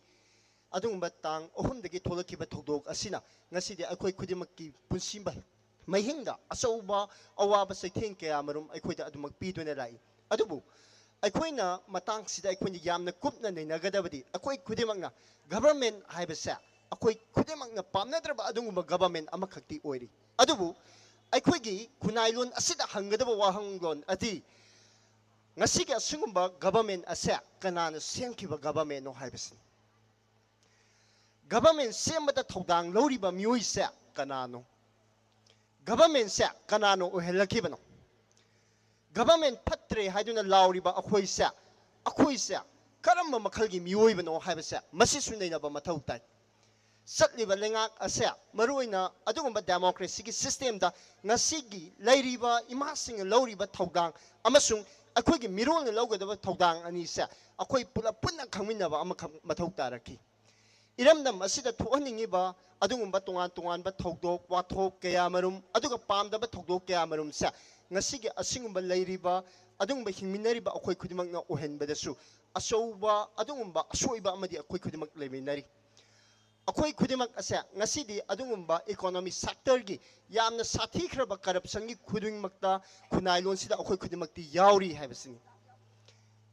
ꯑꯗꯨꯒꯨꯝꯕ ꯇꯥꯡ ꯑꯍꯨꯝꯗꯒꯤ ꯊꯣꯛꯂꯛꯈꯤꯕ ꯊꯧꯗꯣꯛ ꯑꯁꯤꯅ ꯉꯁꯤꯗꯤ ꯑꯩꯈꯣꯏ ꯈꯨꯗꯤꯡꯃꯛꯀꯤ ꯄꯨꯟꯁꯤ ꯃꯍꯤꯡꯗ ꯑꯆꯧꯕ ꯑꯋꯥꯕ ꯆꯩꯊꯦꯡ ꯀꯌꯥꯃꯔꯨꯝ ꯑꯩꯈꯣꯏꯗ ꯑꯗꯨꯃꯛ ꯄꯤꯗꯨꯅ ꯂꯥꯛꯏ꯫ ꯑꯗꯨꯕꯨ ꯑꯩꯈꯣꯏꯅ ꯃꯇꯥꯡꯁꯤꯗ ꯑꯩꯈꯣꯏꯅ ꯌꯥꯝꯅ ꯀꯨꯞꯅ ꯅꯩꯅꯒꯗꯕꯗꯤ, ꯑꯩꯈꯣꯏ ꯈꯨꯗꯤꯡꯃꯛꯅ ꯒꯚꯔꯟꯃꯦꯟ ꯍꯥꯏꯕꯁꯦ ꯑꯩꯈꯣꯏ ꯈꯨꯗꯤꯡꯃꯛꯅ ꯄꯥꯝꯅꯗ꯭ꯔꯕ ꯑꯗꯨꯒꯨꯝꯕ ꯒꯚꯔꯟꯃꯦꯟ ꯑꯃꯈꯛꯇꯤ ꯑꯣꯏꯔꯤ꯫ ꯑꯗꯨꯕꯨ ꯑꯩꯈꯣꯏꯒꯤ ꯈꯨꯟꯅꯥꯏꯂꯣꯟ ꯑꯁꯤꯗ ꯍꯪꯒꯗꯕ ꯋꯥꯍꯪꯂꯣꯟ ꯑꯗꯤ, ꯉꯁꯤꯒꯤ ꯑꯁꯤꯒꯨꯝꯕ ꯒꯚꯔꯟꯃꯦꯟ ꯑꯁꯦ ꯀꯅꯥꯅ ꯁꯦꯝꯈꯤꯕ ꯒꯚꯔꯟꯃꯦꯟꯅꯣ ꯍꯥꯏꯕꯁꯤꯅꯤ꯫ ꯒꯚꯔꯟꯃꯦꯟ ꯁꯦꯝꯕꯗ ꯊꯧꯗꯥꯡ ꯂꯧꯔꯤꯕ ꯃꯤꯑꯣꯏꯁꯦ ꯀꯅꯥꯅꯣ? ꯒꯚꯔꯟꯃꯦꯟꯁꯦ ꯀꯅꯥꯅ ꯑꯣꯏꯍꯜꯂꯛꯈꯤꯕꯅꯣ? ꯒꯚꯔꯟꯃꯦꯟ ꯐꯠꯇ꯭ꯔꯦ ꯍꯥꯏꯗꯨꯅ ꯂꯥꯎꯔꯤꯕ ꯑꯩꯈꯣꯏꯁꯦ, ꯑꯩꯈꯣꯏꯁꯦ ꯀꯔꯝꯕ ꯃꯈꯜꯒꯤ ꯃꯤꯑꯣꯏꯕꯅꯣ ꯍꯥꯏꯕꯁꯦ ꯃꯁꯤꯁꯨ ꯅꯩꯅꯕ ꯃꯊꯧ ꯇꯥꯏ꯫ ꯆꯠꯂꯤꯕ ꯂꯩꯉꯥꯛ ꯑꯁꯦ, ꯃꯔꯨꯑꯣꯏꯅ ꯑꯗꯨꯒꯨꯝꯕ ꯗꯦꯃꯣꯀ꯭ꯔꯦꯁꯤꯒꯤ ꯁꯤꯁꯇꯦꯝꯗ ꯉꯁꯤꯒꯤ ꯂꯩꯔꯤꯕ ꯏꯃꯥꯁꯤꯡꯅ ꯂꯧꯔꯤꯕ ꯊꯧꯗꯥꯡ ꯑꯃꯁꯨꯡ ꯑꯩꯈꯣꯏꯒꯤ ꯃꯤꯔꯣꯜꯅ ꯂꯧꯒꯗꯕ ꯊꯧꯗꯥꯡ ꯑꯅꯤꯁꯦ ꯑꯩꯈꯣꯏ ꯄꯨꯂꯞ ꯄꯨꯟꯅ ꯈꯪꯃꯤꯟꯅꯕ ꯑꯃꯈꯛ ꯃꯊꯧ ꯇꯥꯔꯛꯈꯤ꯫ ꯏꯔꯝꯗꯝ ꯑꯁꯤꯗ ꯊꯣꯛꯍꯟꯅꯤꯡꯉꯤꯕ ꯑꯗꯨꯒꯨꯝꯕ ꯇꯣꯉꯥꯟ ꯇꯣꯉꯥꯟꯕ ꯊꯧꯗꯣꯛ ꯋꯥꯊꯣꯛ ꯀꯌꯥ ꯃꯔꯨꯝ, ꯑꯗꯨꯒ ꯄꯥꯝꯗꯕ ꯊꯧꯗꯣꯛ ꯀꯌꯥ ꯃꯔꯨꯝꯁꯦ ꯉꯁꯤꯒꯤ ꯑꯁꯤꯒꯨꯝꯕ ꯂꯩꯔꯤꯕ, ꯑꯗꯨꯒꯨꯝꯕ ꯍꯤꯡꯃꯤꯟꯅꯔꯤꯕ ꯑꯩꯈꯣꯏ ꯈꯨꯗꯤꯡꯃꯛꯅ ꯑꯣꯏꯍꯟꯕꯗꯁꯨ ꯑꯆꯧꯕ ꯑꯗꯨꯒꯨꯝꯕ ꯑꯁꯣꯏꯕ ꯑꯃꯗꯤ ꯑꯩꯈꯣꯏ ꯈꯨꯗꯤꯡꯃꯛ ꯂꯩꯃꯤꯟꯅꯔꯤ꯫ ꯑꯩꯈꯣꯏ ꯈꯨꯗꯤꯡꯃꯛ ꯑꯁꯦ ꯉꯁꯤꯗꯤ ꯑꯗꯨꯒꯨꯝꯕ ꯏꯀꯣꯅꯣꯃꯤ ꯁꯦꯛꯇꯔꯒꯤ ꯌꯥꯝꯅ ꯁꯥꯊꯤꯈ꯭ꯔꯕ ꯀꯔꯞꯁꯟꯒꯤ ꯈꯨꯗꯤꯡꯃꯛꯇ ꯈꯨꯟꯅꯥꯏꯂꯣꯟꯁꯤꯗ ꯑꯩꯈꯣꯏ ꯈꯨꯗꯤꯡꯃꯛꯇꯤ ꯌꯥꯎꯔꯤ ꯍꯥꯏꯕꯁꯤꯅꯤ꯫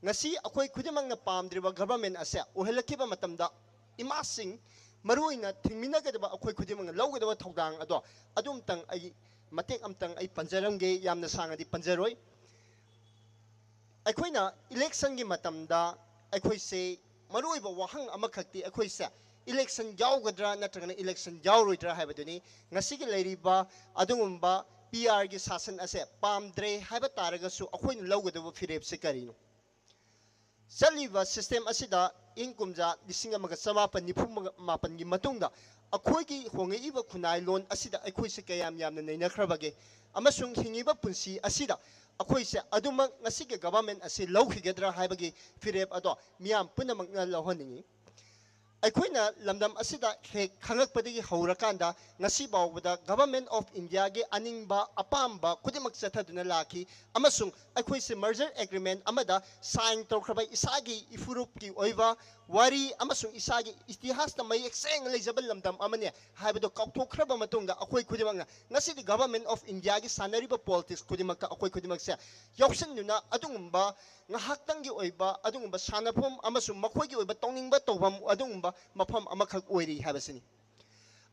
ꯉꯁꯤ ꯑꯩꯈꯣꯏ ꯈꯨꯗꯤꯡꯃꯛꯅ ꯄꯥꯝꯗ꯭ꯔꯤꯕ ꯒꯚꯔꯟꯃꯦꯟ ꯑꯁꯦ ꯑꯣꯏꯍꯜꯂꯛꯈꯤꯕ ꯃꯇꯝꯗ, ꯏꯃꯥꯁꯤꯡ, ꯃꯔꯨꯑꯣꯏꯅ ꯊꯤꯡꯃꯤꯟꯅꯒꯗꯕ ꯑꯩꯈꯣꯏ ꯈꯨꯗꯤꯡꯃꯛꯅ ꯂꯧꯒꯗꯕ ꯊꯧꯗꯥꯡ ꯑꯗꯣ ꯑꯗꯨꯝꯇꯪ ꯑꯩ ꯃꯇꯦꯛ ꯑꯃꯇꯪ ꯑꯩ ꯄꯟꯖꯔꯝꯒꯦ, ꯌꯥꯝꯅ ꯁꯥꯡꯅꯗꯤ ꯄꯟꯖꯔꯣꯏ꯫ ꯑꯩꯈꯣꯏꯅ ꯏꯂꯦꯛꯁꯟꯒꯤ ꯃꯇꯝꯗ ꯑꯩꯈꯣꯏꯁꯦ ꯃꯔꯨꯑꯣꯏꯕ ꯋꯥꯍꯪ ꯑꯃꯈꯛꯇꯤ ꯑꯩꯈꯣꯏꯁꯦ ꯏꯂꯦꯛꯁꯟ ꯌꯥꯎꯒꯗ꯭ꯔꯥ ꯅꯠꯇ꯭ꯔꯒꯅ ꯏꯂꯦꯛꯁꯟ ꯌꯥꯎꯔꯣꯏꯗ꯭ꯔꯥ ꯍꯥꯏꯕꯗꯨꯅꯤ꯫ ꯉꯁꯤꯒꯤ ꯂꯩꯔꯤꯕ ꯑꯗꯨꯒꯨꯝꯕ ꯄꯤ ꯑꯥꯔꯒꯤ ꯁꯥꯁꯟ ꯑꯁꯦ ꯄꯥꯝꯗ꯭ꯔꯦ ꯍꯥꯏꯕ ꯇꯥꯔꯒꯁꯨ ꯑꯩꯈꯣꯏꯅ ꯂꯧꯒꯗꯕ ꯐꯤꯔꯦꯞꯁꯦ ꯀꯔꯤꯅꯣ? ꯆꯠꯂꯤꯕ ꯁꯤꯁꯇꯦꯝ ꯑꯁꯤꯗ ꯏꯪ ꯀꯨꯝꯖꯥ ꯂꯤꯁꯤꯡ ꯑꯃꯒ ꯆꯃꯥꯄꯟ ꯅꯤꯐꯨ ꯃꯥꯄꯟꯒꯤ ꯃꯇꯨꯡꯗ ꯑꯩꯈꯣꯏꯒꯤ ꯍꯣꯡꯉꯛꯏꯕ ꯈꯨꯟꯅꯥꯏ ꯂꯣꯟ ꯑꯁꯤꯗ ꯑꯩꯈꯣꯏꯁꯦ ꯀꯌꯥꯝ ꯌꯥꯝꯅ ꯅꯩꯅꯈ꯭ꯔꯕꯒꯦ? ꯑꯃꯁꯨꯡ ꯍꯤꯡꯉꯤꯕ ꯄꯨꯟꯁꯤ ꯑꯁꯤꯗ ꯑꯩꯈꯣꯏꯁꯦ ꯑꯗꯨꯃꯛ ꯉꯁꯤꯒꯤ ꯒꯚꯔꯟꯃꯦꯟ ꯑꯁꯤ ꯂꯧꯈꯤꯒꯗ꯭ꯔꯥ ꯍꯥꯏꯕꯒꯤ ꯐꯤꯔꯦꯞ ꯑꯗꯣ ꯃꯤꯌꯥꯝ ꯄꯨꯝꯅꯃꯛꯅ ꯂꯧꯍꯟꯅꯤꯡꯏ꯫ ꯑꯩꯈꯣꯏꯅ ꯂꯝꯗꯝ ꯑꯁꯤꯗ ꯍꯦꯛ ꯈꯪꯂꯛꯄꯗꯒꯤ ꯍꯧꯔꯀꯥꯟꯗ ꯉꯁꯤ ꯐꯥꯎꯕꯗ ꯒꯚꯔꯟꯃꯦꯟ ꯑꯣꯐ ꯏꯟꯗꯤꯌꯥꯒꯤ ꯑꯅꯤꯡꯕ ꯑꯄꯥꯝꯕ ꯈꯨꯗꯤꯡꯃꯛ ꯆꯠꯊꯗꯨꯅ ꯂꯥꯛꯈꯤ, ꯑꯃꯁꯨꯡ ꯑꯩꯈꯣꯏꯁꯦ ꯃꯔꯖꯔ ꯑꯦꯒ꯭ꯔꯤꯃꯦꯟ ꯑꯃꯗ ꯁꯥꯏꯟ ꯇꯧꯈ꯭ꯔꯕ ꯏꯁꯥꯒꯤ ꯏꯐꯨꯔꯨꯞꯀꯤ ꯑꯣꯏꯕ ꯋꯥꯔꯤ ꯑꯃꯁꯨꯡ ꯏꯁꯥꯒꯤ ꯏꯇꯤꯍꯥꯁꯇ ꯃꯌꯦꯛ ꯁꯦꯡꯅ ꯂꯩꯖꯕ ꯂꯝꯗꯝ ꯑꯃꯅꯤ ꯍꯥꯏꯕꯗꯣ ꯀꯥꯎꯊꯣꯛꯈ꯭ꯔꯕ ꯃꯇꯨꯡꯗ, ꯑꯩꯈꯣꯏ ꯈꯨꯗꯤꯡꯃꯛꯅ ꯉꯁꯤꯗꯤ Government of Indiaꯒꯤ ꯁꯥꯟꯅꯔꯤꯕ politics ꯈꯨꯗꯤꯡꯃꯛꯇ ꯑꯩꯈꯣꯏ ꯈꯨꯗꯤꯡꯃꯛꯁꯦ ꯌꯥꯎꯁꯤꯟꯗꯨꯅ ꯑꯗꯨꯒꯨꯝꯕ ꯉꯥꯏꯍꯥꯛꯇꯪꯒꯤ ꯑꯣꯏꯕ ꯑꯗꯨꯒꯨꯝꯕ ꯁꯥꯟꯅꯐꯝ ꯑꯃꯁꯨꯡ ꯃꯈꯣꯏꯒꯤ ꯑꯣꯏꯕ ꯇꯧꯅꯤꯡꯕ ꯇꯧꯐꯝ ꯑꯗꯨꯒꯨꯝꯕ ꯃꯐꯝ ꯑꯃꯈꯛ ꯑꯣꯏꯔꯤ ꯍꯥꯏꯕꯁꯤꯅꯤ꯫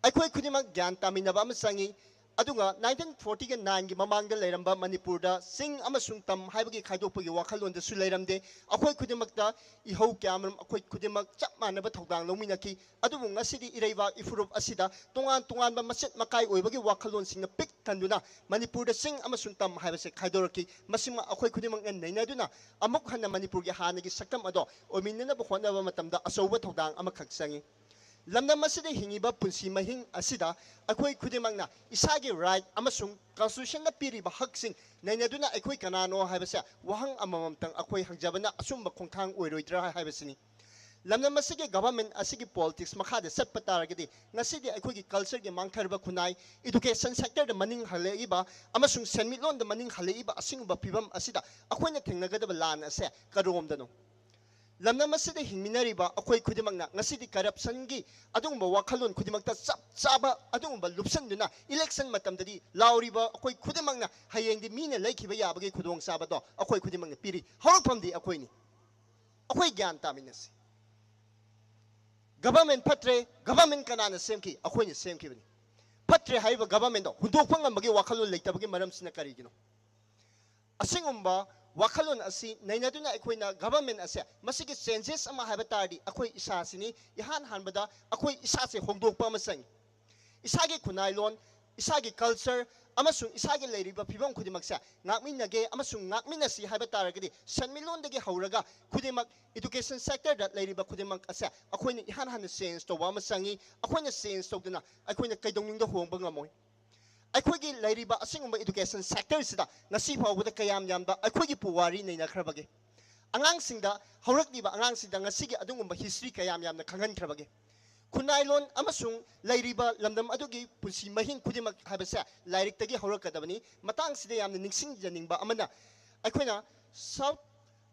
ꯑꯩꯈꯣꯏ ꯈꯨꯗꯤꯡꯃꯛ ꯒ꯭ꯌꯥꯟ ꯇꯥꯃꯤꯟꯅꯕ ꯑꯃ ꯆꯪꯏ꯫ ꯑꯗꯨꯒ nineteen fortyꯒ nineꯒꯤ ꯃꯃꯥꯡꯗ ꯂꯩꯔꯝꯕ ꯃꯅꯤꯄꯨꯔꯗ ꯆꯤꯡ ꯑꯃꯁꯨꯡ ꯇꯝ ꯍꯥꯏꯕꯒꯤ ꯈꯥꯏꯗꯣꯛꯄꯒꯤ ꯋꯥꯈꯜꯂꯣꯟꯗꯁꯨ ꯂꯩꯔꯝꯗꯦ꯫ ꯑꯩꯈꯣꯏ ꯈꯨꯗꯤꯡꯃꯛꯇ ꯏꯍꯧ ꯀꯌꯥꯃꯔꯨꯝ ꯑꯩꯈꯣꯏ ꯈꯨꯗꯤꯡꯃꯛ ꯆꯞ ꯃꯥꯟꯅꯕ ꯊꯧꯗꯥꯡ ꯂꯧꯃꯤꯟꯅꯈꯤ꯫ ꯑꯗꯨꯕꯨ ꯉꯁꯤꯗꯤ ꯏꯔꯩꯕꯥꯛ ꯏꯐꯨꯔꯨꯞ ꯑꯁꯤꯗ ꯇꯣꯉꯥꯟ ꯇꯣꯉꯥꯟꯕ ꯃꯆꯦꯠ ꯃꯀꯥꯏ ꯑꯣꯏꯕꯒꯤ ꯋꯥꯈꯜꯂꯣꯟꯁꯤꯡꯅ ꯄꯤꯛ ꯊꯟꯗꯨꯅ ꯃꯅꯤꯄꯨꯔꯗ ꯆꯤꯡ ꯑꯃꯁꯨꯡ ꯇꯝ ꯍꯥꯏꯕꯁꯦ ꯈꯥꯏꯗꯣꯔꯛꯈꯤ꯫ ꯃꯁꯤꯃ ꯑꯩꯈꯣꯏ ꯈꯨꯗꯤꯡꯃꯛꯅ ꯅꯩꯅꯗꯨꯅ ꯑꯃꯨꯛ ꯍꯟꯅ ꯃꯅꯤꯄꯨꯔꯒꯤ ꯍꯥꯟꯅꯒꯤ ꯁꯛꯇꯝ ꯑꯗꯣ ꯑꯣꯏꯃꯤꯟꯅꯅꯕ ꯍꯣꯠꯅꯕ ꯃꯇꯝꯗ ꯑꯆꯧꯕ ꯊꯧꯗꯥꯡ ꯑꯃꯈꯛ ꯆꯪꯏ꯫ ꯂꯝꯗꯝ ꯑꯁꯤꯗ ꯍꯤꯡꯉꯤꯕ ꯄꯨꯟꯁꯤ ꯃꯍꯤꯡ ꯑꯁꯤꯗ ꯑꯩꯈꯣꯏ ꯈꯨꯗꯤꯡꯃꯛꯅ ꯏꯁꯥꯒꯤ right ꯑꯃꯁꯨꯡ constitutionꯅ ꯄꯤꯔꯤꯕ ꯍꯛꯁꯤꯡ ꯅꯩꯅꯗꯨꯅ ꯑꯩꯈꯣꯏ ꯀꯅꯥꯅꯣ ꯍꯥꯏꯕꯁꯦ ꯋꯥꯍꯪ ꯑꯃꯃꯝꯇꯪ ꯑꯩꯈꯣꯏ ꯍꯪꯖꯕꯅ ꯑꯆꯨꯝꯕ ꯈꯣꯡꯊꯥꯡ ꯑꯣꯏꯔꯣꯏꯗ꯭ꯔꯥ ꯍꯥꯏꯕꯁꯤꯅꯤ꯫ ꯂꯝꯗꯝ ꯑꯁꯤꯒꯤ government ꯑꯁꯤꯒꯤ politics ꯃꯈꯥꯗ ꯆꯠꯄ ꯇꯥꯔꯒꯗꯤ ꯉꯁꯤꯗꯤ ꯑꯩꯈꯣꯏꯒꯤ cultureꯒꯤ ꯃꯥꯡꯊꯔꯕ ꯈꯨꯟꯅꯥꯏ, education sectorꯗ ꯃꯅꯤꯡ ꯍꯜꯂꯛꯏꯕ ꯑꯃꯁꯨꯡ ꯁꯦꯟꯃꯤꯠꯂꯣꯟꯗ ꯃꯅꯤꯡ ꯍꯜꯂꯛꯏꯕ ꯑꯁꯤꯒꯨꯝꯕ ꯐꯤꯕꯝ ꯑꯁꯤꯗ ꯑꯩꯈꯣꯏꯅ ꯊꯦꯡꯅꯒꯗꯕ ꯂꯥꯟ ꯑꯁꯦ ꯀꯔꯣꯝꯗꯅꯣ? ꯂꯝꯗꯝ ꯑꯁꯤꯗ ꯍꯤꯡꯃꯤꯟꯅꯔꯤꯕ ꯑꯩꯈꯣꯏ ꯈꯨꯗꯤꯡꯃꯛꯅ ꯉꯁꯤꯗꯤ corruptionꯒꯤ ꯑꯗꯨꯒꯨꯝꯕ ꯋꯥꯈꯜꯂꯣꯟ ꯈꯨꯗꯤꯡꯃꯛꯇ ꯆꯞ ꯆꯥꯕ ꯑꯗꯨꯒꯨꯝꯕ ꯂꯨꯞꯁꯟꯗꯨꯅ election ꯃꯇꯝꯗꯗꯤ ꯂꯥꯎꯔꯤꯕ ꯑꯩꯈꯣꯏ ꯈꯨꯗꯤꯡꯃꯛꯅ ꯍꯌꯦꯡꯗꯤ ꯃꯤꯅ ꯂꯩꯈꯤꯕ ꯌꯥꯕꯒꯤ ꯈꯨꯗꯣꯡꯆꯥꯕꯗꯣ ꯑꯩꯈꯣꯏ ꯈꯨꯗꯤꯡꯃꯛꯅ ꯄꯤꯔꯤ꯫ ꯍꯧꯔꯛꯐꯝꯗꯤ ꯑꯩꯈꯣꯏꯅꯤ꯫ ꯑꯩꯈꯣꯏ ꯒ꯭ꯌꯥꯟ ꯇꯥꯃꯤꯟꯅꯁꯤ꯫ Government ꯐꯠꯇ꯭ꯔꯦ, government ꯀꯅꯥꯅ ꯁꯦꯝꯈꯤ? ꯑꯩꯈꯣꯏꯅ ꯁꯦꯝꯈꯤꯕꯅꯤ꯫ ꯐꯠꯇ꯭ꯔꯦ ꯍꯥꯏꯔꯤꯕ governmentꯗꯣ ꯍꯨꯟꯗꯣꯛꯄ ꯉꯝꯕꯒꯤ ꯋꯥꯈꯜꯂꯣꯟ ꯂꯩꯇꯕꯒꯤ ꯃꯔꯝꯁꯤꯅ ꯀꯔꯤꯒꯤꯅꯣ? ꯑꯁꯤꯒꯨꯝꯕ ꯋꯥꯈꯜꯂꯣꯟ ꯑꯁꯤ ꯅꯩꯅꯗꯨꯅ ꯑꯩꯈꯣꯏꯅ government ꯑꯁꯦ ꯃꯁꯤꯒꯤ changes ꯑꯃ ꯍꯥꯏꯕ ꯇꯥꯔꯗꯤ ꯑꯩꯈꯣꯏ ꯏꯁꯥꯁꯤꯅꯤ꯫ ꯏꯍꯥꯟ ꯍꯥꯟꯕꯗ ꯑꯩꯈꯣꯏ ꯏꯁꯥꯁꯦ ꯍꯣꯡꯗꯣꯛꯄ ꯑꯃ ꯆꯪꯏ꯫ ꯏꯁꯥꯒꯤ ꯈꯨꯟꯅꯥꯏꯂꯣꯟ, ꯏꯁꯥꯒꯤ culture ꯑꯃꯁꯨꯡ ꯏꯁꯥꯒꯤ ꯂꯩꯔꯤꯕ ꯐꯤꯕꯝ ꯈꯨꯗꯤꯡꯃꯛꯁꯦ ꯉꯥꯛꯃꯤꯟꯅꯒꯦ ꯑꯃꯁꯨꯡ ꯉꯥꯛꯃꯤꯟꯅꯁꯤ ꯍꯥꯏꯕ ꯇꯥꯔꯒꯗꯤ ꯁꯦꯟꯃꯤꯠꯂꯣꯟꯗꯒꯤ ꯍꯧꯔꯒ ꯈꯨꯗꯤꯡꯃꯛ education sectorꯗ ꯂꯩꯔꯤꯕ ꯈꯨꯗꯤꯡꯃꯛ ꯑꯁꯦ ꯑꯩꯈꯣꯏꯅ ꯏꯍꯥꯟ ꯍꯥꯟꯅ change ꯇꯧꯕ ꯑꯃ ꯆꯪꯏ꯫ ꯑꯩꯈꯣꯏꯅ change ꯇꯧꯗꯅ ꯑꯩꯈꯣꯏꯅ ꯀꯩꯗꯧꯅꯨꯡꯗ ꯍꯣꯡꯕ ꯉꯝꯃꯣꯏ꯫ ꯑꯩꯈꯣꯏꯒꯤ ꯂꯩꯔꯤꯕ ꯑꯁꯤꯒꯨꯝꯕ education sectorꯁꯤꯗ ꯉꯁꯤ ꯐꯥꯎꯕꯗ ꯀꯌꯥꯝ ꯌꯥꯝꯕ ꯑꯩꯈꯣꯏꯒꯤ ꯄꯨꯋꯥꯔꯤ ꯅꯩꯅꯈ꯭ꯔꯕꯒꯦ? ꯑꯉꯥꯡꯁꯤꯡꯗ, ꯍꯧꯔꯛꯂꯤꯕ ꯑꯉꯥꯡꯁꯤꯡꯗ ꯉꯁꯤꯒꯤ ꯑꯗꯨꯒꯨꯝꯕ history ꯀꯌꯥꯝ ꯌꯥꯝꯅ ꯈꯪꯍꯟꯈ꯭ꯔꯕꯒꯦ? ꯈꯨꯟꯅꯥꯏꯂꯣꯟ ꯑꯃꯁꯨꯡ ꯂꯩꯔꯤꯕ ꯂꯝꯗꯝ ꯑꯗꯨꯒꯤ ꯄꯨꯟꯁꯤ ꯃꯍꯤꯡ ꯈꯨꯗꯤꯡꯃꯛ ꯍꯥꯏꯕꯁꯦ ꯂꯥꯏꯔꯤꯛꯇꯒꯤ ꯍꯧꯔꯛꯀꯗꯕꯅꯤ꯫ ꯃꯇꯥꯡꯁꯤꯗ ꯌꯥꯝꯅ ꯅꯤꯡꯁꯤꯡꯖꯅꯤꯡꯕ ꯑꯃꯅ, ꯑꯩꯈꯣꯏꯅ South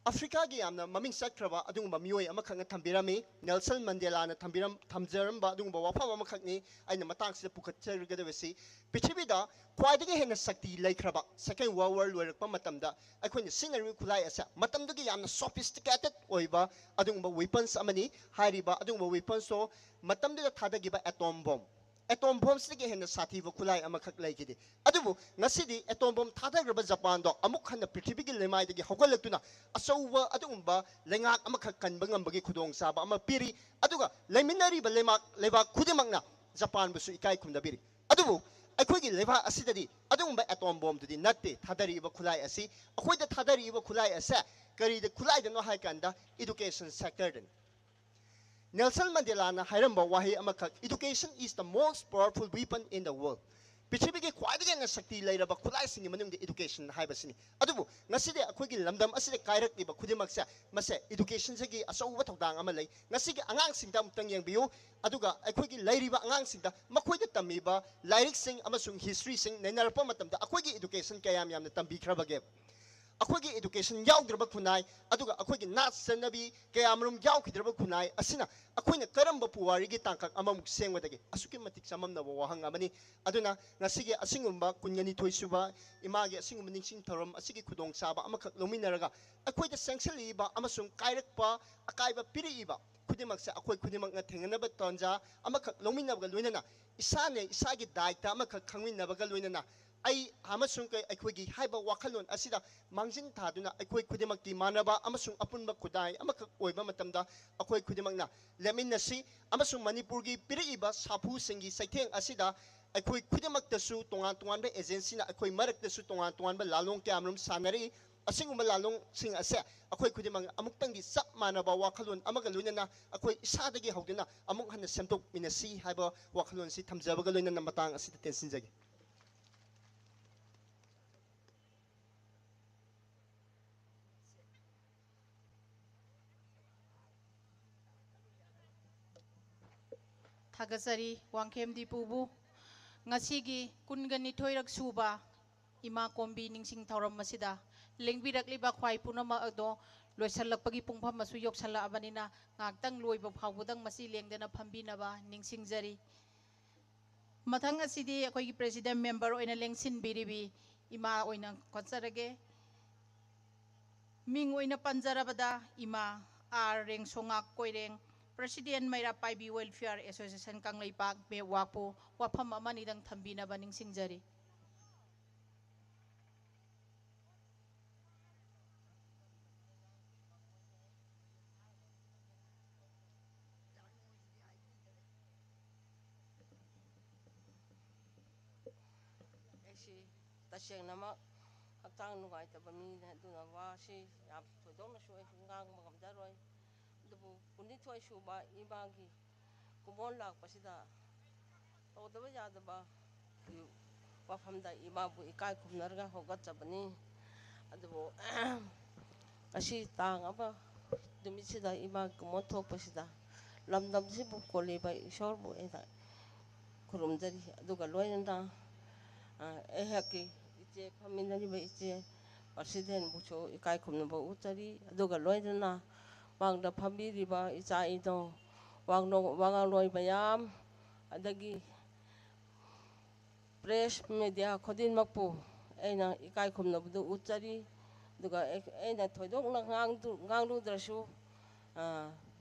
ꯑꯐ꯭ꯔꯤꯀꯥꯒꯤ ꯌꯥꯝꯅ ꯃꯃꯤꯡ ꯆꯠꯈ꯭ꯔꯕ ꯑꯗꯨꯒꯨꯝꯕ ꯃꯤꯑꯣꯏ ꯑꯃꯈꯛꯅ ꯊꯝꯕꯤꯔꯝꯃꯤ꯫ ꯅꯦꯜꯁꯟ ꯃꯟꯗꯦꯂꯥꯅ ꯊꯝꯕꯤꯔꯝ ꯊꯝꯖꯔꯝꯕ ꯑꯗꯨꯒꯨꯝꯕ ꯋꯥꯐꯝ ꯑꯃꯈꯛꯅꯤ ꯑꯩꯅ ꯃꯇꯥꯡꯁꯤꯗ ꯄꯨꯈꯠꯆꯔꯒꯗꯕꯁꯤ꯫ ꯄ꯭ꯔꯤꯊꯤꯕꯤꯗ ꯈ꯭ꯋꯥꯏꯗꯒꯤ ꯍꯦꯟꯅ ꯁꯛꯇꯤ ꯂꯩꯈ꯭ꯔꯕ Second World War ꯂꯣꯏꯔꯛꯄ ꯃꯇꯝꯗ ꯑꯩꯈꯣꯏꯅ ꯁꯤꯖꯤꯟꯅꯔꯤꯕ ꯈꯨꯠꯂꯥꯏ ꯑꯁꯦ ꯃꯇꯝꯗꯨꯒꯤ ꯌꯥꯝꯅ sophisticated ꯑꯣꯏꯕ ꯑꯗꯨꯒꯨꯝꯕ weapons ꯑꯃꯅꯤ꯫ ꯍꯥꯏꯔꯤꯕ ꯑꯗꯨꯒꯨꯝꯕ weaponsꯇꯣ ꯃꯇꯝꯗꯨꯗ ꯊꯥꯗꯈꯤꯕ atom bomb, atom bombꯁꯤꯗꯒꯤ ꯍꯦꯟꯅ ꯁꯥꯊꯤꯕ ꯈꯨꯠꯂꯥꯏ ꯑꯃꯈꯛ ꯂꯩꯈꯤꯗꯦ꯫ ꯑꯗꯨꯕꯨ ꯉꯁꯤꯗꯤ atom bomb ꯊꯥꯗꯈ꯭ꯔꯕ ꯖꯄꯥꯟꯗꯣ ꯑꯃꯨꯛ ꯍꯟꯅ ꯄ꯭ꯔꯤꯊꯤꯕꯤꯒꯤ ꯂꯩꯃꯥꯏꯗꯒꯤ ꯍꯧꯒꯠꯂꯛꯇꯨꯅ ꯑꯆꯧꯕ ꯑꯗꯨꯒꯨꯝꯕ ꯂꯩꯉꯥꯛ ꯑꯃꯈꯛ ꯀꯟꯕ ꯉꯝꯕꯒꯤ ꯈꯨꯗꯣꯡꯆꯥꯕ ꯑꯃ ꯄꯤꯔꯤ꯫ ꯑꯗꯨꯒ ꯂꯩꯃꯤꯟꯅꯔꯤꯕ ꯂꯩꯃꯥꯛ ꯂꯩꯕꯥꯛ ꯈꯨꯗꯤꯡꯃꯛꯅ ꯖꯄꯥꯟꯕꯨꯁꯨ ꯏꯀꯥꯏ ꯈꯨꯝꯅꯕꯤꯔꯤ꯫ ꯑꯗꯨꯕꯨ ꯑꯩꯈꯣꯏꯒꯤ ꯂꯩꯕꯥꯛ ꯑꯁꯤꯗꯗꯤ ꯑꯗꯨꯒꯨꯝꯕ atom bombꯗꯨꯗꯤ ꯅꯠꯇꯦ ꯊꯥꯗꯔꯛꯏꯕ ꯈꯨꯠꯂꯥꯏ ꯑꯁꯤ꯫ ꯑꯩꯈꯣꯏꯗ ꯊꯥꯗꯔꯛꯏꯕ ꯈꯨꯠꯂꯥꯏ ꯑꯁꯦ ꯀꯔꯤꯗ ꯈꯨꯠꯂꯥꯏꯗꯅꯣ ꯍꯥꯏ ꯀꯥꯟꯗ education sectorꯗꯅꯤ꯫ ꯅꯦꯜꯁꯟ ꯃꯟꯗꯦꯂꯥꯅ ꯍꯥꯏꯔꯝꯕ ꯋꯥꯍꯩ ꯑꯃꯈꯛ, "Education is the most powerful weapon in the world." ꯄ꯭ꯔꯤꯊꯤꯕꯤꯒꯤ ꯈ꯭ꯋꯥꯏꯗꯒꯤ ꯍꯦꯟꯅ ꯁꯛꯇꯤ ꯂꯩꯔꯕ ꯈꯨꯠꯂꯥꯏꯁꯤꯡꯒꯤ ꯃꯅꯨꯡꯗ education ꯍꯥꯏꯕꯁꯤꯅꯤ꯫ ꯑꯗꯨꯕꯨ ꯉꯁꯤꯗꯤ ꯑꯩꯈꯣꯏꯒꯤ ꯂꯝꯗꯝ ꯑꯁꯤꯗ ꯀꯥꯏꯔꯛꯂꯤꯕ ꯈꯨꯗꯤꯡꯃꯛꯁꯦ, ꯃꯁꯦ educationꯁꯤꯒꯤ ꯑꯆꯧꯕ ꯊꯧꯗꯥꯡ ꯑꯃ ꯂꯩ꯫ ꯉꯁꯤꯒꯤ ꯑꯉꯥꯡꯁꯤꯡꯗ ꯑꯃꯨꯛꯇꯪ ꯌꯦꯡꯕꯤꯌꯨ, ꯑꯗꯨꯒ ꯑꯩꯈꯣꯏꯒꯤ ꯂꯩꯔꯤꯕ ꯑꯉꯥꯡꯁꯤꯡꯗ ꯃꯈꯣꯏꯗ ꯇꯝꯃꯤꯕ ꯂꯥꯏꯔꯤꯛꯁꯤꯡ ꯑꯃꯁꯨꯡ historyꯁꯤꯡ ꯅꯩꯅꯔꯛꯄ ꯃꯇꯝꯗ ꯑꯩꯈꯣꯏꯒꯤ education ꯀꯌꯥꯝ ꯌꯥꯝꯅ ꯇꯝꯕꯤꯈ꯭ꯔꯕꯒꯦ? ꯑꯩꯈꯣꯏꯒꯤ education ꯌꯥꯎꯗ꯭ꯔꯕ ꯈꯨꯟꯅꯥꯏ, ꯑꯗꯨꯒ ꯑꯩꯈꯣꯏꯒꯤ ꯅꯥꯠ ꯆꯠꯅꯕꯤ ꯀꯌꯥꯃꯔꯨꯝ ꯌꯥꯎꯈꯤꯗ꯭ꯔꯕ ꯈꯨꯟꯅꯥꯏ ꯑꯁꯤꯅ ꯑꯩꯈꯣꯏꯅ ꯀꯔꯝꯕ ꯄꯨꯋꯥꯔꯤꯒꯤ ꯇꯥꯡꯀꯛ ꯑꯃꯃꯨꯛ ꯁꯦꯝꯒꯗꯒꯦ? ꯑꯁꯨꯛꯀꯤ ꯃꯇꯤꯛ ꯆꯃꯝꯅꯕ ꯋꯥꯍꯪ ꯑꯃꯅꯤ꯫ ꯑꯗꯨꯅ ꯉꯁꯤꯒꯤ ꯑꯁꯤꯒꯨꯝꯕ ꯀꯨꯟꯒ ꯅꯤꯊꯣꯏ ꯁꯨꯕ ꯏꯃꯥꯒꯤ ꯑꯁꯤꯒꯨꯝꯕ ꯅꯤꯡꯁꯤꯡ ꯊꯧꯔꯝ ꯑꯁꯤꯒꯤ ꯈꯨꯗꯣꯡꯆꯥꯕ ꯑꯃꯈꯛ ꯂꯧꯃꯤꯟꯅꯔꯒ ꯑꯩꯈꯣꯏꯗ ꯆꯪꯁꯤꯜꯂꯛꯏꯕ ꯑꯃꯁꯨꯡ ꯀꯥꯏꯔꯛꯄ, ꯑꯀꯥꯏꯕ ꯄꯤꯔꯛꯏꯕ ꯈꯨꯗꯤꯡꯃꯛꯁꯦ ꯑꯩꯈꯣꯏ ꯈꯨꯗꯤꯡꯃꯛꯅ ꯊꯦꯡꯅꯅꯕ ꯇꯥꯟꯖꯥ ꯑꯃꯈꯛ ꯂꯧꯃꯤꯟꯅꯕꯒ ꯂꯣꯏꯅꯅ ꯏꯁꯥꯅ ꯏꯁꯥꯒꯤ ꯗꯥꯏꯇ ꯑꯃꯈꯛ ꯈꯪꯃꯤꯟꯅꯕꯒ ꯂꯣꯏꯅꯅ ꯑꯩ ꯑꯃꯁꯨꯡ ꯀꯩ-, ꯑꯩꯈꯣꯏꯒꯤ ꯍꯥꯏꯕ ꯋꯥꯈꯜꯂꯣꯟ ꯑꯁꯤꯗ ꯃꯥꯡꯖꯤꯟ ꯊꯥꯗꯨꯅ ꯑꯩꯈꯣꯏ ꯈꯨꯗꯤꯡꯃꯛꯀꯤ ꯃꯥꯟꯅꯕ ꯑꯃꯁꯨꯡ ꯑꯄꯨꯟꯕ ꯈꯨꯟꯅꯥꯏ ꯑꯃꯈꯛ ꯑꯣꯏꯕ ꯃꯇꯝꯗ ꯑꯩꯈꯣꯏ ꯈꯨꯗꯤꯡꯃꯛꯅ ꯂꯦꯞꯃꯤꯟꯅꯁꯤ ꯑꯃꯁꯨꯡ ꯃꯅꯤꯄꯨꯔꯒꯤ ꯄꯤꯔꯛꯏꯕ ꯁꯥꯐꯨꯁꯤꯡꯒꯤ ꯆꯩꯊꯦꯡ ꯑꯁꯤꯗ ꯑꯩꯈꯣꯏ ꯈꯨꯗꯤꯡꯃꯛꯇꯁꯨ ꯇꯣꯉꯥꯟ ꯇꯣꯉꯥꯟꯕ agencyꯅ ꯑꯩꯈꯣꯏ ꯃꯔꯛꯇꯁꯨ ꯇꯣꯉꯥꯟ ꯇꯣꯉꯥꯟꯕ ꯂꯥꯂꯣꯡ ꯀꯌꯥꯃꯔꯨꯝ ꯁꯥꯟꯅꯔꯤ꯫ ꯑꯁꯤꯒꯨꯝꯕ ꯂꯥꯂꯣꯡꯁꯤꯡ ꯑꯁꯦ ꯑꯩꯈꯣꯏ ꯈꯨꯗꯤꯡꯃꯛ ꯑꯃꯨꯛꯇꯪꯗꯤ ꯆꯞ ꯃꯥꯟꯅꯕ ꯋꯥꯈꯜꯂꯣꯟ ꯑꯃꯒ ꯂꯣꯏꯅꯅ ꯑꯩꯈꯣꯏ ꯏꯁꯥꯗꯒꯤ ꯍꯧꯗꯨꯅ ꯑꯃꯨꯛ ꯍꯟꯅ ꯁꯦꯝꯗꯣꯛꯃꯤꯟꯅꯁꯤ ꯍꯥꯏꯕ ꯋꯥꯈꯜꯂꯣꯟꯁꯤ ꯊꯝꯖꯕꯒ ꯂꯣꯏꯅꯅ ꯃꯇꯥꯡ ꯑꯁꯤꯗ ꯇꯦꯟꯁꯤꯟꯖꯒꯦ꯫ ꯊꯥꯒꯠꯆꯔꯤ ꯋꯥꯡꯈꯦꯝ ꯗꯤꯄꯨꯕꯨ꯫ ꯉꯁꯤꯒꯤ ꯀꯨꯟꯒ ꯅꯤꯊꯣꯏꯔꯛ ꯁꯨꯕ ꯏꯃꯥ ꯀꯣꯝꯕꯤ ꯅꯤꯡꯁꯤꯡ ꯊꯧꯔꯝ ꯑꯁꯤꯗ ꯂꯦꯡꯕꯤꯔꯛꯂꯤꯕ ꯈ꯭ꯋꯥꯏ ꯄꯨꯝꯅꯃꯛ ꯑꯗꯣ ꯂꯣꯏꯁꯤꯜꯂꯛꯄꯒꯤ ꯄꯨꯡꯐꯝ ꯑꯃꯁꯨ ꯌꯧꯁꯤꯜꯂꯛꯑꯕꯅꯤꯅ, ꯉꯥꯏꯍꯥꯛꯇꯪ ꯂꯣꯏꯕ ꯐꯥꯎꯕꯗꯪ ꯃꯁꯤ ꯂꯦꯡꯗꯅ ꯐꯝꯕꯤꯅꯕ ꯅꯤꯡꯁꯤꯡꯖꯔꯤ꯫ ꯃꯊꯪ ꯑꯁꯤꯗꯤ ꯑꯩꯈꯣꯏꯒꯤ president member ꯑꯣꯏꯅ ꯂꯦꯡꯁꯤꯟꯕꯤꯔꯤꯕꯤ ꯏꯃꯥ ꯑꯣꯏꯅ ꯈꯣꯠꯆꯔꯒꯦ꯫ ꯃꯤꯡ ꯑꯣꯏꯅ ꯄꯟꯖꯔꯕꯗ, ꯏꯃꯥ R Rengsongak Koireng, president Meira Paibi Welfare Association Kangleipak ꯃꯦꯞ ꯋꯥꯛꯄꯨ ꯋꯥꯐꯝ ꯑꯃꯅꯤꯗꯪ ꯊꯝꯕꯤꯅꯕ ꯅꯤꯡꯁꯤꯡꯖꯔꯤ꯫ ꯑꯩꯁꯤ ꯇꯁꯦꯡꯅꯃꯛ ꯍꯛꯆꯥꯡ ꯅꯨꯡꯉꯥꯏꯇꯕ ꯃꯤꯅꯦ, ꯑꯗꯨꯅ ꯋꯥꯁꯤ ꯌꯥꯝ ꯊꯣꯏꯗꯣꯛꯅꯁꯨ ꯑꯩꯁꯨ ꯉꯥꯡꯕ ꯉꯝꯖꯔꯣꯏ꯫ ꯑꯗꯨꯕꯨ ꯀꯨꯟꯅꯤꯊꯣꯏ ꯁꯨꯕ ꯏꯃꯥꯒꯤ ꯀꯨꯝꯑꯣꯟ ꯂꯥꯛꯄꯁꯤꯗ ꯇꯧꯗꯕ ꯌꯥꯗꯕ ꯋꯥꯐꯝꯗ ꯏꯃꯥꯕꯨ ꯏꯀꯥꯏ ꯈꯨꯝꯅꯔꯒ ꯍꯧꯒꯠꯆꯕꯅꯤ꯫ ꯑꯗꯨꯕꯨ ꯉꯁꯤ ꯇꯥꯡ ꯑꯃ ꯅꯨꯃꯤꯠꯁꯤꯗ ꯏꯃꯥ ꯀꯨꯝꯑꯣꯟ ꯊꯣꯛꯄꯁꯤꯗ ꯂꯝꯗꯝꯁꯤꯕꯨ ꯀꯣꯜꯂꯤꯕ ꯏꯁꯣꯔꯕꯨ ꯑꯩꯅ ꯈꯨꯔꯨꯝꯖꯔꯤ꯫ ꯑꯗꯨꯒ ꯂꯣꯏꯅꯅ, ꯑ, ꯑꯩꯍꯥꯛꯀꯤ ꯏꯆꯦ, ꯐꯝꯃꯤꯟꯅꯔꯤꯕ ꯏꯆꯦ presidentꯕꯨꯁꯨ ꯏꯀꯥꯏ ꯈꯨꯝꯅꯕ ꯎꯠꯆꯔꯤ꯫ ꯑꯗꯨꯒ ꯂꯣꯏꯅꯅ ꯃꯥꯡꯗ ꯐꯝꯕꯤꯔꯤꯕ ꯏꯆꯥ ꯏꯅꯥꯎ, ꯋꯥꯉꯥꯡꯂꯣꯏ ꯃꯌꯥꯝ, ꯑꯗꯒꯤ press media ꯈꯨꯗꯤꯡꯃꯛꯄꯨ ꯑꯩꯅ ꯏꯀꯥꯏ ꯈꯨꯝꯅꯕꯗꯨ ꯎꯠꯆꯔꯤ꯫ ꯑꯗꯨꯒ ꯑꯩ-, ꯑꯩꯅ ꯊꯣꯏꯗꯣꯛꯅ ꯉꯥꯡꯗꯨ-, ꯉꯥꯡꯂꯨꯗ꯭ꯔꯁꯨ, ꯑ,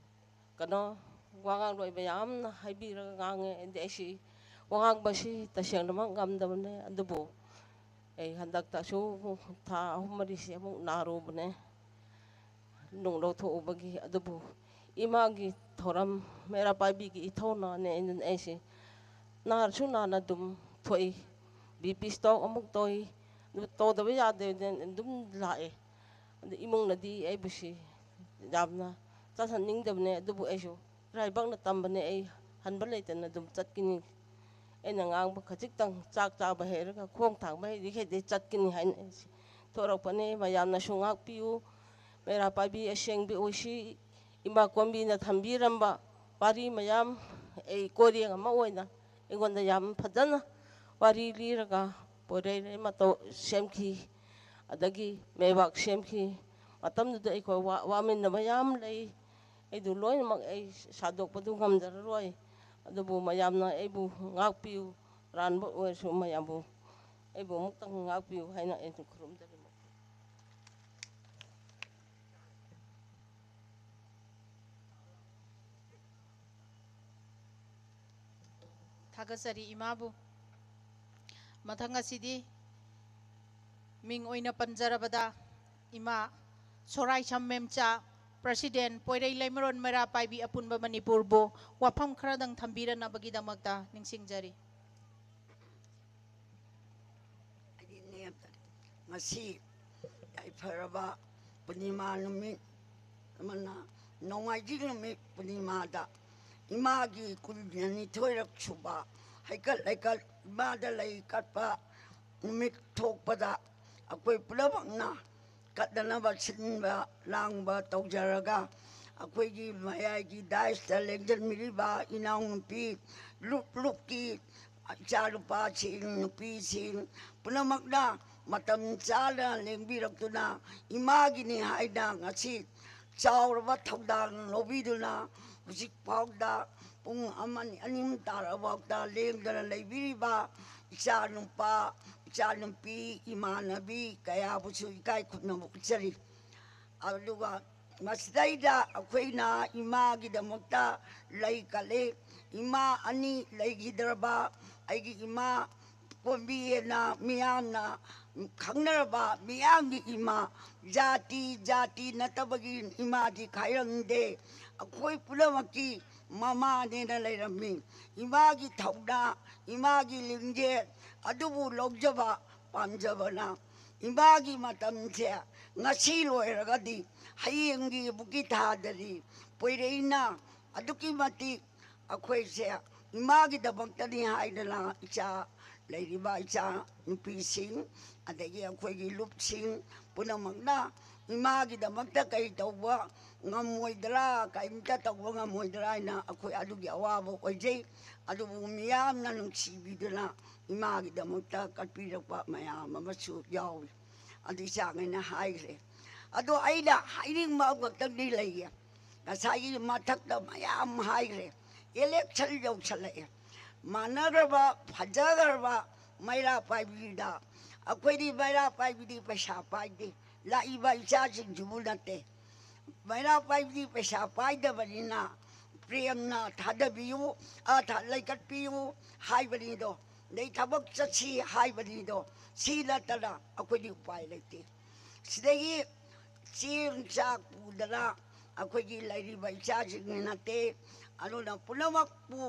ꯀꯩꯅꯣ, ꯋꯥꯉꯥꯡꯂꯣꯏ ꯃꯌꯥꯝꯅ ꯍꯥꯏꯕꯤꯔꯒ ꯉꯥꯡꯉꯦ꯫ ꯑꯗꯤ ꯑꯩꯁꯤ ꯋꯥꯉꯥꯡꯕꯁꯤ ꯇꯁꯦꯡꯅꯃꯛ ꯉꯝꯗꯕꯅꯦ, ꯑꯗꯨꯕꯨ ꯑꯩ ꯍꯟꯗꯛꯇꯁꯨ ꯊꯥ ꯑꯍꯨꯝ ꯃꯔꯤꯁꯤ ꯑꯃꯨꯛ ꯅꯥꯔꯨꯕꯅꯦ, ꯅꯨꯡ ꯂꯧꯊꯣꯛꯎꯕꯒꯤ꯫ ꯑꯗꯨꯕꯨ ꯏꯃꯥꯒꯤ ꯊꯧꯔꯝ, ꯃꯩꯔꯥ ꯄꯥꯏꯕꯤꯒꯤ ꯏꯊꯧꯅꯥꯅꯦ ꯑꯩꯅ, ꯑꯩꯁꯦ ꯅꯥꯔꯁꯨ ꯅꯥꯅ ꯑꯗꯨꯝ ꯊꯣꯛꯏ꯫ BP stroke ꯑꯃꯨꯛ ꯇꯧꯏ꯫ ꯑꯗꯨ ꯇꯧꯗꯕ ꯌꯥꯗꯦꯅ ꯑꯗꯨꯝ ꯂꯥꯛꯑꯦ꯫ ꯑꯗꯨ ꯏꯃꯨꯡꯅꯗꯤ ꯑꯩꯕꯨꯁꯤ ꯌꯥꯝꯅ ꯆꯠꯍꯟꯅꯤꯡꯗꯕꯅꯦ, ꯑꯗꯨꯕꯨ ꯑꯩꯁꯨ ꯏꯔꯥꯏꯕꯛꯅ ꯇꯝꯕꯅꯦ, ꯑꯩ ꯍꯟꯕ ꯂꯩꯇꯅ ꯑꯗꯨꯝ ꯆꯠꯀꯅꯤ꯫ ꯑꯩꯅ ꯉꯥꯡꯕ ꯈꯖꯤꯛꯇꯪ, ꯆꯥꯛ ꯆꯥꯕ ꯍꯩꯔꯒ ꯈꯣꯡ ꯊꯥꯡꯕ ꯍꯩꯔꯤꯈꯩꯗꯤ ꯆꯠꯀꯅꯤ ꯍꯥꯏꯅ ꯑꯩꯁꯦ ꯊꯣꯔꯛꯄꯅꯦ꯫ ꯃꯌꯥꯝꯅꯁꯨ ꯉꯥꯛꯄꯤꯌꯨ꯫ ꯃꯩꯔꯥ ꯄꯥꯏꯕꯤ ꯑꯁꯦꯡꯕꯤ ꯑꯣꯏꯁꯤ꯫ ꯏꯃꯥ ꯀꯣꯝꯕꯤꯅ ꯊꯝꯕꯤꯔꯝꯕ ꯋꯥꯔꯤ ꯃꯌꯥꯝ, ꯑꯩ ꯀꯣꯔꯦꯡ ꯑꯃ ꯑꯣꯏꯅ ꯑꯩꯉꯣꯟꯗ ꯌꯥꯝ ꯐꯖꯅ ꯋꯥꯔꯤ ꯂꯤꯔꯒ ꯄꯣꯏꯔꯩꯔꯩ ꯃꯇꯧ ꯁꯦꯝꯈꯤ꯫ ꯑꯗꯒꯤ ꯃꯩꯕꯥꯛ ꯁꯦꯝꯈꯤ꯫ ꯃꯇꯝꯗꯨꯗ ꯑꯩꯈꯣꯏ ꯋꯥ-, ꯋꯥꯃꯤꯟꯅꯕ ꯌꯥꯝ ꯂꯩ꯫ ꯑꯩꯗꯨ ꯂꯣꯏꯅꯃꯛ ꯑꯩ ꯁꯥꯗꯣꯛꯄꯗꯨ ꯉꯝꯖꯔꯔꯣꯏ꯫ ꯑꯗꯨꯕꯨ ꯃꯌꯥꯝꯅ ꯑꯩꯕꯨ ꯉꯥꯛꯄꯤꯌꯨ, ꯑꯔꯥꯟꯕ ꯑꯣꯏꯔꯁꯨ ꯃꯌꯥꯝꯕꯨ, ꯑꯩꯕꯨ ꯑꯃꯨꯛꯇꯪ ꯉꯥꯛꯄꯤꯌꯨ ꯍꯥꯏꯅ ꯑꯩꯅ ꯈꯨꯔꯨꯝꯖꯔꯤ꯫ ꯊꯥꯒꯠꯆꯔꯤ ꯏꯃꯥꯕꯨ꯫ ꯃꯊꯪ ꯑꯁꯤꯗꯤ ꯃꯤꯡ ꯑꯣꯏꯅ ꯄꯟꯖꯔꯕꯗ, ꯏꯃꯥ ꯁꯣꯔꯥꯏꯁꯝ ꯃꯦꯝꯆꯥ, ꯄ꯭ꯔꯁꯤꯗꯦꯟ, ꯄꯣꯏꯔꯩ ꯂꯩꯃꯔꯣꯟ ꯃꯩꯔꯥ ꯄꯥꯏꯕꯤ ꯑꯄꯨꯟꯕ ꯃꯅꯤꯄꯨꯔꯕꯨ ꯋꯥꯐꯝ ꯈꯔꯗꯪ ꯊꯝꯕꯤꯔꯅꯕꯒꯤꯗꯃꯛꯇ ꯅꯤꯡꯁꯤꯡꯖꯔꯤ꯫ ꯍꯥꯏꯗꯤꯅꯦ, ꯉꯁꯤ ꯌꯥꯏꯐꯔꯕ ꯄꯨꯔꯅꯤꯃꯥ ꯅꯨꯃꯤꯠ ꯑꯃꯅ, ꯅꯣꯡꯃꯥꯏꯖꯤꯡ ꯅꯨꯃꯤꯠ ꯄꯨꯔꯅꯤꯃꯥꯗ ꯏꯃꯥꯒꯤ ꯀꯨꯟꯅꯤꯊꯣꯏꯔꯛ ꯁꯨꯕ ꯍꯩꯀꯠ ꯂꯩꯀꯠ, ꯏꯃꯥꯗ ꯂꯩ ꯀꯠꯄ ꯅꯨꯃꯤꯠ ꯊꯣꯛꯄꯗ, ꯑꯩꯈꯣꯏ ꯄꯨꯝꯅꯃꯛꯅ ꯀꯠꯅꯅꯕ ꯁꯤꯟꯕ ꯂꯥꯡꯕ ꯇꯧꯖꯔꯒ, ꯑꯩꯈꯣꯏꯒꯤ ꯃꯌꯥꯏꯒꯤ ꯗꯥꯏꯁꯇ ꯂꯦꯡꯖꯟꯕꯤꯔꯤꯕ ꯏꯅꯥꯎꯅꯨꯄꯤ, ꯂꯨꯞ ꯂꯨꯞꯀꯤ ꯏꯆꯥꯅꯨꯄꯥꯁꯤꯡ, ꯅꯨꯄꯤꯁꯤꯡ ꯄꯨꯝꯅꯃꯛꯅ ꯃꯇꯝ ꯆꯥꯅ ꯂꯦꯡꯕꯤꯔꯛꯇꯨꯅ, ꯏꯃꯥꯒꯤꯅꯤ ꯍꯥꯏꯅ ꯉꯁꯤ ꯆꯥꯎꯔꯕ ꯊꯧꯗꯥꯡ ꯂꯧꯕꯤꯗꯨꯅ, ꯍꯧꯖꯤꯛ ꯐꯥꯎꯗ ꯄꯨꯡ ꯑꯃ, ꯑꯅꯤ, ꯑꯍꯨꯝ ꯇꯥꯔꯕ ꯐꯥꯎꯗ ꯂꯦꯡꯗꯅ ꯂꯩꯕꯤꯔꯤꯕ ꯏꯆꯥꯅꯨꯄꯥ, ꯏꯆꯥꯅꯨꯄꯤ, ꯏꯃꯥꯟꯅꯕꯤ ꯀꯌꯥꯕꯨꯁꯨ ꯏꯀꯥꯏ ꯈꯨꯝꯅꯕ ꯎꯠꯆꯔꯤ꯫ ꯑꯗꯨꯒ ꯃꯁꯤꯗꯩꯗ ꯑꯩꯈꯣꯏꯅ ꯏꯃꯥꯒꯤꯗꯃꯛꯇ ꯂꯩ ꯀꯠꯂꯤ꯫ ꯏꯃꯥ ꯑꯅꯤ ꯂꯩꯈꯤꯗ꯭ꯔꯕ ꯑꯩꯒꯤ ꯏꯃꯥ ꯀꯣꯝꯕꯤ ꯑꯅ ꯃꯤꯌꯥꯝꯅ ꯈꯪꯅꯔꯕ ꯃꯤꯌꯥꯝꯒꯤ ꯏꯃꯥ, ꯖꯥꯇꯤ ꯖꯥꯇꯤ ꯅꯠꯇꯕꯒꯤ ꯏꯃꯥꯗꯤ ꯈꯥꯏꯔꯝꯗꯦ꯫ ꯑꯩꯈꯣꯏ ꯄꯨꯝꯅꯃꯛꯀꯤ ꯃꯃꯥꯅꯦꯅ ꯂꯩꯔꯝꯃꯤ꯫ ꯏꯃꯥꯒꯤ ꯊꯧꯅꯥ, ꯏꯃꯥꯒꯤ ꯂꯤꯡꯖꯦꯜ ꯑꯗꯨꯕꯨ ꯂꯧꯖꯕ ꯄꯥꯝꯖꯕꯅ ꯏꯃꯥꯒꯤ ꯃꯇꯝꯁꯦ ꯉꯁꯤ ꯂꯣꯏꯔꯒꯗꯤ ꯍꯌꯦꯡꯒꯤ ꯏꯕꯨꯛꯀꯤ ꯊꯥꯗꯗꯤ ꯄꯣꯏꯔꯩꯅ ꯑꯗꯨꯛꯀꯤ ꯃꯇꯤꯛ ꯑꯩꯈꯣꯏꯁꯦ ꯏꯃꯥꯒꯤꯗꯃꯛꯇꯅꯤ ꯍꯥꯏꯗꯅ ꯏꯆꯥ ꯂꯩꯔꯤꯕ ꯏꯆꯥ ꯅꯨꯄꯤꯁꯤꯡ, ꯑꯗꯒꯤ ꯑꯩꯈꯣꯏꯒꯤ ꯂꯨꯞꯁꯤꯡ ꯄꯨꯝꯅꯃꯛꯅ ꯏꯃꯥꯒꯤꯗꯃꯛꯇ ꯀꯔꯤ ꯇꯧꯕ ꯉꯝꯃꯣꯏꯗ꯭ꯔꯥ, ꯀꯔꯤꯝꯇ ꯇꯧꯕ ꯉꯝꯃꯣꯏꯗ꯭ꯔꯥ ꯍꯥꯏꯅ ꯑꯩꯈꯣꯏ ꯑꯗꯨꯒꯤ ꯑꯋꯥꯕ ꯑꯣꯏꯖꯩ꯫ ꯑꯗꯨꯕꯨ ꯃꯤꯌꯥꯝꯅ ꯅꯨꯡꯁꯤꯕꯤꯗꯨꯅ ꯏꯃꯥꯒꯤꯗꯃꯛꯇ ꯀꯠꯄꯤꯔꯛꯄ ꯃꯌꯥꯝ ꯑꯃꯁꯨ ꯌꯥꯎꯏ꯫ ꯑꯗꯨ ꯏꯆꯥꯉꯩꯅ ꯍꯥꯏꯈ꯭ꯔꯦ꯫ ꯑꯗꯣ ꯑꯩꯅ ꯍꯥꯏꯅꯤꯡꯕ ꯑꯃꯈꯛꯇꯪꯗꯤ ꯂꯩꯌꯦ꯫ ꯉꯁꯥꯏꯒꯤ ꯃꯊꯛꯇ ꯃꯌꯥꯝ ꯍꯥꯏꯈ꯭ꯔꯦ, ꯏꯂꯦꯛꯁꯟ ꯌꯧꯁꯜꯂꯛꯑꯦ꯫ ꯃꯥꯟꯅꯈ꯭ꯔꯕ, ꯐꯖꯈ꯭ꯔꯕ ꯃꯩꯔꯥ ꯄꯥꯏꯕꯤꯗ, ꯑꯩꯈꯣꯏꯗꯤ ꯃꯩꯔꯥ ꯄꯥꯏꯕꯤꯗꯤ ꯄꯩꯁꯥ ꯄꯥꯏꯗꯦ, ꯂꯥꯛꯏꯕ ꯏꯆꯥꯁꯤꯡꯁꯤꯕꯨ ꯅꯠꯇꯦ꯫ ꯃꯩꯔꯥ ꯄꯥꯏꯕꯤꯗꯤ ꯄꯩꯁꯥ ꯄꯥꯏꯗꯕꯅꯤꯅ ꯄ꯭ꯔꯦꯝꯅ ꯊꯥꯗꯕꯤꯌꯨ, ꯑ, ꯊ-, ꯂꯩꯀꯠꯄꯤꯌꯨ ꯍꯥꯏꯕꯅꯤꯗꯣ, ꯑꯗꯩ ꯊꯕꯛ ꯆꯠꯁꯤ ꯍꯥꯏꯕꯅꯤꯗꯣ, ꯁꯤ ꯅꯠꯇꯅ ꯑꯩꯈꯣꯏꯗꯤ ꯎꯄꯥꯏ ꯂꯩꯇꯦ꯫ ꯁꯤꯗꯒꯤ ꯆꯦꯡ ꯆꯥꯛ ꯄꯨꯗꯅ ꯑꯩꯈꯣꯏꯒꯤ ꯂꯩꯔꯤꯕ ꯏꯆꯥꯁꯤꯡꯒꯤ ꯅꯠꯇꯦ, ꯑꯗꯨꯅ ꯄꯨꯝꯅꯃꯛꯄꯨ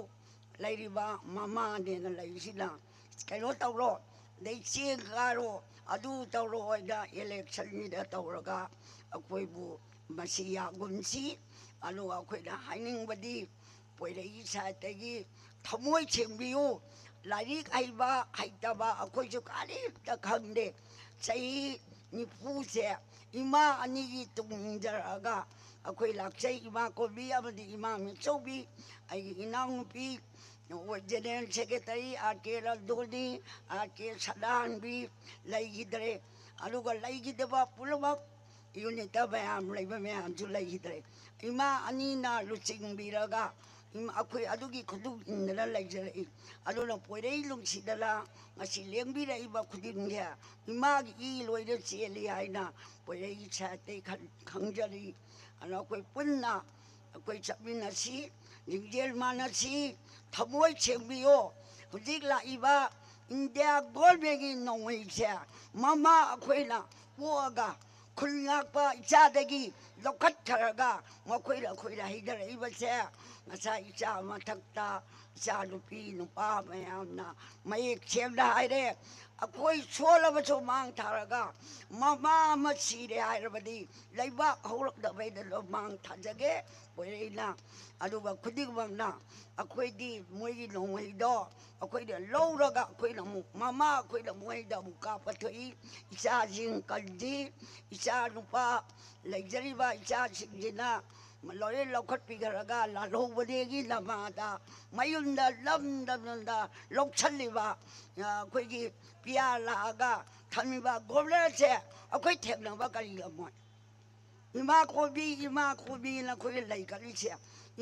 ꯂꯩꯔꯤꯕ ꯃꯃꯥꯅꯦꯅ ꯂꯩꯔꯤꯁꯤꯅ ꯀꯩꯅꯣ ꯇꯧꯔꯣ, ꯑꯗꯩ ꯆꯦꯡ ꯀꯥꯔꯣ, ꯑꯗꯨ ꯇꯧꯔꯣ ꯍꯥꯏꯅ ꯏꯂꯦꯛꯁꯟꯒꯤꯗ ꯇꯧꯔꯒ ꯑꯩꯈꯣꯏꯕꯨ ꯃꯁꯤ ꯌꯥꯒꯨꯝꯁꯤ꯫ ꯑꯗꯨꯒ ꯑꯩꯈꯣꯏꯅ ꯍꯥꯏꯅꯤꯡꯕꯗꯤ ꯄꯣꯏꯔꯩ ꯁꯥꯏꯠꯇꯒꯤ ꯊꯃꯣꯏ ꯁꯦꯡꯕꯤꯌꯨ꯫ ꯂꯥꯏꯔꯤꯛ ꯍꯩꯕ ꯍꯩꯇꯕ ꯑꯩꯈꯣꯏꯁꯨ ꯀꯔꯤꯝꯇ ꯈꯪꯗꯦ꯫ ꯆꯍꯤ ꯅꯤꯐꯨꯁꯦ ꯏꯃꯥ ꯑꯅꯤꯒꯤ ꯇꯨꯡ ꯏꯟꯖꯔꯛꯑꯒ ꯑꯩꯈꯣꯏ ꯂꯥꯛꯆꯩ꯫ ꯏꯃꯥ ꯀꯣꯕꯤ ꯑꯃꯗꯤ ꯏꯃꯥ ꯃꯤꯆꯧꯕꯤ, ꯑꯩꯒꯤ ꯏꯅꯥꯎꯅꯨꯄꯤ, ꯖꯦꯅꯔꯦꯜ ꯁꯦꯀ꯭ꯔꯦꯇꯔꯤ ꯑꯥꯔ ꯀꯦ ꯔꯟꯗꯣꯅꯤ, ꯑꯥꯔ ꯀꯦ ꯁꯗꯥꯟꯕꯤ ꯂꯩꯈꯤꯗ꯭ꯔꯦ꯫ ꯑꯗꯨꯒ ꯂꯩꯈꯤꯗꯕ ꯄꯨꯝꯅꯃꯛ ꯌꯨꯅꯤꯠꯇ ꯃꯌꯥꯝ ꯂꯩꯕ ꯃꯌꯥꯝꯁꯨ ꯂꯩꯈꯤꯗ꯭ꯔꯦ꯫ ꯏꯃꯥ ꯑꯅꯤꯅ ꯂꯨꯆꯤꯡꯕꯤꯔꯒ ꯏꯃꯥ, ꯑꯩꯈꯣꯏ ꯑꯗꯨꯒꯤ ꯈꯨꯗꯨꯝ ꯏꯟꯗꯅ ꯂꯩꯖꯔꯛꯏ꯫ ꯑꯗꯨꯅ ꯄꯣꯏꯔꯩ ꯅꯨꯡꯁꯤꯗꯅ ꯉꯁꯤ ꯂꯦꯡꯕꯤꯔꯛꯏꯕ ꯈꯨꯗꯤꯡꯁꯦ ꯏꯃꯥꯒꯤ ꯏ ꯂꯣꯏꯅ ꯆꯦꯜꯂꯤ ꯍꯥꯏꯅ ꯄꯣꯏꯔꯩ ꯁꯥꯏꯠꯇꯩ ꯈꯟ-, ꯈꯪꯖꯔꯤ꯫ ꯑꯗꯨꯅ ꯑꯩꯈꯣꯏ ꯄꯨꯟꯅ ꯑꯩꯈꯣꯏ ꯆꯠꯃꯤꯟꯅꯁꯤ, ꯂꯤꯡꯖꯦꯜ ꯃꯥꯟꯅꯁꯤ, ꯊꯃꯣꯏ ꯁꯦꯡꯕꯤꯌꯣ꯫ ꯍꯧꯖꯤꯛ ꯂꯥꯛꯏꯕ ꯏꯟꯗꯤꯌꯥ ꯒꯣꯔꯃꯦꯟꯒꯤ ꯅꯣꯡꯃꯩꯁꯦ ꯃꯃꯥ ꯑꯩꯈꯣꯏꯅ ꯄꯣꯛꯑꯒ ꯈꯨꯜ ꯉꯥꯛꯄ ꯏꯆꯥꯗꯒꯤ ꯂꯧꯈꯠꯈ꯭ꯔꯒ ꯃꯈꯣꯏꯅ ꯑꯩꯈꯣꯏꯗ ꯍꯩꯊꯔꯛꯏꯕꯁꯦ ꯉꯁꯥꯏ ꯏꯆꯥ ꯃꯊꯛꯇ ꯏꯆꯥ ꯅꯨꯄꯤ ꯅꯨꯄꯥ ꯃꯌꯥꯝꯅ ꯃꯌꯦꯛ ꯁꯦꯡꯅ ꯍꯥꯏꯔꯦ꯫ ꯑꯩꯈꯣꯏ ꯁꯣꯜꯂꯕꯁꯨ ꯃꯥꯡ ꯊꯥꯔꯒ ꯃꯃꯥ ꯑꯃ ꯁꯤꯔꯦ ꯍꯥꯏꯔꯕꯗꯤ ꯂꯩꯕꯥꯛ ꯍꯧꯔꯛꯅꯕꯩꯗ ꯃꯥꯡ ꯊꯥꯖꯒꯦ ꯄꯣꯏꯔꯩꯅ꯫ ꯑꯗꯨꯒ ꯈꯨꯗꯤꯡꯃꯛꯅ ꯑꯩꯈꯣꯏꯗꯤ ꯃꯣꯏꯒꯤ ꯅꯣꯡꯃꯩꯗꯣ ꯑꯩꯈꯣꯏꯅ ꯂꯧꯔꯒ ꯑꯩꯈꯣꯏꯅ ꯑꯃꯨꯛ ꯃꯃꯥ ꯑꯩꯈꯣꯏꯅ ꯃꯣꯏꯗ ꯑꯃꯨꯛ ꯀꯥꯞꯄ ꯊꯣꯛꯏ꯫ ꯏꯆꯥꯁꯤꯡ ꯀꯟꯁꯤ, ꯏꯆꯥ ꯅꯨꯄꯥ ꯂꯩꯖꯔꯤꯕ ꯏꯆꯥꯁꯤꯡꯁꯤꯅ ꯂꯣꯏꯅ ꯂꯧꯈꯠꯄꯤꯈ꯭ꯔꯒ ꯂꯥꯜꯍꯧꯕꯗꯒꯤ ꯂꯃꯥꯗ ꯃꯌꯨꯝꯗ ꯂꯝꯗꯝꯗ ꯂꯧꯁꯜꯂꯤꯕ, ꯑ, ꯑꯩꯈꯣꯏꯒꯤ ꯄꯤ ꯑꯥꯔ ꯂꯥꯛꯑꯒ ꯊꯝꯃꯤꯕ ꯒꯣꯕꯔꯅꯔꯁꯦ ꯑꯩꯈꯣꯏ ꯊꯦꯡꯅꯕ ꯀꯔꯤ ꯉꯝꯃꯣꯏ? ꯏꯃꯥ ꯀꯣꯝꯕꯤ, ꯏꯃꯥ ꯀꯣꯝꯕꯤꯅ ꯑꯩꯈꯣꯏꯒꯤ ꯂꯩ ꯀꯠꯂꯤꯁꯦ,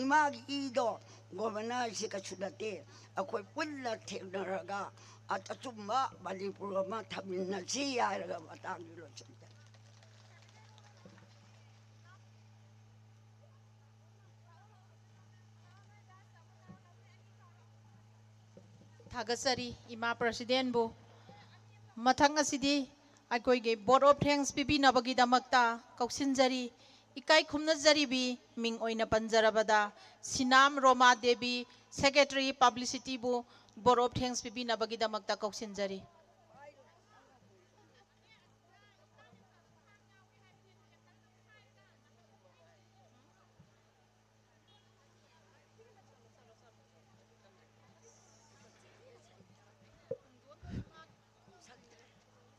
ꯏꯃꯥꯒꯤ ꯏꯗꯣ ꯒꯣꯕꯔꯅꯔꯁꯤ ꯀꯩꯁꯨ ꯅꯠꯇꯦ꯫ ꯑꯩꯈꯣꯏ ꯄꯨꯟꯅ ꯊꯦꯡꯅꯔꯒ ꯑ-, ꯑꯆꯨꯝꯕ ꯃꯅꯤꯄꯨꯔ ꯑꯃ ꯊꯝꯃꯤꯟꯅꯁꯤ ꯍꯥꯏꯔꯒ ꯃꯇꯥꯡꯗꯤ ꯂꯣꯏꯁꯤꯟꯖꯔꯦ꯫ ꯊꯥꯒꯠꯆꯔꯤ ꯏꯃꯥ ꯄ꯭ꯔꯁꯤꯗꯦꯟꯕꯨ꯫ ꯃꯊꯪ ꯑꯁꯤꯗꯤ ꯑꯩꯈꯣꯏꯒꯤ vote of thanks ꯄꯤꯕꯤꯅꯕꯒꯤꯗꯃꯛꯇ ꯀꯧꯁꯤꯟꯖꯔꯤ꯫ ꯏꯀꯥꯏ ꯈꯨꯝꯅꯖꯔꯤꯕꯤ ꯃꯤꯡ ꯑꯣꯏꯅ ꯄꯟꯖꯔꯕꯗ ꯁꯤꯅꯥꯝ ꯔꯣꯃꯥ ꯗꯦꯕꯤ, ꯁꯦꯀ꯭ꯔꯦꯇꯔꯤ ꯄꯕ꯭ꯂꯤꯁꯤꯇꯤꯕꯨ vote of thanks ꯄꯤꯕꯤꯅꯕꯒꯤꯗꯃꯛꯇ ꯀꯧꯁꯤꯟꯖꯔꯤ꯫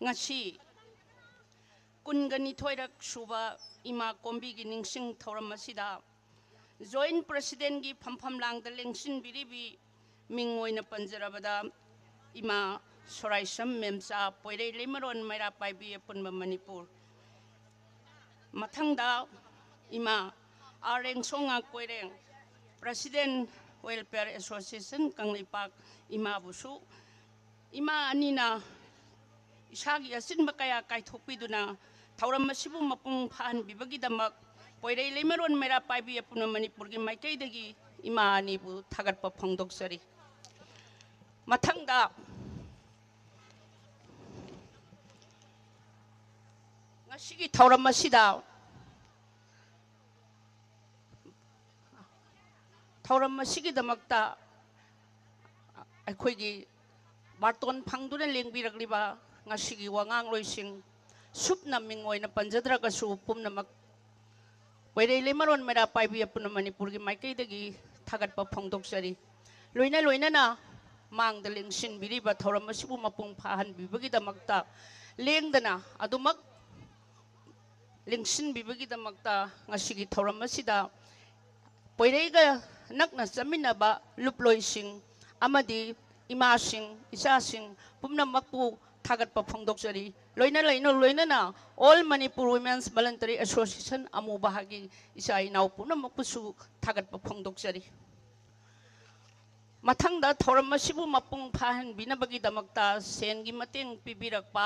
ꯉꯁꯤ ꯀꯨꯟꯒ ꯅꯤꯊꯣꯏꯔꯛ ꯁꯨꯕ ꯏꯃꯥ ꯀꯣꯝꯕꯤꯒꯤ ꯅꯤꯡꯁꯤꯡ ꯊꯧꯔꯝ ꯑꯁꯤꯗ ꯖꯣꯏꯟꯠ ꯄ꯭ꯔꯁꯤꯗꯦꯟꯒꯤ ꯐꯝꯐꯝ ꯂꯥꯡꯗ ꯂꯦꯡꯁꯤꯟꯕꯤꯔꯤꯕꯤ ꯃꯤꯡ ꯑꯣꯏꯅ ꯄꯟꯖꯔꯕꯗ ꯏꯃꯥ ꯁꯣꯔꯥꯏꯁꯝ ꯃꯦꯝꯆꯥ, ꯄꯣꯏꯔꯩ ꯂꯩꯃꯔꯣꯟ ꯃꯩꯔꯥ ꯄꯥꯏꯕꯤ ꯑꯄꯨꯟꯕ ꯃꯅꯤꯄꯨꯔ, ꯃꯊꯪꯗ ꯏꯃꯥ R Rengsonga Koireng, President Welfare Association Kangleipak, ꯏꯃꯥꯕꯨꯁꯨ ꯏꯃꯥ ꯑꯅꯤꯅ ꯏꯁꯥꯒꯤ ꯑꯆꯤꯟꯕ ꯀꯌꯥ ꯀꯥꯏꯊꯣꯛꯄꯤꯗꯨꯅ ꯊꯧꯔꯝ ꯑꯁꯤꯕꯨ ꯃꯄꯨꯡ ꯐꯥꯍꯟꯕꯤꯕꯒꯤꯗꯃꯛ ꯄꯣꯏꯔꯩ ꯂꯩꯃꯔꯣꯟ ꯃꯩꯔꯥ ꯄꯥꯏꯕꯤ ꯑꯄꯨꯟꯕ ꯃꯅꯤꯄꯨꯔꯒꯤ ꯃꯥꯏꯀꯩꯗꯒꯤ ꯏꯃꯥ ꯑꯅꯤꯕꯨ ꯊꯥꯒꯠꯄ ꯐꯣꯡꯗꯣꯛꯆꯔꯤ꯫ ꯃꯊꯪꯗ ꯉꯁꯤꯒꯤ ꯊꯧꯔꯝ ꯑꯁꯤꯗ ꯊꯧꯔꯝ ꯑꯁꯤꯒꯤꯗꯃꯛꯇ ꯑꯩꯈꯣꯏꯒꯤ ꯕꯥꯔꯇꯣꯟ ꯐꯪꯗꯨꯅ ꯂꯦꯡꯕꯤꯔꯛꯂꯤꯕ ꯉꯁꯤꯒꯤ ꯋꯥꯉꯥꯡꯂꯣꯏꯁꯤꯡ, ꯁꯨꯞꯅ ꯃꯤꯡ ꯑꯣꯏꯅ ꯄꯟꯖꯗ꯭ꯔꯒꯁꯨ, ꯄꯨꯝꯅꯃꯛ ꯄꯣꯏꯔꯩ ꯂꯩꯃꯔꯣꯟ ꯃꯩꯔꯥ ꯄꯥꯏꯕꯤ ꯑꯄꯨꯟꯕ ꯃꯅꯤꯄꯨꯔꯒꯤ ꯃꯥꯏꯀꯩꯗꯒꯤ ꯊꯥꯒꯠꯄ ꯐꯣꯡꯗꯣꯛꯆꯔꯤ꯫ ꯂꯣꯏꯅ ꯂꯣꯏꯅꯅ ꯃꯥꯡꯗ ꯂꯦꯡꯁꯤꯟꯕꯤꯔꯤꯕ ꯊꯧꯔꯝ ꯑꯁꯤꯕꯨ ꯃꯄꯨꯡ ꯐꯥꯍꯟꯕꯤꯕꯒꯤꯗꯃꯛꯇ ꯂꯦꯡꯗꯅ ꯑꯗꯨꯃꯛ ꯂꯦꯡꯁꯤꯟꯕꯤꯕꯒꯤꯗꯃꯛꯇ ꯉꯁꯤꯒꯤ ꯊꯧꯔꯝ ꯑꯁꯤꯗ ꯄꯣꯏꯔꯩꯒ ꯅꯛꯅ ꯆꯠꯃꯤꯟꯅꯕ ꯂꯨꯞꯂꯣꯏꯁꯤꯡ ꯑꯃꯗꯤ ꯏꯃꯥꯁꯤꯡ, ꯏꯆꯥꯁꯤꯡ ꯄꯨꯝꯅꯃꯛꯄꯨ ꯊꯥꯒꯠꯄ ꯐꯣꯡꯗꯣꯛꯆꯔꯤ꯫ ꯂꯣꯏꯅ ꯂꯩꯅ ꯂꯣꯏꯅꯅ All Manipur Women's Voluntary Association ꯑꯃꯨꯕꯍꯥꯒꯤ ꯏꯆꯥ ꯏꯅꯥꯎ ꯄꯨꯝꯅꯃꯛꯄꯨꯁꯨ ꯊꯥꯒꯠꯄ ꯐꯣꯡꯗꯣꯛꯆꯔꯤ꯫ ꯃꯊꯪꯗ ꯊꯧꯔꯝ ꯑꯁꯤꯕꯨ ꯃꯄꯨꯡ ꯐꯥꯍꯟꯕꯤꯅꯕꯒꯤꯗꯃꯛꯇ ꯁꯦꯟꯒꯤ ꯃꯇꯦꯡ ꯄꯤꯕꯤꯔꯛꯄ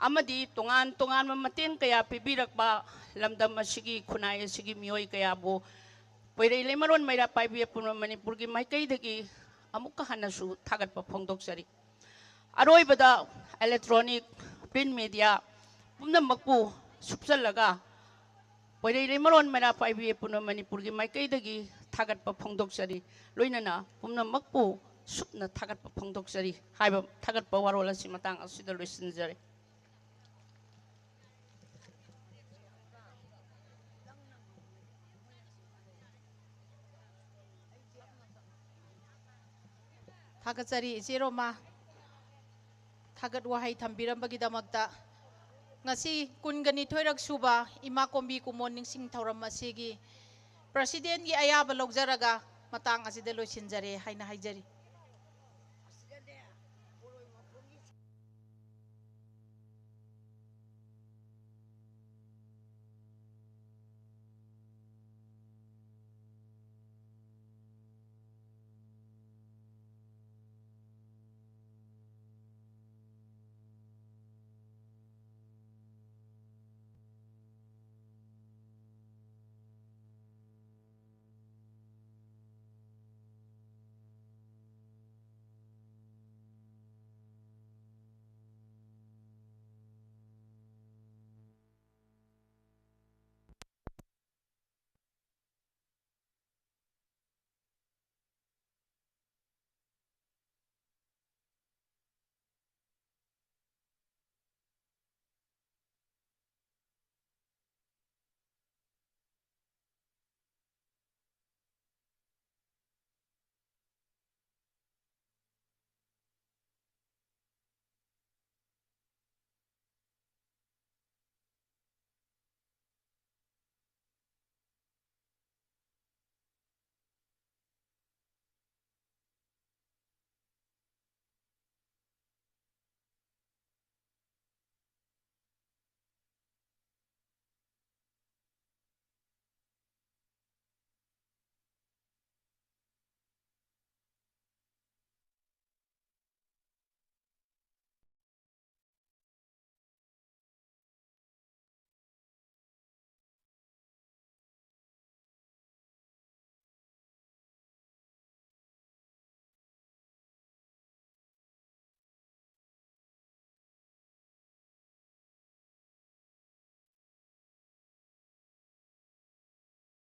ꯑꯃꯗꯤ ꯇꯣꯉꯥꯟ ꯇꯣꯉꯥꯟꯕ ꯃꯇꯦꯡ ꯀꯌꯥ ꯄꯤꯕꯤꯔꯛꯄ ꯂꯝꯗꯝ ꯑꯁꯤꯒꯤ, ꯈꯨꯟꯅꯥꯏ ꯑꯁꯤꯒꯤ ꯃꯤꯑꯣꯏ ꯀꯌꯥꯕꯨ ꯄꯣꯏꯔꯩ ꯂꯩꯃꯔꯣꯟ ꯃꯩꯔꯥ ꯄꯥꯏꯕꯤ ꯑꯄꯨꯟꯕ ꯃꯅꯤꯄꯨꯔꯒꯤ ꯃꯥꯏꯀꯩꯗꯒꯤ ꯑꯃꯨꯛꯀ ꯍꯟꯅꯁꯨ ꯊꯥꯒꯠꯄ ꯐꯣꯡꯗꯣꯛꯆꯔꯤ꯫ ꯑꯔꯣꯏꯕꯗ electronic, print media ꯄꯨꯝꯅꯃꯛꯄꯨ ꯁꯨꯞꯆꯜꯂꯒ ꯄꯣꯏꯔꯩ ꯂꯩꯃꯔꯣꯟ ꯃꯩꯔꯥ ꯄꯥꯏꯕꯤ ꯑꯄꯨꯟꯕ ꯃꯅꯤꯄꯨꯔꯒꯤ ꯃꯥꯏꯀꯩꯗꯒꯤ ꯊꯥꯒꯠꯄ ꯐꯣꯡꯗꯣꯛꯆꯔꯤ꯫ ꯂꯣꯏꯅꯅ ꯄꯨꯝꯅꯃꯛꯄꯨ ꯁꯨꯞꯅ ꯊꯥꯒꯠꯄ ꯐꯣꯡꯗꯣꯛꯆꯔꯤ ꯍꯥꯏꯕ ꯊꯥꯒꯠꯄ ꯋꯥꯔꯣꯜ ꯑꯁꯤ ꯃꯇꯥꯡ ꯑꯁꯤꯗ ꯂꯣꯏꯁꯤꯟꯖꯔꯦ꯫ ꯊꯥꯒꯠꯆꯔꯤ ꯏꯆꯦ ꯔꯣꯃꯥ, ꯊꯥꯒꯠ ꯋꯥꯍꯩ ꯊꯝꯕꯤꯔꯝꯕꯒꯤꯗꯃꯛꯇ꯫ ꯉꯁꯤ ꯀꯨꯟꯒ ꯅꯤꯊꯣꯏꯔꯛ ꯁꯨꯕ ꯏꯃꯥ ꯀꯣꯝꯕꯤ ꯀꯨꯃꯣꯟ ꯅꯤꯡꯁꯤꯡ ꯊꯧꯔꯝ ꯑꯁꯤꯒꯤ presidentꯒꯤ ꯑꯌꯥꯕ ꯂꯧꯖꯔꯒ ꯃꯇꯥꯡ ꯑꯁꯤꯗ ꯂꯣꯏꯁꯤꯟꯖꯔꯦ ꯍꯥꯏꯅ ꯍꯥꯏꯖꯔꯤ꯫